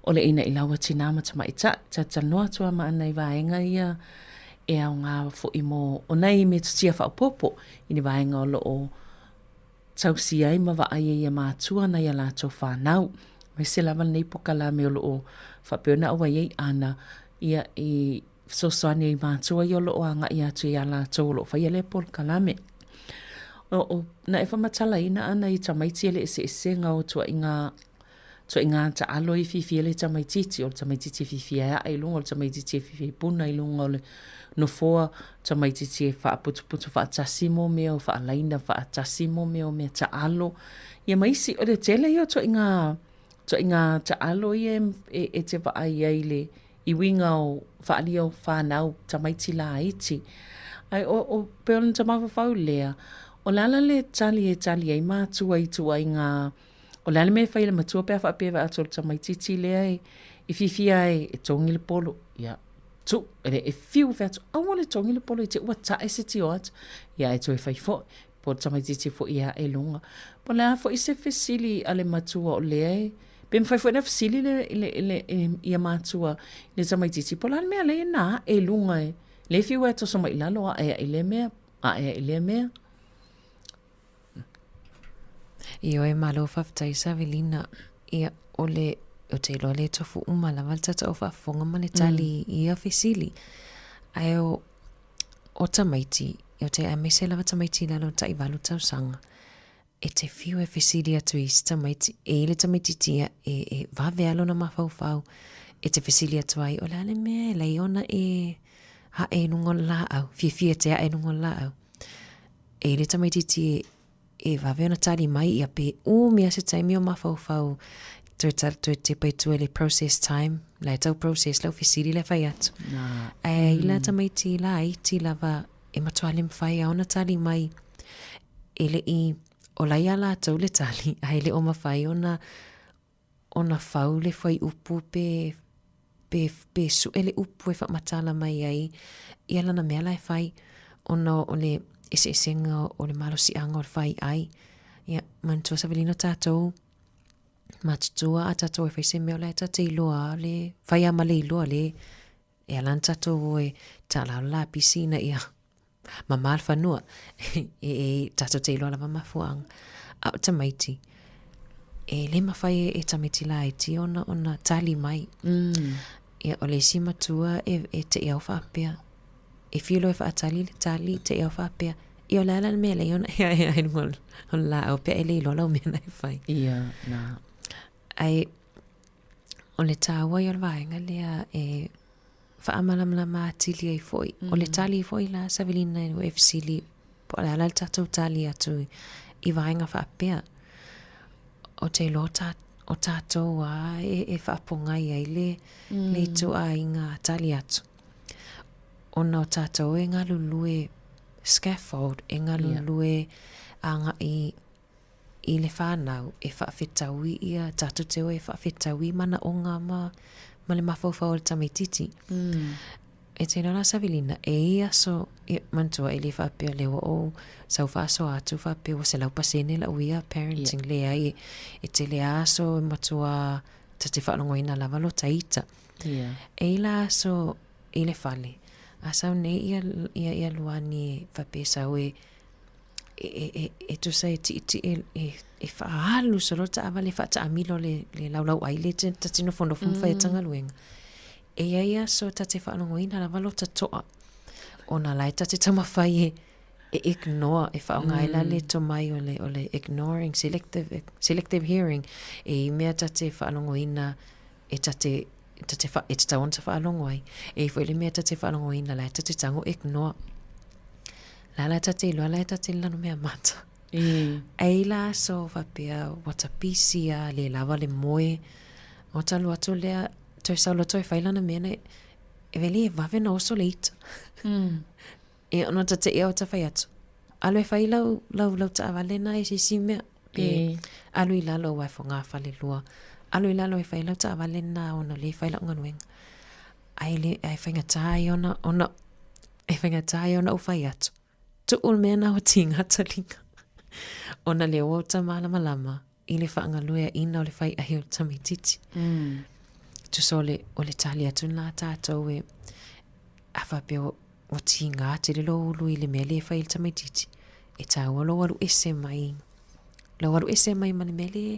o le ina i laua tinā ma tamaitai. Talatalanoa atu lava ma ana i vaega ia e aoga foi mo o nai metotia faaopoopo i ni vaega o lo o tausi ai ma vaai ai ia matua nai a latou fanau. Aemaise lava lenei pokalame o lo o faapea ona auai ai ana ia i fesoasoani ai matua ia o lo o agai atu ia latou o lo o faia lea polokalame. O, o, na e faamatalaina ana i tamaiti e le eseesega o tuaiga tuaiga taalo i fiafia le tamaitiiti, o le tamaitiiti e fiafia e ae i luga, o le tamaitiiti e fiafia e puna i luga o le nofoa, tamaitiiti e faaputuputu faatasi mo mea o faalaina faatasi mo mea o mea taalo, ia ma isi, o le tele ia o tuaiga, tuaiga taalo ia e, e te vaai ai i le i uiga o faaalia o fanau tamaiti laiti. Ae o, o, pei ona ta mafaufau lea, o le ala le tali e tali ai matua i tuaiga O le a le mea e fai e le matua pe a faapea e vaai atu o le tamaitiiti lea e, e fiafia ai e togi le polo, ia, tuu, e le, e fiu e fai atu, aua le togi le polo i te i ua tae se tio atu, ia e toe fai foi, po o le tamaitiiti foi e ae i luga. Po o le a foi se fesili a le matua o lea e, pe mafai foi ona fesili le, le, le, ia matua i le tamaitiiti, po o le a le mea lea e na ae i luga e, lea e fiu ai e toso mai i lalo, ae ai i lea mea, ae ai i lea mea. Ioe, malo faafetai Savelina. Ia, o le, ou te iloa le tofu uma lava le tatou faafofoga ma le tali i ia fesili. Ae o, o tamaiti, ou te aemaise lava tamaiti i lalo o le taivalu tausaga, e te fiu e fesili atu i isi tamaiti, e i le tamaitiiti ia e, e vave lava lona mafaufau e te fesili atu ai, o le a le mea e lai ona e ae i luga o le laau, fiafia e te ae i luga o le laau. E i le tamaitiiti e, e vave ona tali mai ia pe umi lava se taimi o mafaufau toe, toe tepa i tua i le process time, la e tau process lau fesili la e fai atu. Ae i la tamaiti laiti lava e matua le mafai lava ona tali mai e le i o la ia latou le tali ae le o mafai ona ona fau le fuaiupu pe pe pe sue le upu e faamatala mai ai ia lana mea la e fai ona o le eseesega o le malosiaga o le fai ai. Ia, manatua Savelina tatou matutua a tatou e fai se mea o la e ta te iloa le fai lava ma le iloa le e ala ona tatou o e taalao le lapisi ina ia mamā le fanua. E, e, tatou te iloa lava mafuaaga. A o tamaiti, e le mafai e, e tamaiti laiti ona, ona tali mai. Ia, o le isi matua e, e te i au faapea, e fiu loa e faatali le tali, te i au faapea, ia o le a la le mea lea ona e ae ai luga o le laau pea e le iloa lau mea na e fai. Ia, nā. Ae, o le tāua ia o le vaega lea e faamalamalama atili ai foi. O le tali foi la Savelina ua e fesili po o le a la le tatou tali atu i vaega faapea. Ou te iloa ta, o tatou lava e, e faapogai ai le, mm. le ituaiga tali atu. Ona o tatou e galulue scaffold, e galulue yeah. agai i le whānau e whaawhetaui ia, tātou te o e whaawhetaui manaonga ma, ma le mafaufau o le tamaititi. Mm. E te rara Savelina, e i aso, e, manatua e le whaapea lea ua ou sau whaasoa atu whaapea ua 100% lau ia parenting yeah. lea e, e te lea aso e matua ta te whaalongoina lava lo taita. Yeah. E i la aso i le whale, a sau nei ia, ia, ia luani e whapea sau e, e, e, e, e tusa e tiiti e, e, e whaalu solo taavale whaataamilo le, le laulau ai le te, ta te nofonofo mm. ma whai E iai aso ta te whaalongoina lava lo ta toa. Ona la e ta te taumawhai e, E ignore, e whaonga ai la le tomai o le, o le ignoring, selective, selective hearing, e i mea ta te whaalongoina, e ta te, ta te wha, e te tau ona ta whaalongo ai. E i foi le mea ta te whaalongoina, la e ta te tango ignore. La la ta te iloa la e ta te lano mea mata. E. Ei la aso whapea, ua ta pisi a, le lava le moe, o ta alu atu lea, toe sau loa toe fai lana mea nei, e vele e vave ona oso le ita. E ona ta te ea o ta fai atu. Alu e fai lau, lau, lau taavale na e sisi mea. Pe E. alu i lalo ua e fogafale lua. Alu i lalo e fai lau taavale na ona le fai lau galuega. Ai le, ai faigata ai ona, ona, e faigata ai ona ou fai atu. Tuu le mea na o tiga taliga. Ona le o ta malamalama i le faagalueaina o le faiai o le tamaititi. Tusa o le, o le tali atu lena a tatou e, a faapea ua tiga tele lou ulu i le mea lea e fai e le tamaititi, e taua lou alu ese mai, lou alu ese mai ma le mea lea,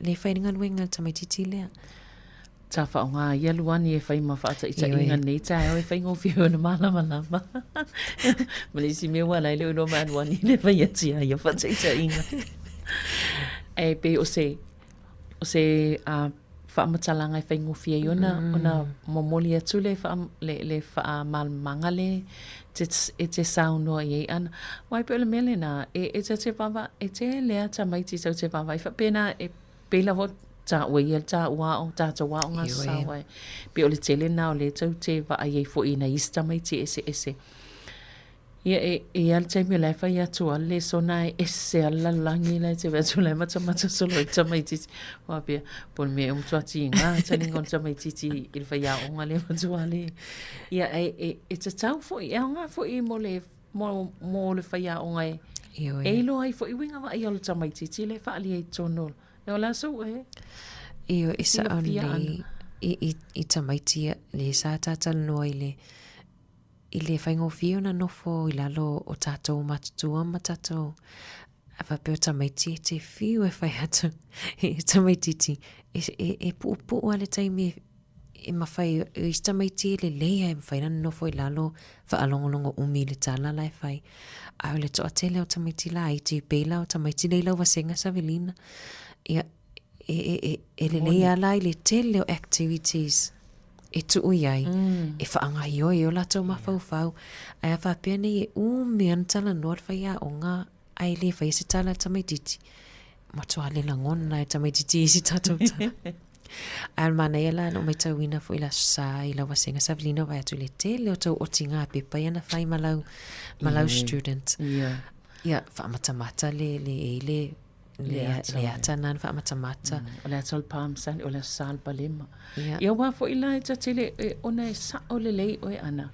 lea e fai le galuega a le tamaititi lea. Sa faaaoga ia Luani e fai ma faataitaiga nei taeao e faigofie ona malamalama. Ma le isi mea ua ala ai le iloa mai a Luani le fai atu ia ia faataitaiga. E pei o se, o se uh, faamatalaga e faigofie ai ona, mm. ona momoli atu le, wha, le, le whaamalamalamaga le te, e te saunoa i ai ana. Wai pe o le mea lena, e, e te te vava, e te lea tamaiti tau te vava, i whapena e Pei lava o tāua ia tāua ao, tātou aoga sao ai. Pei o le tele nā o le tau te vaai ai foi i nai isi tamaiti eseese. Ia e, e ia le taimi o la e fai atu a le sona e ese a le lalolagi la e te vaai atu la e matamata solo i le tamaititi. Faapea, po o le mea ea ua matua tiga taliga o le tamaititi i le faiaoga lea matua le. Ia e, e, e tatau foi, e aoga foi mo le mo, mo le faiaoga e, Ioe. e iloa ai foi uiga vaaia o le tamaititi le faaalia i totonu o e o le aso ua e. Ioe, e sao Silafia lelei ana. i, i, i tamaiti ia, le sa talanoa i le, i le faigofie ona nofo i lalo o tatou matutua ma tatou a faapea o tamaiti e te fiu e fai atu i tamaititi e, e, e puupuu a le taimi e e mafai o isi tamaiti e lelei ae mafai ona nonofo i lalo faalogologo umi i le tala la e fai. Ae o le toatele o tamaiti laiti, pei la o tamaiti lea i lau vasega Savelina, ia, e, e, e, e lelei lava la i le tele o activities e tuu i ai, mm. e faagaoioi ai o latou mafaufau. Ae a faapea nei e umi ana talanoa le faiaoga ae le faia se tala a le tamaititi, matua le lagona e tamaititi i si tatou tala. Ae o le manaia la na ou matauina foi le Aso Sa i lau vasega Savelina vaai atu i le tele o tou otiga pepa ia na fai ma lau, ma lau student. Ia. Ia, faamatamata le, le, e le, le, le ata na na faamatamata. Mm. O le ata o le Palm Sunday, o le Aso Sa le Palema. Ia. Ia aua foi la e ta tele, e, ona e sao lelei oe ana.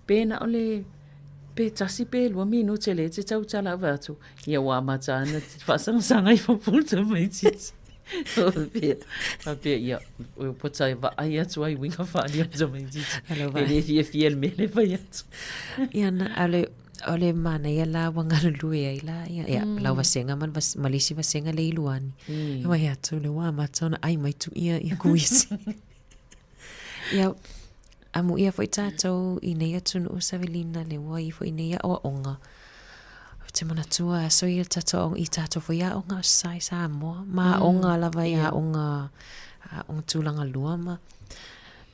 Pe na o le, pe tasi pe lua minute le te tautala ave atu. Ia ua amata ana faasagasanga i fafo o le tamaititi. Faapea, faapea, ia, ua pota e vaai atu ai uiga faaalia o le tamaititi. E le fiafia i le mea lea e fai atu. Ia na, a o le, o le manaia la ua galulue ai la, ia, ia, lau vasega ma le vas, ma le isi vasega le i Luani. E vaai atu lea ua amata ona ai mai tu ia, ia kuisi. Ia, Amuia foi tātou i nei atunuu Savelina le ua i foi nei aoaoga. Ou te manatua aso ia tātou aoga, i tātou foi aoga o sa i Samoa, ma aoga lava i aoga, aoga tulaga lua ma,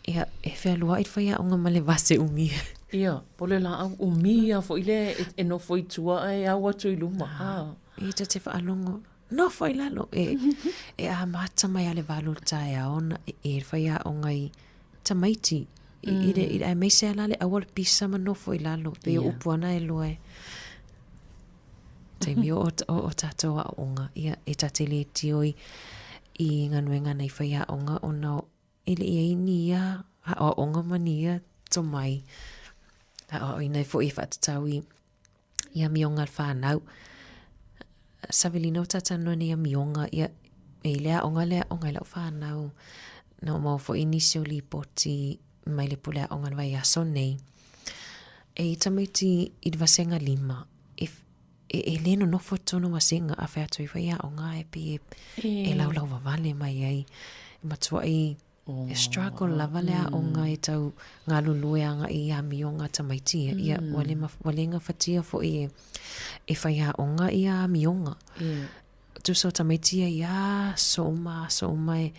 ia, e fealuai le faiaoga ma le vase umi. Ia, po o le laau umi lava foi lea e, e nofo i tua ae au atu i luma. Ah. E ta te faalogo, nofo i lalo, e, e amata mai a le valu o le taeao ona e, e faiaoga i, tamaiti i, i le, i le, aemaise a la le aua le pisa ma nofo i lalo, pei o upu ana e lua e. Taimi o, o, o tātou aoga, ia, e ta te le tio i, i galuega nei faiaoga ona o, e le i ai ni ia aoaoga ma ni ia tomai. Aoaoina ai foi e faatatau i, i amioga a le whanau. Savelina o tātou nei amioga, ia, e i le aoga le aoga i lau whanau. Na o maua foi nisi o lipoti mai le pule aoga le vaiaso nei. E i tamaiti i le vasega lima, e, e, e le nonofo i totonu o vasega a whai atu i whai aoga e pi e, e laulau wawale mai ai. E matua i. E struggle lava le aoga e tau galulue agai i amioga a tamaiti ia. Ia, ua le ua le gafatia foi e, e faiaoga ia amioga. Tusa o tamaiti ia i aso uma aso uma e,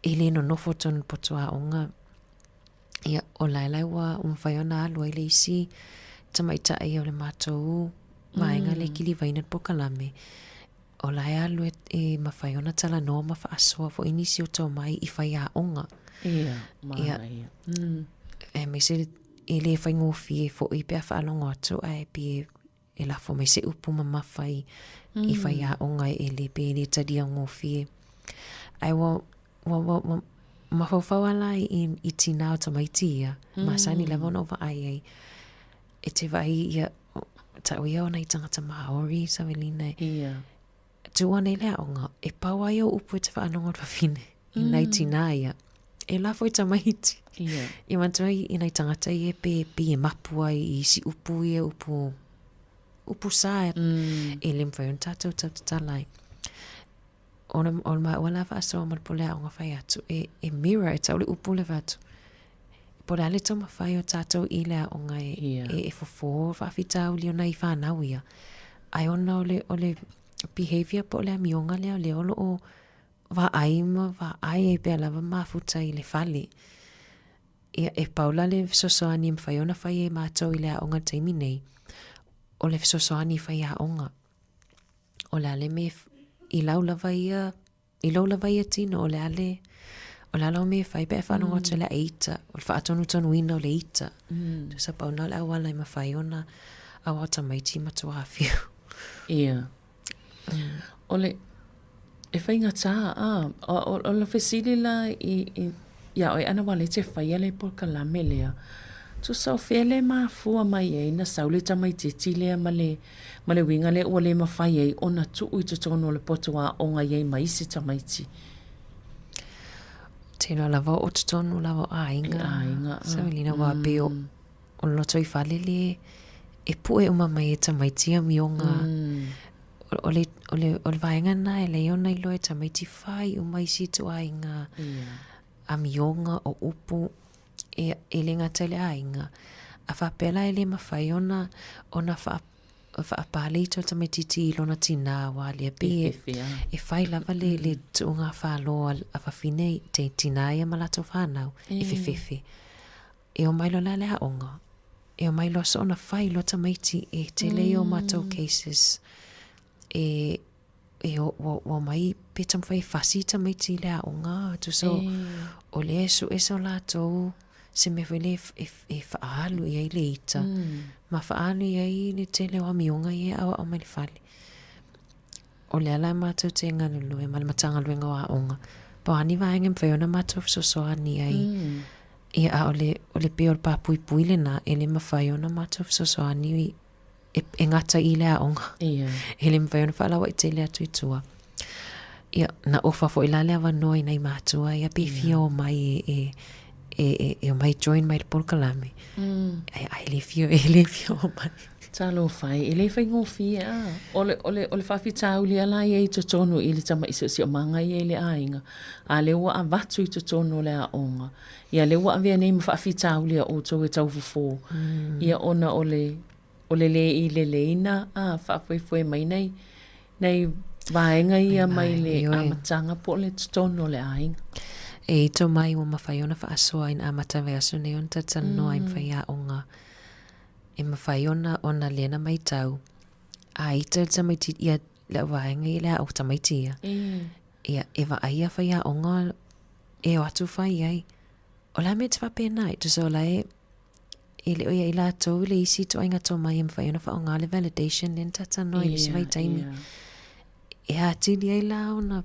e le nonofo tonu i le poto aoga. Ia, o la e la ua mafai ona alu ai le isi tamaitai o le matou vaega lea e kilivaina le polokalame. O la e alu e mafai ona talanoa ma faasoa foi nisi o tomai i faiaoga. Ia, manaia. Ia, aemaise e le faigofie foi pe a faalogo atu ae pei e lafo mai se upu mamafa i, mm. i faiaoga e le pe le talia gofie. Ae ua, ua, ua, ua mafaufau ala i, i, i tinā o tamaiti ia, mm. masani lava ona ou vaai ai. E te vaai ia, tau ia o nai tangata Māori, Savelina, e Ia. tuu ana i le aoga, e pau ai ou upu e te faalogo i le vavine, i nai tinā ia. E lafo i tamaiti. Ia. I manatua ai i nai tangata ia pe, pe e mapu ai i isi upu ia, upu, upu sa e, e le mawhai ona tātou tau tatala ai. O le, o le maua la faasoa ma le pule aoga fai atu, e, e mirror, e tau le upu le fai atu. Po o le a le taumafai o tātou i le aoga e, Ia. e, e fofo faafitauli o nai whānau ia. Ae ona o le, o le behaviour po o le amioga lea o lea o lo o vaai ma vaai ai pea lava mafuta i le fale. Ia, e pau la le fesoasoani e mafai ona fai e mātou i le aoga i le taimi nei, o le fesoasoani i faiaoga. O le a le mea i lau lava ia, i lou lava ia tino, o le a le, o le a lau mea e fai pe a faalogo atu i le ita, o le faatonutonuina o le ita. Tusa pau na o le auala e mafai ona aoao tamaiti matua afio. Ia. O le, e faigata, a, o, o le fesili la i, i, iā oe ana ua le te faia le polokalame lea, tusa o fea le mafua mai ai na sau le tamaitiiti lea ma le, ma le uiga lea ua le mafai ai ona tuu i totonu o le poto aoga i ai ma isi tamaiti. Tino lava o totonu lava o aiga. I aiga. Savelina ua pei o, o le lotoifale le e pue uma mai e tamaiti amioga. O le, o le, o le vaega lena e leai ona iloa e tamaiti fai uma isi ituaiga amioga o upu e, e le gata i le aiga. A faapea la e le mafai ona, ona faa, faapalei o le tamaitiiti i lona tinā aua lea pei e, e fai lava le, le tuuga falo a fafine te tinā ia ma latou whānau, e fefefe. E omai loa la le aoga, e omai loa soona fai loa tamaiti e tele ia o matou cases e e o, ua, ua omai pe taumafai e fasi tamaiti i le aoga tusa o, o lea e sue so latou se mea foi lea e, e, e faaalu i ai le ita ma faaalu i ai le tele o amioga ia e aoao mai le fale. O lea la matou te galulue ma le Matagaluega o Aoga, po o a ni vaega e mafai ona matou fesoasoani ai. Ia, a o le, o le pei o le pāpuipui lena, e le mafai ona matou fesoasoani e, e gata i le aoga. Ia. E le mafai ona faalauaitele atu i tua. Ia, na ofa foi la le avanoa i nai matua ia pe fia omai e, e, e, e, e omai join mai le polokalame. Ae, ae le fia, e le fia omai. Talofa e, e le faigofie a. O le, o le, o le faafitauli lava la ia i totonu i le tama'i siosiomaga ia i le aiga, a lea ua avatu i totonu o le aoga, ia lea ua avea nei ma faafitauli a outou e tau fofo, ia ona o le, o le lē i leleina a, faafoefoe mai nai, nai vaega ia mai le amataga po o le totonu o le aiga. E ito mai ua mafai ona faasoa ina amata vaiaso nei ona talatalanoa ai ma faiaoga. E mafai ona, ona lea na matau, a ita le tamaiti, ia, le au vaega ia le aoga tamaiti ia, ia, e vaai ia faiaoga e o atu fai ai. O le a mea e te faapena ai? Tusa o la e, e le o ia i latou le isi ituaiga tomai e mafai ona faaaoga le validation lea na talatalanoa i le isi vaitaimi. E atili ai la ona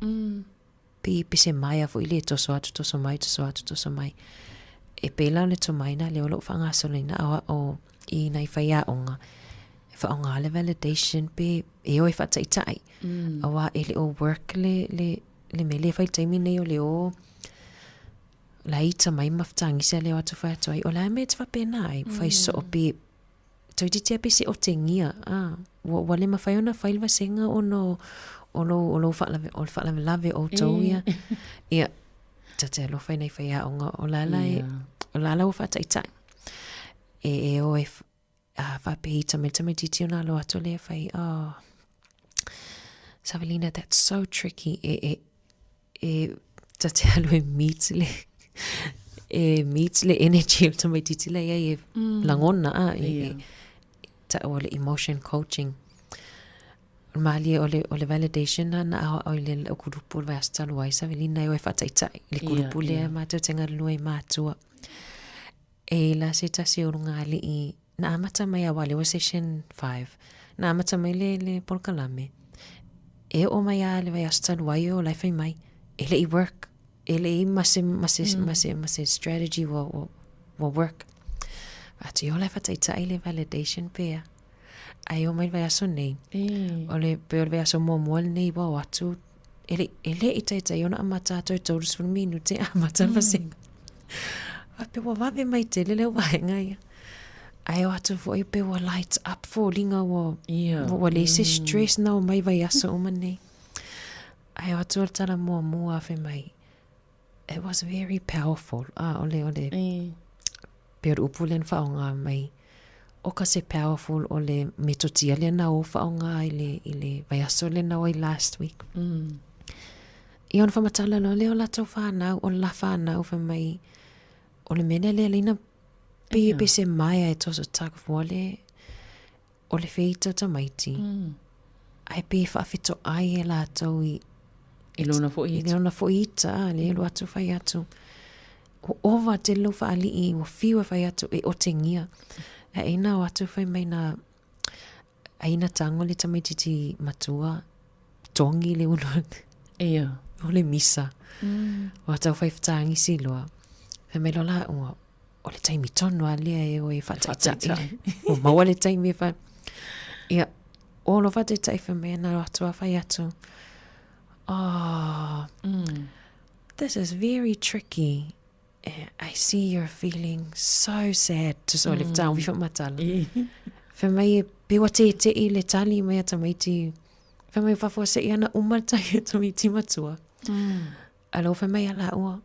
pei e pese maea foi le toso atu, toso mai, toso atu, toso mai. E pei la o le tomai na lea o lo o faagasoloina aoao i nai faiaoga, e faaaoga le validation pe e o e faataitai. Aua e le o work le, le, le mea lea e fai i le taimi nei o le o la ita mai ma fetagisi a le o atu fai atu ai, o le a mea e te faapena ai, fai soo pe toeitiiti lava pe se otegia, a, ua, ua le mafai ona fai le vasega ona o, o lou, o lou faalave, o le faalavelave o outou ia. Ia. ta te alofa i nei whaiaonga o lala e, o lala ua whaataitai. E, e o e a whapehita me tamaititi ona alo atu le whai, oh, Savelina, that's so tricky. E, e, e, ta te alu e meet le, e meet le energy o tamaititi le ia e langona, a, e, e, ta o le emotion coaching. O le malie o le, o le validation na na ao i le o kurupu o le vaiaso talu ai, Savelina e o e whaataitai. Le kurupu yeah, lea mātou te ngalua i mātua. E la se tasi o luga ali'i, na amata mai a wale o session 5, na amata mai le, le polokalame. E o mai a le vaiaso talu ai o lai whai mai, e le i work, e le i ma se, ma se, ma se, ma se strategy wa, wa, wa work. Atu i o lai whataitai le validation pea. Ai o mai le vaiaso nei, o le, pe o le vaiaso muamua lenei ua o atu, e le, e le i taitai ona amata atu e 30 minute amata le vasega. Faapea ua vave mai tele le vaega ia. Ae o atu foi pe ua light up foliga ua, yeah. ua leai se stress na o mai vaiaso uma nei. Ae o atu o le tala muamua fai mai, it was very powerful. Ah, o le, o le, pei o le upu lea na faaaoga mai, o ka se powerful o le metotia lea na o faaaoga i le, i le vaiaso lea na o ai last week. Ia ona faamatala loa lea o latou fanau, o la fanau fai mai, o le mea lea lea leina pe pe se maea e toso tak fua le, o le feita o tamaiti. Ae pe faafetoai e latou i, I lona foi ita. I lona foi ita, a, le alu atu fai atu. Ua ova tele lou faalii, ua fiu e fai atu e otegia. Ae ina o atu fai mai na, ai na tago le tamaititi matua, togi le ulu. Ia. O le misa. Ua tau fai fetagisi loa. Fai mai loa la, ua, o le taimi tonu a lea e o e faataitai. Ua maua le taimi e wha... Ia, o lo faataitai fai mai ana atu a fai atu. Oh, this is very tricky. I see you're feeling so sad. To so le whataau vi whamatala. Fai mai e pe ua tēte'i le tali mai a tamaiti. Fai mai whawhua se i ana uma le tali a tamaiti matua. A lo fai mai a la ua,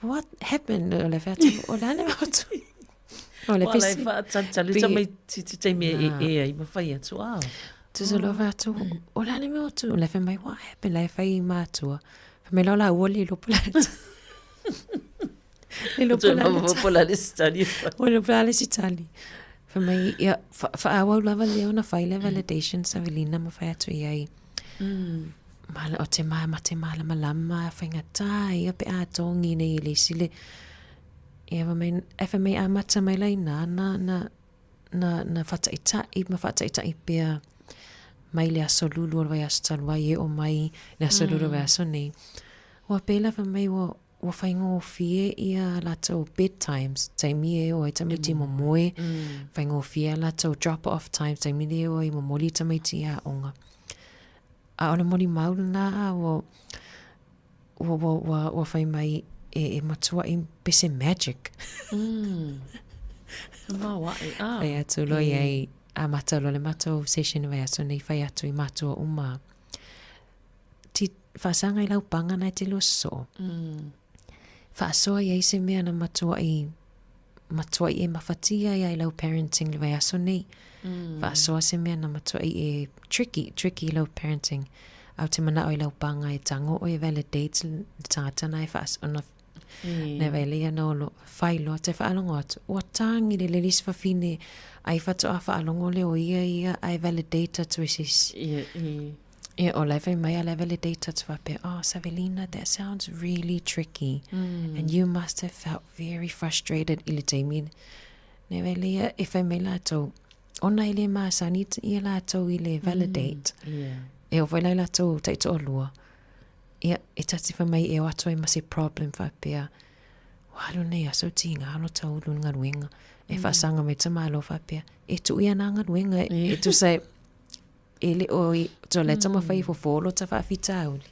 what happened? O le whea atu, o le ane atu. O le pesi. Wala e whaatalitali ta mai ti te taimi e e ai ma whai atu a. Tusa lo whea atu, o le ane mea atu, o le whai mai, what happened? Le whai mātua. Whai mai la ua le lopo la atu. Le lopo la atu. La le sitali. O le lopo la le sitali. Whai mai, ia, whaawau lava le ona whai le validation sa Velina ma whai atu i ai. Mala, o te ma te mālamalama, faigata ia pe a tongi nei i le isi le, ia fai mai, e fai mai amata mai la ina, na, na, na, na whataita'i, ma whataita'i pea mai le aso lulu o le vaiaso talu ai e o mai le aso lulu o le vaiaso nei. Ua pēlā fai mai ua, ua faigofie ia latou bedtimes, taimi e o ai tamaiti momoe, faigofie a latou drop off times, taimi e o ai momoli tamaiti i aoga. A o le molimau lena a ua, ua, ua, ua, ua fai mai e, e matua'i pese magic. Maoaʻe, ah. Fai atu loa i ai, amata loa le matou session vaiaso nei, fai atu i matua uma. Ti, faasaga i lau paga na e te lua sosoo. Faasoa i ai se mea na matua'i, matua'i e mafatia ai i lau parenting le vaiaso nei. Faasoa se mea na matua'i e tricky, tricky i lau parenting. A ou te mana'o i lau paga e tago oe e validate le tagata na e faas, ona na e vaai ia na o lo fai loa te faalogo atu. Ua tagi le le isi fafine ai faatoa faalogo lea o ia ia ae validate atu e se isi. Ia, o la e fai mai a la e validate atu faapea, oh, Savelina, that sounds really tricky. And you must have felt very frustrated i le taimi. Ne wei le ia, e fai mai latou, ona e le masani ia latou i le validate. E o fai lai latou taitoalua. Ia, e tati fai mai e o atu ai ma se problem faapea, ua alu nei aso tiga alo taulu le galuega. E faasaga mai tamālo faapea, e tuu ia nā galuega e tusa e, E le o i to le taumafai e fofo lo ta faafitauli.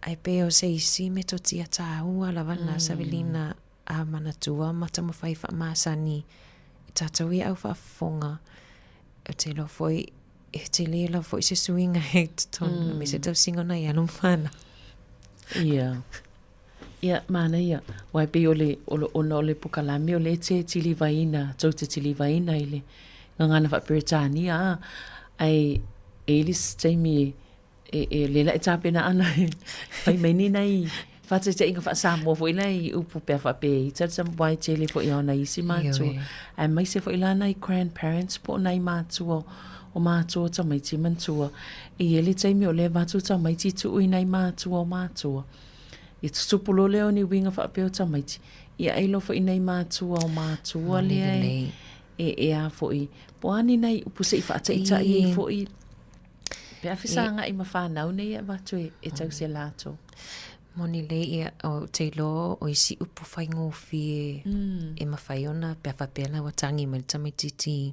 Ae pei o se isi metotia tāua lava lena Savelina a manatua ma taumafai faamasani i tātou i au faafofoga. Ou te iloa foi e tele lava foi se suiga i totonu mm. me se tausiga o nai alo ma whanau. Ia. Ia, manaia, aua e pei o le, o le, ona o le pokalame o lea e te tilivaina, tou te tilivaina i le gagana faa-Peretania, a, ae e i ai le isi taimi e, e, e, lea la e tapena ana e fai mai ni nai faataitaiga faa-Samoa foi la i upu pe a faapea e ita le wai tele foi a nai isi matua. Aemaise foi la nai grandparents po o nai matua o matua o tamaiti manatua. E i ai le taimi o lea e avatu tamaiti tuu i nai matua o matua. Ia tutupu loa lea o ni uiga faapea o tamaiti, ia ai loa foi nai matua o matua lea e, e, e a foi, po o a ni nai upu se i faataitai ai foi Pe a fesagai ma fanau nei e avatu e, e tausi e latou. Moni lelei ia, ou te iloa o isi upu faigofie e mafai ona pe a faapea la ua tagi mai le tamaitiiti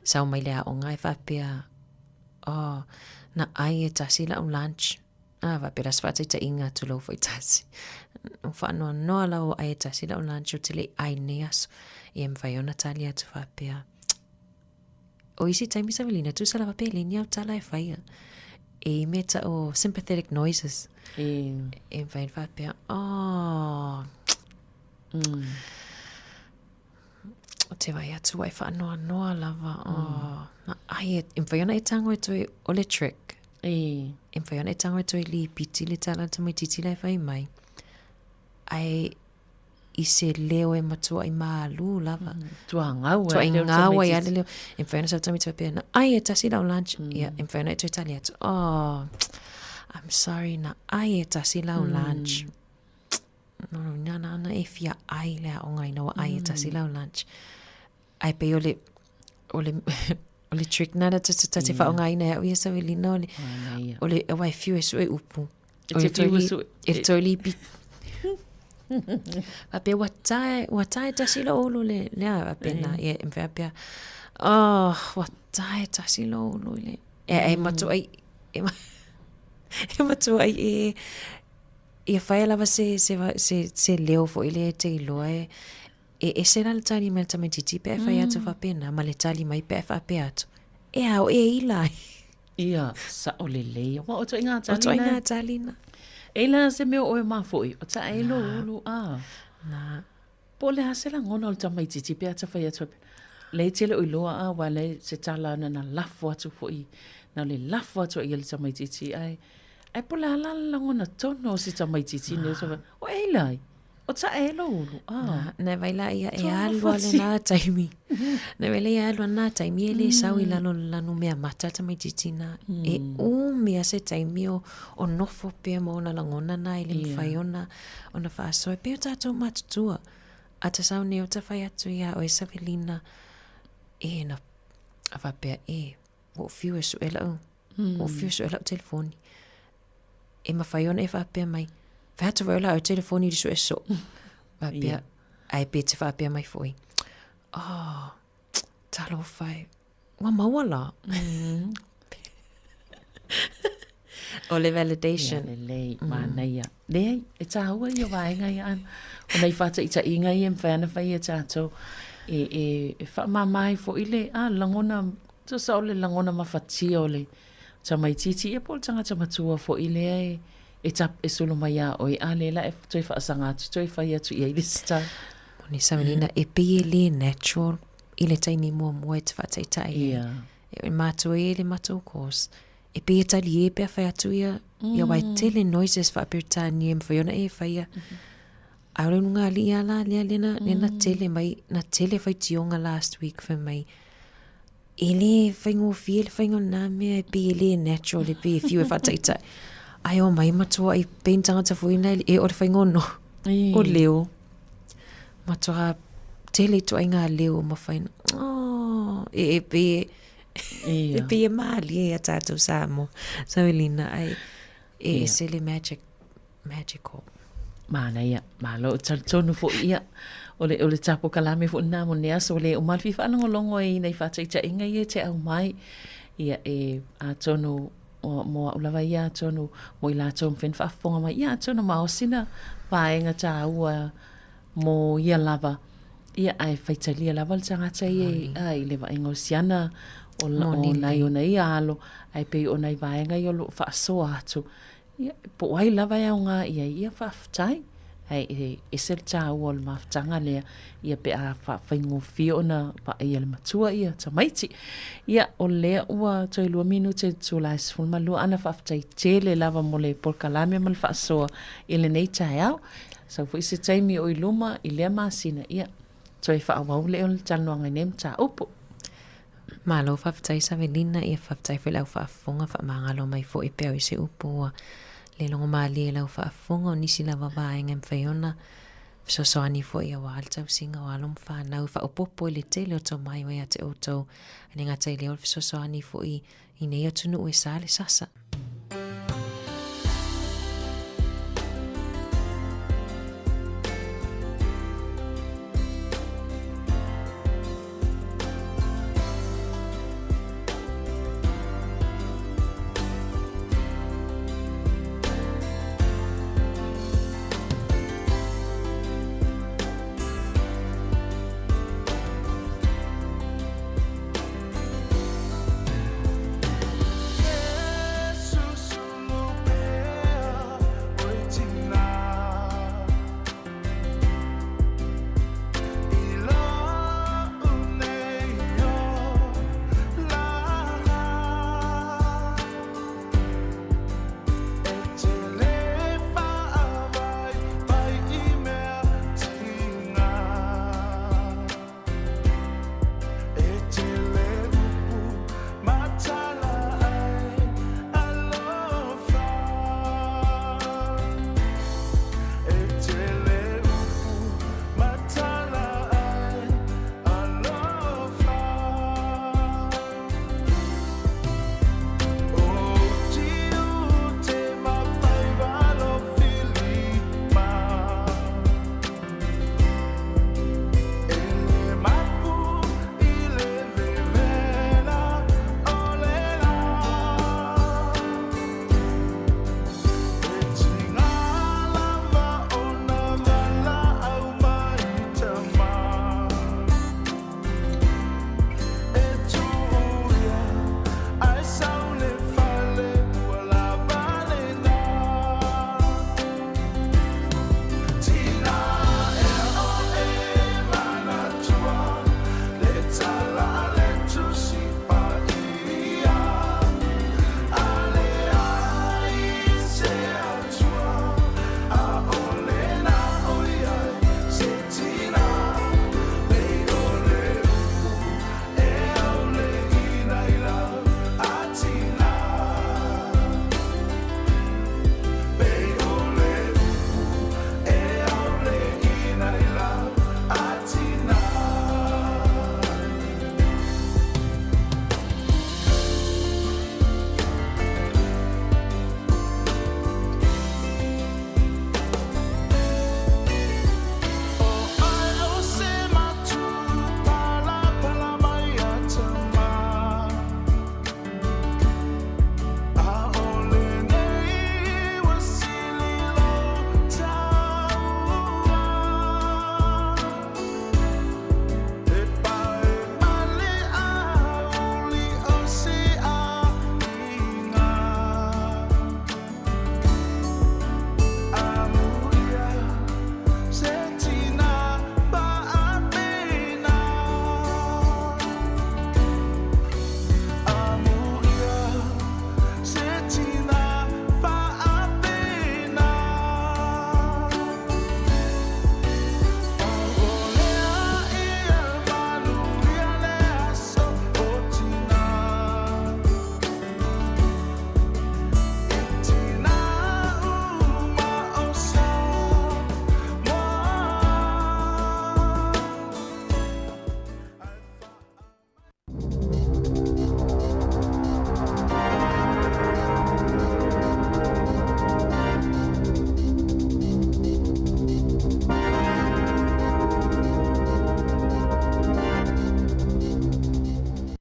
sau mai le aoga e faapea, oh, na ai e tasi lau lunch. Ah, faapea la se faataitaiga atu lou foi tasi. Ua faanoanoa la ua ai e tasi lau lunch ou te le i ai i lenei aso. Ia e mafai ona tali atu faapea, O isi taimi Savelina, tusa lava pe le ni au tala e whaia. E i mea ta o sympathetic noises. E. E mawhai whapea, oh. O te vai atu ai whaanoa noa lava. Oh. Na ai e, e mawhai ona e tango e toi o le trick. E. E mawhai ona e tango e toi li piti le tala te mai titi lai whai mai. Ai i se leo e matua i mālū lava. Tuangau ai leo Tuaingau ai le leo. E mawhai ona sa tamaiti whapea na ai e tasi lau lunch. Ia, e mawhai ona e toe tali atu. Oh, I'm sorry, na ai e tasi lau lunch. No, no, na, na, na e fia ai le aoga ina ua ai e tasi lau lunch. Ai pei o le, o le, o le trick na ta, ta, ta te whaongaina e au ia Savelina, o le, o le, aua e whiu e sue upu. E te whiu e sue. E te toi lipi. Faapea, ua tae, ua tae tasi lou ulu le, le a, faapea na, ia, e faapea, oh, ua tae tasi lou ulu i le, e, e matua i, e, e matua i e, ia whaia lava se, se, se, se leo foi le te iloa e, E ese la le tali mai le tamaitiiti pe a e fai atu faapena, ma le tali mai pe a e faapea atu, E a, o e ila ai. Ia, sa'o lelei. Aua o toʻiga tali na. O toʻiga tali na. E ila se mea o oe mafoʻi, o ta e lo ulu, a. Na. Po o le a se lagona o le tamaitiiti pe a ta fai atu faapea, lea e tele o iloa a, aua lea se tala na na lafo atu foi, na o le lafo atu ai e le tamaitiiti, ae, ae po o le a la le lagona tonu o si tamaitiiti nei, o e ila ai. O ta e lo ulu, a. Na vai la ia e alu a le la taimi. Na vai la ia alu a na taimi e le sau i lalo le lanu mea mata tamaitiiti na. E umi a se taimi o, o nofo pea ma ona lagona na i le mawhai ona, ona whaasoa. E pei o tātou matutua. A ta sau nei o ta whai atu ia oe Savelina, e na, a whapea, e, ua ou fiu e sue lau, ua ou fiu e sue lau telefoni. E mawhai ona e whapea mai, whai atu wai o lau telefoni i sue so. Whapea, yeah. Ai pe te whapea mai foi. Oh, talofa e. Ua maua la. O le validation. Ia, lelei, manaia. Leai, e tāua ia vaega ia ana. O nei whātaitaiga ia e mawhai ana whai e tātou. E, e, e whaamāmā ai foi le, a, lagona, tusa o le lagona mafatia o le tamaitiiti ia po o le tagata matua foi lea e, e, ta, e solo mai iā oe, a lea la e toe faasaga atu, toe fai atu i ai le isi tala. Moni Savelina, e pei e le natural i le taimi muamua e te whaataitai ai. Ia. E mātua ia i le matou course. E pei e tali e pea whai atu ia, ia wai tele noises whaaperetania e mawhai ona e whaia. Ai ore ngā li ia la, lea lena, lena tele mai, na tele whaitionga last week whai mai. E le whaingofie le whainga o nā mea, e pei e le natural, e pei e whiu e whaataitai. Ai o mai matua i pei ni tangata foi nei, e o le whaingono, o leo. Matua tele i toa i ngā leo ma whaina. Oh, e, e pei e, e pei e mālie ia tātou Samoa, Savelina, ai, e ese le magic, magical. Manaia, malo, talitonu foi ia, o le, o le tapokalame foi lena mo lenei aso, le uma le fia faalogologo ai i nai faataitaiga ia e te aumai, ia e atonu o, mo au lava ia atonu mo i latou mafai ona faafofoga mai, ia atonu ma o sina vaega taua mo ia lava, ia ae faitalia lava le tagata ia i, a, i le vaaiga o siana o, o nai ona ia alo, ae pei o nai vaega ia o lo o faasoa atu, Ia, po o ai lava e aoga i ai, ia faafetai. Ae e ese le tāua o le mafutaga lea, ia pe a faafaigofie ona vaaia e le matua ia tamaiti. Ia, o lea ua toe 2 minute i le itula e 12, ana faafetai tele lava mo le polokalame ma le faasoa i lenei taeao. Sau foi se taimi o i luma i lea masina, ia, toe faaauau lea o le talanoaga i nei mataupu. Malo faafetai Savelina, ia faafetai foi i lau faafofoga, faamagalo mai foi pea o i se upu ua le logomalie i lau faafofoga, o nisi lava vaega e mafai ona fesoasoani foi aua le tausiga o alo ma fanau e faaopoopo i le tele o tomai ua ia te outou, e le gata i lea o le fesoasoani foi i nei atunuu e sa le sasa.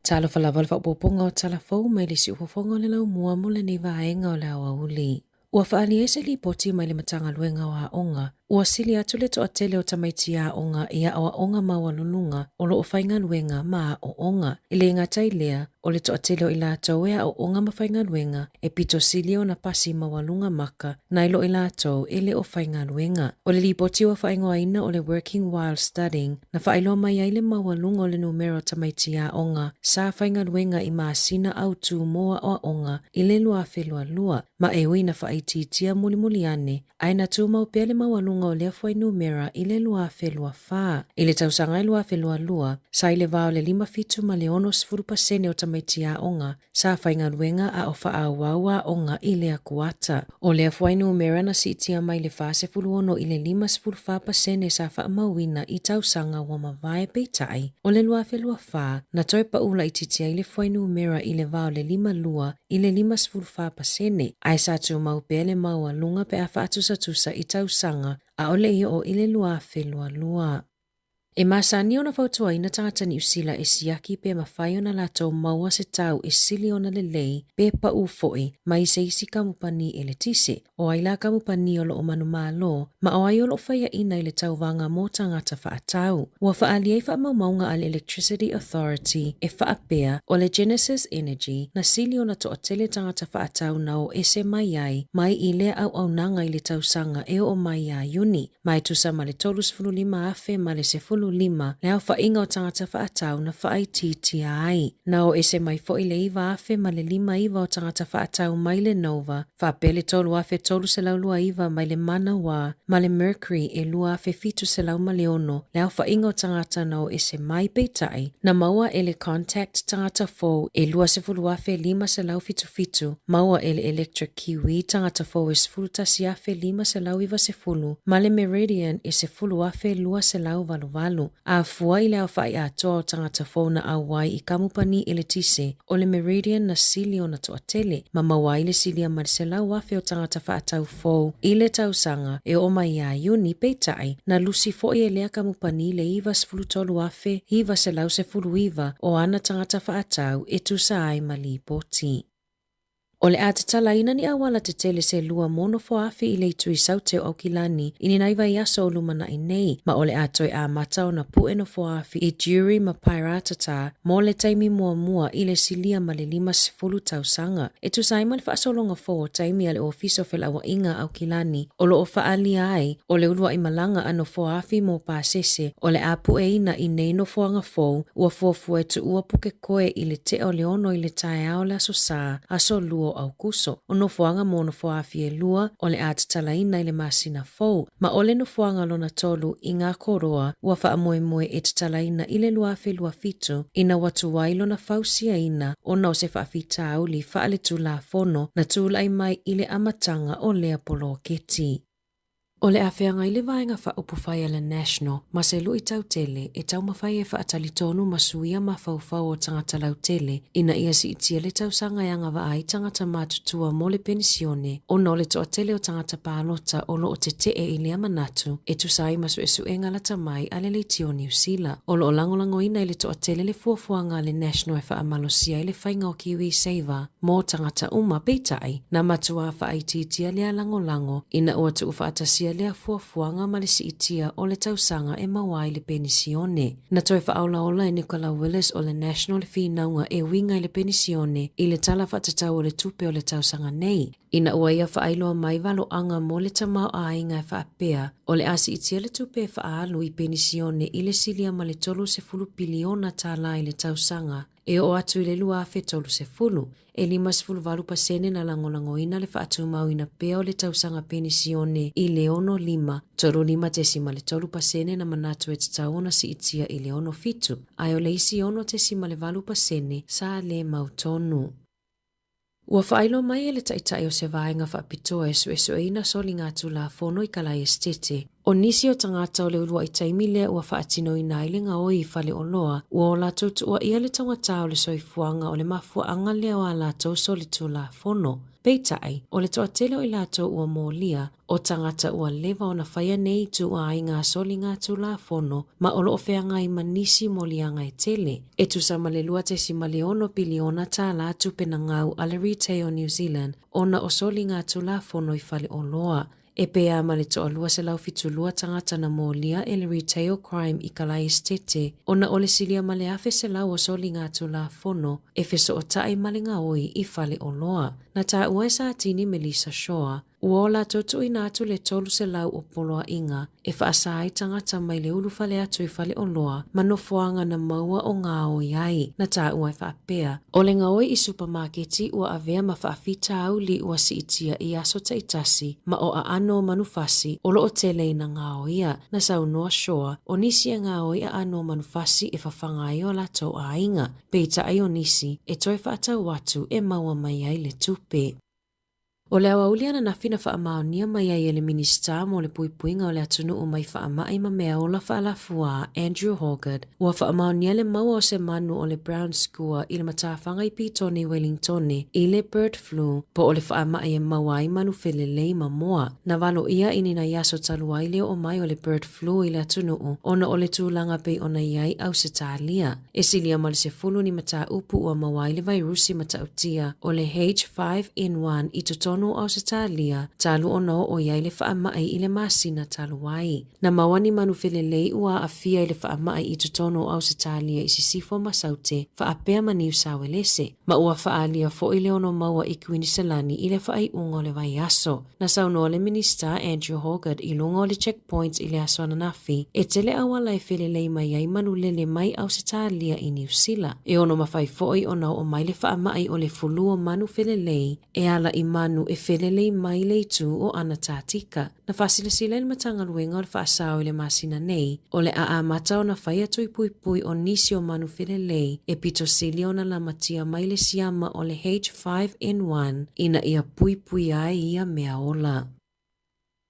Talofa lava le faaopoopoga o tala fou mai le siufofoga o le laumua mo lenei vaega o le aoauli. Ua faaalia ai se lipoti mai le Matagaluega o Aoga. Ua sili atu le toatele o tamaiti aoga i aoaoga maualuluga o lo o faigaluega ma aoaoga. E le gata i lea, o le toatele o i latou e aooga ma faigaluega e pito sili ona pasi maualuga maka nai lo i latou e le o faigaluega. O le lipoti ua faaigoaina o le Working While Studying na faailoa mai ai le maualuga o le numera o tamaiti aoga sa faigaluega i masina autū mo aoaoga i le 2022, ma e ui na faaitiitia mulimuli ane, ae na tumau pea le maualuga o lea fuainumera i le 2024. I le tausaga e 2022, sa i le va o le 57 ma le 60% o tamaiti aoga sa faigaluega a o faaauau aoga i lea kuata. O lea fuainumera na siitia mai le 46 i le 54% sa faamauina i tausaga ua mavae peitai, o le 2024 na toe pau laitiiti ai le fuainumera i le va o le 52 i le 54%, ae sa tumau pea le maualuga pe a faatusatusa i tausaga ʻaʻole i oo i le 2022. E masani ona fautuaina tagata Niu Sila e siaki pe mafai ona latou maua se tau e sili ona lelei pe paʻu foi mai se isi kamupani eletise. O ai la kamupani o lo o manumalo ma o ai o lo o faiaʻina i le tauvaga mo tagata faatau. Ua faaali ai faamaumauga a le Electricity Authority e faapea o le Genesis Energy na sili ona toatele tagata faatau na o ese mai ai mai i lea auaunaga i le tausaga e oo mai iā Iuni. Ma e tusa ma le 35,000 ma le 15 le aofaiga o tagata faatau na faaitiitia ai. Na o ese mai foi le 9,000 ma le 59 o tagata faatau mai le Nova, faapea le 3,329 mai le Manawa ma le Mercury e 2,706 le aofaiga o tagata na o ese mai. Peitai, na maua e le Contact tagata fou e 20,577, maua e le Electric Kiwi tagata fou e 11,590 ma le Meridian e 10,288. A fua i le aofai atoa o tagata fou na auai i kamupani eletise, o le Meridian na sili ona toatele, ma maua ai le silia ma le 100,000 o tagata faatau fou i le tausaga e oo mai iā Iuni, peitai, na lusi foi e lea kamupani le 93,919 o ana tagata faatau e tusa ai ma lipoti. O le a tatalaina ni auala tetele se lua mo nofoafi i le itu i Saute o Aukilani i ni nai vaiaso o lumanai nei, ma o le a toe amata ona pu'e nofoafi i Durie ma Paeratata mo le taimi muamua i le silia ma le 50 tausaga. E tusa ai ma le faasologa fou o taimi a le Ofisa o Felauaiga a Aukilani o lo o faaalia ai o le uluai malaga a nofoafi mo pasese o le a pu'eina i nei nofoaga fou ua fuafua e tuua Pukekohe i le tea o le 6 i le taeao o le Aso Sā, aso 2 o Aukuso. O nofoaga mo nofoafi e lua o le a tatalaina i le masina fou, ma o le nofoaga lona tolu i ngā koroa ua faamoemoe e tatalaina i le 2027 ina ua tuai lona fausiaina ona o se faafitauli faaletulafono na tulai mai i le amataga o lea poloketi. O le a feagai le vaega faaupufai a le National ma se luitau tele e taumafai e faatalitonu ma suia mafaufau o tagata lautele ina ia siitia le tausaga e agavaa ai tagata matutua mo le penisione ona o le toatele o tagata palota o lo o tetee i lea manatu e tusa ai ma suesuega lata mai a le Leitio Niu Sila. O lo o lagolagoina e le toatele le fuafuaga a le National e faamalosia ai le faiga o KiwiSaver mō tagata uma, peitai, na matuā faaitiitia lea lagolago ina ua tuufaatasia lea fuafuaga ma le siitia o le tausaga e maua ai le penisione. Na toe faaolaola e Nicola Willis o le National le finauga e uiga i le penisione i le Tala Faatatau o le Tupe o le tausaga nei, ina ua ia faailoa mai valoaga mo le tamaoaiga e faapea, o le a siitia le tupe e faaalu i penisione i le silia ma le $30 piliona tālā i le tausaga, E oo atu i le 2030, e 58% na lagolagoina le faatumauina pea o le tausaga penisione i le 65, 35.3% na manatu e tatau ona siitia i le 67, ae o le isi 6.8% sa le mautonu. Ua faailoa mai e le taitai o se vaega faapitoa e suesueina soligatulafono i Kalaesetete, o nisi o tagata o le uluai taimi lea ua faatinoina ai le gaoi i faleoloa, ua o latou tuuaia le taugata o le soifuaga o le mafuaaga lea o a latou solitulafono. Peitai, o le toatele o i latou ua molia, o tagata ua leva ona faia nei ituaiga soligatulafono ma o lo o feagai ma nisi moliaga e tele, e tusa ma le $2.6 piliona tālā tupe na gau a le Retail New Zealand ona o soligatulafono i faleoloa. E pei lava ma le toalua 172 tagata na molia e le Retail Crime i Kalaesetete ona o le silia ma le 1,100 o soligatulafono e fesootai ma le gaoi i faleoloa. Na taua e Satini Melissa Shaw, ua o latou tuuina atu le 300 o poloaiga e faasa ai tagata mai le ulufale atu i faleoloa ma nofoaga na maua o gaoi ai. Na taua e faapea, o le gaoi i supamaketi ua avea ma faafitauli ua siitia i aso taitasi ma o aano o manufasi o lo o tele ina gaoia. Na saunoa Shaw, o nisi e gaoi aano o manufasi e fafaga ai o latou aiga, peitai o nisi e toe faatau atu e maua mai ai le tupe. O le aoauli ananafi na faamaonia mai ai e le Minisita mo le Puipuiga o le Atunuu mai Faamai ma Meaola Faalafuā, Andrew Hoggard, ua faamaonia le maua o se manu o le brown skua i le matafaga i Pitone i Welingtone i le bird flu po o le faamai e maua ai manu felelei ma moa. Na valoia i ni nai aso talu ai le oo mai o le bird flu i le atunuu ona o le tulaga pei ona i ai Ausetalia. E silia ma le 10 ni mataupu ua maua ai le vairusi matautia o le H5N1 i totonu o Ausetalia talu ona oo i ai le faamai i le masina talu ai. Na maua ni manu felelei ua aafia i le faamai i totonu o Ausetalia i Sisifo ma Saute faapea ma Niu Sauelese, ma ua faaalia foi le ono maua i Kuiniselani i le faaiuga o le vaiaso. Na saunoa le Minisita Andrew Hoggard i luga o le Checkpoint i le aso ananafi, e tele auala e felelei mai ai manu lele mai Ausetalia i Niu Sila. E ono mafai foi ona oo mai le faamai o le fulu o manu felelei e ala i manu e felelei mai le itu o Anatatika. Na faasilasila e le Matagaluega o le Faasao i le masina nei, o le a amata ona fai atu i puipui o nisi o manu felelei e pito sili ona lamatia mai le siama o le H5N1 ina ia puipuia ai ia mea ola.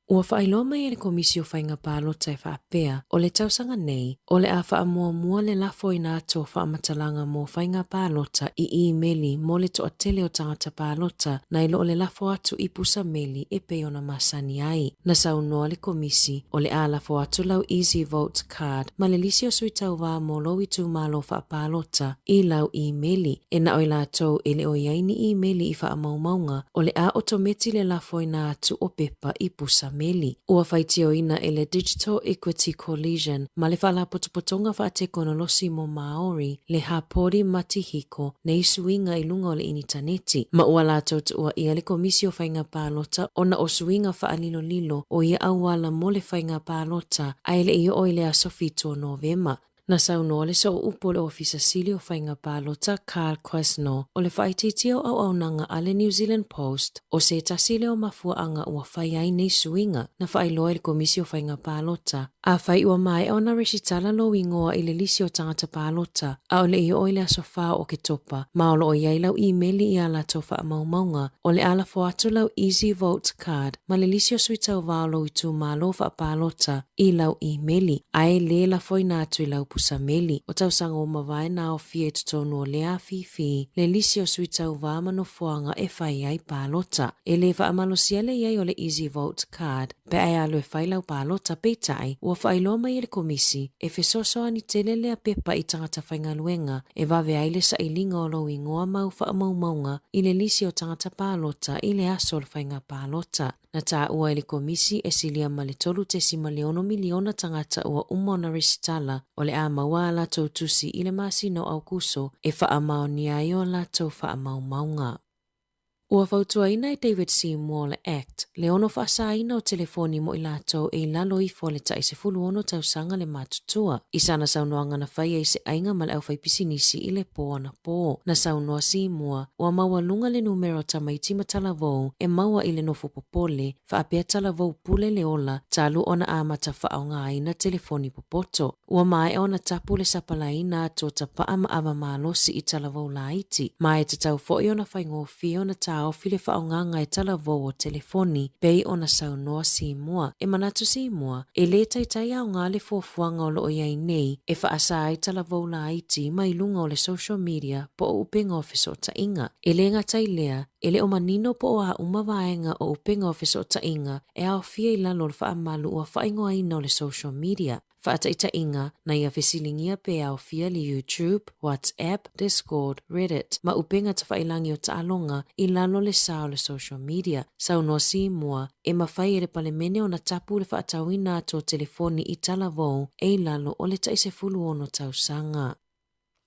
Ua faailoa mai e le Komisi o Faiga Palota e faapea, o le tausaga nei, o le a faamuamua le lafoina atu o faamatalaga mo faiga palota i imeli mo le toatele o tagata palota nai lo le lafo atu i pusa meli e pei ona masani ai. Na saunoa le Komisi, o le a lafo atu lau Easy Vote Card ma le lisi o sui tauvā mo lou itumalo faapalota i lau imeli. E na o i latou e le o i ai ni imeli i faamaumauga, o le a otometi le lafoina atu o pepa i pusa meli. Ua faitioina e le Digital Equity Coalition ma le Faalapotopotoga Faatekonolosi mo Māori le hapori matihiko nei suiga i luga o le initaneti, ma ua latou tuuaia le Komisi o Faiga Palota ona o suiga faalilolilo o ia auala mo le faiga palota ae le i oo i le aso 7 o Novema. Na saunoa le sooupu o le Ofisa Sili o Faiga Palota Carl Quesnot o le faaitiitia o auaunaga a le New Zealand Post o se tasi lea o mafuaaga ua fai ai nei suiga na faailoa e le Komisi o Faiga Palota. Afai ua maea ona resitala lou igoa i le lisi o tagata palota, a o le i oo i le aso 4 o Oketopa, ma o lo o i ai lau imeli i a latou faamaumauga, o le a lafo atu lau Easy Vote Card ma le lisi o sui tauvā o lou itumalo faapalota i lau imeli, a e lē lafoina atu i lau pusa meli. O tausaga ua mavae na aofia i totonu o lea afifi le lisi o sui tauvā ma nofoaga e fai ai palota. E lē faamalosia le i ai o le Easy Vote Card pe a e alu e fai lau palota, peitai, ua faailoa mai e le Komisi, e fesoasoani tele lea pepa i tagata faigaluega e vave ai le sailiga o lou igoa ma au faamaumauga i le lisi o tagata palota i le aso o le faiga palota. Na taua e le Komisi e silia ma le 3.6 miliona tagata ua uma ona resitala o le a maua a latou tusi i le masina o Aokuso e faamaonia ai o latou faamaumauga. Ua fautuaina e David Seymour o le act le ono faasaina o telefoni mo i latou e i lalo ifo o le tai 16 tausaga le matutua. I sana saunoaga na faia i se aiga ma le aufaipisinisi i le pō anapō, na saunoa Seymour, ua maualuga le numera o tamaiti ma talavou e maua i le nofo popole, faapea talavou pule le ola talu ona amata faaaogaina telefoni popoto. Ua maea ona tapu le sapalaina atu o tapaa ma ava malosi i talavou laiti, ma e tatau foi ona faigofie ona taofi le faaaogaga e talavou o telefoni, pei ona saunoa Seymour. E manatu Seymour, e lē taitai aoga le fuafuaga o lo o i ai nei e faasa ai talavou laiti mai luga o le social media po o upega o fesootaiga. E lē gata i lea, e le o manino po o a uma vaega o upega o fesootaiga e aofia i lalo o le faamalu ua faaigoaina o le social media. Faataitaiga, na ia fesiligia pe aofia le YouTube, WhatsApp, Discord, Reddit, ma upega tafailagi o taaloga i lalo le sa o le social media. Saunoa Simua, e mafai e le Palemene ona tapu le faatauina atu o telefoni i talavou e i lalo o le tai 16 tausaga.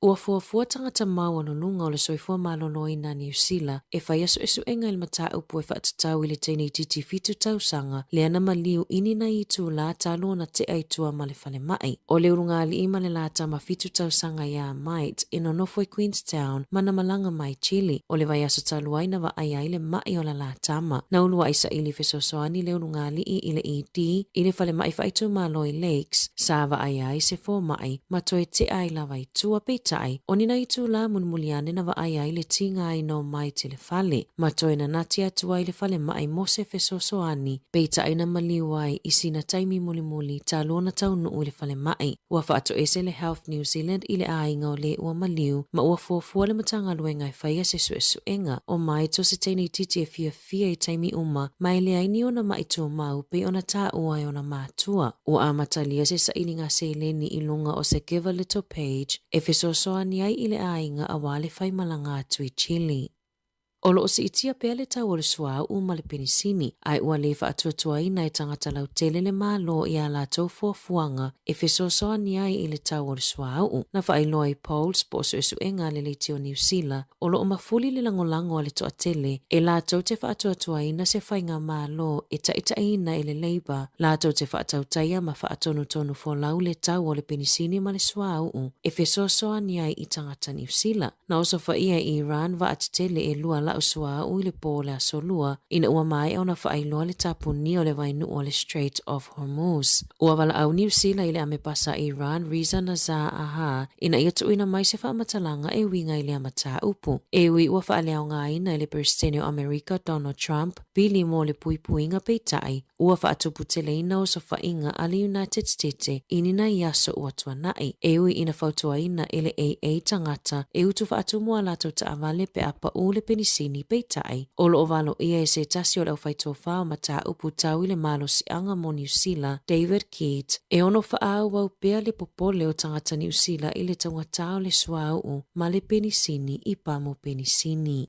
Ua fuafua tagata maualuluga o le soifua maloloina a Niu Sila e faia suesuega i le mataupu e faatatau i le teine itiiti fitu tausaga lea na maliu i ni nai itulā talu ona tea i tua ma le falemai. O le ulugalii ma le lā tama fitu tausaga iā Might e nonofo i Queenstown ma na malaga mai Chile. O le vaiaso talu ai na vaaia ai le maʻi o la lā tama. Na uluaʻi saili fesoasoani le ulugalii i le ED i le falemai faaitumalo i Lakes, sa vaaia ai se fomaʻi ma toe tea ai lava i tua. Peitai, o ni nai itulā mulimuli ane na vaaia ai le tigaina o Might i le fale, ma toe nanati atu ai i le falemai mo se fesoasoani, peitai na maliu ai i sina taimi mulimuli talu ona taunuu i le falemai. Ua faatoese le Health New Zealand i le aiga o le ua maliu ma ua fuafua le Matagaluega e faia se suesuega. O Might o se teine itiiti e fiafia i taimi uma ma e leai ni ona maʻi tumau pei ona taua e ona matua. Ua amatalia se sailiga seleni i luga o se Give a Little page e fesoasoani ai i le aiga aua le faimalaga atu i Chile. O lo o siitia pea le tau o le suauu ma le penisini, ae ua le faatuatuaina e tagata lautele le Malo i a latou fuafuaga e fesoasoani ai i le tau o le suauu. Na faailoa i Polls po o suesuega a le Leitio o Niu Sila, o lo o mafuli le lagolago a le toatele e latou te faatuatuaina se faigamalo e taitaiina e le Labour, latou te faatautaia ma faatonutonu folau le tau o le penisini ma le suauu e fesoasoani ai i tagata Niu Sila. Na osofaia e Iran vaa tetele e lua lau suauu i le pō o le Aso Lua ina ua maea ona faailoa le tapunia o le vainuu o le Strait of Hormuz. Ua valaau Niu Sila i le Amepasa a Iran Reza Nazar Aha ina ia tuuina mai se faamatalaga e uiga i lea mataupu. E ui ua faaleaogaina e le Peresetene o Amerika Donald Trump pili mo le puipuiga peitai, Ua faatuputeleina osofaiga a le United Stete i ni nai aso ua tuanai, e ui ina fautuaina e le AA tagata e utu faatumu a latou taavale pe a paʻu le penisini. Peitai, o lo o valoia e se tasi o le aufaitofa o mataupu tau i le malosiaga mo Niu Sila, David Keat, e ono faaauau pea le popole o tagata Niu Sila i le taugatā o le suauu ma le penisini i pamu penisini.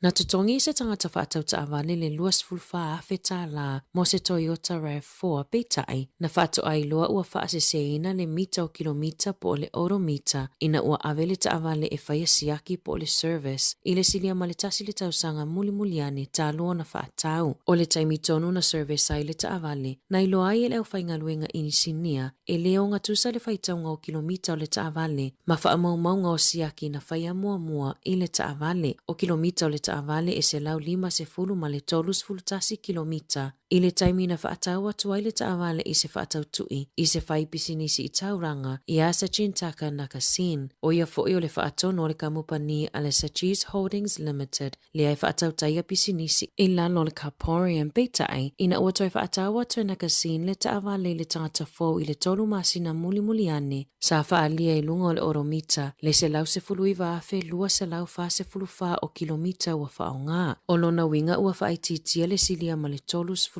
Na totogi se tagata faatau taavale le $24,000 tālā mo se Toyota RAV4, peitai, na faatoa iloa ua faaseseina le mita o kilomita po o le odometer ina ua ave le taavale e faia siaki po o le service i le silia ma le tasi le tausaga mulimuli ane talu ona faatau. O le taimi tonu na service ai le taavale, na iloa ai e le aufaigaluega inisinia e le ogatusa le faitauga o kilomita o le taavale ma faamaumauga o siaki na faia muamua i le taavale. O kilomita o le taavale e 150 ma le 31 kilomita i le taimi na faatau atu ai le taavale i se faatautui i se faipisinisi i Tauranga iā Sachintaka Nakasin, ʻo ia foʻi o le faatonu o le kamupani a le Sachees Holdings Limited lea e faatautaia pisinisi i lalo o le Carporium. Peitai, ina ua toe faatau atu e Nakasin le taavale i le tagata fou i le tolu masina mulimuli ane, Sa faaalia i luga o le odomita le 119,244 o kilomita ua faaaoga. O lona uiga ua faaitiitia le silia ma le 30,000.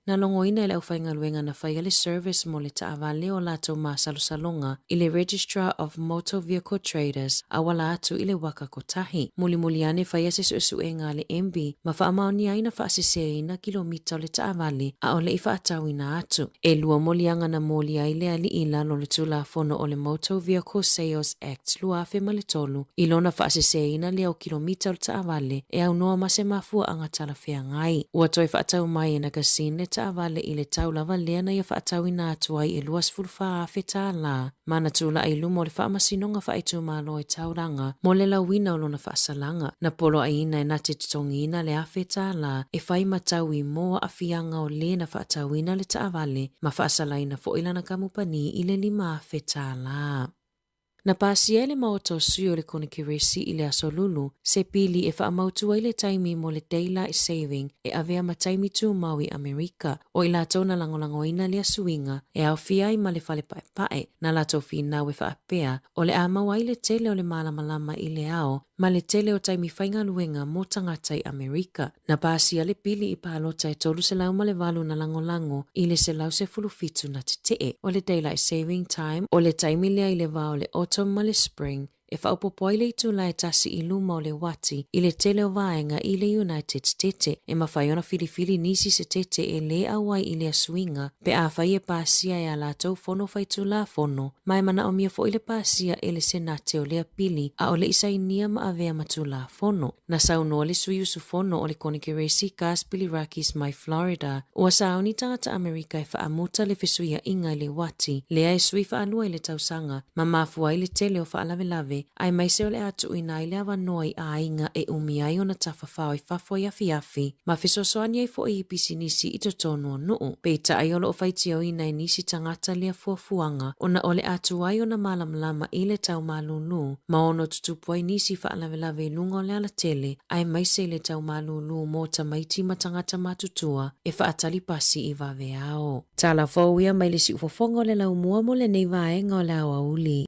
Na logoina e le aufaigaluega na faia le service mo le taavale o latou masalosaloga i le Registrar of Motor Vehicle Traders auala atu i le waka kotahi. Mulimuli ane faia se suesuega a le MB ma faamaonia ai na faaseseina kilomita o le taavale a o le i faatauina atu. E lua moliaga na moli ai le alii i lalo o le Tulafono o le Motor Vehicle Sales Act 2003 i lona faaseseina lea o kilomita o le taavale e aunoa ma se mafuaaga talafeagai. Ua toe faatau mai e Nagasin le taavale i le tau lava lea na ia faatauina atu ai e $24,000 ma na tulai i luma o le Faamasinoga Faaitumalo i Tauranga mo le lauina o lona faasalaga. Na poloaiina e na te totogiina le $1,000 e fai ma taui mo aafiaga o le na faatauina le taavale ma faasalaina foi lana kamupani i le $5,000. Na pasia e le Maota o Sui o le Konekeresi i le Aso Lulu se pili e faamautu ai le taimi mo le Daylight Saving e avea ma taimi tumau i Amerika. O i latou na lagolagoina lea suiga e aofia ai ma le fale paepae, na latou finau e faapea, o le a maua ai le tele o le malamalama i le ao ma le tele o taimi faigaluega mo tagata i Amerika. Na pasia le pili i palota e 308 na lagolago i le 117 na tetee. O le Daylight Saving Time, o le taimi lea i le va o le Autumn ma le Spring, e faaopoopo ai le itula e tasi i luma o le uati i le tele o vaega i le United Setete. E mafai ona filifili nisi setete e lē auai i lea suiga pe afai e pasia e a latou fono faitulafono, ma e manaomia foi le pasia e le Senate o lea pili a o le i sainia ma avea ma tulafono. Na saunoa le sui usufono o le Konekeresi Gus Bilirakis mai Florida, ua sauni tagata Amerika e faamuta le fesuiaiga i le uati lea e sui faalua i le tausaga ma mafua ai le tele o faalavelave aemaise o le a tuuina ai le avanoa i aiga e umi ai ona tafafao i fafo i afiafi ma fesoasoani ai foi i pisinisi i totonu o nuu. Peitai o lo o faitioina e nisi tagata lea fuafuaga ona o le a tuai ona malamalama i le tau malūlū ma ono tutupu ai nisi faalavelave i luga o le alatele aemaise i le tau malūlū mo tamaiti ma tagata matutua e faatali pasi i vaveao. Tala fou ia mai le siufofoga o le laumua mo lenei vaega o le aoauli.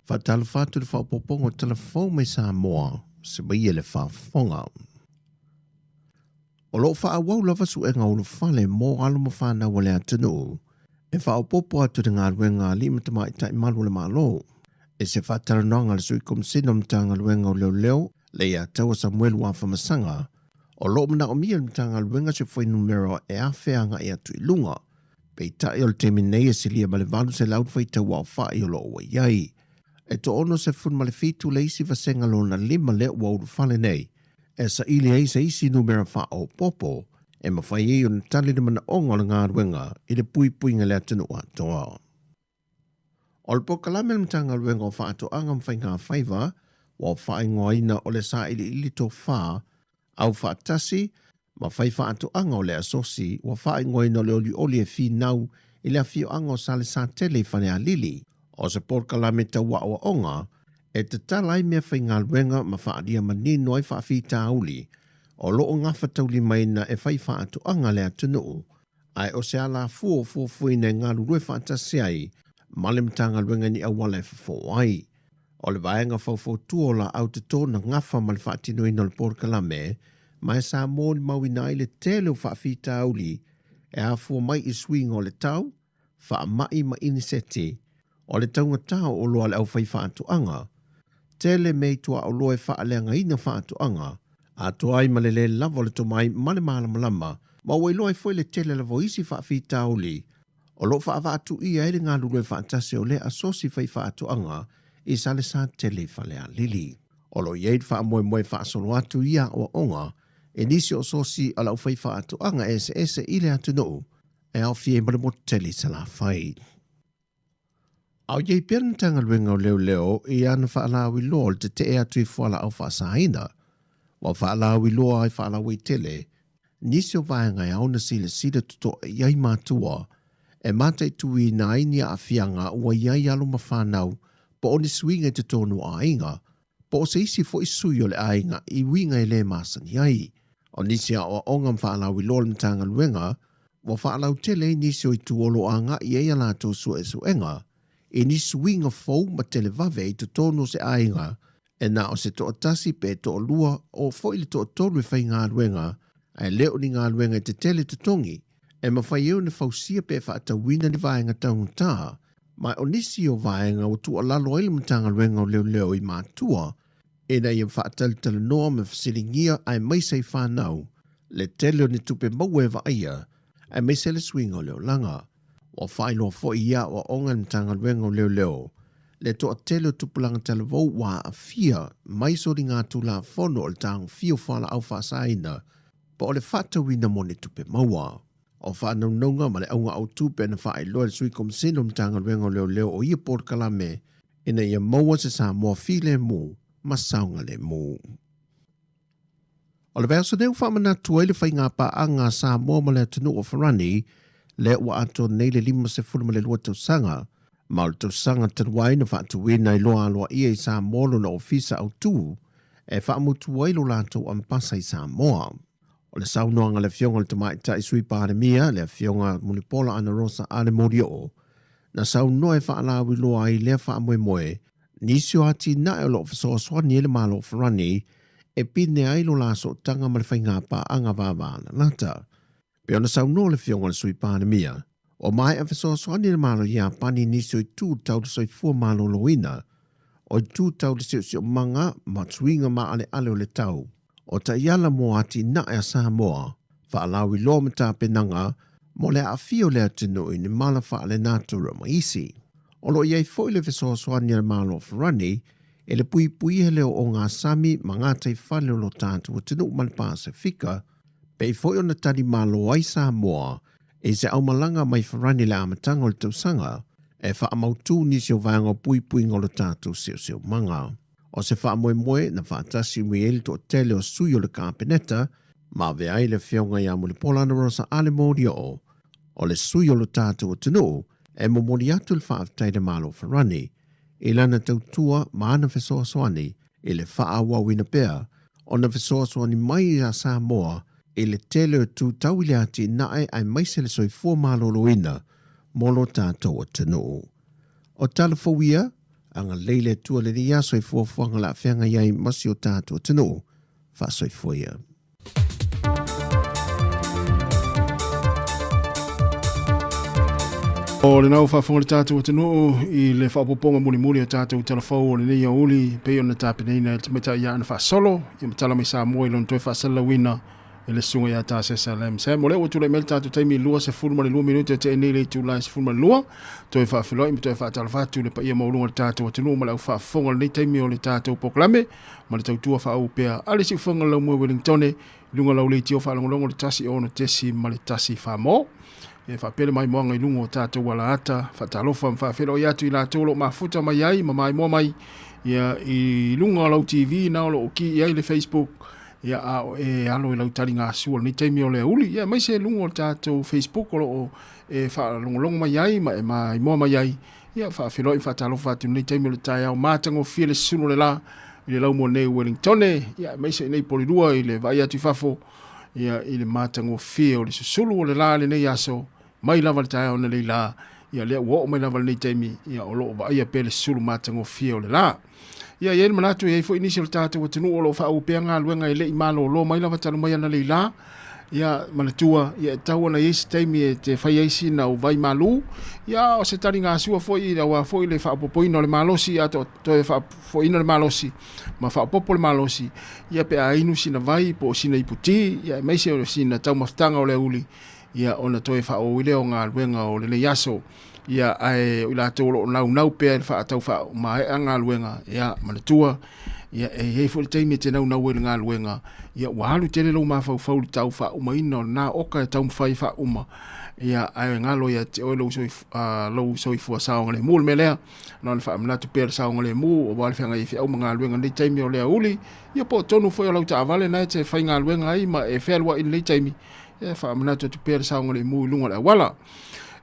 Faatalofa atu le faaopoopoga o tala fou mai Samoa, se mai e le faafofoga. O lo o faaauau lava suega ulufale mo alo ma fanau a le atunuu e faaopoopo atu i le galuega a alii ma tamaitai malu o le Malo. I se faatalanoaga a le Sui Komesina o le Matagaluega o Leoleo, Leiataua Samuelu Afamasaga, o lo o manaomia e le Matagaluega se fuainumera e 1,000 agai atu i luga. Peitai o le taimi nei e silia ma le 800 le faitauaofai o lo o ua i ai. E 67 le isi vasega lona lima lea ua ulufale nei e saili ai se isi numera faaopoopo e mafai ai ona tali le manaoga o le galuega i le puipuiga i le atunuu atoa. O le polokalame a le Matagaluega o Faatoaga ma Faigafaiva ua faaigoaina o le Sailiili Tofa Aufaatasi ma Faifaatoaga o le Asosi ua faaigoaina o le Olioli e Finau i le afioaga o Salesatele i Falealili. O se polokalame tau aoaoga e tatala ai meafaigaluega ma faaalia manino ai faafitauli o lo o gafataulimaina e faifaatoaga a le atunuu, ae o se alafua o fuafuaina e galulue faatasi ai ma le Matagaluega i ni auala e fofo ai. O le vaega faufautua o laau toto na gafa ma le faatinoina o le polokalame, ma e sa molimauina ai le tele o faafitauli e afua mai i suiga o le tau, faamai ma iniseti, o le taugata o oloa a le aufaifaatoaga, tele mea i tuaoloa e faaleagaina faatoaga, atoa ai ma le lē lava o le tomai ma le malamalama, ma ua iloa ai foi le tele lava o isi faafitauli o lo o faavaatuia ai le galulue faatasi o lea asosi faifaatoaga i Salesatele i Falealili. O lo o i ai le faamoemoe e faasolo atu ia aoaoga i nisi o asosi a le aufaifaatoaga eseese i le atunuu e aofia ai ma le motu tele i Salafai. A o i ai pea le Matagaluega o Leoleo i ana faalauiloa o le tetee atu i fualaau faasaina, ua faalauiloa ai faalauaitele nisi o vaega e ao ona silasila totoa i ai matua e mataituina ai ni aafiaga ua i ai alo ma fanau po o ni suiga i totonu o aiga po o se isi foi sui o le aiga i uiga e le masani ai. O nisi aoaoga ma faalauiloa a le Matagaluega ua faalautele ai nisi o itu o lo o agai i ai a latou suesuega i ni suiga fou ma televave i totonu o se aiga e na o se toatasi pe toalua o foi le toatolu e faigaluega ae le o ni galuega e tetele totogi e mafai ai ona fausia pe faatauina ni vaega taugata. Ma o nisi o vaega ua tuualalo ai le Matagaluega o Leoleo i matua ina ia faatalatalanoa ma fesiligia aemaise i fanau le tele o ni tupe maua e vaaia aemaise le suiga o le olaga. Ua faailoa foi i aoaoga e le Matagaluega o Leoleo le toatele o tupulaga talavou ua aafia mai soligatulafono o le tagofia o fualaau faasaina po o le faatauina mo ni tupe maua. O faanaunauga ma le auga autu pe na faailoa e le Sui Komisena o le Matagaluega o Leoleo o ia polokalame ina ia maua se Samoa filemu ma saogalemu. O le vaiaso nei ua faamanatu ai le faiga paaga a Samoa ma le atunuu o Farani lea ua atoa nei le 52 tausaga, ma o le tausaga talu ai na faatuina ai loa aloaia i Samoa lona ofisa autu e faamutu ai lo latou ambasa i Samoa. O le saunoaga a le Afioga i le Tamaitai Sui Palemia, le Afioga Mulipola Anarosa Ale Molioo, na saunoa e faalauiloa ai lea faamoemoe nisi o atinae o lo o fesoasoani ai le Malo o Farani e pine ai lo la sootaga ma le faigapaaga vavalalata. Pei ona saunoa le Afioga i le Sui Palemia, ua maea fesoasoani le Malo Iapani i nisi o itu tau le soifua maloloina, o itu tau le siosiomaga ma suiga maaleale o le tau, o taiala mo atinae a Samoa, faalauiloa ma tapenaga mo le aafia o le atunuu i ni mala faalenatura ma isi. O lo o i ai foi le fesoasoani a le Malo o Farani e le puipuia le oogasami ma gataifale o lo tatou atunuu ma le Pasefika, pei foi ona tali malo ai Samoa i se aumalaga mai Farani i le amataga o le tausaga e faamautu nisi o vaega o puipuiga o lo tatou siosiomaga. O se faamoemoe na faatasi mai ai le toatele o sui o le Kapeneta ma avea ai le Afioga ia Mulipola Anarosa Ale Molioo o le sui o lo tatou atunuu e momoli atu le faafetai i le Malo o Farani i lana tautua ma ana fesoasoani i le faaauauina pea ona fesoasoani mai iā Samoa i le tele o itu tau i le atinae aemaise le soifua maloloina mo lo tatou atunuu. O tala fou ia, agalelei le Atua i lenei aso i fuafuaga o le a feagai ai ma si o tatou atunuu. Faasoifua ia. O lena ua faafofoga le tatou atunuu i le faaopoopoga mulimuli o tatou talafou o lenei aoauli pei ona tapenaina e le tamaitai ia Ana Faasolo ia ma tala mai Samoa i lona toe faasalalauina e le susuga ia Tasesa Lam Sam. O lea ua tulai mai le tatou taimi 22 minute e tea nei le itula e 12 toe faafeiloai ma toe faatalofa atu i le paia maualuga o le tatou atunuu ma le au faafofoga o lenei taimi o le tatou polokalame ma le tautua faauu pea a le siufofoga o le laumua i Wellingtone i luga o lau leitio faalogologo le 106.1 Famo. E faapea le maimoaga i luga o tatou alaata, faatalofa ma faafeiloai atu i latou o lo o mafuta mai ai ma maimoa mai ia, i luga o lau TV na o lo o ki i ai le Facebook ia, a o e alo i lau taligasua o lenei taimi o le auli, ia, aemaise luga o le tatou Facebook o lo o e faalogologo mai ai ma e maimoa mai ai. Ia, faafeiloai ma faatalofa atu i lenei taimi o le taeao matagofie le susunu o le la i le laumua nei Wellingtone, ia, aemaise i nei polilua i le vaai atu i fafo, ia, i le matagofie o le susulu o le la i lenei aso, mai lava le taeao na lei la, ia, lea ua oo mai lava lenei taimi, ia, o lo o vaaia pea le susulu matagofie o le la. Ia, e i ai le manatu, e i ai foi nisi o le tatou atunuu o lo o faauu pea galuega e le i malolo mai lava talu mai analeila. Ia, manatua, ia, e tatau ona i ai se taimi e te fai ai sina ou vai malū. Ia, o se taligasua foi aua foi le faaopoopoina o le malosi, ia, to, toe faafoiina le malosi ma faaopoopo le malosi, ia, pe a inu sina vai po o sina iputi, ia, aemaise o sina taumafataga o le aoauli, ia, ona toe faaauau ai lea o galuega o lenei aso. Ia, ae o i latou o lo o naunau pea i le faatau faamaea galuega, ia, manatua, ia, e i ai foi le taimi e te naunau ai i le galuega, ia, ua alu tele lou mafaufau i le tau faaumaina o lena oka e taumafai e faauma, ia, ae galo ia te oe lou lou soifua saogalemu. O le mea lea, na ona faamanatu pea le saogalemu aua le feagai ai feau ma galuega i lenei taimi o le aoauli, ia, po o tonu foi o lau taavale na e te faigaluega ai ma e fealuai i lenei taimi, ia, faamanatu atu pea le saogalemu i luga o le auala.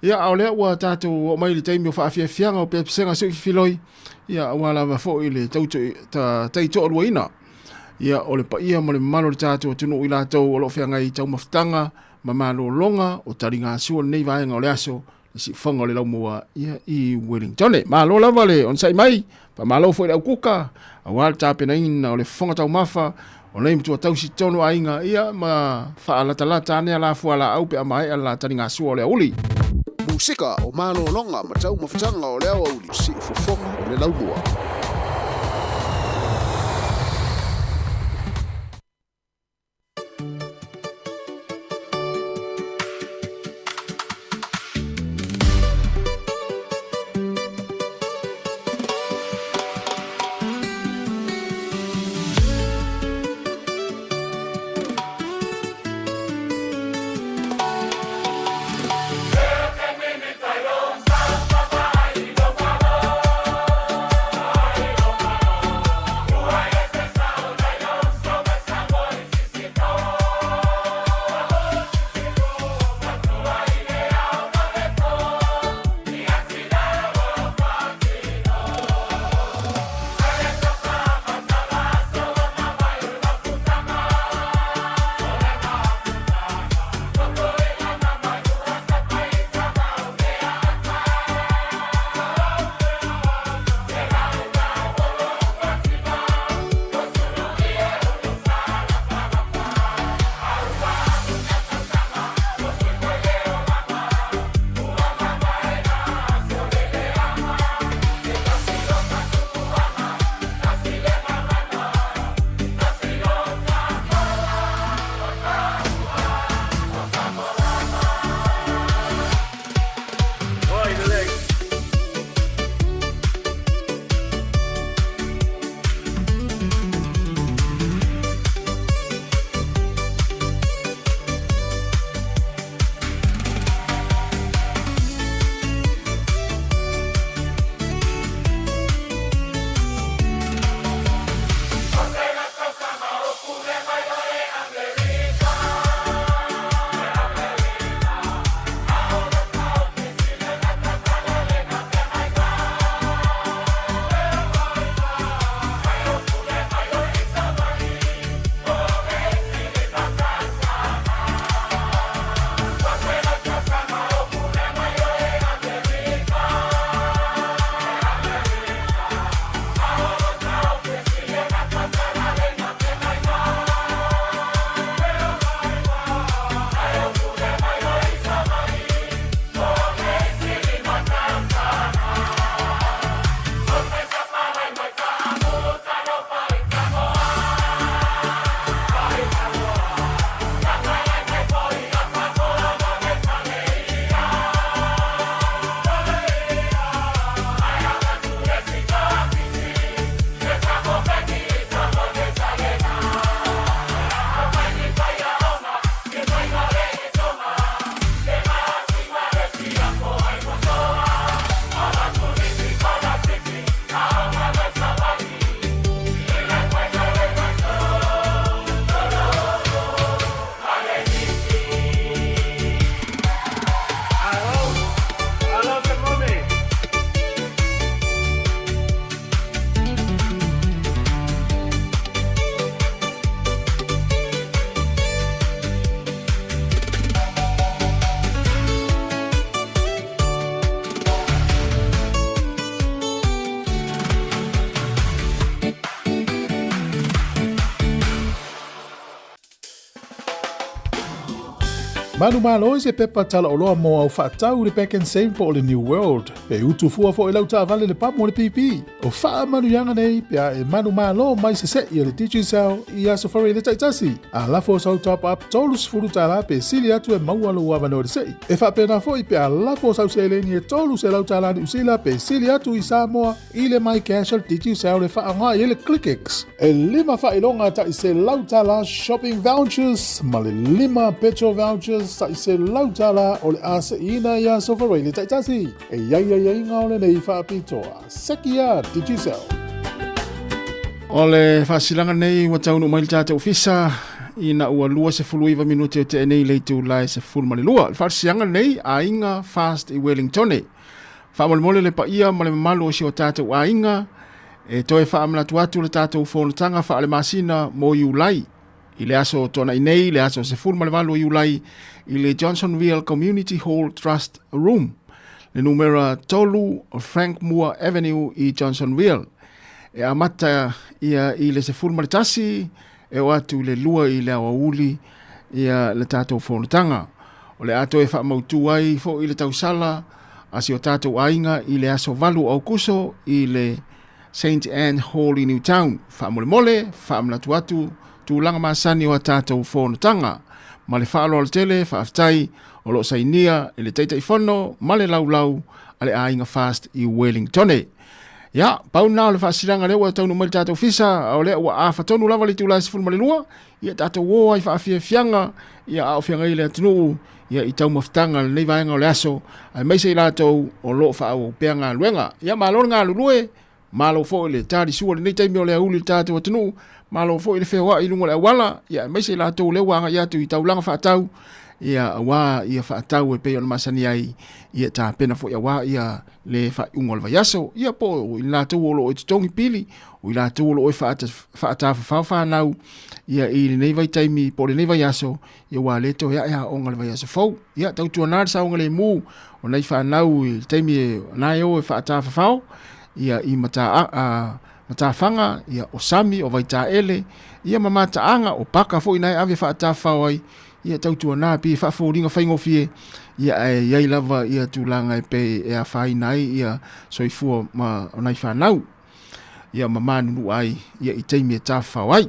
Ia, a o lea ua tatou oo mai i le taimi o faafiafiaga o pesega sui fifiloi, ia, aua lava foi le taitoaluaina, ia, o le paia ma le mamalu o le tatou atunuu i latou o lo o feagai i taumafataga ma malologa o taligasua lenei vaega o le aso, le siufofoga o le laumua, ia, i Wellingtone. Malo lava le onosai mai, faamalo foi i le aukuka, aua le tapenaina o le fofoga taumafa, o nei matua tausi tonu aiga, ia, ma faalatalata ane a la fualaau pe a maea le la taligasua o le aoauli. Musika o malologa ma taumafataga o le aoauli, siufofoga o le laumua. Manumalo i se pepa talaoloa mo au faatau i le Pak'nSave po o le New World. E utu fua foi lau taavale le pamu o le pipi. O faamanuiaga nei pe a e manumalo mai se se'i a le Digicel i aso faraile taitasi. A lafo sau top up $30 pe sili atu e maua lou avanoa i le se'i. E faapena foi pe a lafo sau seleni e $300 Niu Sila pe sili atu i Samoa i le MyCash a le Digicel e faaaoga i ai le ClickX. E lima faailoga tai $100 shopping vouchers ma le lima petrol vouchers tai $100 o le a se'iina i aso faraile taitasi. E i ai aiaiga o lenei faapitoa. Sekia Digicel. O le faasilaga nei ua taunuu mai le tatou ofisa ina ua 29 minute o tea nei le itula e 12. Le faalisiaga nei Aiga Fast i Wellingtone. Faamolemole le paia ma le mamalu o si o tatou aiga e toe faamanatu atu le tatou fonotaga faalemasina mo Iulai i le aso Toanai nei, le aso 18 o Iulai i le Johnsonville Community Hall Trust Room, le numera 3 Frank Moore Avenue i Johnsonville. E amata ia i le 11 e o atu i le 2 i le aoauli ia le tatou fonotaga. O le a toe faamautu ai foi le tausala a si o tatou aiga i le aso 8 o Aukuso i le Saint Anne Hall i Newtown. Faamolemole, faamanatu atu tulaga masani o a tatou fonotaga. Ma le faaaloalo tele, faafetai o lo o sainia e le Taitaifono ma le Laulau a le Aiga Fast i Wellingtone. Ia, pau lena o le faasilaga lea ua taunuu mai le tatou fisa, o lea ua afa tonu lava le itula e 12, ia tatou o ai faafiafiaga, ia a o feagai le atunuu, ia i taumafataga lenei vaega o le aso, aemaise i latou o lo o faaauau pea galuega. Ia malo le galulue, malo foi le talisua i lenei taimi o le aoauli i le tatou atunuu, malo foi le feoai i luga o le auala, ia aemaise i latou lea ua agai atu i taulaga faatau, ia aua ia faatau e pei ona masani ai, ia tapena foi aua ia le faaiuga o le vaiaso, ia po o i latou o lo o i totogi pili, o i latou o lo o i faatafafao fanau, ia i lenei vaitaimi po o lenei vaiaso, ia ua le toe ae aoga le vaiaso fou. Ia tautuana le saogalemu o nai fanau i le taimi e na e o e faatafafao, ia i matafaga, ia o sami, o vaitaele, ia ma mataaga, o paka foi na e ave faatafafao ai, ia tautuana pei e faafoliga faigofie, ia ae i ai lava ia tulaga e pei e afaina ai ia soifua ma o nai fanau, ia ma manunua ai ia i taimi e tafafao ai.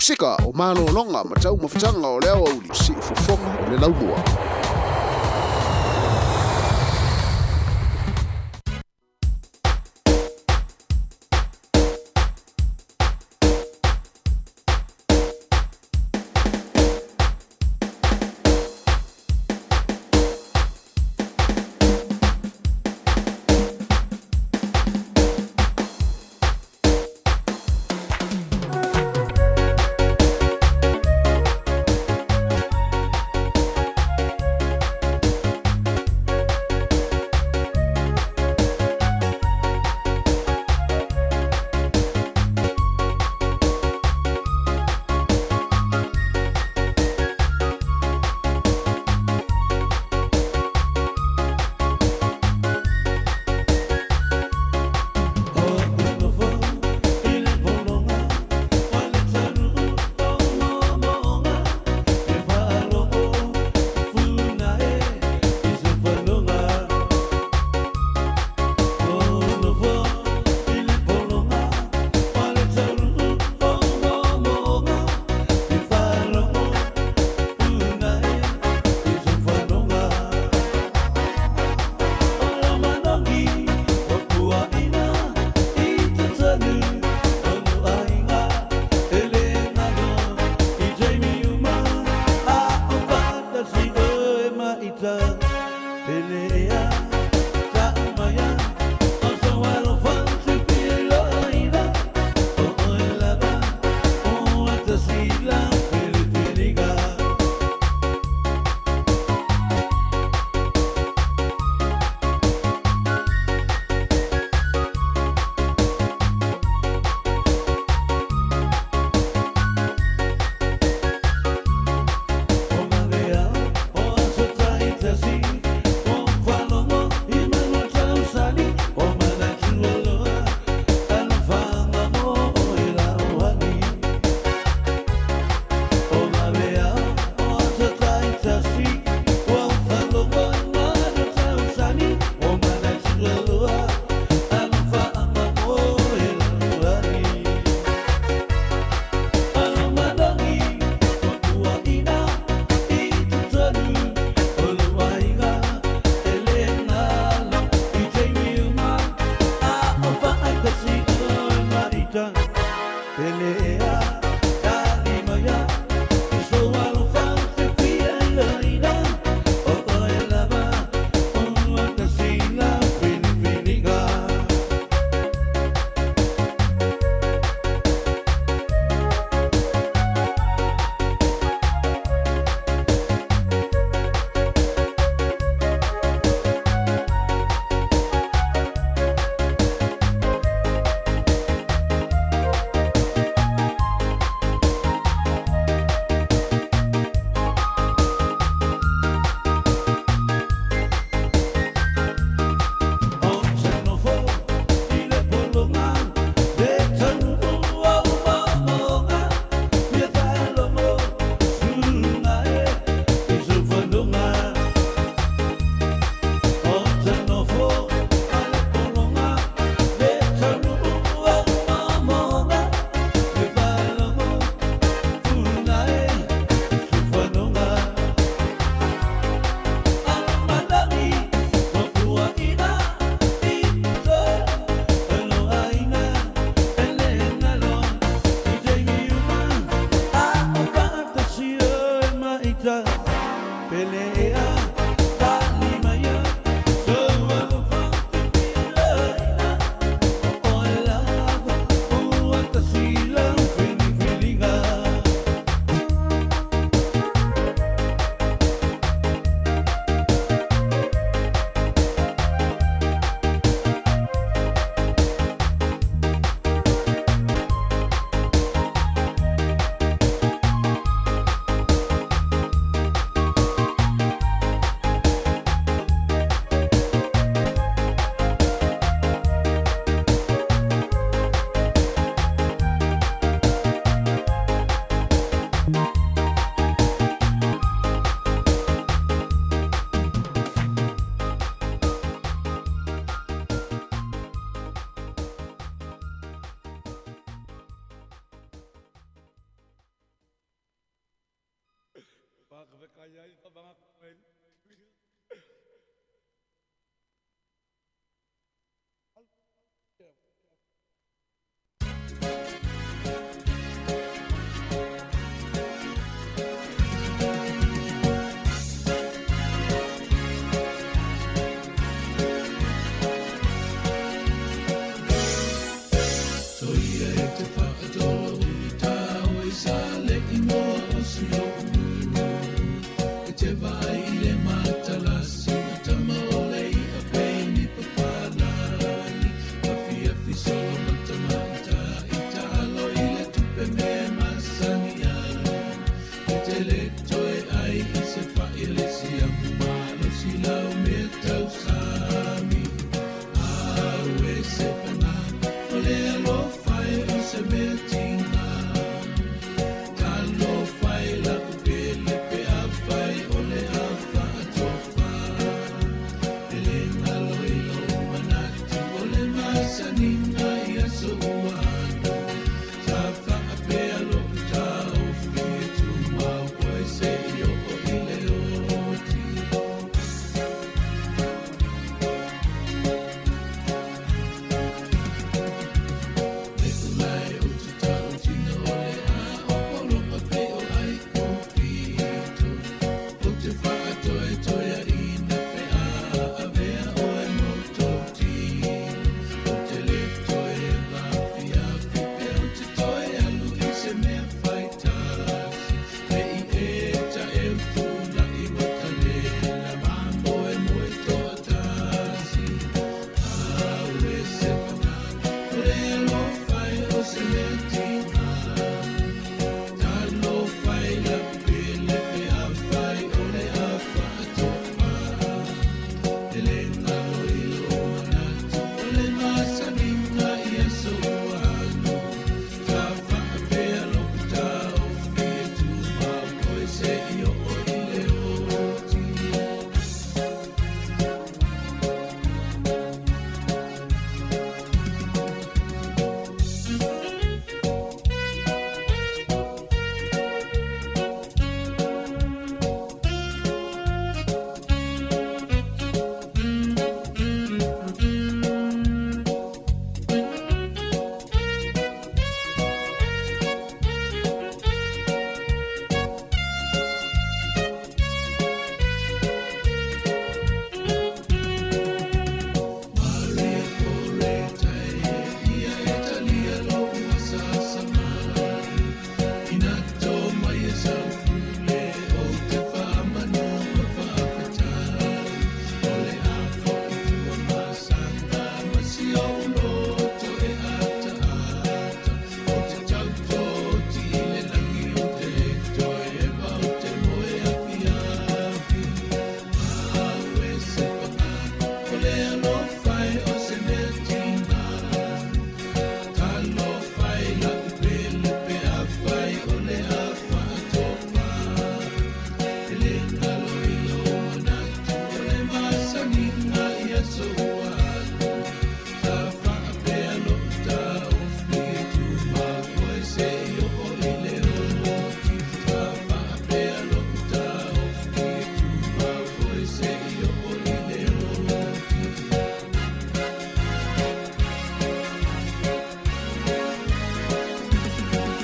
Musika o malologa ma taumafataga o le aoauli siufofoga o le laumua.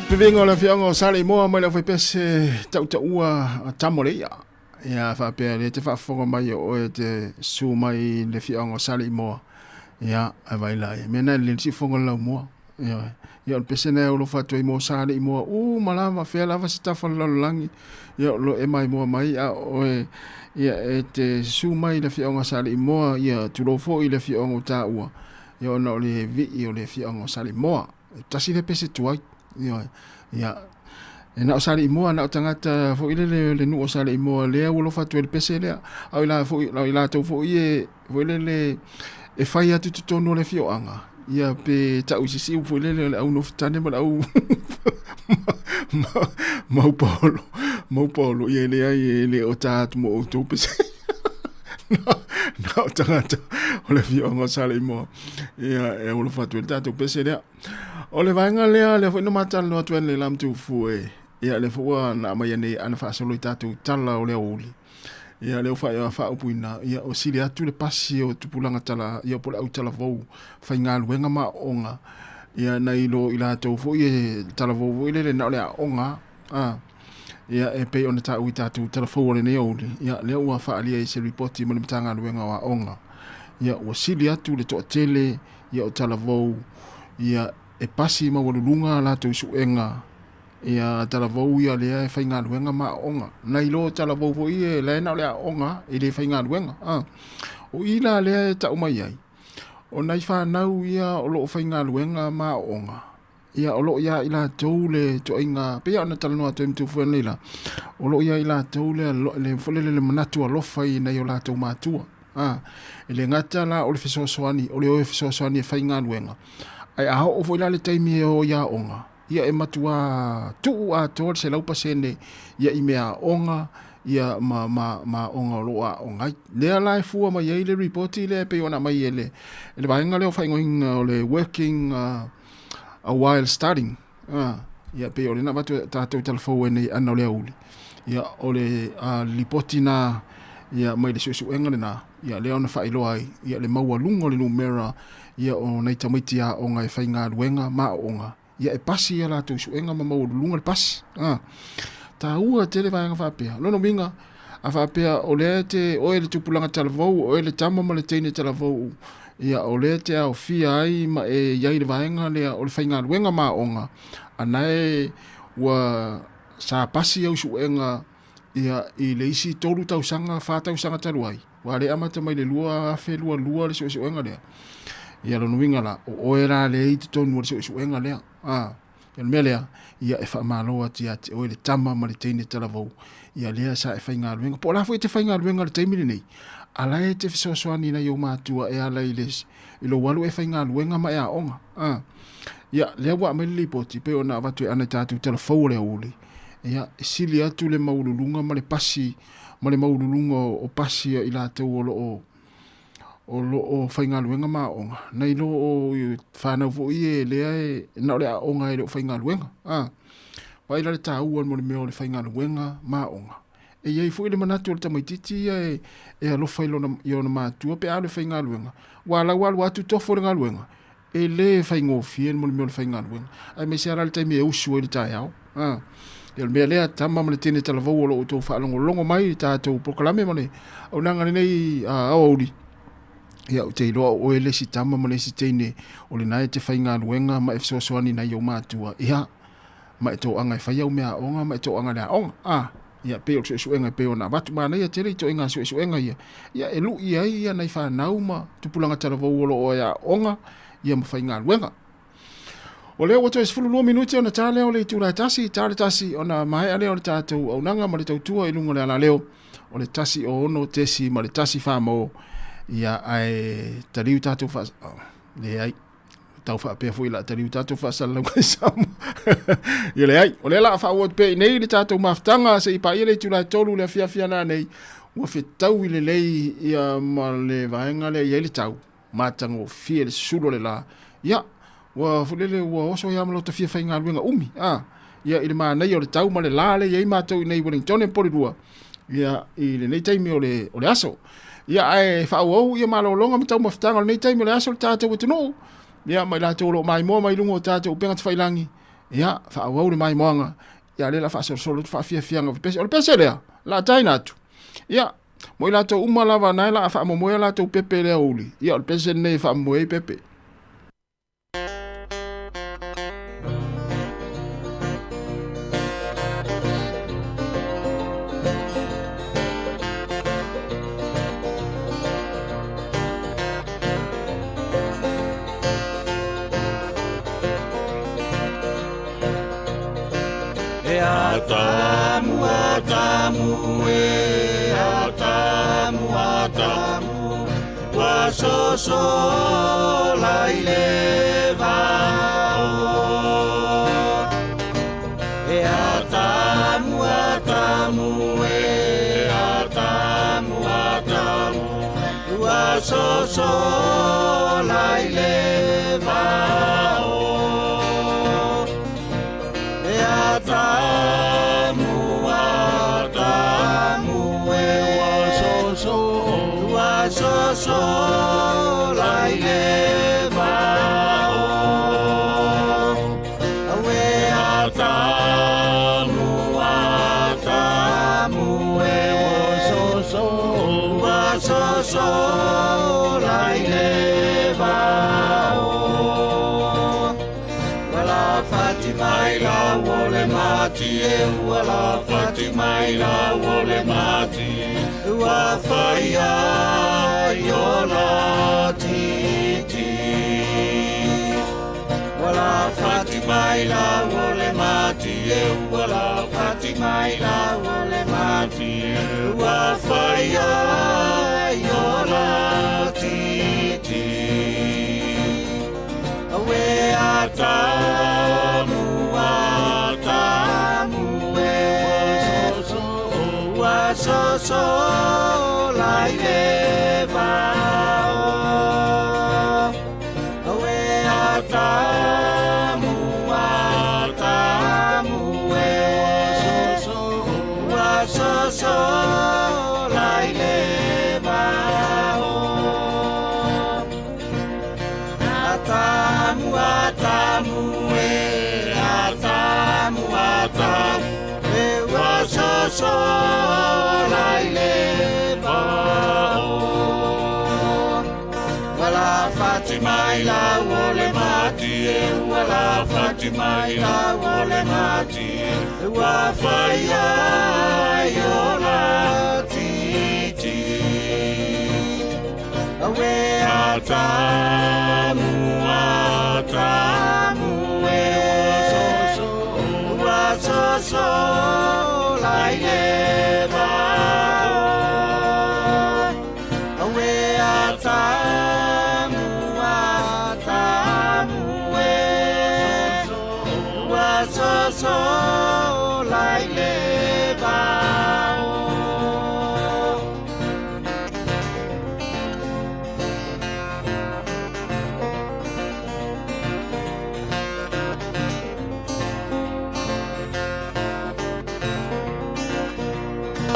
Vivinga o le afioaga o Saleimoa mai le aufaipese tautaua Tamoleia. Ia faapea le te faafofoga mai o oe te su mai le afioaga o Saleimoa. Ia e vai la ia. Mea na le siufofoga o le laumua. Ia ia o le pese na e alofa atu ai mo Saleimoa uma lava fea lava se tafa o le lalolagi. Ia o lo e maimoa mai a o oe ia e te su mai le afioaga o Saleimoa ia tulou foi le afioaga o taua. Ia ona o le vii o le afioaga o Saleimoa. E tasi le pese tuai. Ioe. Ia, e na o Saleimoa, na o tagata foi lele le nuu o Saleimoa lea ua alofa atu ai le pese lea. A o i la foi, o i latou foi e, foi lele, e fai atu i totonu o le afioaga, ia pe tau i se isi upu foi lele o le au nofotane ma le au maupaolo, maupaolo, ia e leai e le o ta atu mo outou pese. Na o tagata o le afioaga o Saleimoa, ia e alofa atu ai le tatou pese lea. O le vaega lea, lea foi na matalanoa atu ai le la matufu e Ia le foi na aumai nei ana faasolo i tatou tala o le aoauli. Ia lea ua faaupuina, ia o sili atu le pasi o tupulaga tala, ia po o le autalavou faigaluega ma aoga, ia nai lo i latou foi e talavou foi lele na o le aoga a. Ia e pei ona taua i tatou tala fou o lenei aoauli, ia lea ua faaalia i se ripoti ma le Matagaluega o Aoga, ia ua sili atu le toatele ia o talavou ia e pasi maualuluga a latou suega ia talavou ia lea e faigaluega ma aoga nai lo talavou foi e la e na o le aoga e le faigaluega. O i la lea e tau mai ai, o nai fanau ia o loo faigaluega ma aoga, ia o loo ia i latou le toaiga pei ona talanoa atu ai ma Tufue nei la, o loo ia i latou le le foi lele le manatu alofa i nai o latou matua. E le gata la o le fesoasoani, o le o e fesoasoani e faigaluega, ae a oo foi la le taimi e o i aoga, ia e matuā tuu atoa le 100% ia i mea aoga ia ma ma ma aoga o lo o aoga ai. Lea la e fua mai ai le ripoti lea e pei ona aumai e le e le vaega lea o faaigoaina o le working while studying. Ia pei o lena avatu tatou talafou ai nei ana o le aoauli. Ia o le lipoti na ia mai le suesuega lena, ia lea ona faailoa ai ia le maualuga o le numera ia o nai tamaiti aoga e faigaluega ma aoga, ia e pasi ia latou suega ma maualuluga le pasi. Taua tele vaega faapea. Lona uiga, a faapea o lea te oe le tupulaga talavou, oe le tama ma le teine talavou, ia o lea te aofia ai ma e i ai le vaega lea o le faigaluega ma aoga, ana e ua sa pasi au suega ia i le isi 3 tausaga, 4 tausaga talu ai, ua le amata mai le 2022 le suesuega lea. Ia lona uiga la, o oe la lea i totonu o le suesuega lea. Ia le mea lea, ia e faamalo atu ia te oe le tama ma le teine talavou, ia lea sa e faigaluega. Po o la foi e te faigaluega i le taimi lenei, a la e te fesoasoani i nai ou matua e ala i le, i lou alu e faigaluega ma e aoga. Ia, lea ua aumai le lipoti, pei ona avatu e ana i tatou tala fou o le aoauli, ia, e sili atu le maualuluga ma le pasi, ma le maualuluga o pasi a i latou o lo o o lo o faigaluega ma aoga, nai lo o fanau foi e lea e na o le aoga e le o faigaluega. Vaai la le taua mo le mea o le faigaluega ma aoga. E i ai foi le manatu o le tamaitiiti ia e, e alofa i lona, i ona matua pe a alu e faigaluega. Ua lau alu atu tofo le galuega, e le faigofie mo le mea o le faigaluega. Aemaise lava la le taimi e usu ai le taeao. Ia o le mea lea, tama ma le teine talavou o lo o outou faalogologo mai i tatou polokalame ma le auaunaga i lenei aoauli, ia ou te iloa o oe le isi tama ma le isi teine o lena e te faigaluega ma e fesoasoani i nai ou matua, ia, ma e toaga e fai au meaaoga ma e toaga i le aoga. Ia pei o le suesuega e pei ona avatu. Manaia tele ituaiga suesuega ia, ia e lui ai ia nai fanau ma tupulaga talavou o lo o e aoga ia ma faigaluega. O lea ua toe 12 minute ona ta lea o le itula e tasi, ta le tasi ona maea lea o le tatou auaunaga ma le tautua i luga o le alaleo o le 1 6 ma le 1 4 mo ia ae taliu tatou faa... Oh, leai. Tau faapea foi la taliu tatou faasalalauga i Samoa. Ia leai, o lea la faaauau atu pea i nei le tatou mafutaga se i paia le itula e 3 le afiafi ana nei, ua fetaui lelei ia ma le vaega lea i ai le tau, matagofie le susulu o le la. Ia, ua foi lele ua oso ai lava ma lota fia faigaluega umi, a, ia i le manaia o le tau ma le la lea i ai matou i nei Wellington e Porirua, ia i lenei taimi o le, o le aso. Ia ae faaauau ia malologa ma taumafataga o lenei taimi o le aso le tatou atunuu. Ia ma i latou o lo o maimoa mai luga o tatou upega tafailagi. Ia faaauau le maimoaga. Ia lea la faasolosolo atu faafiafiaga o le pese. O le pese lea, la taina atu. Ia, mo i latou uma lava na e la faamomoe a latou pepe i le aoauli. Ia o le pese lenei e faamomoe ai pepe. E atamu atamu e atamu atamu ua sosola i le vao. E atamu atamu e atamu atamu ua sosola i le vao. E atamu lafati mai lau o le mati e ua lafati mai lau o le mati ua whaia i ola titi. Ua lafati mai lau o le mati e ua lafati mai lau o le mati ua whaia i ola titi. Awe atamu atamu e ua soso lai le vao. Awe atamu atamu e ua soso lai le vao. Atamu atamu e atamu atamu e ua soso lai le vao. Ua lafati mai lau o le mati e ua lafati mai lau o le mati ua whaia i ola titi. Awe atamu atamu e ua soso lai le vao. Awe atamu atamu e ua soso lai le vao.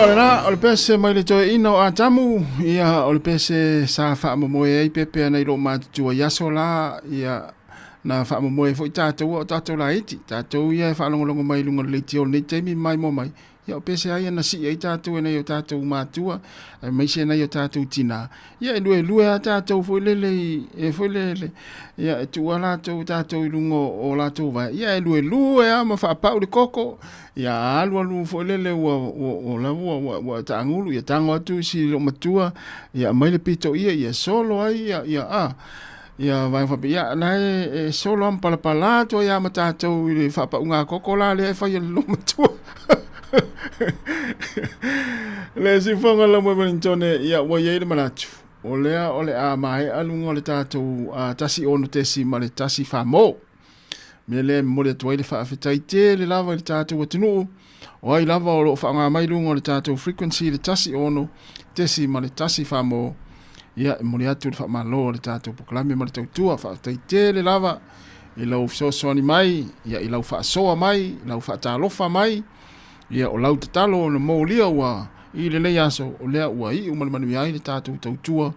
O lena, o le pese mai le toe ina o Atamu, ia o le pese sa whaamomoe ai pepe ana i lo matutua i aso la, ia na whaamomoe foi tātou o tātou la iti, tātou ia e whaalongolongo mai lunga le leiti o nei taimi mai mo mai, ia o pese ai ana si ai tātou e nei o tātou mātua, e maise nei o tātou tina, ia e lue lue a tātou foi lele, e foi lele, ia e tua lātou tātou i lunga o lātou vai, ia e lue lue a ma whaapau le koko, ia alu alu foi lele ua ua ua ua ua taangulu, ia tango atu si lo matua, ia mai le pito ia, ia solo ai, ia ia a ia vai whape, ia na e solo am palapala atu ia ma tātou i le whaapaunga koko la le e whai le lo matua. Le sifonga la mo Wellington ia ua iai le manatu. O lea o le a mahe alunga o le tātou tasi ono tesi ma le tasi whamō. Mea lea momoli atu ai le faafetai tele lava i le tātou atunuu. O ai lava o loo whaanga mai lunga o le tātou frequency le tasi ono tesi ma le tasi whamō. Ia e momoli atu le whaamalo o le tātou pokalame ma le tautua. Faafetai tele lava i lau fesoasoani mai, ia i lau faasoa mai, i lau faatalofa mai. Ia o lau tatalo na mōlia ua i lenei aso o lea ua iu ma le manuia ai le tātou tautua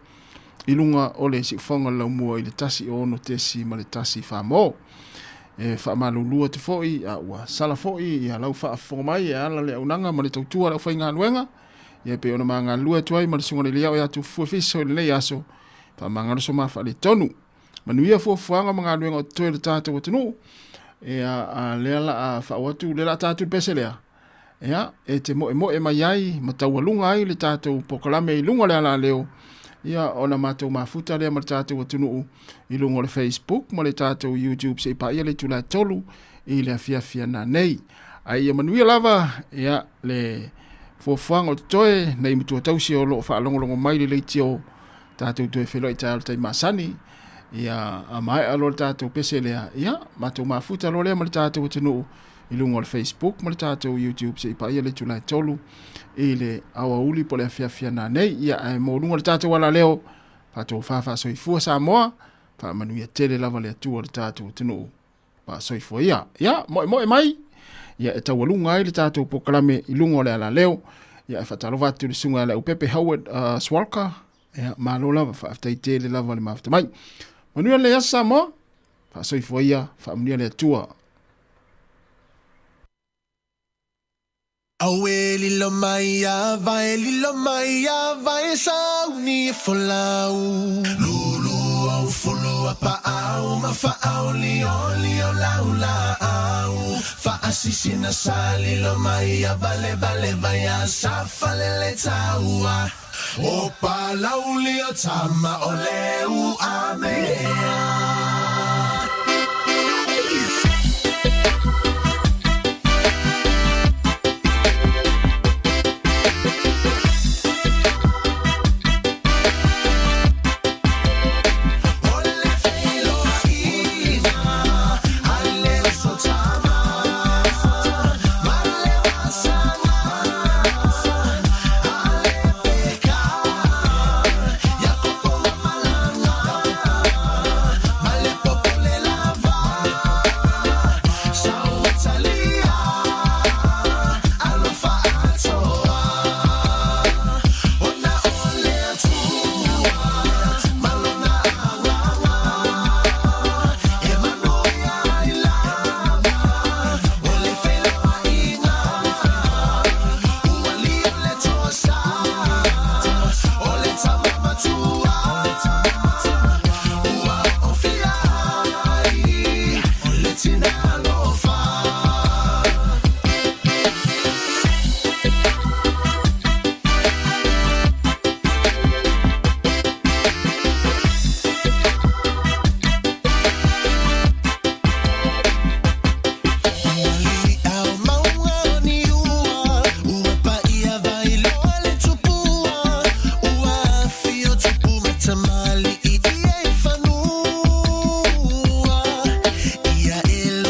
i lunga o le siufoga le laumua i le tasi ono tesi ma le tasi whamō. E whaamalulua te foi, a ua sala foi, ia lau whaafofoga mai e ala le aunaga ma le tautua lau whaingaluega. Ia pe ona magalua atu ai ma le suga le liao e atu fua fiso i lenei aso. Whaamangalo ma whaale tonu. Manuia fuafuaga ma galuega o totoe le tātou atunuu. E a lea la a whaau atu, le la tātou pese lea. Ia, e te moe moe mai ai, ma taualuga ai le tātou pokalame i lunga le ala leo. Ia, ona mātou mafuta lea ma le tātou atunuu i lunga o le Facebook ma le tātou YouTube se i paia le tula tolu i le afiafi na nei. Ai ia manuia lava, ia, le fuafuaga o totoe, nei matua tausi o loo whaalongolongo mai le leiti o tātou toe whenua i tae o le tai masani. Ia, a mai alo le tātou pese lea. Ia, mātou mafuta lo lea ma le tātou atunuu i lunga o le Facebook ma le tātou YouTube se i paia le tula tolu i le awauli po le afiafi na nei. Ia, ae mō lunga le tātou ala leo, tātou whawha soifua Samoa, whaamanuia tele lava le atua le tātou atunuu. Pa soifua ia. Ia, moe moe mai. Ia, e taualuga ai le tātou pokalame i lunga o le ala leo. Ia, e whatalova atu le sunga le upepe Howard Swalka. Ia, malo lava, whaafetai tele lava le mafuta mai. Manuia le aso Samoa, whaasoifua ia, whaamanuia le atua. Awe lilo mai a vai, lilo mai a vai, sauni e folau. Lulu au fulu Ua paau ma faaolioli o laulaau Faasisina sa lilo mai ia valevaleva ia sa falele taua O palauli o tama o le uamea. Tamalii ia i fanua. Ia e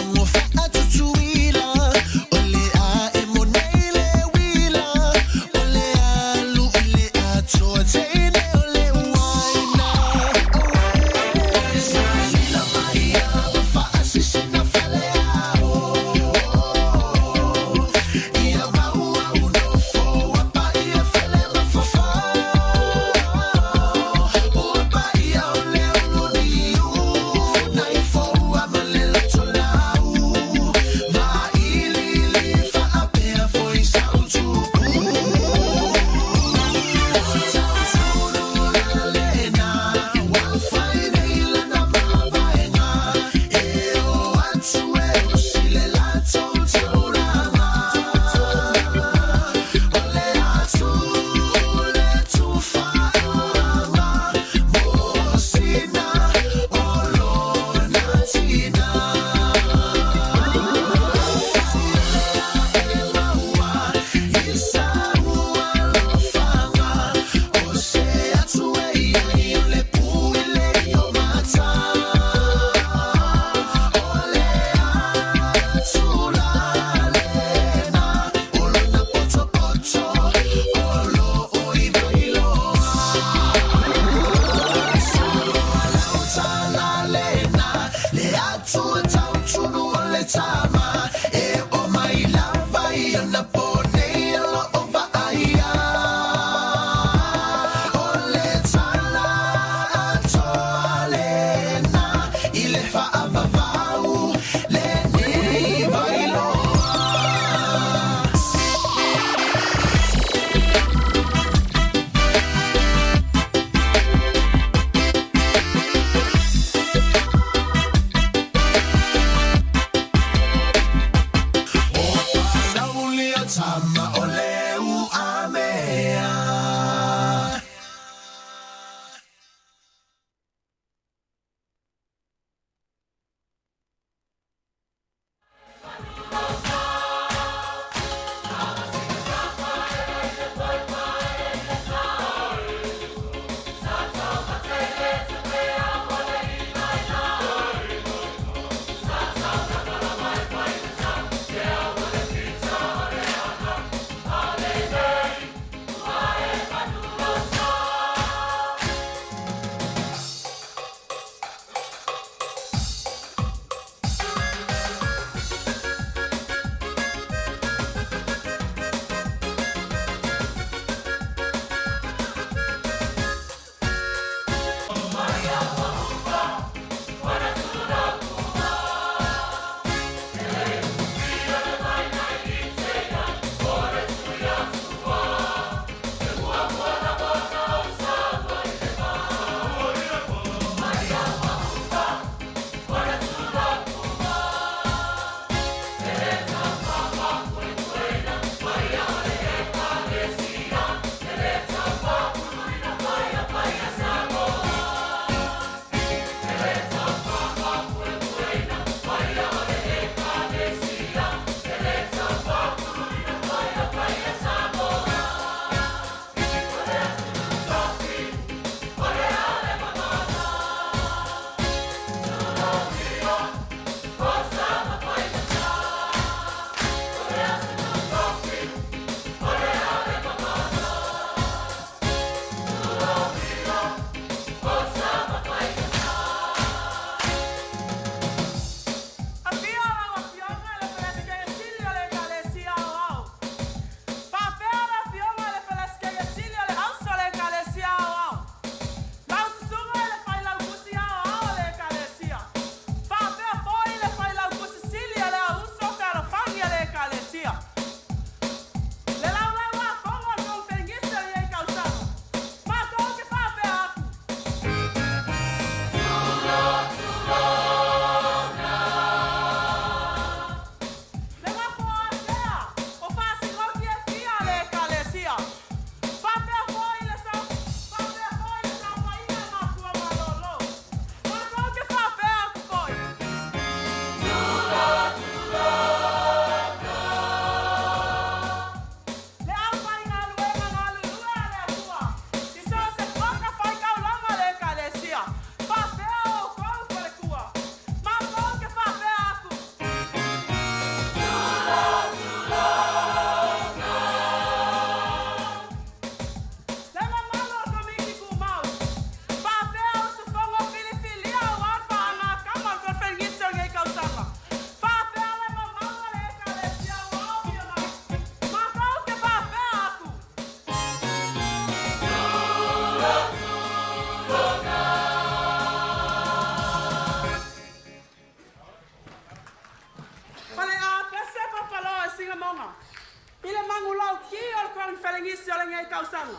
nisi o lenei tausaga.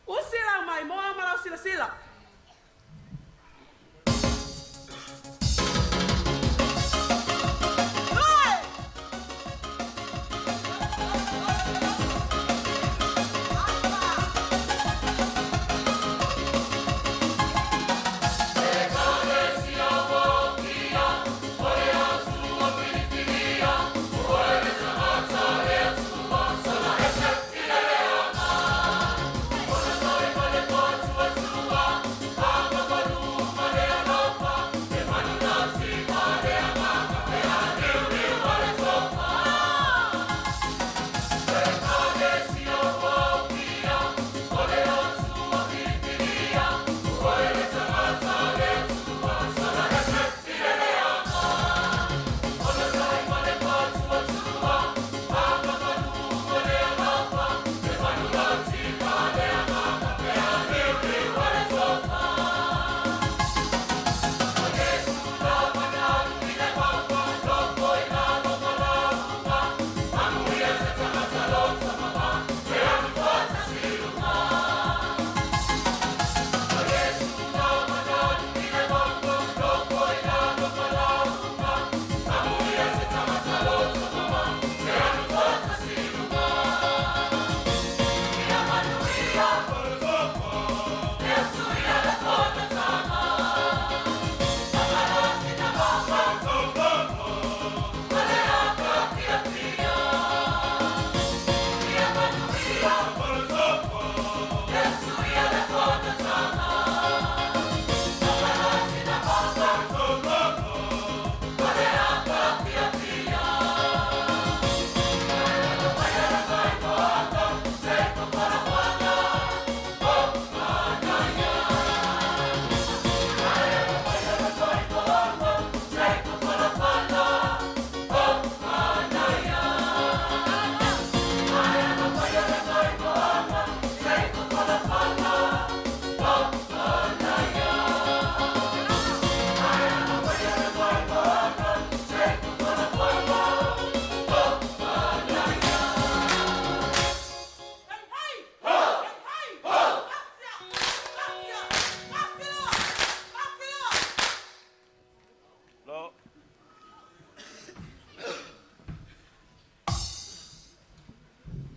Usi lau maimoa ma lau silasila.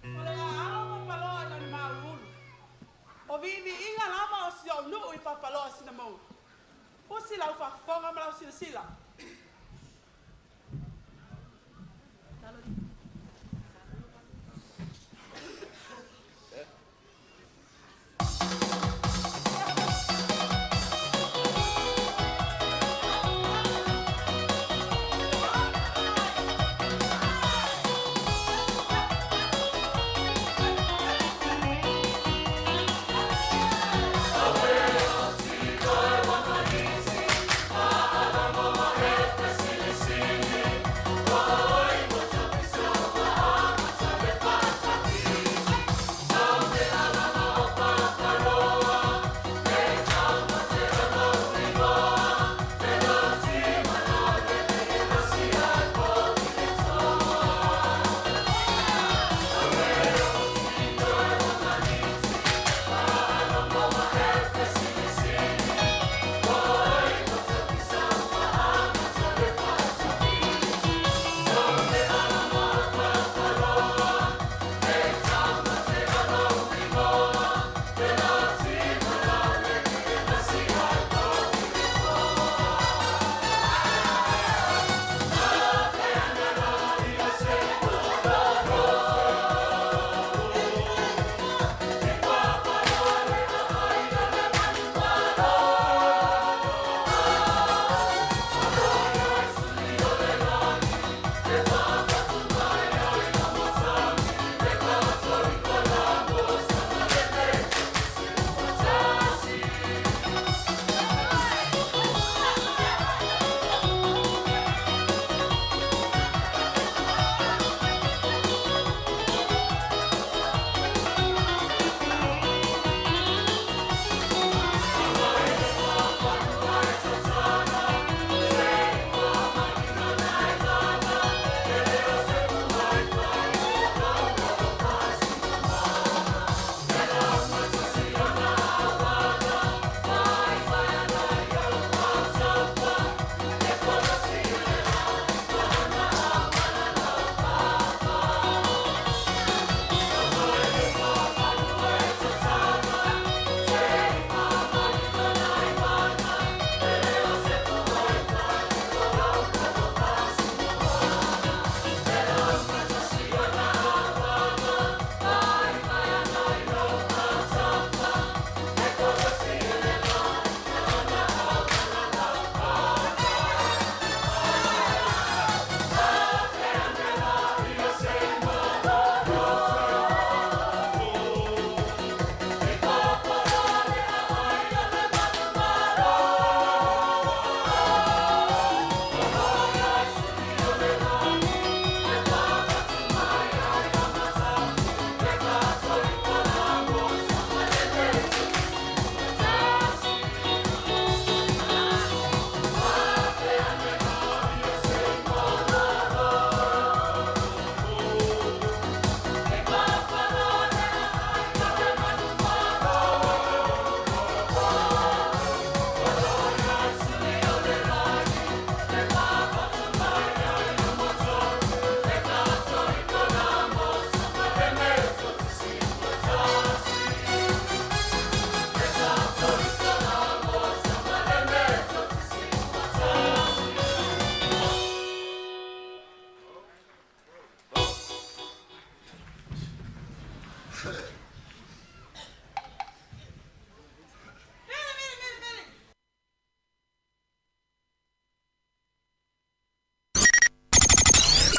O le aao papaloa i lona mauulu. O viiviiga lava o si ou nuu i papaloa Sinamouga. Usi lau faafofoga ma lau silasila.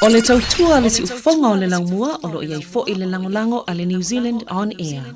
O le tautua le siufofoga o le laumua o lo o i ai foi le lagolago a le New Zealand On Air.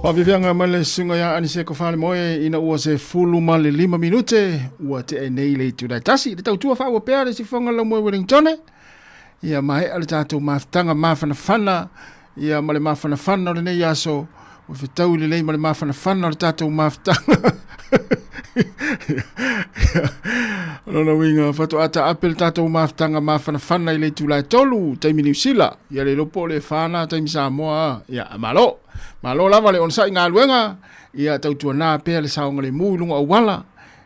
Faafiafiaga mai le susuga ia Aniseko Falemoe ina ua 15 minute ua tea nei le itula e tasi. Le tautua faaua pea le sifoga lau moe Wellingtone. Ia maea le tatou mafutaga mafanafana ia ma le mafanafana o lenei aso ua fetaui lelei ma le mafanafana o le tatou mafutaga. O lona uiga faatoa taape le tatou mafutaga mafanafana i le itula e 3 taimi Niu Sila. Ia le iloa po o le 4 na taimi Samoa. Ia malo. Malo lava le onosai galuega, ia tautuana pea le saogalemu i luga o auala,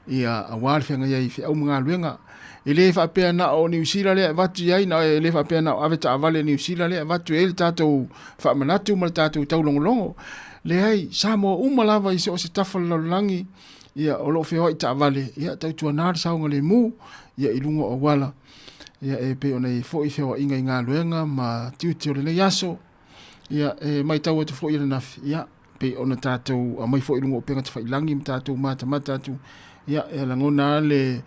ia aua le feagai ai i feau ma galuega. E le faapea na o Niu Sila lea e avatu i ai, na e le faapea na o ave taavale a Niu Sila lea e avatu ai le tatou faamanatu ma le tatou taulogologo. Leai, Samoa uma lava i so o se tafa o le lalolagi, ia o lo o feoai taavale, ia tautuana le saogalemu, ia i luga o auala. Ia e pei ona i ai foi feoaiga i galuega ma tiute o lenei aso. Ia, e matau atu foi ananafi, ia, pei ona tatou aumai foi i luga o upega tafailagi ma tatou matamata atu, ia, e lagona lava le,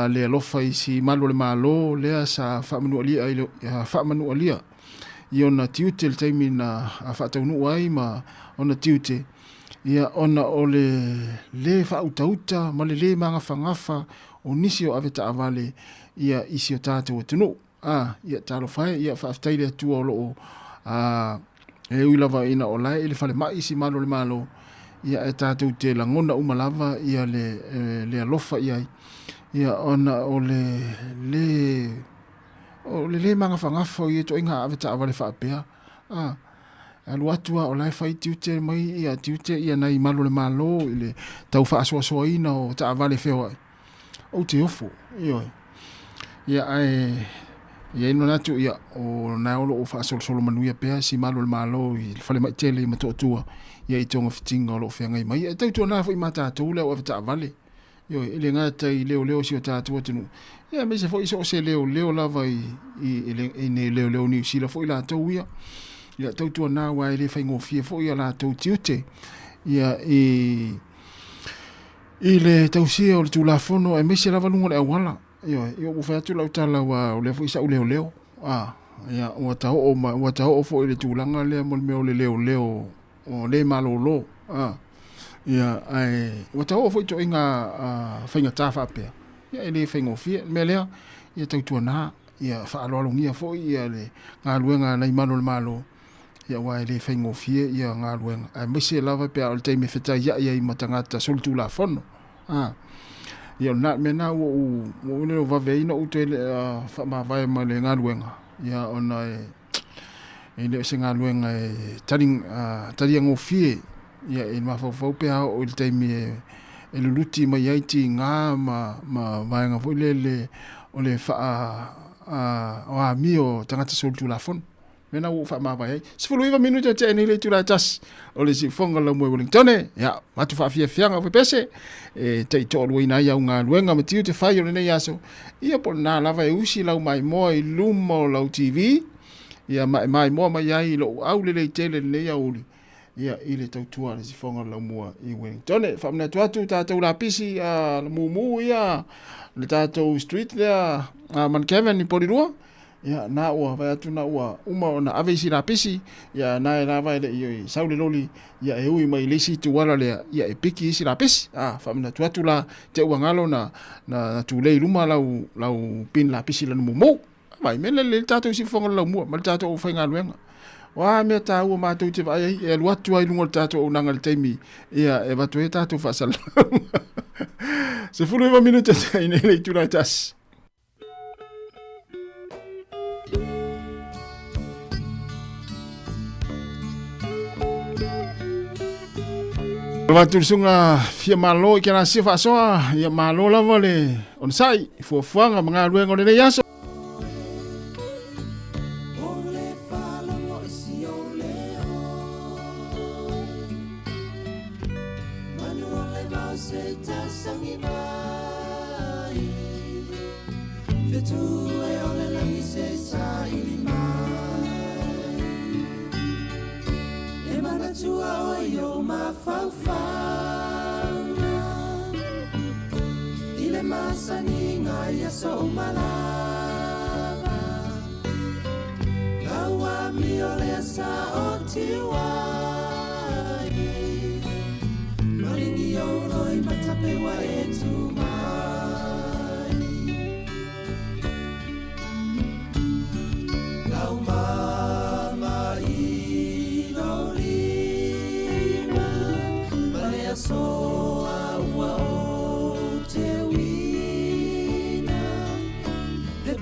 le alofa i si malu o le Malo lea sa faamanualia i le, faamanualia i ona tiute i le taimi na faataunuu ai ma ona tiute, ia, ona o le lē faautauta ma le lē magafagafa o nisi o avetaavale, ia, i si o tatou atunuu. A, ia talofa e, ia faafetai i le Atua o lo o, a, e ui lava ina o la e i le falemai si malu o le Malo, ia ae tatou te lagona uma lava ia le, le alofa i ai, ia ona o le lē, o le lē magafagafa o ia ituaiga avetaavale faapea, a, alu atu lava o la e fai tiute mai ia tiute ia nai malu o le Malo i le tau faasoasoaina o taavale feoai. Ou te ofo, ioe. Ia ae i ai le manatu, ia, o na o lo o faasolosolo manuia pea si malu o le Malo i le falemai tele i Motootua, ia i togafitiga o lo o feagai mai. Ia e tautuana foi ma tatou le au avetaavale, ioe, e le gata i leoleo o si o tatou atunuu, ia aemaise foi so o se leoleo lava i, i, i, i nei leoleo Niu Sila foi latou ia. Ia tautuana aua e le faigofie foi ia latou tiute, ia i, I le tausia o le Tulafono aemaise lava luga o le auala. Ioe, ia ua fai atu lau tala aua o lea foi sa ou leoleo. A, ia ua ta oo ma ua ta oo foi i le tulaga lea mo le mea o le leoleo o le malolo. A, ia ae ua ta oo foi ituaiga faigata faapea. Ia e le faigofie. O le mea lea, ia tautuana, ia faaaloalogia foi ia le galuega a nai malu o le Malo. Ia aua e le faigofie ia galuega, aemaise lava pe a o le taimi e fetaiai ai ma tagata solitulafono. A, ia o lena mea lena ua ou, ua ou le vave ai ona ou toe faamavae ma le galuega, ia ona e, e le o se galuega e tali, taliagofie, ia e mafaufau pe a oo i le taimi e, e luluti mai ai tiga ma, ma vaega foi lele o le faa, o amio o tagata solitulafono. Mea na ua ou faamavae ai. 19 minute tea nei le itula e tasi o le siufoga lau moe Wellingtone. Ia, atu faafiafiaga o pepese e tai toaluaina ai au galuega ma tiute fai o lenei aso. Ia po o lena lava e usi lau maimoa i luma o lau TV. Ia ma e maimoa mai ai i lou aulelei tele lenei aoauli. Ia, i le tautua a le sifoga o le laumua i Wellingtone. Faamanatu atu tatou lapisi a le mumu ia le tatou street lea a Manukevin i Porirua. Ia, na ua vaai atu na ua uma ona ave isi lapisi, ia na e lava e le i sau le loli, ia e ui mai le isi itu ala lea, ia e piki isi lapisi. A, faamanatu atu la, te ua galo na, na, na tulei i luma lau, lau pin lapisi lana mumu. Vai, me lele le tatou siufofoga o le laumua ma le tatou aufaigaluega. O a mea taua matou te vaai ai, e alu atu ai i luga o le tatou auaunaga i le taimi, ia, e avatu ai a tatou faasalalauga. 19 minute tea nei le itula e tasi. Avatu le susuga fia malo i kelasia faasoa, ia malo lava le onosai i fuafuaga ma galuega o lenei aso.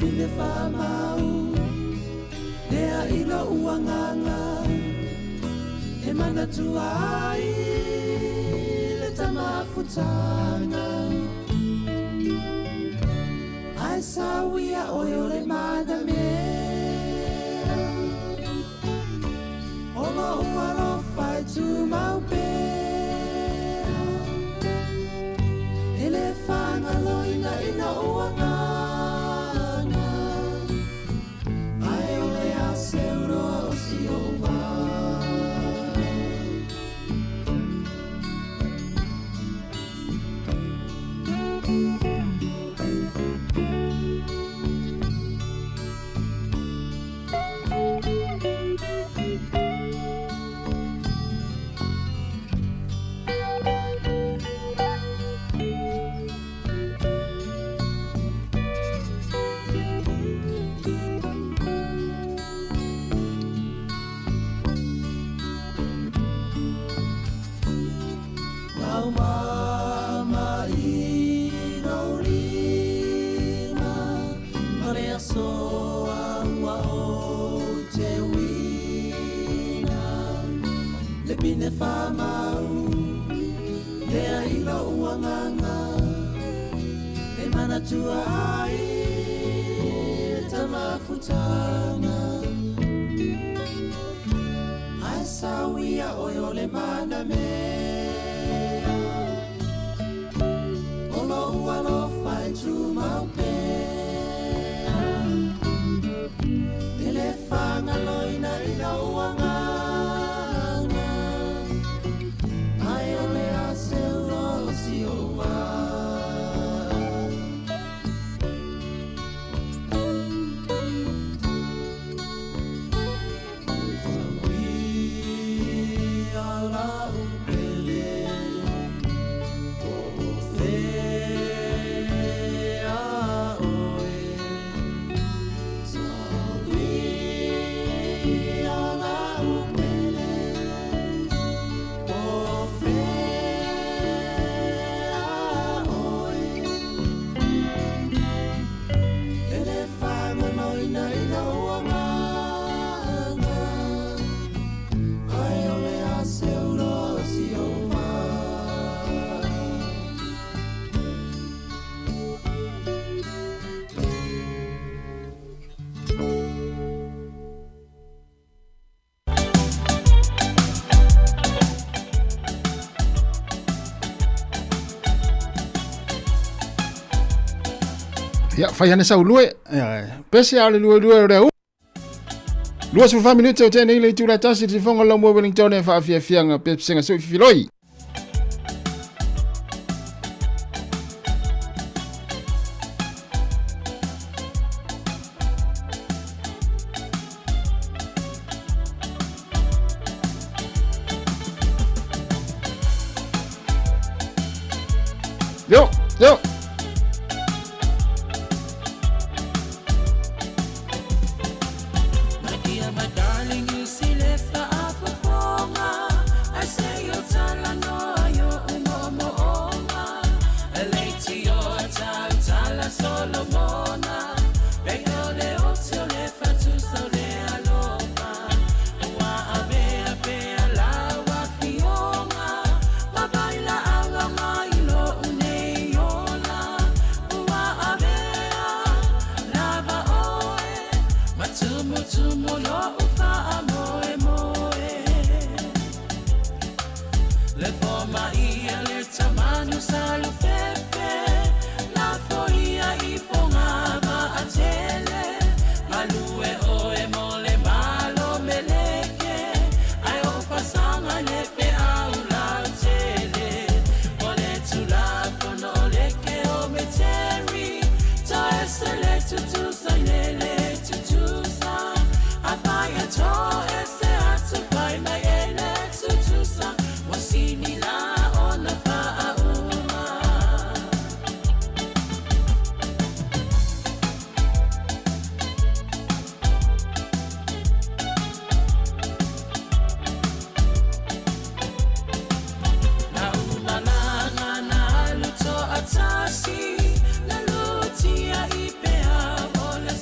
pine whamau Lea ilo uanganga E manatua ai Le tamafutanga Ai sawia oe o le mana mea Olo ualofa e tumau pea E le fagaloina ina uagaga Ae o le a se uroa o si o'u vā. Lau mama i lou lima Ma le aso a ua ou te uina Le pine whamau Lea i lou agaga E manatua ai Le tamafutaga Ae sauia oe o le mana mea O lou alofa e tumau pea E le fagaloina i lou agaga Ae o le a se uroa o si o'u vā. Sauia lau pele po o fea oe Sauia lau pele po o fea oe E le fagaloina i lou agaga Ae o le a se uroa o si o'u vā. Ia, fai ane sau lue. Ia, pese a le lue lue o le au. 24 minute o tēnei le itula tasi te fonga lau mua Wellington e whaafiafianga pepesenga sui fifiloi. Yo, yo. My dear, my darling, you see lefa afofoga I say yo tala noa yo umomoonga Leiti o tau tala Solomona Peka o le oti o le fatusa o le alofa Ua avea pea lau afioga Ma vai la auga mai lo unei ola Ua avea lava oe Ma tumu tumu lo ufa a moe moe Le foma ia le tamanu salu pepe La foia i fonga ma atele Malue oe mo le malo meleke Ai o fasanga le pe au lau tele O le tula fono o le ke o me teri Ta ese le tutusa i le tutusa A fai a to ese atu fai mai e le tutusa Wasini la ona fa a uma. La umalanga na luto atasi La lutia i pea o le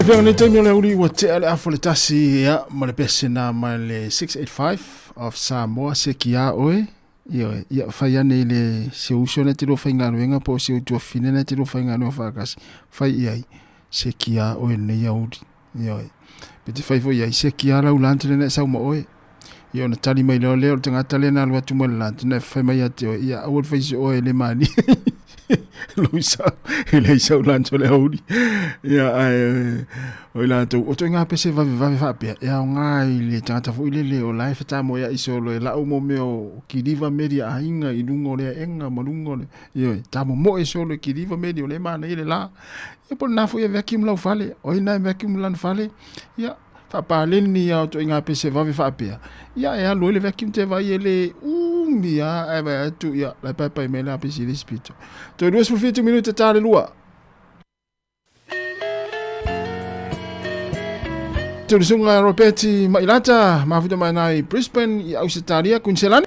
Fea nei taimi o le auli ua tea le afa o le tasi ia ma le pese na mai le 685. of Samoa se kia oe. Ioe, ia fai ane i le se uso na te lua faigaluega po o se utuafine na te lua faigaluega faatasi, fai i ai, se kia oe lenei aoauli. Ioe, pe te fai foi i ai, se kia lau lanch lea na e sau ma oe. Ia ona tali mai loa lea o le tagata lea na alu atu ma le lanch na e fai mai ia te oe, ia aua le fai se oe e le mani. Lou sau, e leai sau lunch o le aoauli. Ia ae o i latou, o ituaiga pese vavevave faapea, e aoga i le tagata foi lele o la e fetamoea'i solo e lau mo mea o kiliva meli a aiga i luga o le aega ma luga o le, ioe, tamomoe solo e kiliva meli o lea e manaia le la. Ia po o lena foi e vacuum lau fale, o ai lena e vacuum lana fale, ia, faapaleni lava o ituaiga pese vave faapea, ia e alu ai le vacuum te vaai e le umi lava ae vaai atu, ia, la e paepae mai le apesi i le isi pito. Toe 27 minute ta le lua. Tulusunga Robeti Mailata, mafuta mai nai Brisbane i Ausetalia, Queensland.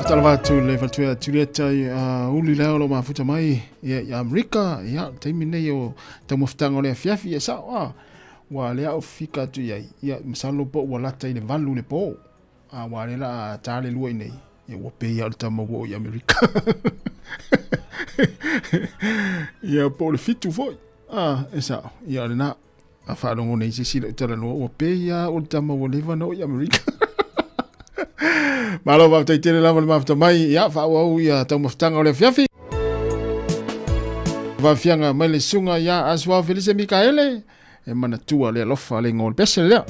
Faatalofa atu le faletua Julieta i uli lea o lo mafuta mai ia i Amerika ia taimi nei o taumafataga o le afiafi ia sao a ua lea au fika atu i ai ia masalo po ua lata i le 8 le po a ua le la ta le lua i nei ia ua pei o le tama ua i Amerika ia po o le 7 foi a e sao ia lena a faalogo nei se isi lau talanoa ua pei lava o le tama ua leva na o i Amerika. Malo faafetai tele lava le mafuta mai, ia faaauau ia taumafataga o le afiafi. Faafiaga mai le susuga ia Asuao Felise Mikaele, e manatua le alofa le igoa o le pese lea.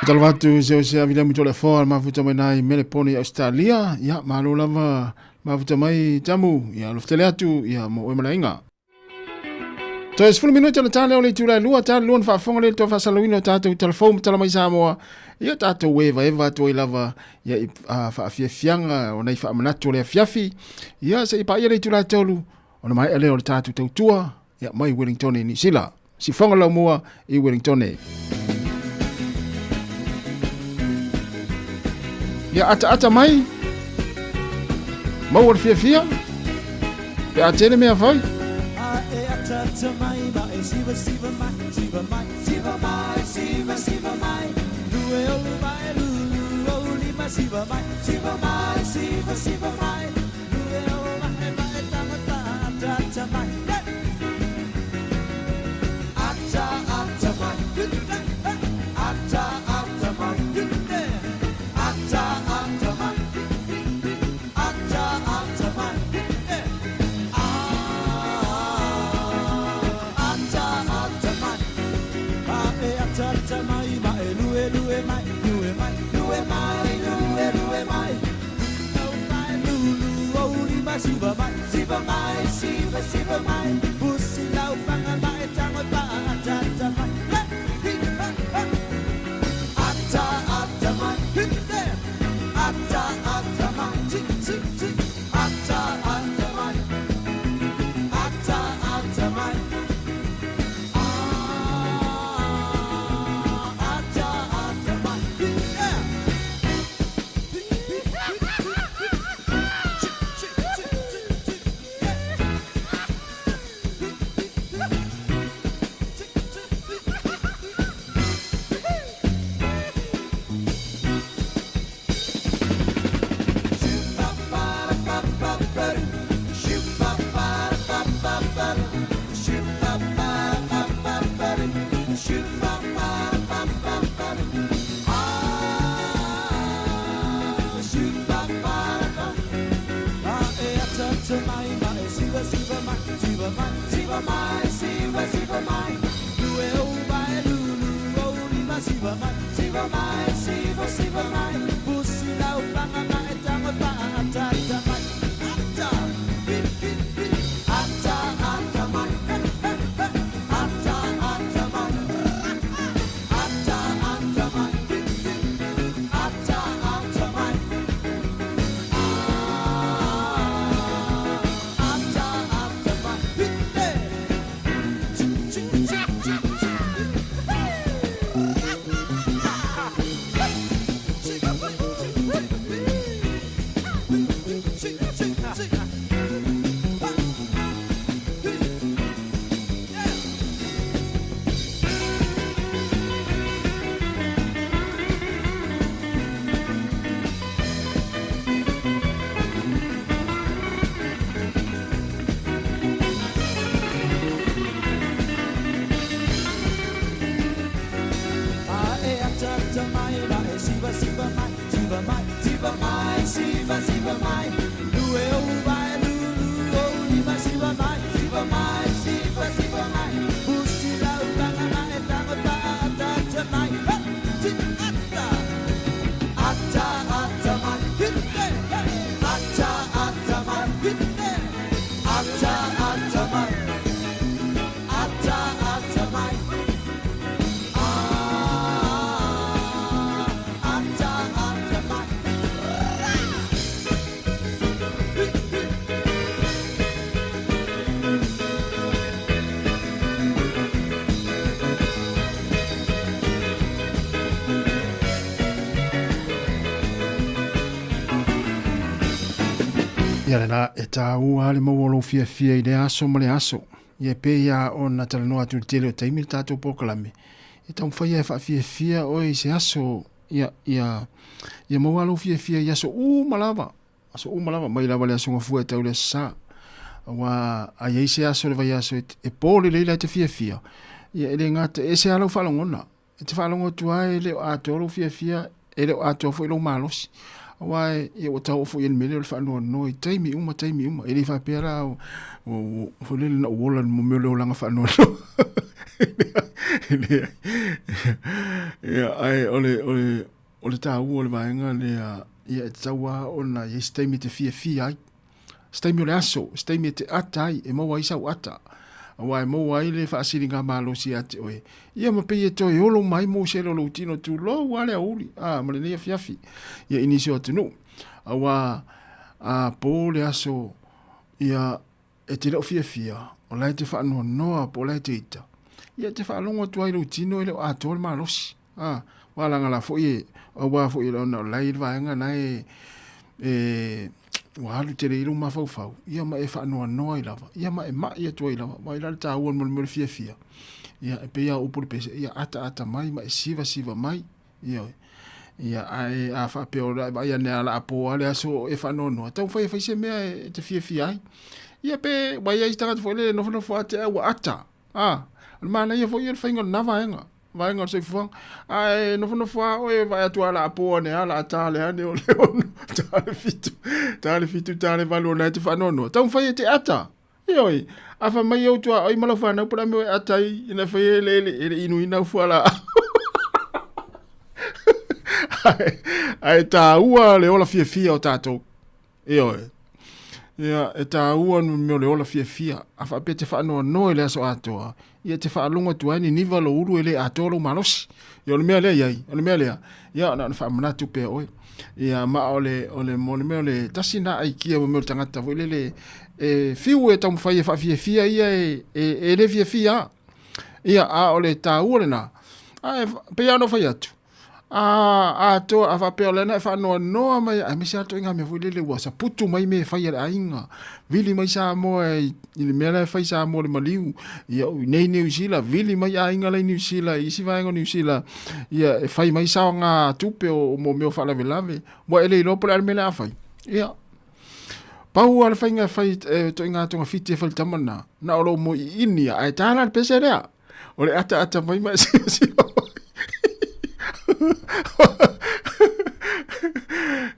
Talofa atu se o se avile mu tole foa mafuta mai nai Melepone i Australia. Ia, malo lava mafuta mai tamu. Ia, alofa atu, ia, mo oe malainga. Toe 10 minute ona tale o le itula e lua, tale lua na faafofoga le toe faasalauina o tātou telefou ma tala mai Samoa. Ia tātou eva eva atu ai lava ia i faafiafiaga o nai faamanatu o le afiafi. Ia se i paia le itula e tolu ona maea lea o le tātou tautua ia mai Wellington i Niu Sila. Sifoga laumua i Wellington. Ia ataata mai, maua le fiafia, pe a tele mea fai. A e ataata mai ma e siva siva mai, siva mai, siva mai, siva siva mai. Lue o mai lulu o lima siva mai, siva mai, siva siva mai. Lue o mai ma e tangata ataata mai. Ata ata mai. Ata ata mai. Ata ata mai. Ata ata mai. Ata ata mai. A e ata ata mai ma e lue lue mai lue mai lue mai lue lue mai. Au mai lulu o lima siva mai siva mai siva siva mai. Pusi lau panga mai tango pa ata ata mai. Hi ha ha. Ata ata mai. Hi there. Ata ata mai. Ti ti ti. Ata ata mai. Ata ata mai. Ata ata mai. Hi there. Siva mai, siva, siva mai, pusi lau panga mai, tango pa, ata, ata mai, ata, hi, hi, hi, ata, ata mai, he, he, he, ata, ata mai, ata, ata mai, hi, hi, ata, ata mai, ata, ata mai, hi, he, chi, chi, chi, chi, chi. A e ata ata mai ma e siva siva mai siva mai siva mai siva siva mai lue o vai lulu o lima siva mai siva mai siva siva mai pusi lau panga mai tango pa ata ata mai ha ti ata ata ata mai hi he he ata ata mai hi he ata ata mai ata ata mai. Ata ata mai. Ia lena e tāua le maua o lou fiafia i le aso ma le aso. Ia e pei lava ona talanoa atu i le tele o taimi le tatou polokalame. E taumafai lava e faafiafia oe i se aso ia ia ia maua lou fiafia i aso uma lava. Aso uma lava mai lava le aso gafua e tau le aso sa. Aua a i ai se aso le vaiaso e, e pō lelei la e te fiafia. Ia e le gata e ese lava lau faalogona. E te faalogo atu lava e le o atoa lou fiafia, e le o atoa foi lou malosi. Aua e, ia ua tau oo foi i le mea lea o le faanoanoa i taimi uma, taimi uma. E le faapea la, foi lele na ou ola i le mea o le olaga faanoanoa. Leai. Ia, ae o le, o le, o le tāua o le vaega lea, ia e tatau lava ona i ai se taimi e te fiafia ai. Se taimi o le aso, se taimi e te ata ai, e maua ai sau ata. Aua e maua ai le faasiligamalosi ia te oe. Ia ma pei e toe olo mai mou sele o lou tino tulou lava le aoauli, a, ma lenei afiafi, ia i nisi o atunuu. Aua a po le aso, ia e te le o fiafia, o la e te faanoanoa po o la e te ita, ia e te faalogo atu ai i lou tino e le o atoa le malosi. A, ua laga la foi e, aua foi ona o la e i le vaega na e, e ua alu tele i lou mafaufau, ia ma e faanoanoa ai lava, ia ma e mai atu ai lava, mai la le taua mo le mea o le fiafia. Ia, e pei lava o upu o le pese, ia ataata mai ma e sivasiva mai, Ioe. Ia, ae a faapea o le a vaai ane a la po lava le aso o e faanoanoa, taumafai e fai se mea e te fiafia ai. Ia pe ua i ai se tagata foi lele e nofonofo lava te au ua ata. A, o le manaia foi ia o le faiga o lena vaega, vaega o le soifuaga. Ae nofonofo lava oe e vaai atu lava o le a po ane lava, o le a ta le ane o le 6, ta le 7, ta le 7, ta le 8 o lena e te faanoanoa. Taumafai e te ata. Ioe, a fai mai ou tuaoi ma lau fanau po o le a mea o e ata ai ina fai e le, e le inuina au fualaau. Ae, ae tāua le ola fiafia o tātou. Ioe. Ia, e tāua no mea o le ola fiafia. A faapea te faanoanoa i le aso atoa, ia te faalogo atu ai niniva lou ulu e le atoa lou malosi. Ia, o le mea lea i ai, o le mea lea, ia, na ona faamanatu pea oe. Ia, ma o le, o le, mo le mea o le tasi na aikia mo mea o le tagata foi lele, e fiu e taumafai e faafiafia ia e, e, e le fiafia lava. Ia, a o le taua lena, ae pei lava ona ou fai atu, a atoa, a faapea o lea na e faanoanoa mai, aemaise lava ituaiga mea foi lele ua saputu mai mea e fai a le aiga, vili mai Samoa i le mea la e fai Samoa i le maliu, ia i nei Niu Sila, vili mai aiga la i Niu Sila, i isi vaega o Niu Sila, ia e fai mai saoga tupe o mo mea o faalavelave, ua e le iloa po o le a le mea o le a fai. Ia, pau lava le faiga e fai e ituaiga togafiti e fai i le tama lena, na o lou moe iini lava, ae ta la le pese lea. O le ataata mai ma e silasila mai.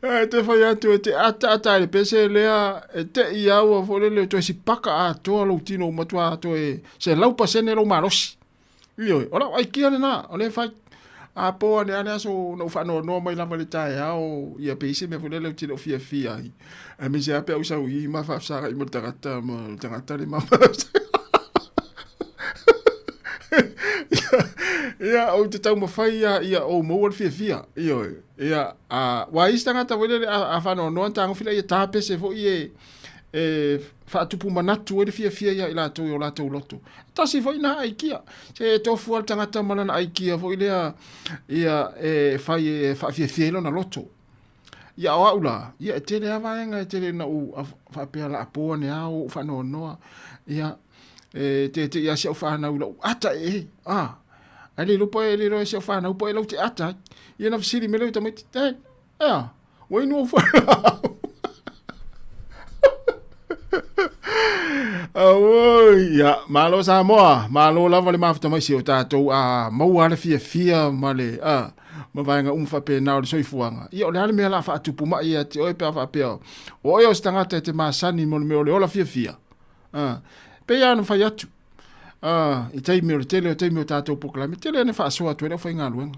Ae te fai atu e te ataata ai le pese lea e te i aua foi lele toe sipaka atoa lou tino ua matua toe 100% lou malosi. Ioe, o lau aikia lena, o lea e fai. A po ane lava le aso na ou faanoanoa mai lava i le taeao, ia pe i ai se mea foi lele ou te le o fiafia ai. Aemaise lava pe a ou sau i i ma faafesagai ma le tagata ma le tagata le ma Ia, ou te taumafai ia, ia ou maua le fiafia. Ioe. Ia, a, ua i ai se tagata foi lele a, a faanoanoa ona tagofi lea ia tapese foi e, e faatupu manatu ai le fiafia ia i latou i o latou loto. Tasi foi na aikia. Se e tofu lava le tagata ma lana aikia foi lea ia e fai e faafiafia ai lona loto. Ia o au la, ia e tele lava vaega e tele na ou faapea la po ane a ou faanoanoa. Ia e teteʻi lava si au fanau i lou ata e a. Ae le iloa po e le iloa e si au fanau po e lau te ata ai. Ia na fesili mai lea i tamaiti, Dad, e a? Ua inu au fualaau. Auoi, ia, malo Samoa, malo lava le mafuta mai si o tātou, a maua le fiafia ma le, a, ma vaega uma faapena o le soifuaga. Ia, o le a le mea la faatupu mai ia te oe pe a faapea, o oe o se tagata e te masani mo le mea o le ola fiafia. A, pei lava ona fai atu, a, i taimi o le tele o taimi o tātou polokalame, tele ina faasoa atu ai le aufaigaluega.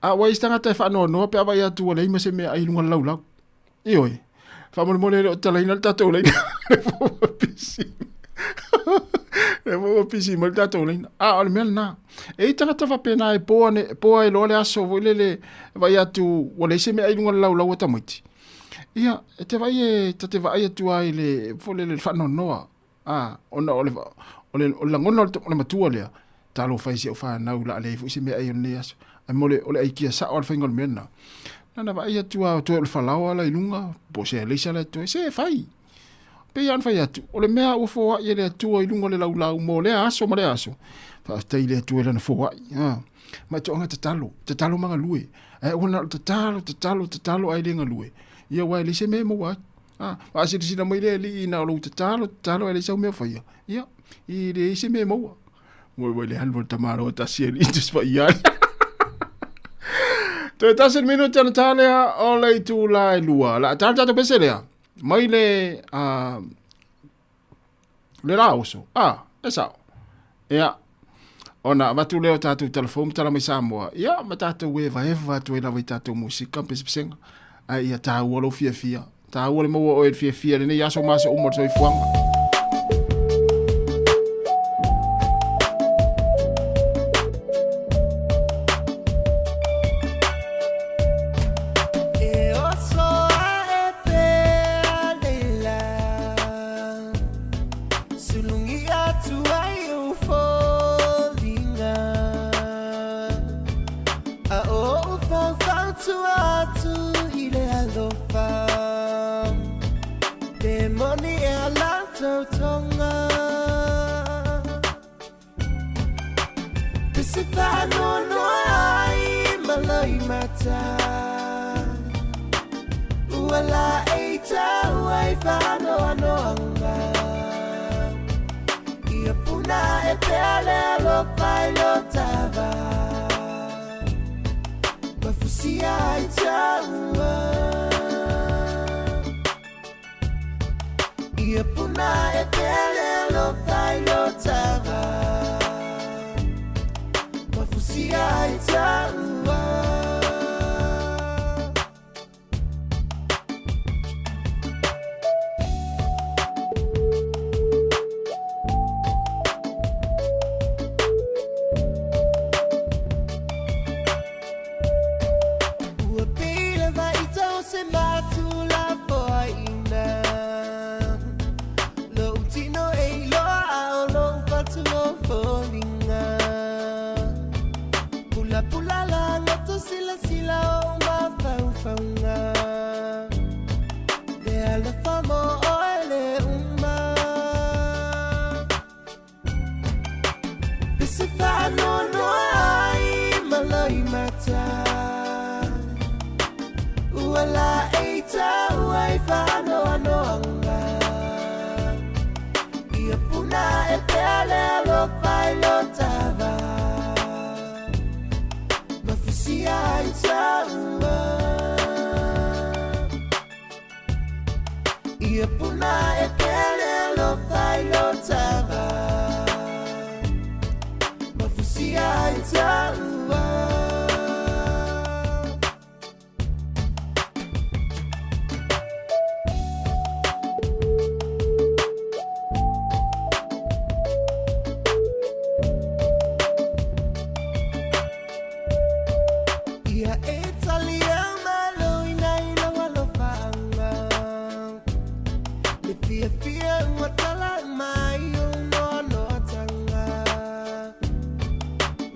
A ua i ai se tagata e faanoanoa pe a vaai atu ua leai ma se meaai i luga o le laulau. Ioe. Faamolemole e le o tatalaina le tatou laina. Le foi ua pisi. Le foi ua pisi mai le tatou laina. A o le mea lena. E i ai tagata faapena e po ane, po ai loa le aso foi lele e vaai atu ua leai se meaai i luga o le laulau a tamaiti. Ia, e te vaai e, ta te vaai atu lava i le, foi lele, le faanoanoa. A, ona o le, o le, o le lagona o le, o le matua lea, talofa e si au fanau o le a leai foi se meaai o lenei aso. Ae mo le, o le aikia sao lava le faiga o le mea lena. Na ona vaai atu lava toe o le falaoa la i luga, po o se alaisa la e totoe, se e fai. Pei lava ona fai atu, o le mea ua foai e le Atua i luga o le laulau mo lea aso ma lea aso, faafetai i le Atua i lana foai. Ha. Ma e toaga tatalo, tatalo ma galue. Ae aua na o le tatalo, tatalo, tatalo ae le galue. Ia aua e leai se mea e maua ai. A, faasilasila mai le Alii na o lou tatalo, tatalo ae leai sau mea o faia. Ia, i leai se mea e maua. Ua ua le alu o le tamaloa tasi Alii Tusi Paia. Toe tasi le minute ona ta lea o le itula e 2. La ta tatou pese lea. Mai le le la oso. A, e sao. Ia, ona avatu lea o tatou tala fou ma tala mai Samoa, ia, ma tatou evaeva atu ai lava i tatou musika ma pesepesega. Ae ia taua lou fiafia. Taua le maua o oe i le fiafia i lenei aso ma aso uma o le soifuaga. E oso ae pea leila Sulungi atu ai ou foliga A ou faufautua atu i le alofa Pe moni e a latou tonga Pe se faanoanoa ai ma loimata Ua laei tau ai faanoanoaga Ia puna e pea le alofa i lo tava Mafusia ai taua Ia puna e pea le alofa i lo tava Mafusia ai taua. Ua pei lava i tau se matulafoaiina Lou tino e iloa a o lou fatu o foliga Pulapula la loto silasila o mafaufauga Le alofa mo oe le uma Pe se faanoanoa ai ma loimata Ua laei tau ai faanoanoaga Ia puna e pea le alofa i lo tava Mafusia ai taua Ia puna e pea le alofa i lo tava Mafusia ai taua. Ia e tali au malo ina i lou alofaaga Le fiafia ua tala mai ou noanoatanga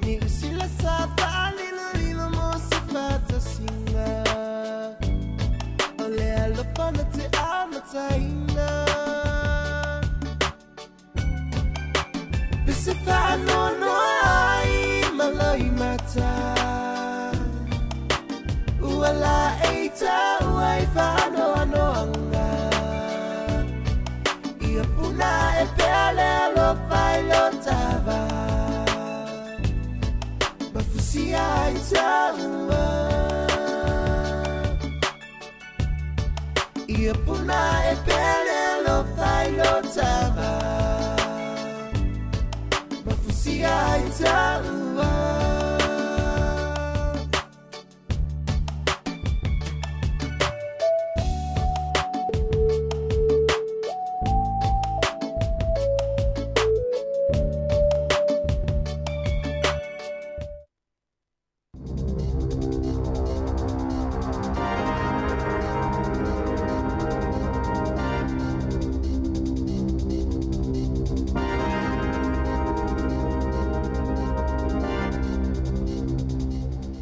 Niu sila sa faalilolilo mo se faatasiga O le alofa na te amataina Pe se faanoanoa ai ma loimata Ua laei tau ai faanoanoaga Ia puna e pea le alofa i lo tava Mafusia ai taua Ia puna e pea le alofa i lo tava Mafusia ai taua.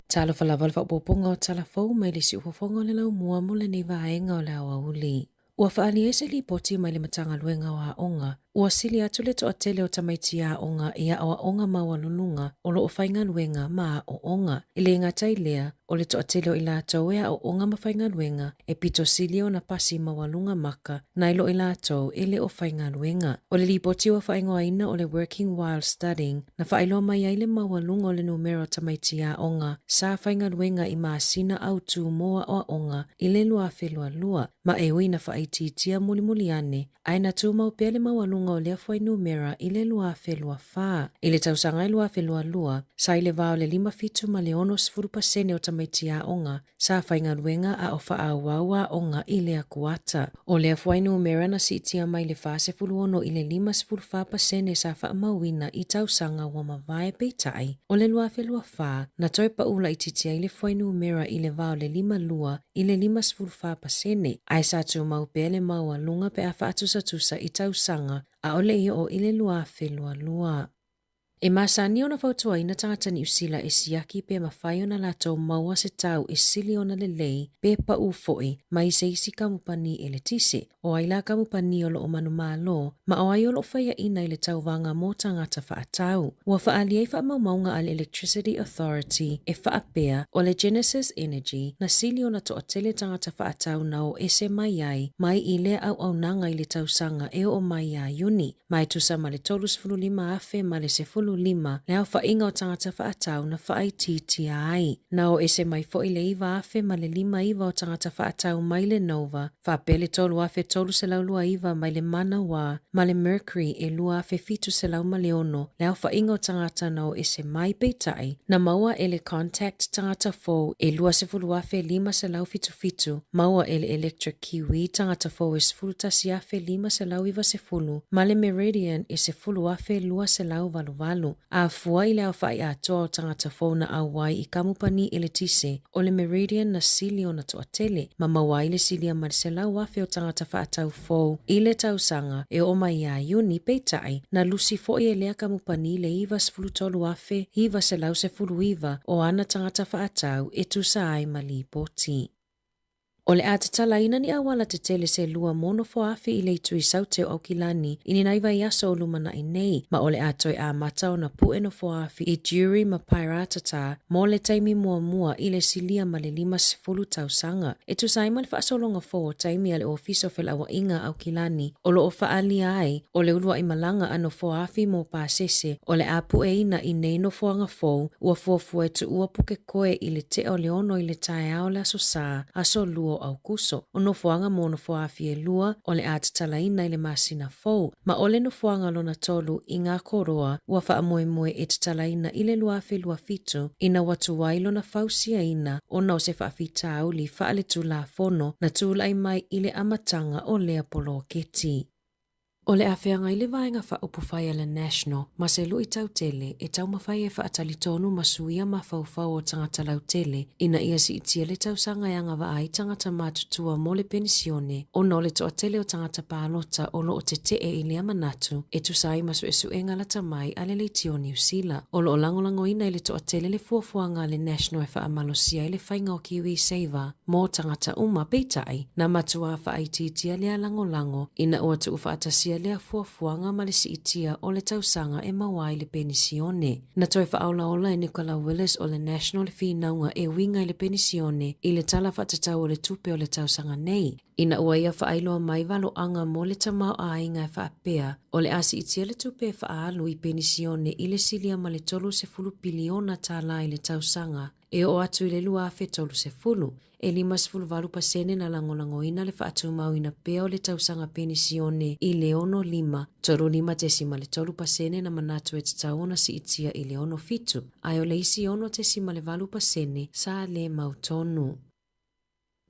Talofa lava le faaopoopoga o tala fou mai le siufofoga o le laumua mo lenei vaega o le aoauli. Ua faaalia ai se lipoti mai le Matagaluega o Aoga, ua sili atu le toatele o tamaiti aoga i aoaoga maualuluga o lo o faigaluega ma aoaoga. E le gata i lea, o le toatele o i latou e aooga ma faigaluega e pito sili ona pasi maualuga maka nai lo i latou e le o faigaluega. O le lipoti ua faaigoaina o le Working While Studying na faailoa mai ai le maualuga o le numera o tamaiti aoga sa faigaluega i masina autū mo aoaoga i le 2022, ma e ui na faaitiitia mulimuli ane, ae na tumau pea le maualuga luga o lea fuainumera i le 2024. I le tausaga e 2022, sa i le va o le 57 ma le 60 pasene o tamaiti aoga sa faigaluega a o faaauau aoga i lea kuata. O lea fuainumera na siitia mai le 46 i le 54 pasene sa faamauina i tausaga ua mavae peitai, o le 2024, na toe pau laitiiti ai le fuainumera i le va o le 52 i le 54%, ae sa tumau pea le maualuga pe a faatusatusa i tausaga ʻaʻole i oo i le 2022. E masani ona fautuaina tagata Niu Sila e siaki pe mafai ona latou maua se tau e sili ona lelei pe paʻu foi mai se isi kamupani eletise. O ai la kamupani o loo manumalo ma o ai o loo faiaʻina i le tauvaga mo tagata faatau. Ua faaalia i faamaumauga a le Electricity Authority e faapea o le Genesis Energy na sili ona toatele tagata faatau na o ese mai ai mai i lea auaunaga i le tausaga e oo mai iā Iuni. Ma e tusa ma le 35,000 ma le 15 le aofaiga o tagata faatau na faaitiitia ai. Na o ese mai foi le 9,000 ma le 59 o tagata faatau mai le Nova, faapea le 3,329 mai le Manawa ma le Mercury e 2,706 le aofaiga o tagata na o ese mai. Peitai, na maua e le Contact tagata fou e 20,577, maua e le Electric Kiwi tagata fou e 11,590 ma le Meridian e 10,288. A fua i le aofai atoa o tagata fou na auai i kamupani eletise, o le Meridian na sili ona toatele, ma maua ai le silia ma le 100,000 o tagata faatau fou i le tausaga e oo mai iā Iuni, peitai, na lusi foi e lea kamupani le 93,919 o ana tagata faatau e tusa ai ma lipoti. O le a tatalaina ni auala tetele se lua mo nofoafi i le itu i Saute o Aukilani i ni nai vaiaso o lumanaʻi nei, ma o le a toe amata ona puʻe nofoafi i Durie ma Paeratata mo le taimi muamua i le silia ma le 50 tausaga. E tusa ai ma le faasologa fou o taimi a le Ofisa o Felauaiga a Aukilani o lo o faaalia ai o le uluai malaga a nofoafi mo pasese o le a puʻeina i nei nofoaga fou ua fuafua e tuua Pukekohe i le tea o le 6 i le taeao o le Aso Sā, aso 2 o Aukuso. O nofoaga mo nofoafi e lua o le a tatalaina i le masina fou, ma o le nofoaga lona tolu i Ngakoroa ua faamoemoe e tatalaina i le 2027 ina ua tuai lona fausiaina ona o se faafitauli faaletulafono na tulai mai i le amataga o lea poloketi. O le a feagai le Vaega Faaupufai a le National ma se luitau tele e taumafai e faatalitonu ma suia mafaufau o tagata lautele ina ia siitia le tausaga e agavaa ai tagata matutua mo le penisione ona o le toatele o tagata palota o lo o tetee i lea manatu e tusa ai ma suesuega lata mai a le Leitio o Niu Sila. O lo o lagolagoina e le toatele le fuafuaga a le National e faamalosia ai le faiga o KiwiSaver mō tagata uma, peitai, na matuā faaitiitia lea lagolago ina ua tuufaatasia lea fuafuaga ma le siitia o le tausaga e maua ai le penisione. Na toe faaolaola e Nicola Willis o le National le finauga e uiga i le penisione i le Tala Faatatau o le Tupe o le tausaga nei, ina ua ia faailoa mai valoaga mo le tamaoaiga e faapea, o le a siitia le tupe e faaalu i penisione i le silia ma le $30 piliona tālā i le tausaga E oo atu i le 2030, e 58 pasene na lagolagoina le faatumauina pea o le tausaga penisione i le 65, 35.3 pasene na manatu e tatau ona siitia i le 67, ae o le isi 6.8 pasene sa le mautonu.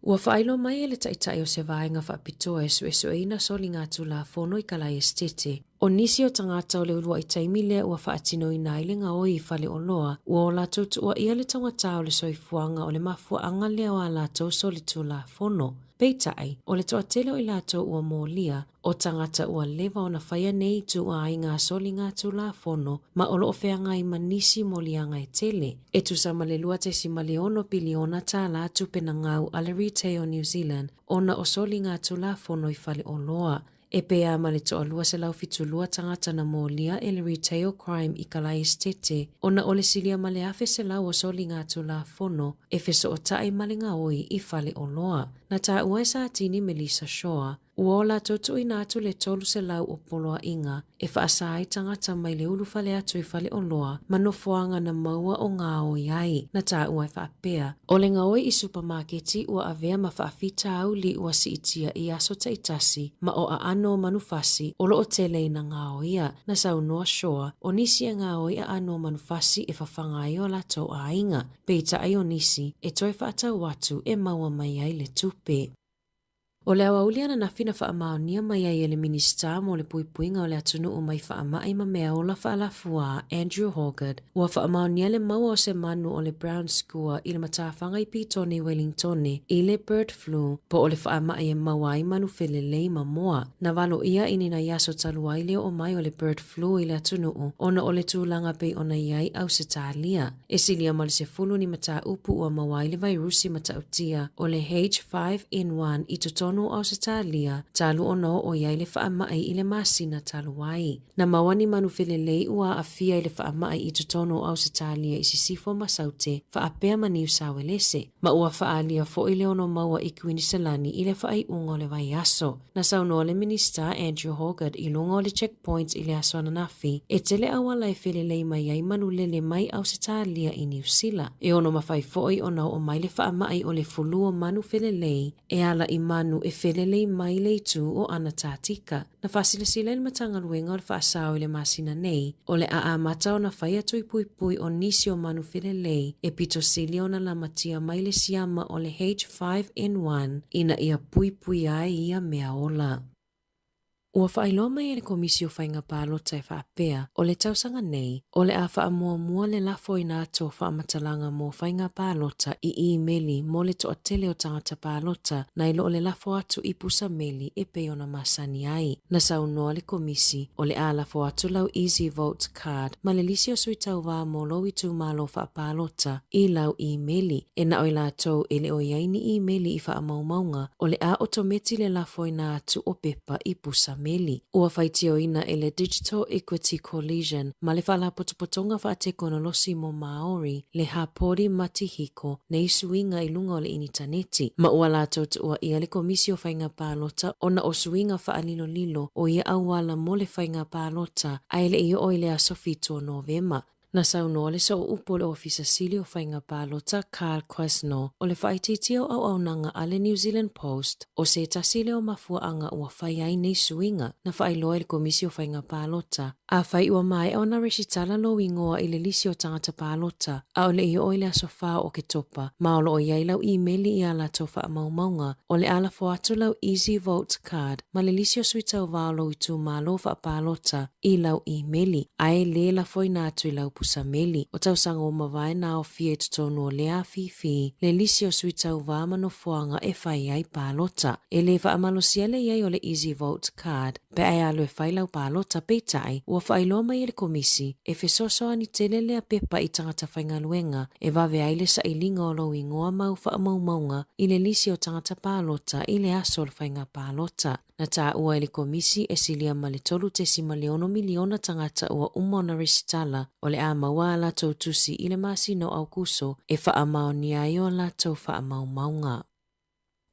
Ua faailoa mai e le taitai o se vaega faapitoa e suesueina soliga Tulafono i Kalaesetete, o nisi o tagata o le uluai taimi lea ua faatinoina ai le gaoi i faleoloa, ua o latou tuuaia le taugata o le soifuaga o le mafuaaga lea o a latou solitulafono. Peitai, o le toatele o i latou ua molia, O tagata ua leva ona faia nei ituaiga soliga Tulafono ma o lo o feagai ma nisi moliaga e tele, e tusa ma le $2.6 piliona tālā tupe na gau a le Retail New Zealand ona o soliga Tulafono i faleoloa. E pei lava ma le toalua 172 tagata na molia e le Retail Crime i Kalaesetete ona o le silia ma le 1,100 o soliga Tulafono e fesootai ma le gaoi i faleoloa. Na taua e Satini Melissa Shaw. Ua o latou tuuina atu le 300 o poloaiga e faasa ai tagata mai le ulufale atu i faleoloa ma nofoaga na maua o gaoi ai. Na taua e faapea, o le gaoi i supamaketi ua avea ma faafitauli ua siitia i aso taitasi ma o aano o manufasi o lo o tele ina gaoia. Na saunoa Shaw, o nisi e gaoi aano o manufasi e fafaga ai o latou aiga, peitai o nisi e toe faatau atu e maua mai ai le tupe. O le aoauli ananafi na faamaonia mai ai e le Minisita mo le Puipuiga o le Atunuu mai Faamai ma Meaola Faalafuā, Andrew Hawgood, ua faamaonia le maua o se manu o le brown skua i le matafaga i Pitone i Welingtone i le bird flu po o le faamai e maua ai manu felelei ma moa. Na valoia i ni nai aso talu ai le oo mai o le bird flu i le atunuu ona o le tulaga pei ona i ai Ausetalia. E silia ma le 10 ni mataupu ua maua ai le vairusi matautia o le H5N1 i totonu o Ausetalia talu ona oo i ai le faamai i le masina talu ai. Na maua ni manu felelei ua aafia i le faamai i totonu o Ausetalia i Sisifo ma Saute faapea ma Niu Sauelese, ma ua faaalia foi le ono maua i Kuiniselani i le faaiuga o le vaiaso. Na saunoa le Minisita Andrew Hawgood i luga o le checkpoint i le aso ananafi, e tele auala e felelei mai ai manu lele mai Ausetalia i Niu Sila. E ono mafai foi ona oo mai le faamai o le fulu o manu felelei e ala i manu e felelei mai le itu o Anatatika. Na faasilasila e le Matagaluega o le Faasao i le masina nei, o le a amata ona fai atu i puipui o nisi o manu felelei e pito sili ona lamatia mai le siama o le H5N1 ina ia puipuia ai ia mea ola. Ua faailoa mai e le Komisi o Faiga Palota e faapea, o le tausaga nei, o le a faamuamua le lafoina atu o faamatalaga mo faiga palota i imeli mo le toatele o tagata palota nai lo o le lafo atu i pusa meli e pei ona masani ai. Na saunoa le Komisi, o le a lafo atu lau Easy Vote Card ma le lisi o sui tauva mo lou itumalo faapalota i lau imeli. E na o i latou e le o i ai ni imeli i faamaumauga, o le a otometi le lafoina atu o pepa i pusa meli. Ua faitioina e le Digital Equity Coalition ma le Faalapotopotoga Faatekonolosi mo Māori le hapori matihiko nei suiga i luga o le initaneti, ma ua latou tuuaia le Komisi o Faiga Palota ona o suiga faalilolilo o ia auala mo le faiga palota ae le i oo i le aso 7 o Novema. Na saunoa le sooupu o le Ofisa Sili o Faiga Palota Carl Quesnel o le faaitiitia o auaunaga a le New Zealand Post o se tasi lea o mafuaaga ua fai ai nei suiga na faailoa e le Komisi o Faiga Palota. Afai ua maea ona resitala lou igoa i le lisi o tagata palota, a o le i oo i le aso 4 o Oketopa, ma o lo o i ai lau imeli i a latou faamaumauga, o le a lafo atu lau Easy Vote Card ma le lisi o sui tauva o lou itumalo faapalota i lau imeli, ae lē lafoina atu i lau pusa meli. O tausaga ua mavae na aofia i totonu o lea afifi le lisi o sui tauva ma nofoaga e fai ai palota. E lē faamalosia le i ai o le Easy Vote Card pe a e alu e fai lau palota, peitai, ua faailoa mai e le Komisi e fesoasoani tele lea pepa i tagata faigaluega e vave ai le sailiga o lou igoa ma au faamaumauga i le lisi o tagata palota i le aso o le faiga palota. Na taua e le Komisi e silia ma le 3.6 miliona tagata ua uma ona resitala o le a maua a latou tusi i le masina o Aokuso e faamaonia ai o latou faamaumauga.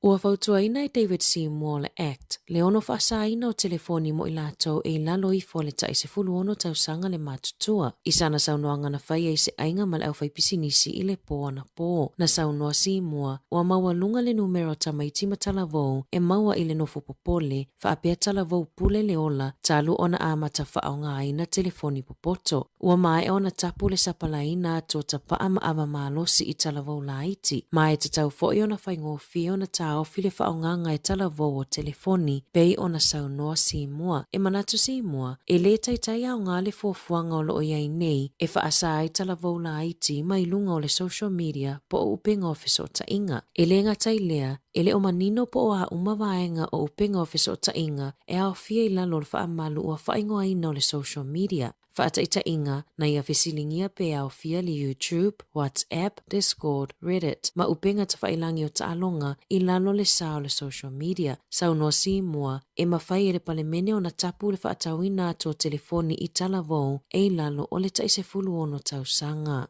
Ua fautuaina e David Seymour le Act le ono faasaina o telefoni mo i latou e i lalo ifo o le tai 16 tausaga le matutua. I sana saunoaga na faia i se aiga ma le aufaipisinisi i le pō anapō, na saunoa Seymour ua maualuga le numera o tamaiti ma talavou e maua i le nofo popole faapea talavou pule le ola talu ona amata faaaogaina telefoni popoto. Ua maea ona tapu le sapalaina atu o tapaa ma ava malosi i talavou laiti, ma e tatau foi ona faigofie ona taofi le faaaogaga e talavou o telefoni pei ona saunoa Simua. E manatu Simua, e lē taitai aoga le fuafuaga o lo o i ai nei e faasa ai talavou laiti mai luga o le social media po o upega o fesootaiga. E lē gata i lea, e le o manino po o a uma vaega o upega o fesootaiga e aofia i lalo o le faamalu ua faaigoaina o le social media. Faataitaiga, na ia fesiligia pe aofia le YouTube, WhatsApp, Discord, Reddit, ma upega tafailangi o taaloga i lalo le sa o le social media. Saunoa Simua, e mafai e le Palemene ona tapu le faatauina atu o telefoni i talavou e i lalo o le tai 16 tausaga.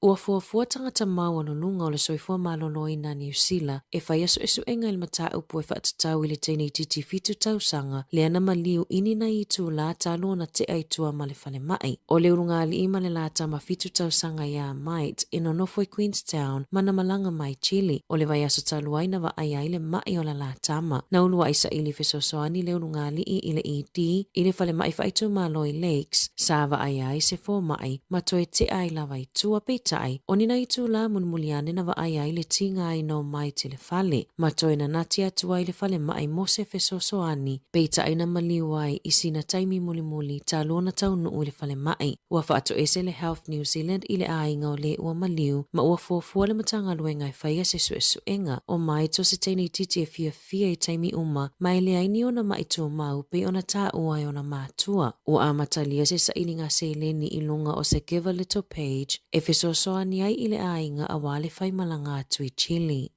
Ua fuafua tagata maualuluga o le soifua maloloina a Niu Sila e faia suesuega i le mataupu e faatatau i le teine itiiti 7 tausaga lea na maliu i ni nai itulā talu ona tea i tua ma le falemai. O le ulugalii ma le latama 7 tausaga iā Might e nonofo i Queenstown ma na malaga mai Chile. O le vaiaso talu ai na vaaia ai le ma'i o la latama. Na ulua'i saili fesoasoani le ulugalii i le ED i le falemai faaitumalo i Lakes sa vaaia ai se foma'i ma toe tea ai lava i tua. Peitai, o ni nai itulā mulimuli ane na vaaia ai le tigaina o Might i le fale, ma toe nanati atu ai i le falemai mo se fesoasoani. Peitai na maliu ai i sina taimi mulimuli talu ona taunuu i le falemai. Ua faatoese le Health New Zealand i le aiga o le ua maliu ma ua fuafua le Matagaluega e faia se suesuega o Might o se teine itiiti e fiafia i taimi uma ma e leai ni ona maʻi tumau pei ona taua e ona matua. Ua amatalia se sailiga seleni i luga o se Give a Little page e fesoasoani ai i le aiga aua le faimalaga atu i Chile.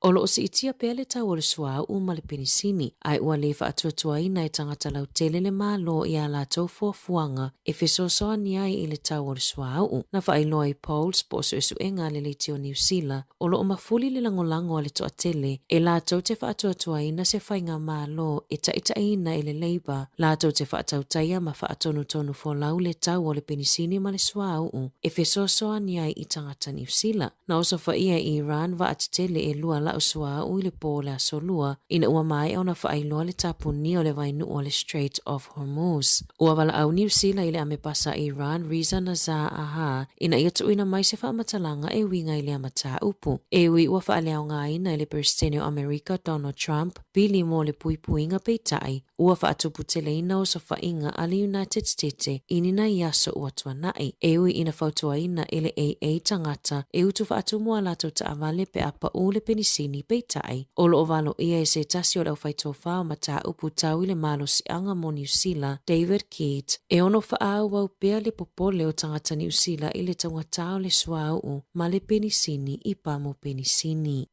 O lo o siitia pea le tau o le suauu ma le penisini, ae ua le faatuatuaina e tagata lautele le Malo i a latou fuafuaga e fesoasoani ai i le tau o le suauu. Na faailoa i polls po o suesuega a le Leitio o Niu Sila, o lo o mafuli le lagolago a le toatele e latou te faatuatuaina se faigamalo e taitaiina e le Labour, latou te faatautaia ma faatonutonu folau le tau o le penisini ma le suauu e fesoasoani ai i tagata Niu Sila. Na osofaia e Iran vaa tetele e lua lau suauu i le pō o le Aso Lua ina ua maea ona faailoa le tapunia o le vainuu o le Strait of Hormuz. Ua valaau Niu Sila i le Amepasa a Iran Reza Nazar Aha ina ia tuuina mai se faamatalaga e uiga i lea mataupu. E ui ua faaleaogaina e le Peresetene o Amerika Donald Trump pili mo le puipuiga peitai, Ua faatuputeleina osofaiga a le United Stete i ni nai aso ua tuanai, e ui ina fautuaina e le AA tagata e utu faatumu a latou taavale pe a pau le penisini, peitai, o lo o valoia e se tasi o le aufaitofa o mataupu tau i le malosiaga mo Niu Sila, David Keat, e ono faaauau pea le popole o tagata Niu Sila i le taugata o le suauu ma le penisini i pamu penisini.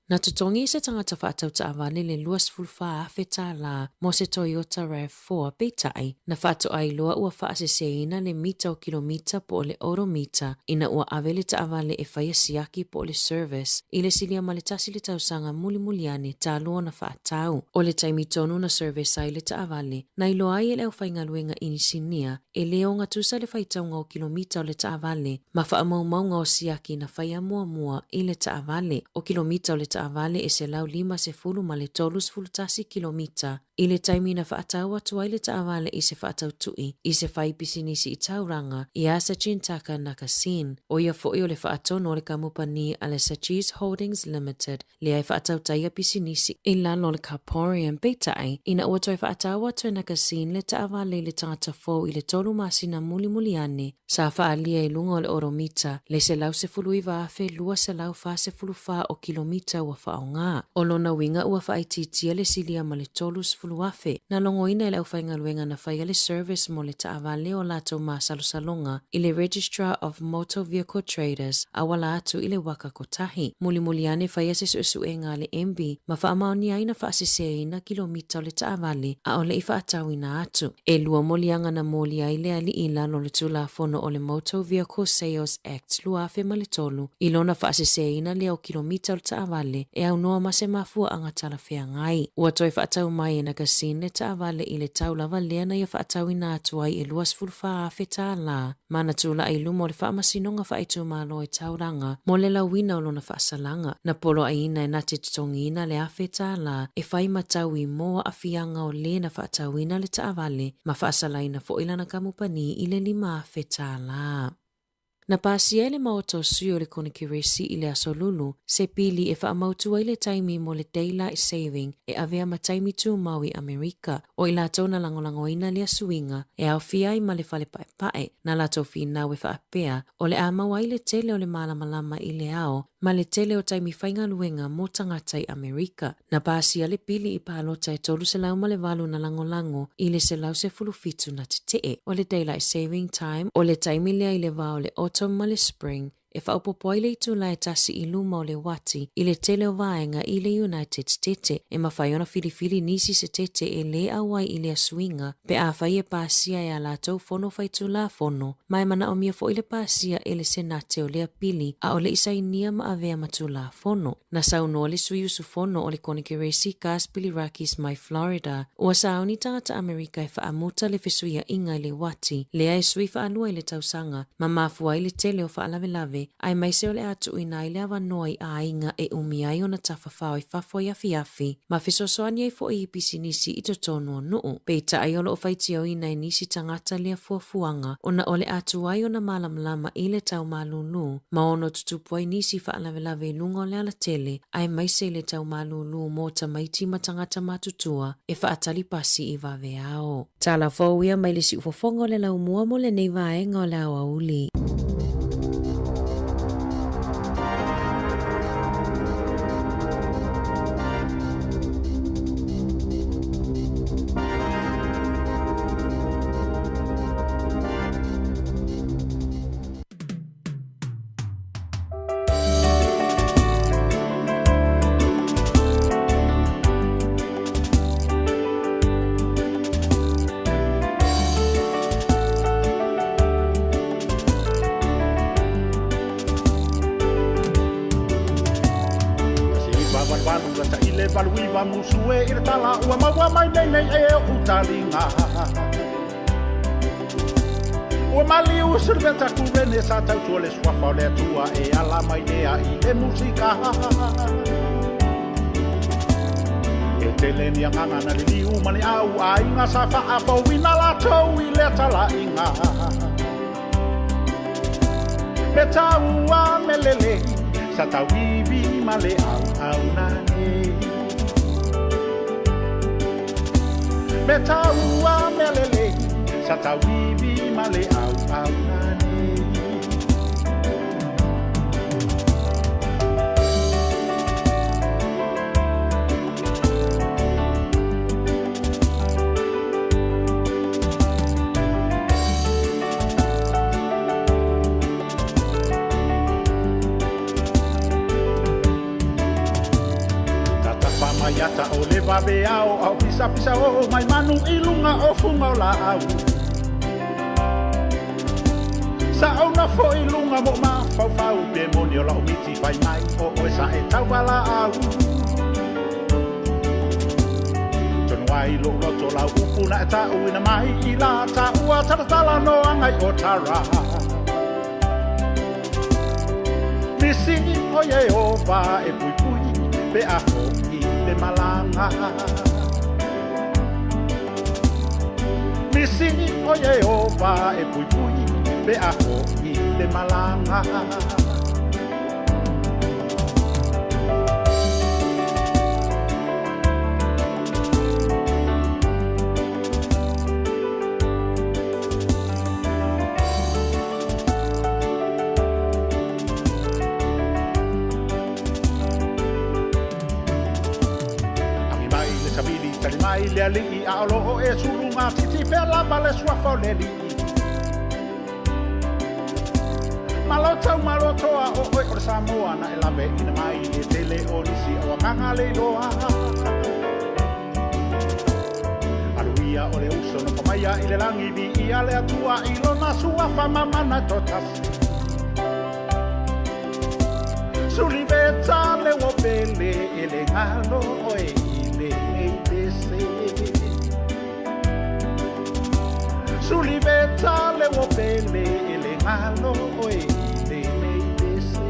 Na totogi se tagata faatau taavale le $24,000 tālā mo se Toyota RAV4, peitai, na faatoa iloa ua faaseseina le mita o kilomita po o le odometer ina ua ave le taavale e faia siaki po o le service i le silia ma le tasi le tausaga mulimuli ane talu ona faatau. O le taimi tonu na service ai le taavale, na iloa ai e le aufaigaluega inisinia e le ogatusa le faitauga o kilomita o le taavale ma faamaumauga o siaki na faia muamua i le taavale. O kilomita o le taavale e 150 ma le 31 kilomita i le taimi na faatau atu ai le taavale i se faatautui i se fai pisinisi i Tauranga iā Sachintaka Nakasin, ʻo ia foʻi o le faatonu o le kamupani a le Sachees Holdings Limited lea e faatautaia pisinisi i lalo o le Carporium. Peitai, ina ua toe faatau atu e Nakasin le taavale i le tagata fou i le tolu masina mulimuli ane, Sa faaalia i luga o le odomita le 119,244 o kilomita ua faaaoga. O lona uiga ua faaitiitia le silia ma le 30,000. Na logoina e le aufaigaluega na faia le service mo le taavale o latou masalosaloga i le Registrar of Motor Vehicle Traders auala atu i le waka kotahi. Mulimuli ane faia se suesuega a le MB ma faamaonia ai na faaseseina kilomita o le taavale a o le i faatauina atu. E lua moliaga na moli ai le alii i lalo o le Tulafono o le Motor Vehicle Sales Act 2003 i lona faaseseina lea o kilomita o le taavale e aunoa ma se mafuaaga talafeagai. Ua toe faatau mai e Nagasin le taavale i le tau lava lea na ia faatauina atu ai e $24,000 tālā ma na tulai i luma o le Faamasinoga Faaitumalo i Tauranga mo le lauina o lona faasalaga. Na poloaiina e na te totogiina le $1,000 e fai ma taui mo aafiaga o le na faatauina le taavale ma faasalaina foi lana kamupani i le $5,000. Na pasia e le Maota o Sui o le Konekeresi i le Aso Lulu se pili e faamautu ai le taimi mo le Daylight Saving e avea ma taimi tumau i Amerika. O i latou na lagolagoina lea suiga e aofia ai ma le fale paepae, na latou finau e faapea, o le a maua ai le tele o le malamalama i le ao ma le tele o taimi faigaluega mo tagata i Amerika. Na pasia le pili i palota e 308 na lagolago i le 117 na tetee. O le Daylight Saving Time, o le taimi lea i le va o le Autumn ma le Spring, e faaopoopo ai le itula e tasi i luma o le uati i le tele o vaega i le United Setete. E mafai ona filifili nisi setete e lē auai i lea suiga pe afai e pasia e a latou fono faitulafono, ma e manaomia foi le pasia e le Senate o lea pili a o le i sainia ma avea ma tulafono. Na saunoa le sui usufono o le Konekeresi Gus Bilirakis mai Florida, ua sauni tagata Amerika e faamuta le fesuiaiga i le uati lea e sui faalua i le tausaga ma mafua ai le tele o faalavelave, aemaise o le a tuuina ai le avanoa i aiga e umi ai ona tafafao i fafo i afiafi ma fesoasoani ai foi i pisinisi i totonu o nuu. Peitai o lo o faitioina e nisi tagata lea fuafuaga ona o le a tuai ona malamalama i le tau malūlū ma ono tutupu ai nisi faalavelave i luga o le alatele aemaise i le tau malūlū mo tamaiti ma tagata matutua e faatali pasi i vaveao. Tala fou ia mai le siufofoga o le laumua mo lenei vaega o le aoauli. Musue i le tala ua maua mai nei nei e o utalinga. Ua maliu Silveta Kurene sa tautua le suafa o le Atua e ala mai lea i le musika. E tele ni agaga na liliu ma ni au aiga sa faafouina latou i le talaiga. Me taua me lelei sa tauivi ma le auauna nei. Me taua me lelei sa tauivi ma le auauna nei. Tatafa mai ata o le vave ao au pisa pisa o mai manu i lunga o funga o laau. Sa ona fo i lunga mo mafaufau pe moni o lau miti fai mai o oe sa e tauvala au. Tonu ai lo roto lau upu na e tau ina mai i la taua taratala no angai o tara. Misi o Yehova e pui pui pe aho i le malanga. Misi o Yehova e pui pui pe aho i le malanga. Agi mai le savili tali mai le alii a o loo e sulunga titi pea lava le suafa o le alii. Malo tau malo toa o oe o le Samoa na e lawe ina mai le tele o nisi o agaga le iloa. Aluia o le uso no famaia i le langi vi ia le atua i lona suafa mamana totasi. Suliveta le wopele e le ngalo oe i le nei pese. Suliveta le wopele e le ngalo oe i le nei pese.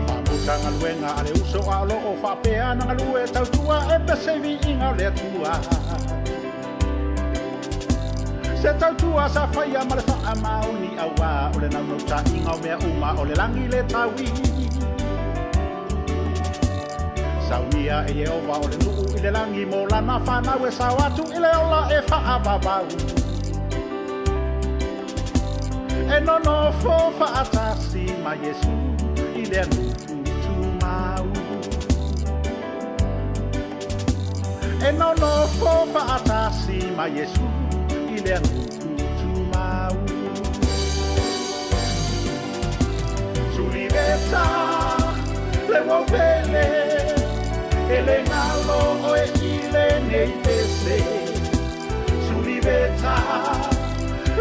Faamutaga luega a le uso a o loo faapea na galue tautua e pese viiga o le Atua. Se tautua sa faia ma le faamaoni auā o le naunautaiga o mea uma o le lagi le taui. Saunia e Yehova o le nuu i le lagi mo lana whanau e sao atu i le ola e whaavavau. E nonofo faatasi ma Iesu i le anutu tumau. E nonofo faatasi ma Iesu i le anutu tumau. Suliveta le uaupele e le galo oe i lenei pese. Suliveta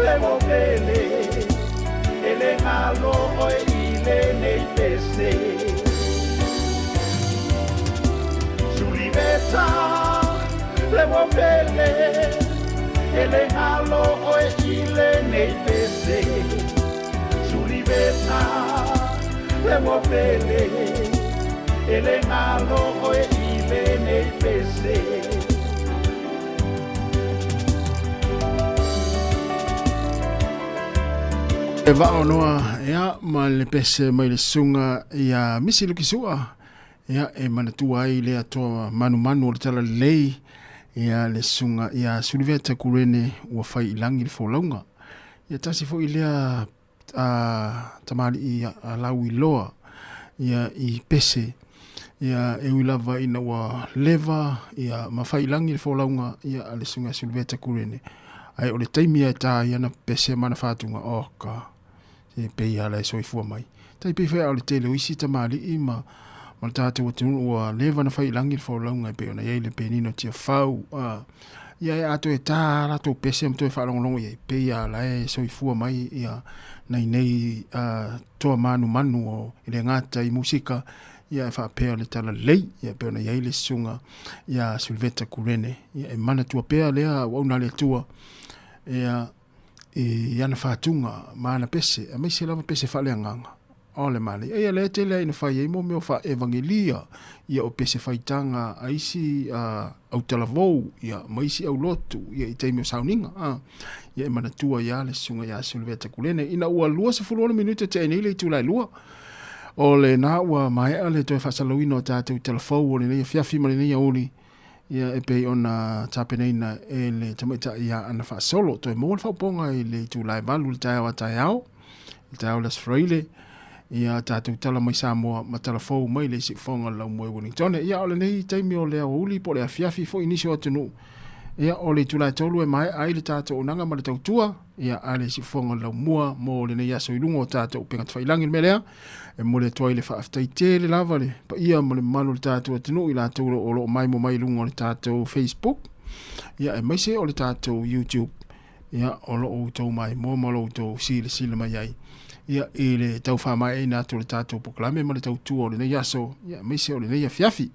le uaupele e le galo oe i lenei pese. Suliveta le uaupele e le galo oe i lenei pese. Suliveta le uaupele e le galo oe i lenei pese. E vao noa ia ma le pese mai le suga ia Misi Lukisua ia e manatua ai le atoa manumanu o le talalelei ia le suga ia Suliveta Kurene ua fai i lagi le folauga. Ia tasi foi lea tamalii lauiloa ia i pese ia e ui lava ina ua leva ia ma fai i lagi le folauga ia a le suga Suliveta Kurene. Ae o le taimi e tā ai ana pese ma ana fatuga, oka, se pei ala e soifua mai. Tai pei foi a o le tele o isi tamalii ma ma le tātou atunuu ua leva na fai i lagi le folauga e pei ona i ai le Penino Tiafau, a, ia e a toe tā a latou pese ma toe faalogologo i ai, pei a la e soifua mai ia nai nei toa manumanu o i le gata i musika, ia e faapea le talalelei, ia pei ona i ai le susuga ia Sulveta Kurene, ia e manatua pea lea auauna a le Atua, ia i ana fatuga ma ana pese, aemaise lava pese faaleagaga. O le manaia ia lea tele ai na fai ai mo mea o faaevangelia, ia o pese faitaga a isi autalavou, ia ma isi aulotu, ia i taimi o sauniga. Ia e manatua ia le susuga ia Sulveta Kulene. Ina ua 26 minute te nei le itula e lua, o lena ua maea le toe faasalalauina o tatou talafou o lenei afiafi ma lenei aoauli, ia e pei ona tapenaina e le tamaitai ia Ana Faasolo. Toe maua le faaupoga i le itula e 8 i le taeao a taeao, le taeao le Aso Faraile, ia tatou tala mai Samoa ma tala fou mai le siufofoga o le Laumua i Wellington. Ia o lenei taimi o le aoauli po o le afiafi foi i nisi o atunuu, ia o le itula e 3 e maea ai le tatou auaunaga ma le tautua, ia a le siufofoga o le Laumua mo lenei aso i luga o tatou upega tafailagi. Le mea lea, e momoli atu ai le faafetai tele lava le paia ma le mamalu o le tatou atunuu i latou o lo o maimoa mai i luga o le tatou Facebook, ia aemaise o le tatou YouTube, ia o lo o outou maimoa ma lo outou silasila mai ai ia i le tau faamaeaina atu o le tatou polokalame ma le tautua o lenei aso, ia aemaise o lenei afiafi.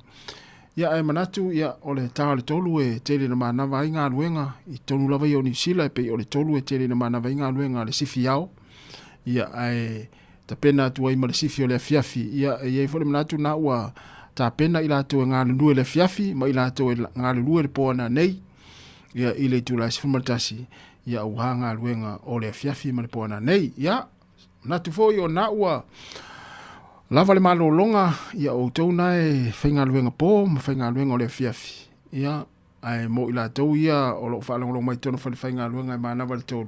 Ia ae manatu ia o le ta o le 3 e tele na manava ai galuega i totonu lava ia o Niu Sila, e pei o le 3 e tele na manava ai galuega a le sifi ao, ia ae tapena atu ai ma le sifi o le afiafi. Ia e i ai foi le manatu na ua tapena i latou e galulue i le afiafi ma i latou e galulue le po ana nei, ia i le itula e 11, ia auā galuega o le afiafi ma le po ana nei. Ia manatu foi o na ua lava le malologa, ia o outou na e faigaluega po ma faigaluega o le afiafi, ia ae mo i latou ia o lo o faalogologo mai totonu o falefaigaluega e manava le 3,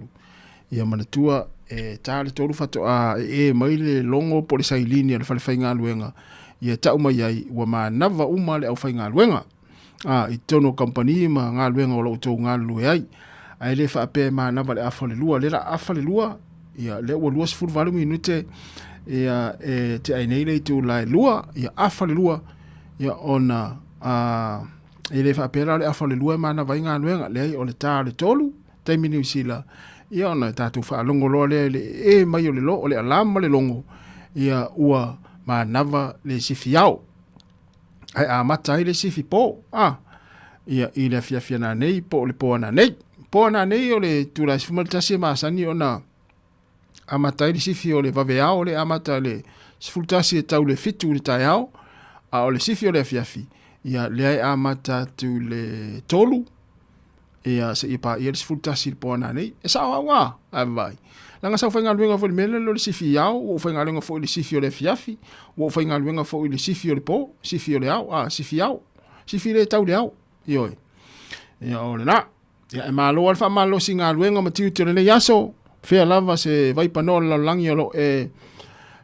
ia manatua e tā le 3 faatoa e mai le logo po o le sailini a le falefaigaluega, ia tau mai ai ua manava uma le aufaigaluega i totonu o kamupani ma galuega o lo o outou galulue ai. Ae le faapea e manava le afa o le 2, lea la afa le 2, ia lea ua 28 minute ia e te ai nei le itula e 2, ia afa le 2, ia ona e le faapea la o le afa o le 2 e manava ai galuega, leai o le tā o le 3 taimi Niu Sila, ia ona tatou faalogo loa lea i le e mai o le lo, o le alarm ma le logo, ia ua manava le sifi ao. Ae amata ai le sifi po, ia i le afiafi ana nei po o le po ana nei. Po ana nei o le itula e 11 e masani ona amata ai le sifi o le vaveao, le amata le 11 e tau le 7 i le taeao, a o le sifi o le afiafi, ia lea e amata atu le 3, ia seia paia le 11 i le po ana nei. E sao au a, ae vaai. Leaga sa ou faigaluega foi i le mea lea o le sifi ao, ua ou faigaluega foi i le sifi o le afiafi, ua ou faigaluega foi i le sifi o le po, sifi o le ao, sifi ao, sifi le tau le ao, ioe. Ia o lena. Ia e malo lava le faamalolosi i galuega ma tiute o lenei aso. Fea lava se vaipanoa o le lalolagi o lo o e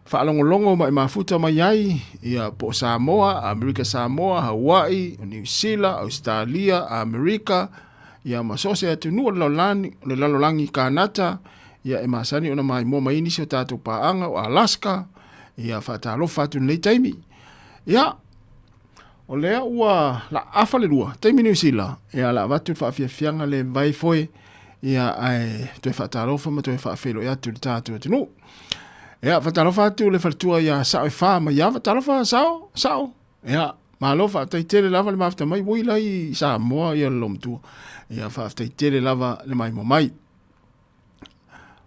faalogologo ma e mafuta mai ai, ia po o Samoa, Amerika Samoa, Hawaii, Niu Sila, Ausetalia, Amerika, ia ma so o se atunuu o le lalolagi, o le lalolagi Kanata, ia e masani ona maimoa mai ai nisi o tatou paaga o Alaska, ia faatalofa atu i lenei taimi. Ia, o lea ua la afa le lua, taimi Niu Sila, ia la avatu le faafiafiaga le vai foe, ia ae toe faatalofa ma toe faafeiloai atu i le tatou atunuu. Ia, faatalofa atu le faletua ia Sao e Fa mai Ava, talofa Sao, Sao. Ia, malo faafetai tele lava le mafuta mai, ui lai i Samoa ia le lomatua. Ia, faafetai tele lava le maimoa mai.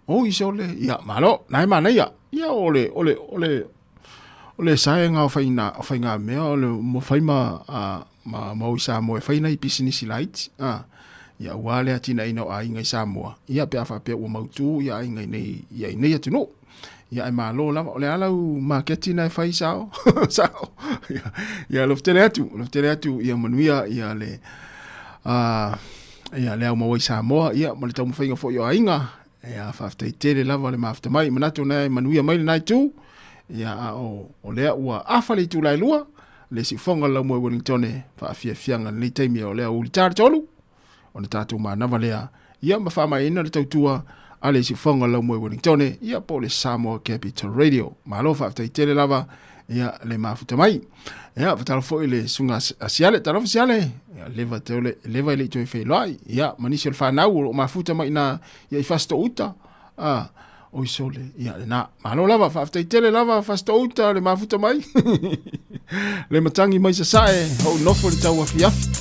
Oi sole, ia, malo, na e manaia. Ia, o le, o le, o le, o le saega o faina, o faiga mea, o le mo fai ma, a, ma, ma o i Samoa e fai nai pisinisi laiti. A, ia, ua le atinaeina o aiga i Samoa. Ia, pe a faapea ua mautu ia aiga i nei, ia i nei atunuu. Ia, ae malo lava. O le a lau maketi na e fai, Sao? Sao. Ia, ia, alofa tele atu, alofa tele atu, ia manuia, ia le, a, ia le au maua i Samoa, ia, ma le taumafaiga foi o aiga. Ia, faafetai tele lava le mafuta mai. Manatu na e manuia mai lenā itu. Ia, a o, o lea ua afa le itula e lua, le siufoga o le laumua i Wellingtone, faafiafiaga lenei taimi o lea ua ulita le tolu, ona tatou manava lea, ia ma faamaeaina le tautua a le siufoga o le laumua i Wellingtone, ia po o le Samoa Capital Radio. Malo faafetai tele lava, ia le mafuta mai. Ia, fatalofa foi le susuga a Siale, talofa Siale, ia, leva teole, leva e le i toe feiloai, ia, ma nisi o le fanau o lo o mafuta mai ina, ia i Fasitoo-uta, a, oi sole, ia, lena, malo lava, faafetai tele lava Fasitoo-uta le mafuta mai, le matangi mai sasae, hou nofo le tau afiafi.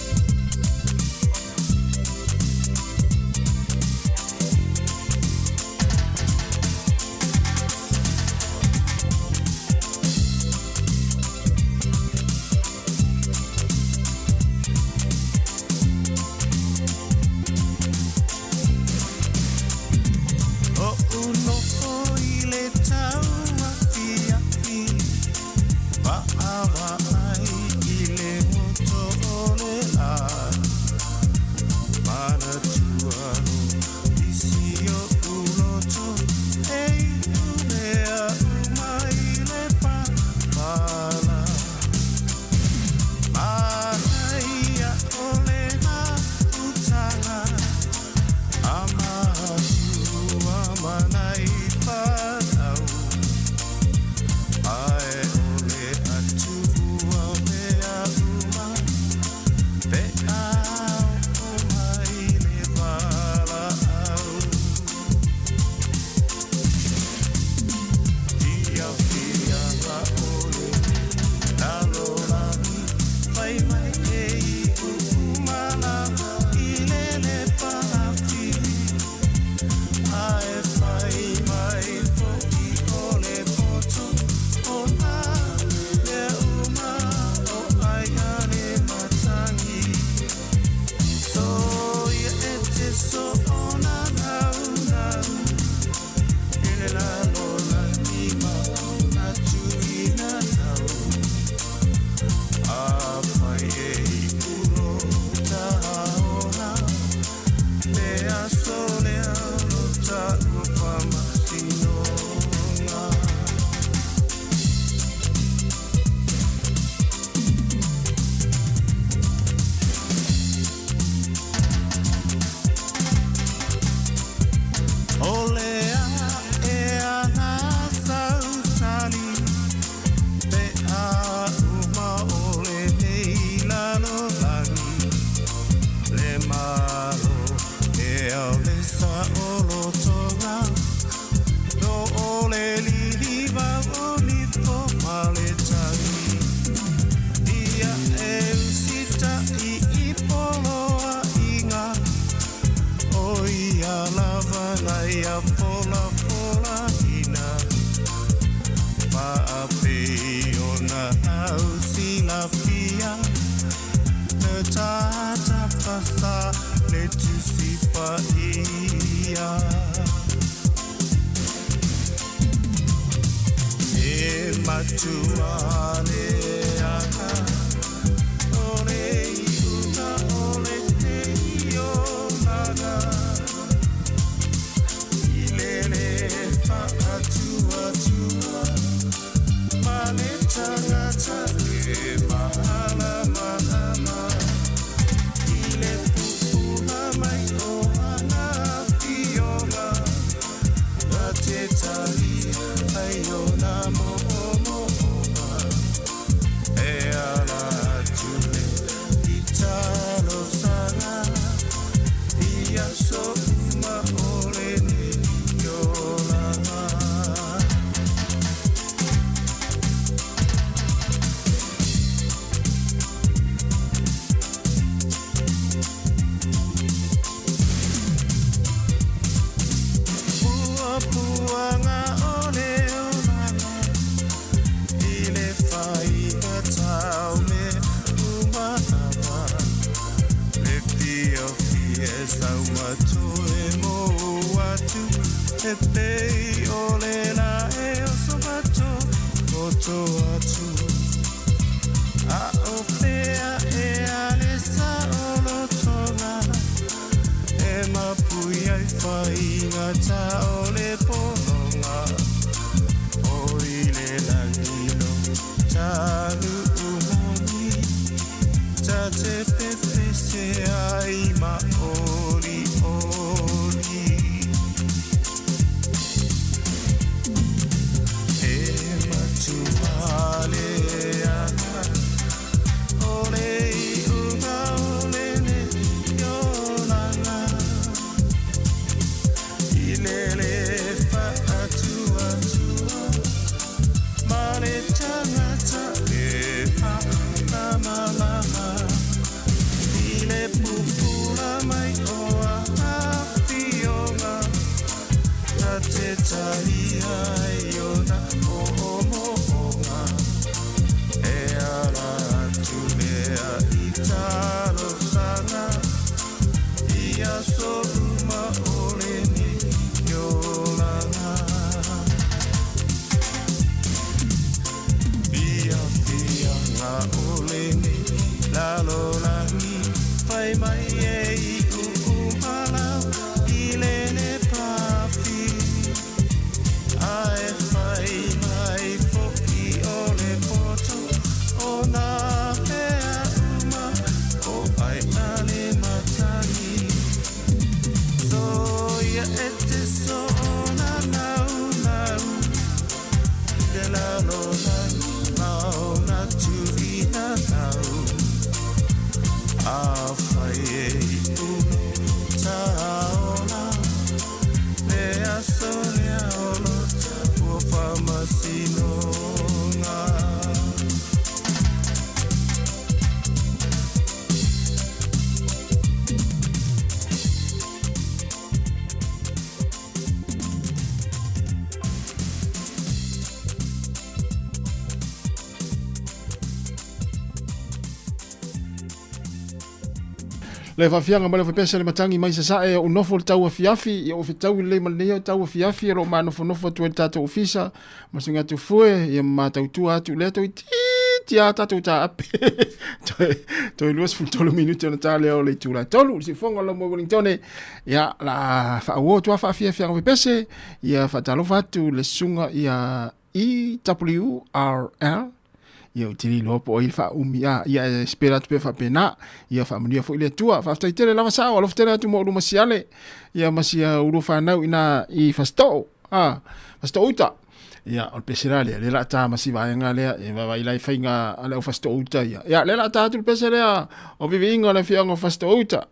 talia ai ona mo'omo'oga e ala atu le i talosaga i aso uma o lenei olaga. Puapuaga o le olaga i le faiga tau mea uma lava le fiafia e saumatoe mou atu e pei o le lae o somato poto atu a o fea ea le saolotoga e mapui ai faiga ta o le pologa o i le lagi lo tanu'u moni ta te pepese ai ma olioli e matua le aga o le iuga o lenei olaga i le le fa'atuatua ma le tagata e fa'alamalama i le pupula mai o a'afioga ta te talia ai ona mo'omo'oga e ala atu lea i talosaga i aso uma o lenei olaga. Fiafiaga o lenei lalolagi fai mai e i'u uma lava i lenei pafi ae fai mai fo'i o le poto o nā mea uma o ai a le matagi soia e te soona naunau i te lalolagi ma ona tu'ina tau afai e i'u lo tāola le aso lea o lo ua faamasinoga. Le faafiaga ma le fapesa le matagi mai sasa'e o'u nofo le tau afiafi ia o'u fetaui lelei ma lenei tau afiafi o lo'o manofonofo atu ai le tatou ofisa ma suga atu fue ia ma matautua atu lea toeitiiti a tatou taape toe 23 minute ona ta lea o le itula 3 le siufofoga o le laumua i Wellingtone ia la faauo atu a faafiafiaga fepese ia faatalofa atu le susuga ia EWRL ia ou te le iloa po o ai le faaumi a ia e spell atu pea faapena ia faamanuia foi le Atua. Faafetai tele lava sao alofa tele atu mo ulu masiale ia ma sia ulu whanau ina i Fasito'o a Fasito'o uta. Ia o le pese la lea, lea la ta ma si vaega lea e vaavaai la i faiga a le au Fasito'o uta ia. Ia lea la ta atu le pese lea o viviiga o le afioaga o Fasito'o uta.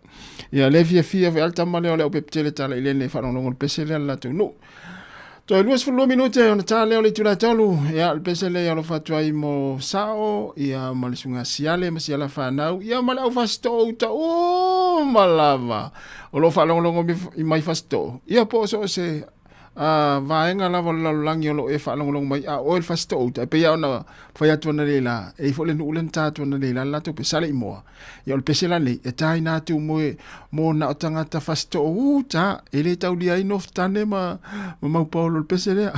Ia lea fiafia foi a le tama lea o le au pepetele tala i lene faalogologo le pese lea le latou nuu. Toe 22 minute ona ta lea o le itula 3, ia le pese lea alofa atu ai mo sao, ia ma le suga siale ma siala whanau, ia ma le au Fasito'o uta uma lava. O lo faalogologo i mai Fasito'o, ia po o so o se vaega lava o le lalolagi o lo e faalogologo mai a oe le Fasito'o uta, e pei lava ona fai atu ana le la, e i foi le nuu lea na ta atu ana le la le latou pe sale i moa. Ia o le pese la nei, e tāina atu mo e, mo na o tagata Fasito'o uta, e le taulia ai North Tane ma, ma Maupaolo le pese lea.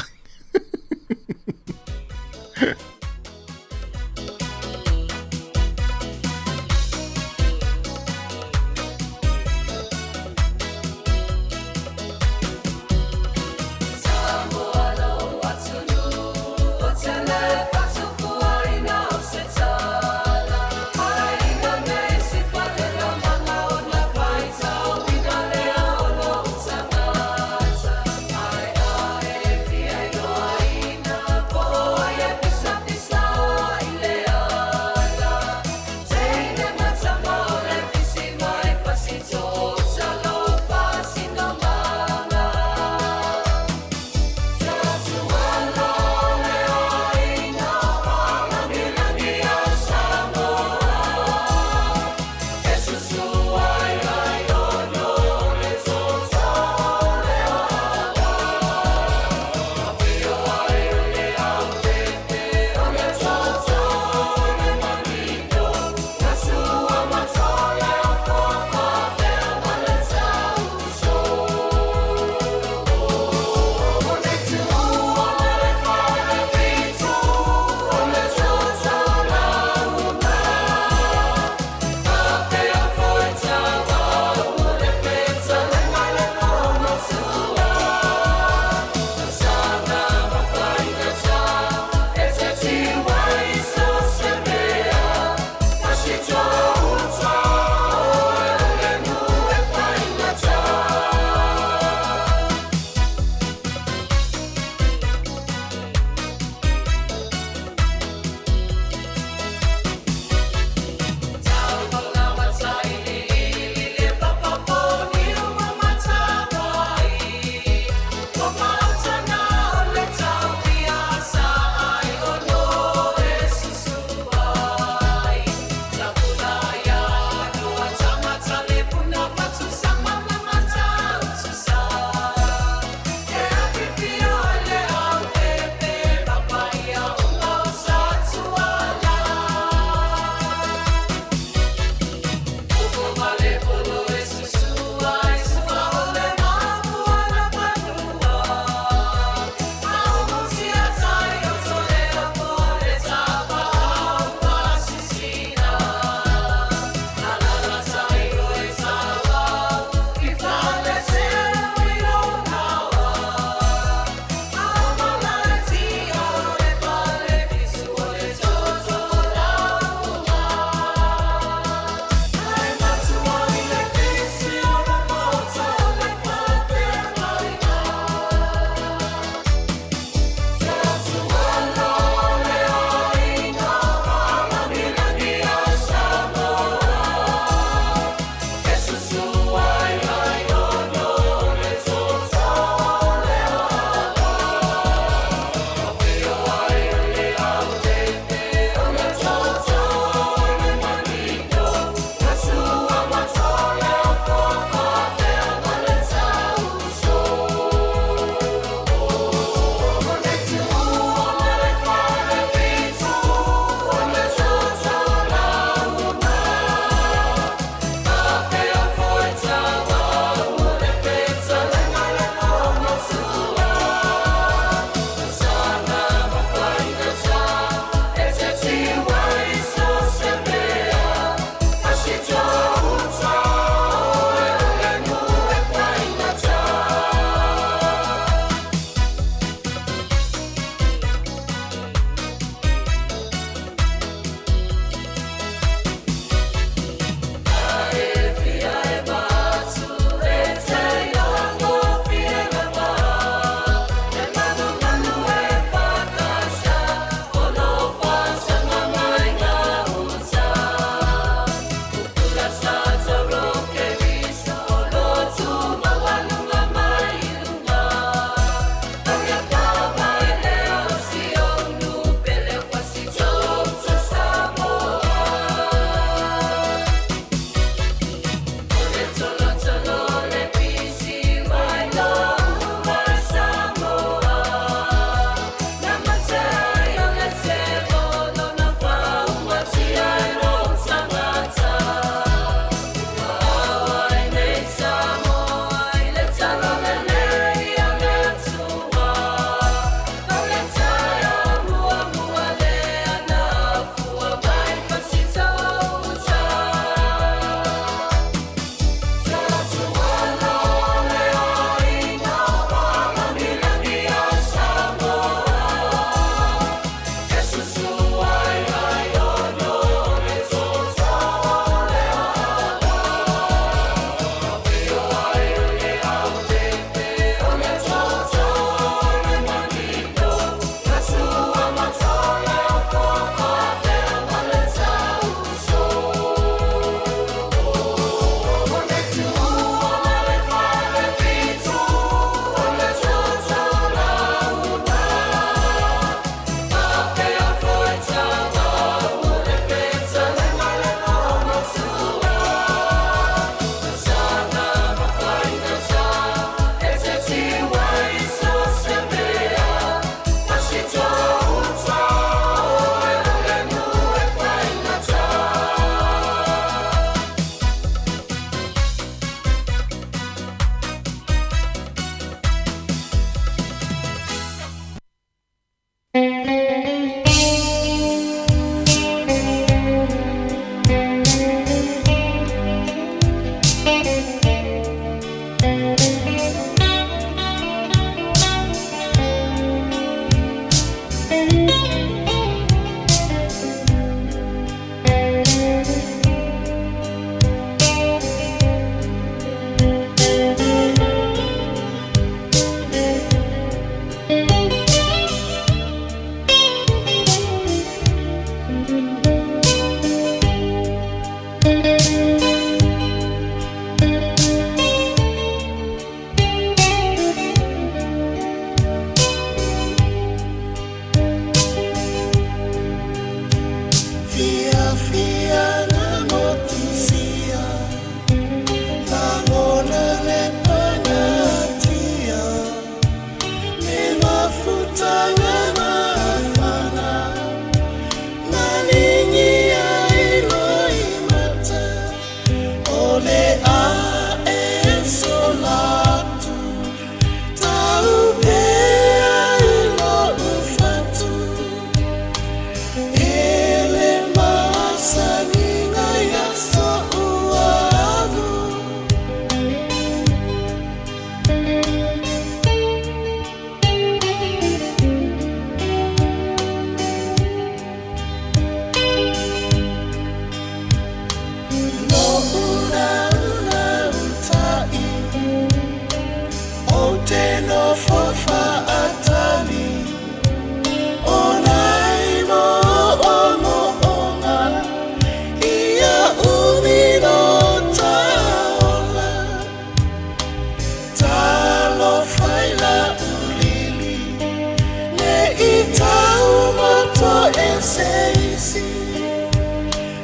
se isi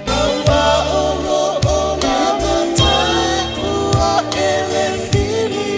Aua o loo lava taua e le fili.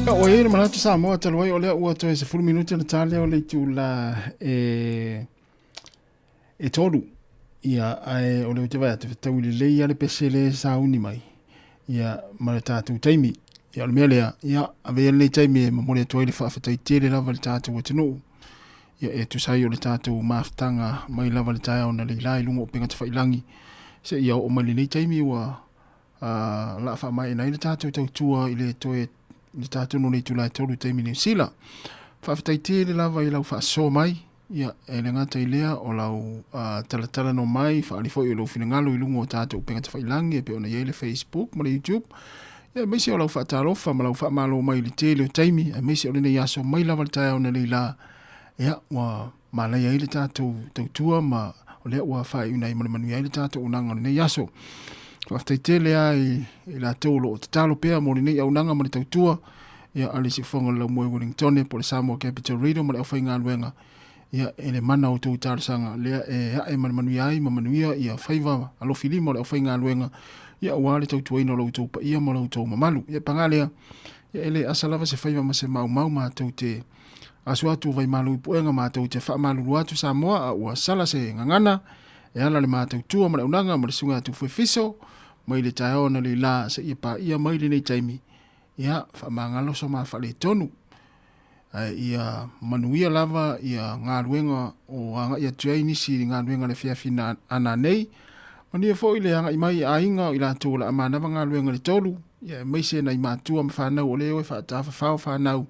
Ua i ai le manatu Samoa talu ai o lea ua toe 10 minute ona ta lea o le itula e e tolu. Ia, ae o lea ou te vaai atu, fetaui lelei lava le pese lea e sauni mai, ia, ma le tatou taimi. Ia, o le mea lea, ia, ave ia lenei taimi e momoli atu ai le faafetai tele lava i le tatou atunuu, ia, e tusa ai o le tatou mafutaga mai lava i le taeao analeila i luga o upega tafailagi, seia oo mai lenei taimi ua la a faamaeaina ai le tatou tautua i le toe le tatou no le itula e tolu i taimi Niu Sila. Faafetai tele lava i lau faasoa mai, ia, e le gata i lea o lau talatalanoa mai, faaali foi o lou finagalo i luga o tatou upega tafailagi e pei ona i ai le Facebook ma le YouTube, ia, aemaise o lau faatalofa ma lau faamalo mai i le tele o taimi, aemaise o lenei aso mai lava le taeao analeila, ia, ua manaia ai le tatou tautua ma o lea ua faaiuina ai ma le manuia ai le tatou auaunaga o lenei aso. Faafetai tele lava i, i latou o lo o tatalo pea mo lenei auaunaga ma le tautua, ia, a le Siufofoga o le Laumua i Wellingtone po o le Samoa Capital Radio ma le aufaigaluega, ia, e le mana o outou talosaga lea e ae ma le manuia ai ma manuia ia faiva alofilima o le aufaigaluega, ia, aua le tautuaina o lo outou paia ma lo outou mamalu. Ia, paga lea, ia, e le asa lava se faiva ma se maumau matou te Aso atu o Vaimalu i Puega matou te faamalulu atu Samoa a ua sala se gagana e ala le matou tua ma le aunaga ma le susuga ia Tufuefiso mai le taeao analeila seia paia mai lenei taimi. Ia, faamagalo so ma faaletonu. Ae ia manuia lava ia galuega o agai atu ai nisi i galuega i le afiafi a nanei. Manuia foi le agai mai i aiga o i latou o le a manava galuega i le 3, ia aemaise nai matua ma fanau o lea e o e faatafafao fanau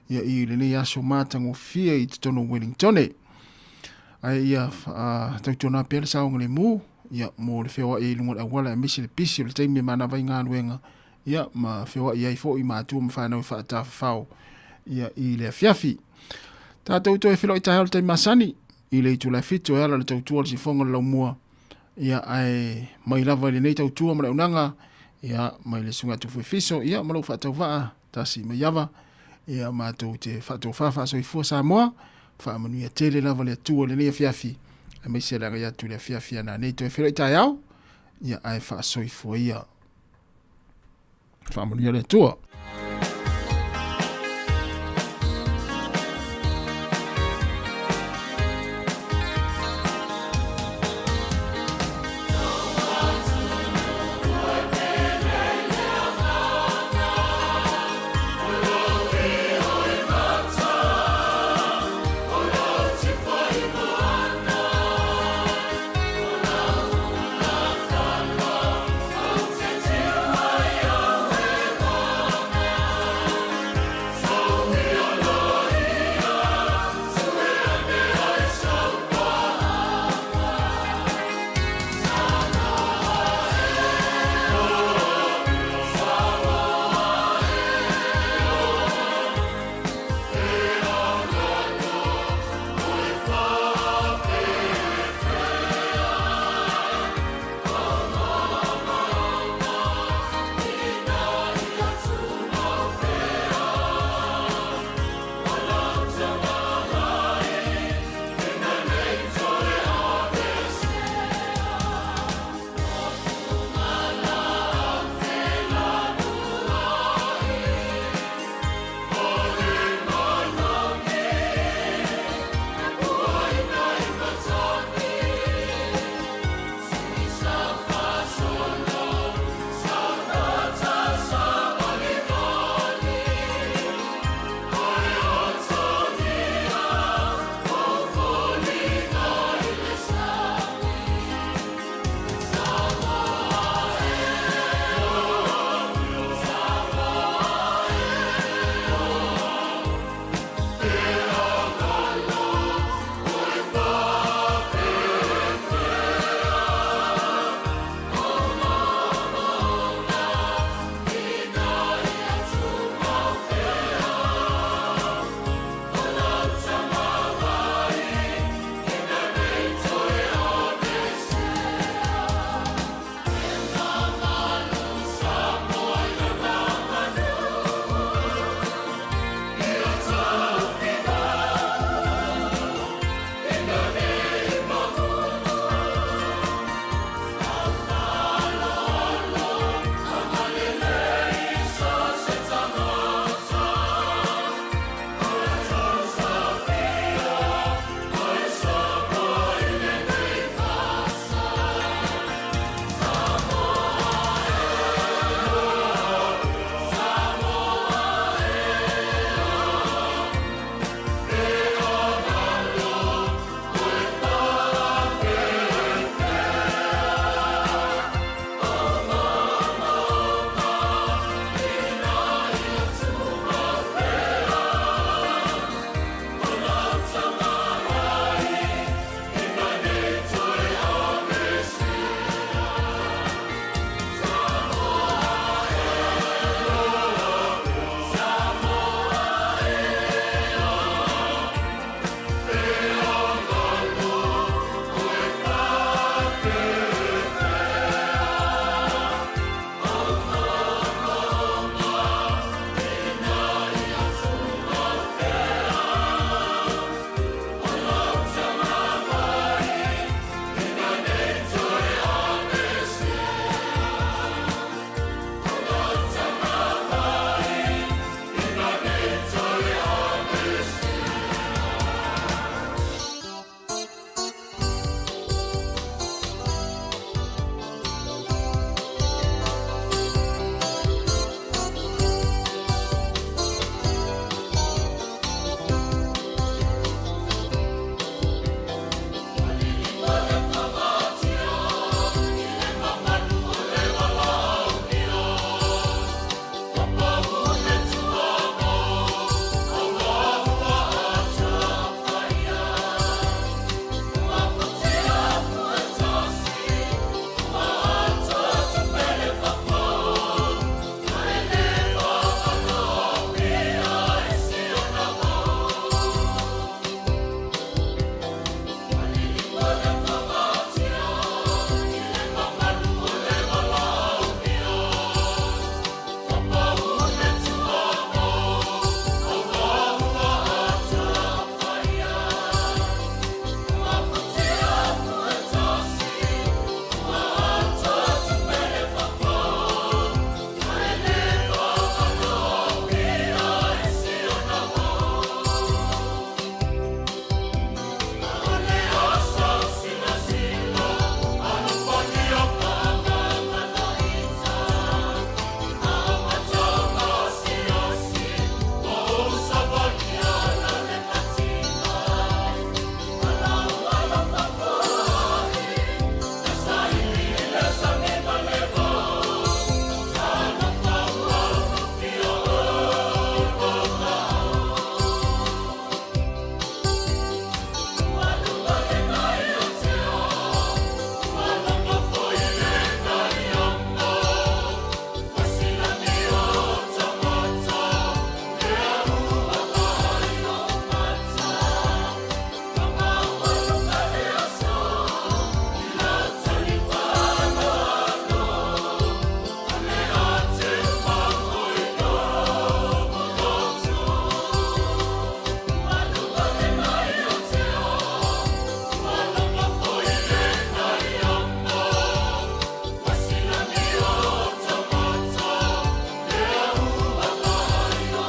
ia i lenei aso matagofie i totonu o Wellingtone. Ae ia tautuana pea le saogalemu ia mo le feoai ai i luga o le auala aemaise le pisi o le taimi e manava ai galuega ia ma feoai ai foi matua ma fanau e faatafafao ia i le afiafi. Tatou toe feiloai taeao i le taimi masani i le itula e 7 e ala i le tautua o le sifoga o le laumua ia ae mai lava i lenei tautua ma le auaunaga ia mai le susuga ia Tufu Efiso ia ma lou faatauvaa Tasi Maiava ia matou te faatofa faasoifua Samoa faamanuia tele lava le Atua i lenei afiafi aemaise le agai atu i le afiafi a nanei toe feiloai taeao ia ae faasoifua ia. Faamanuia le Atua.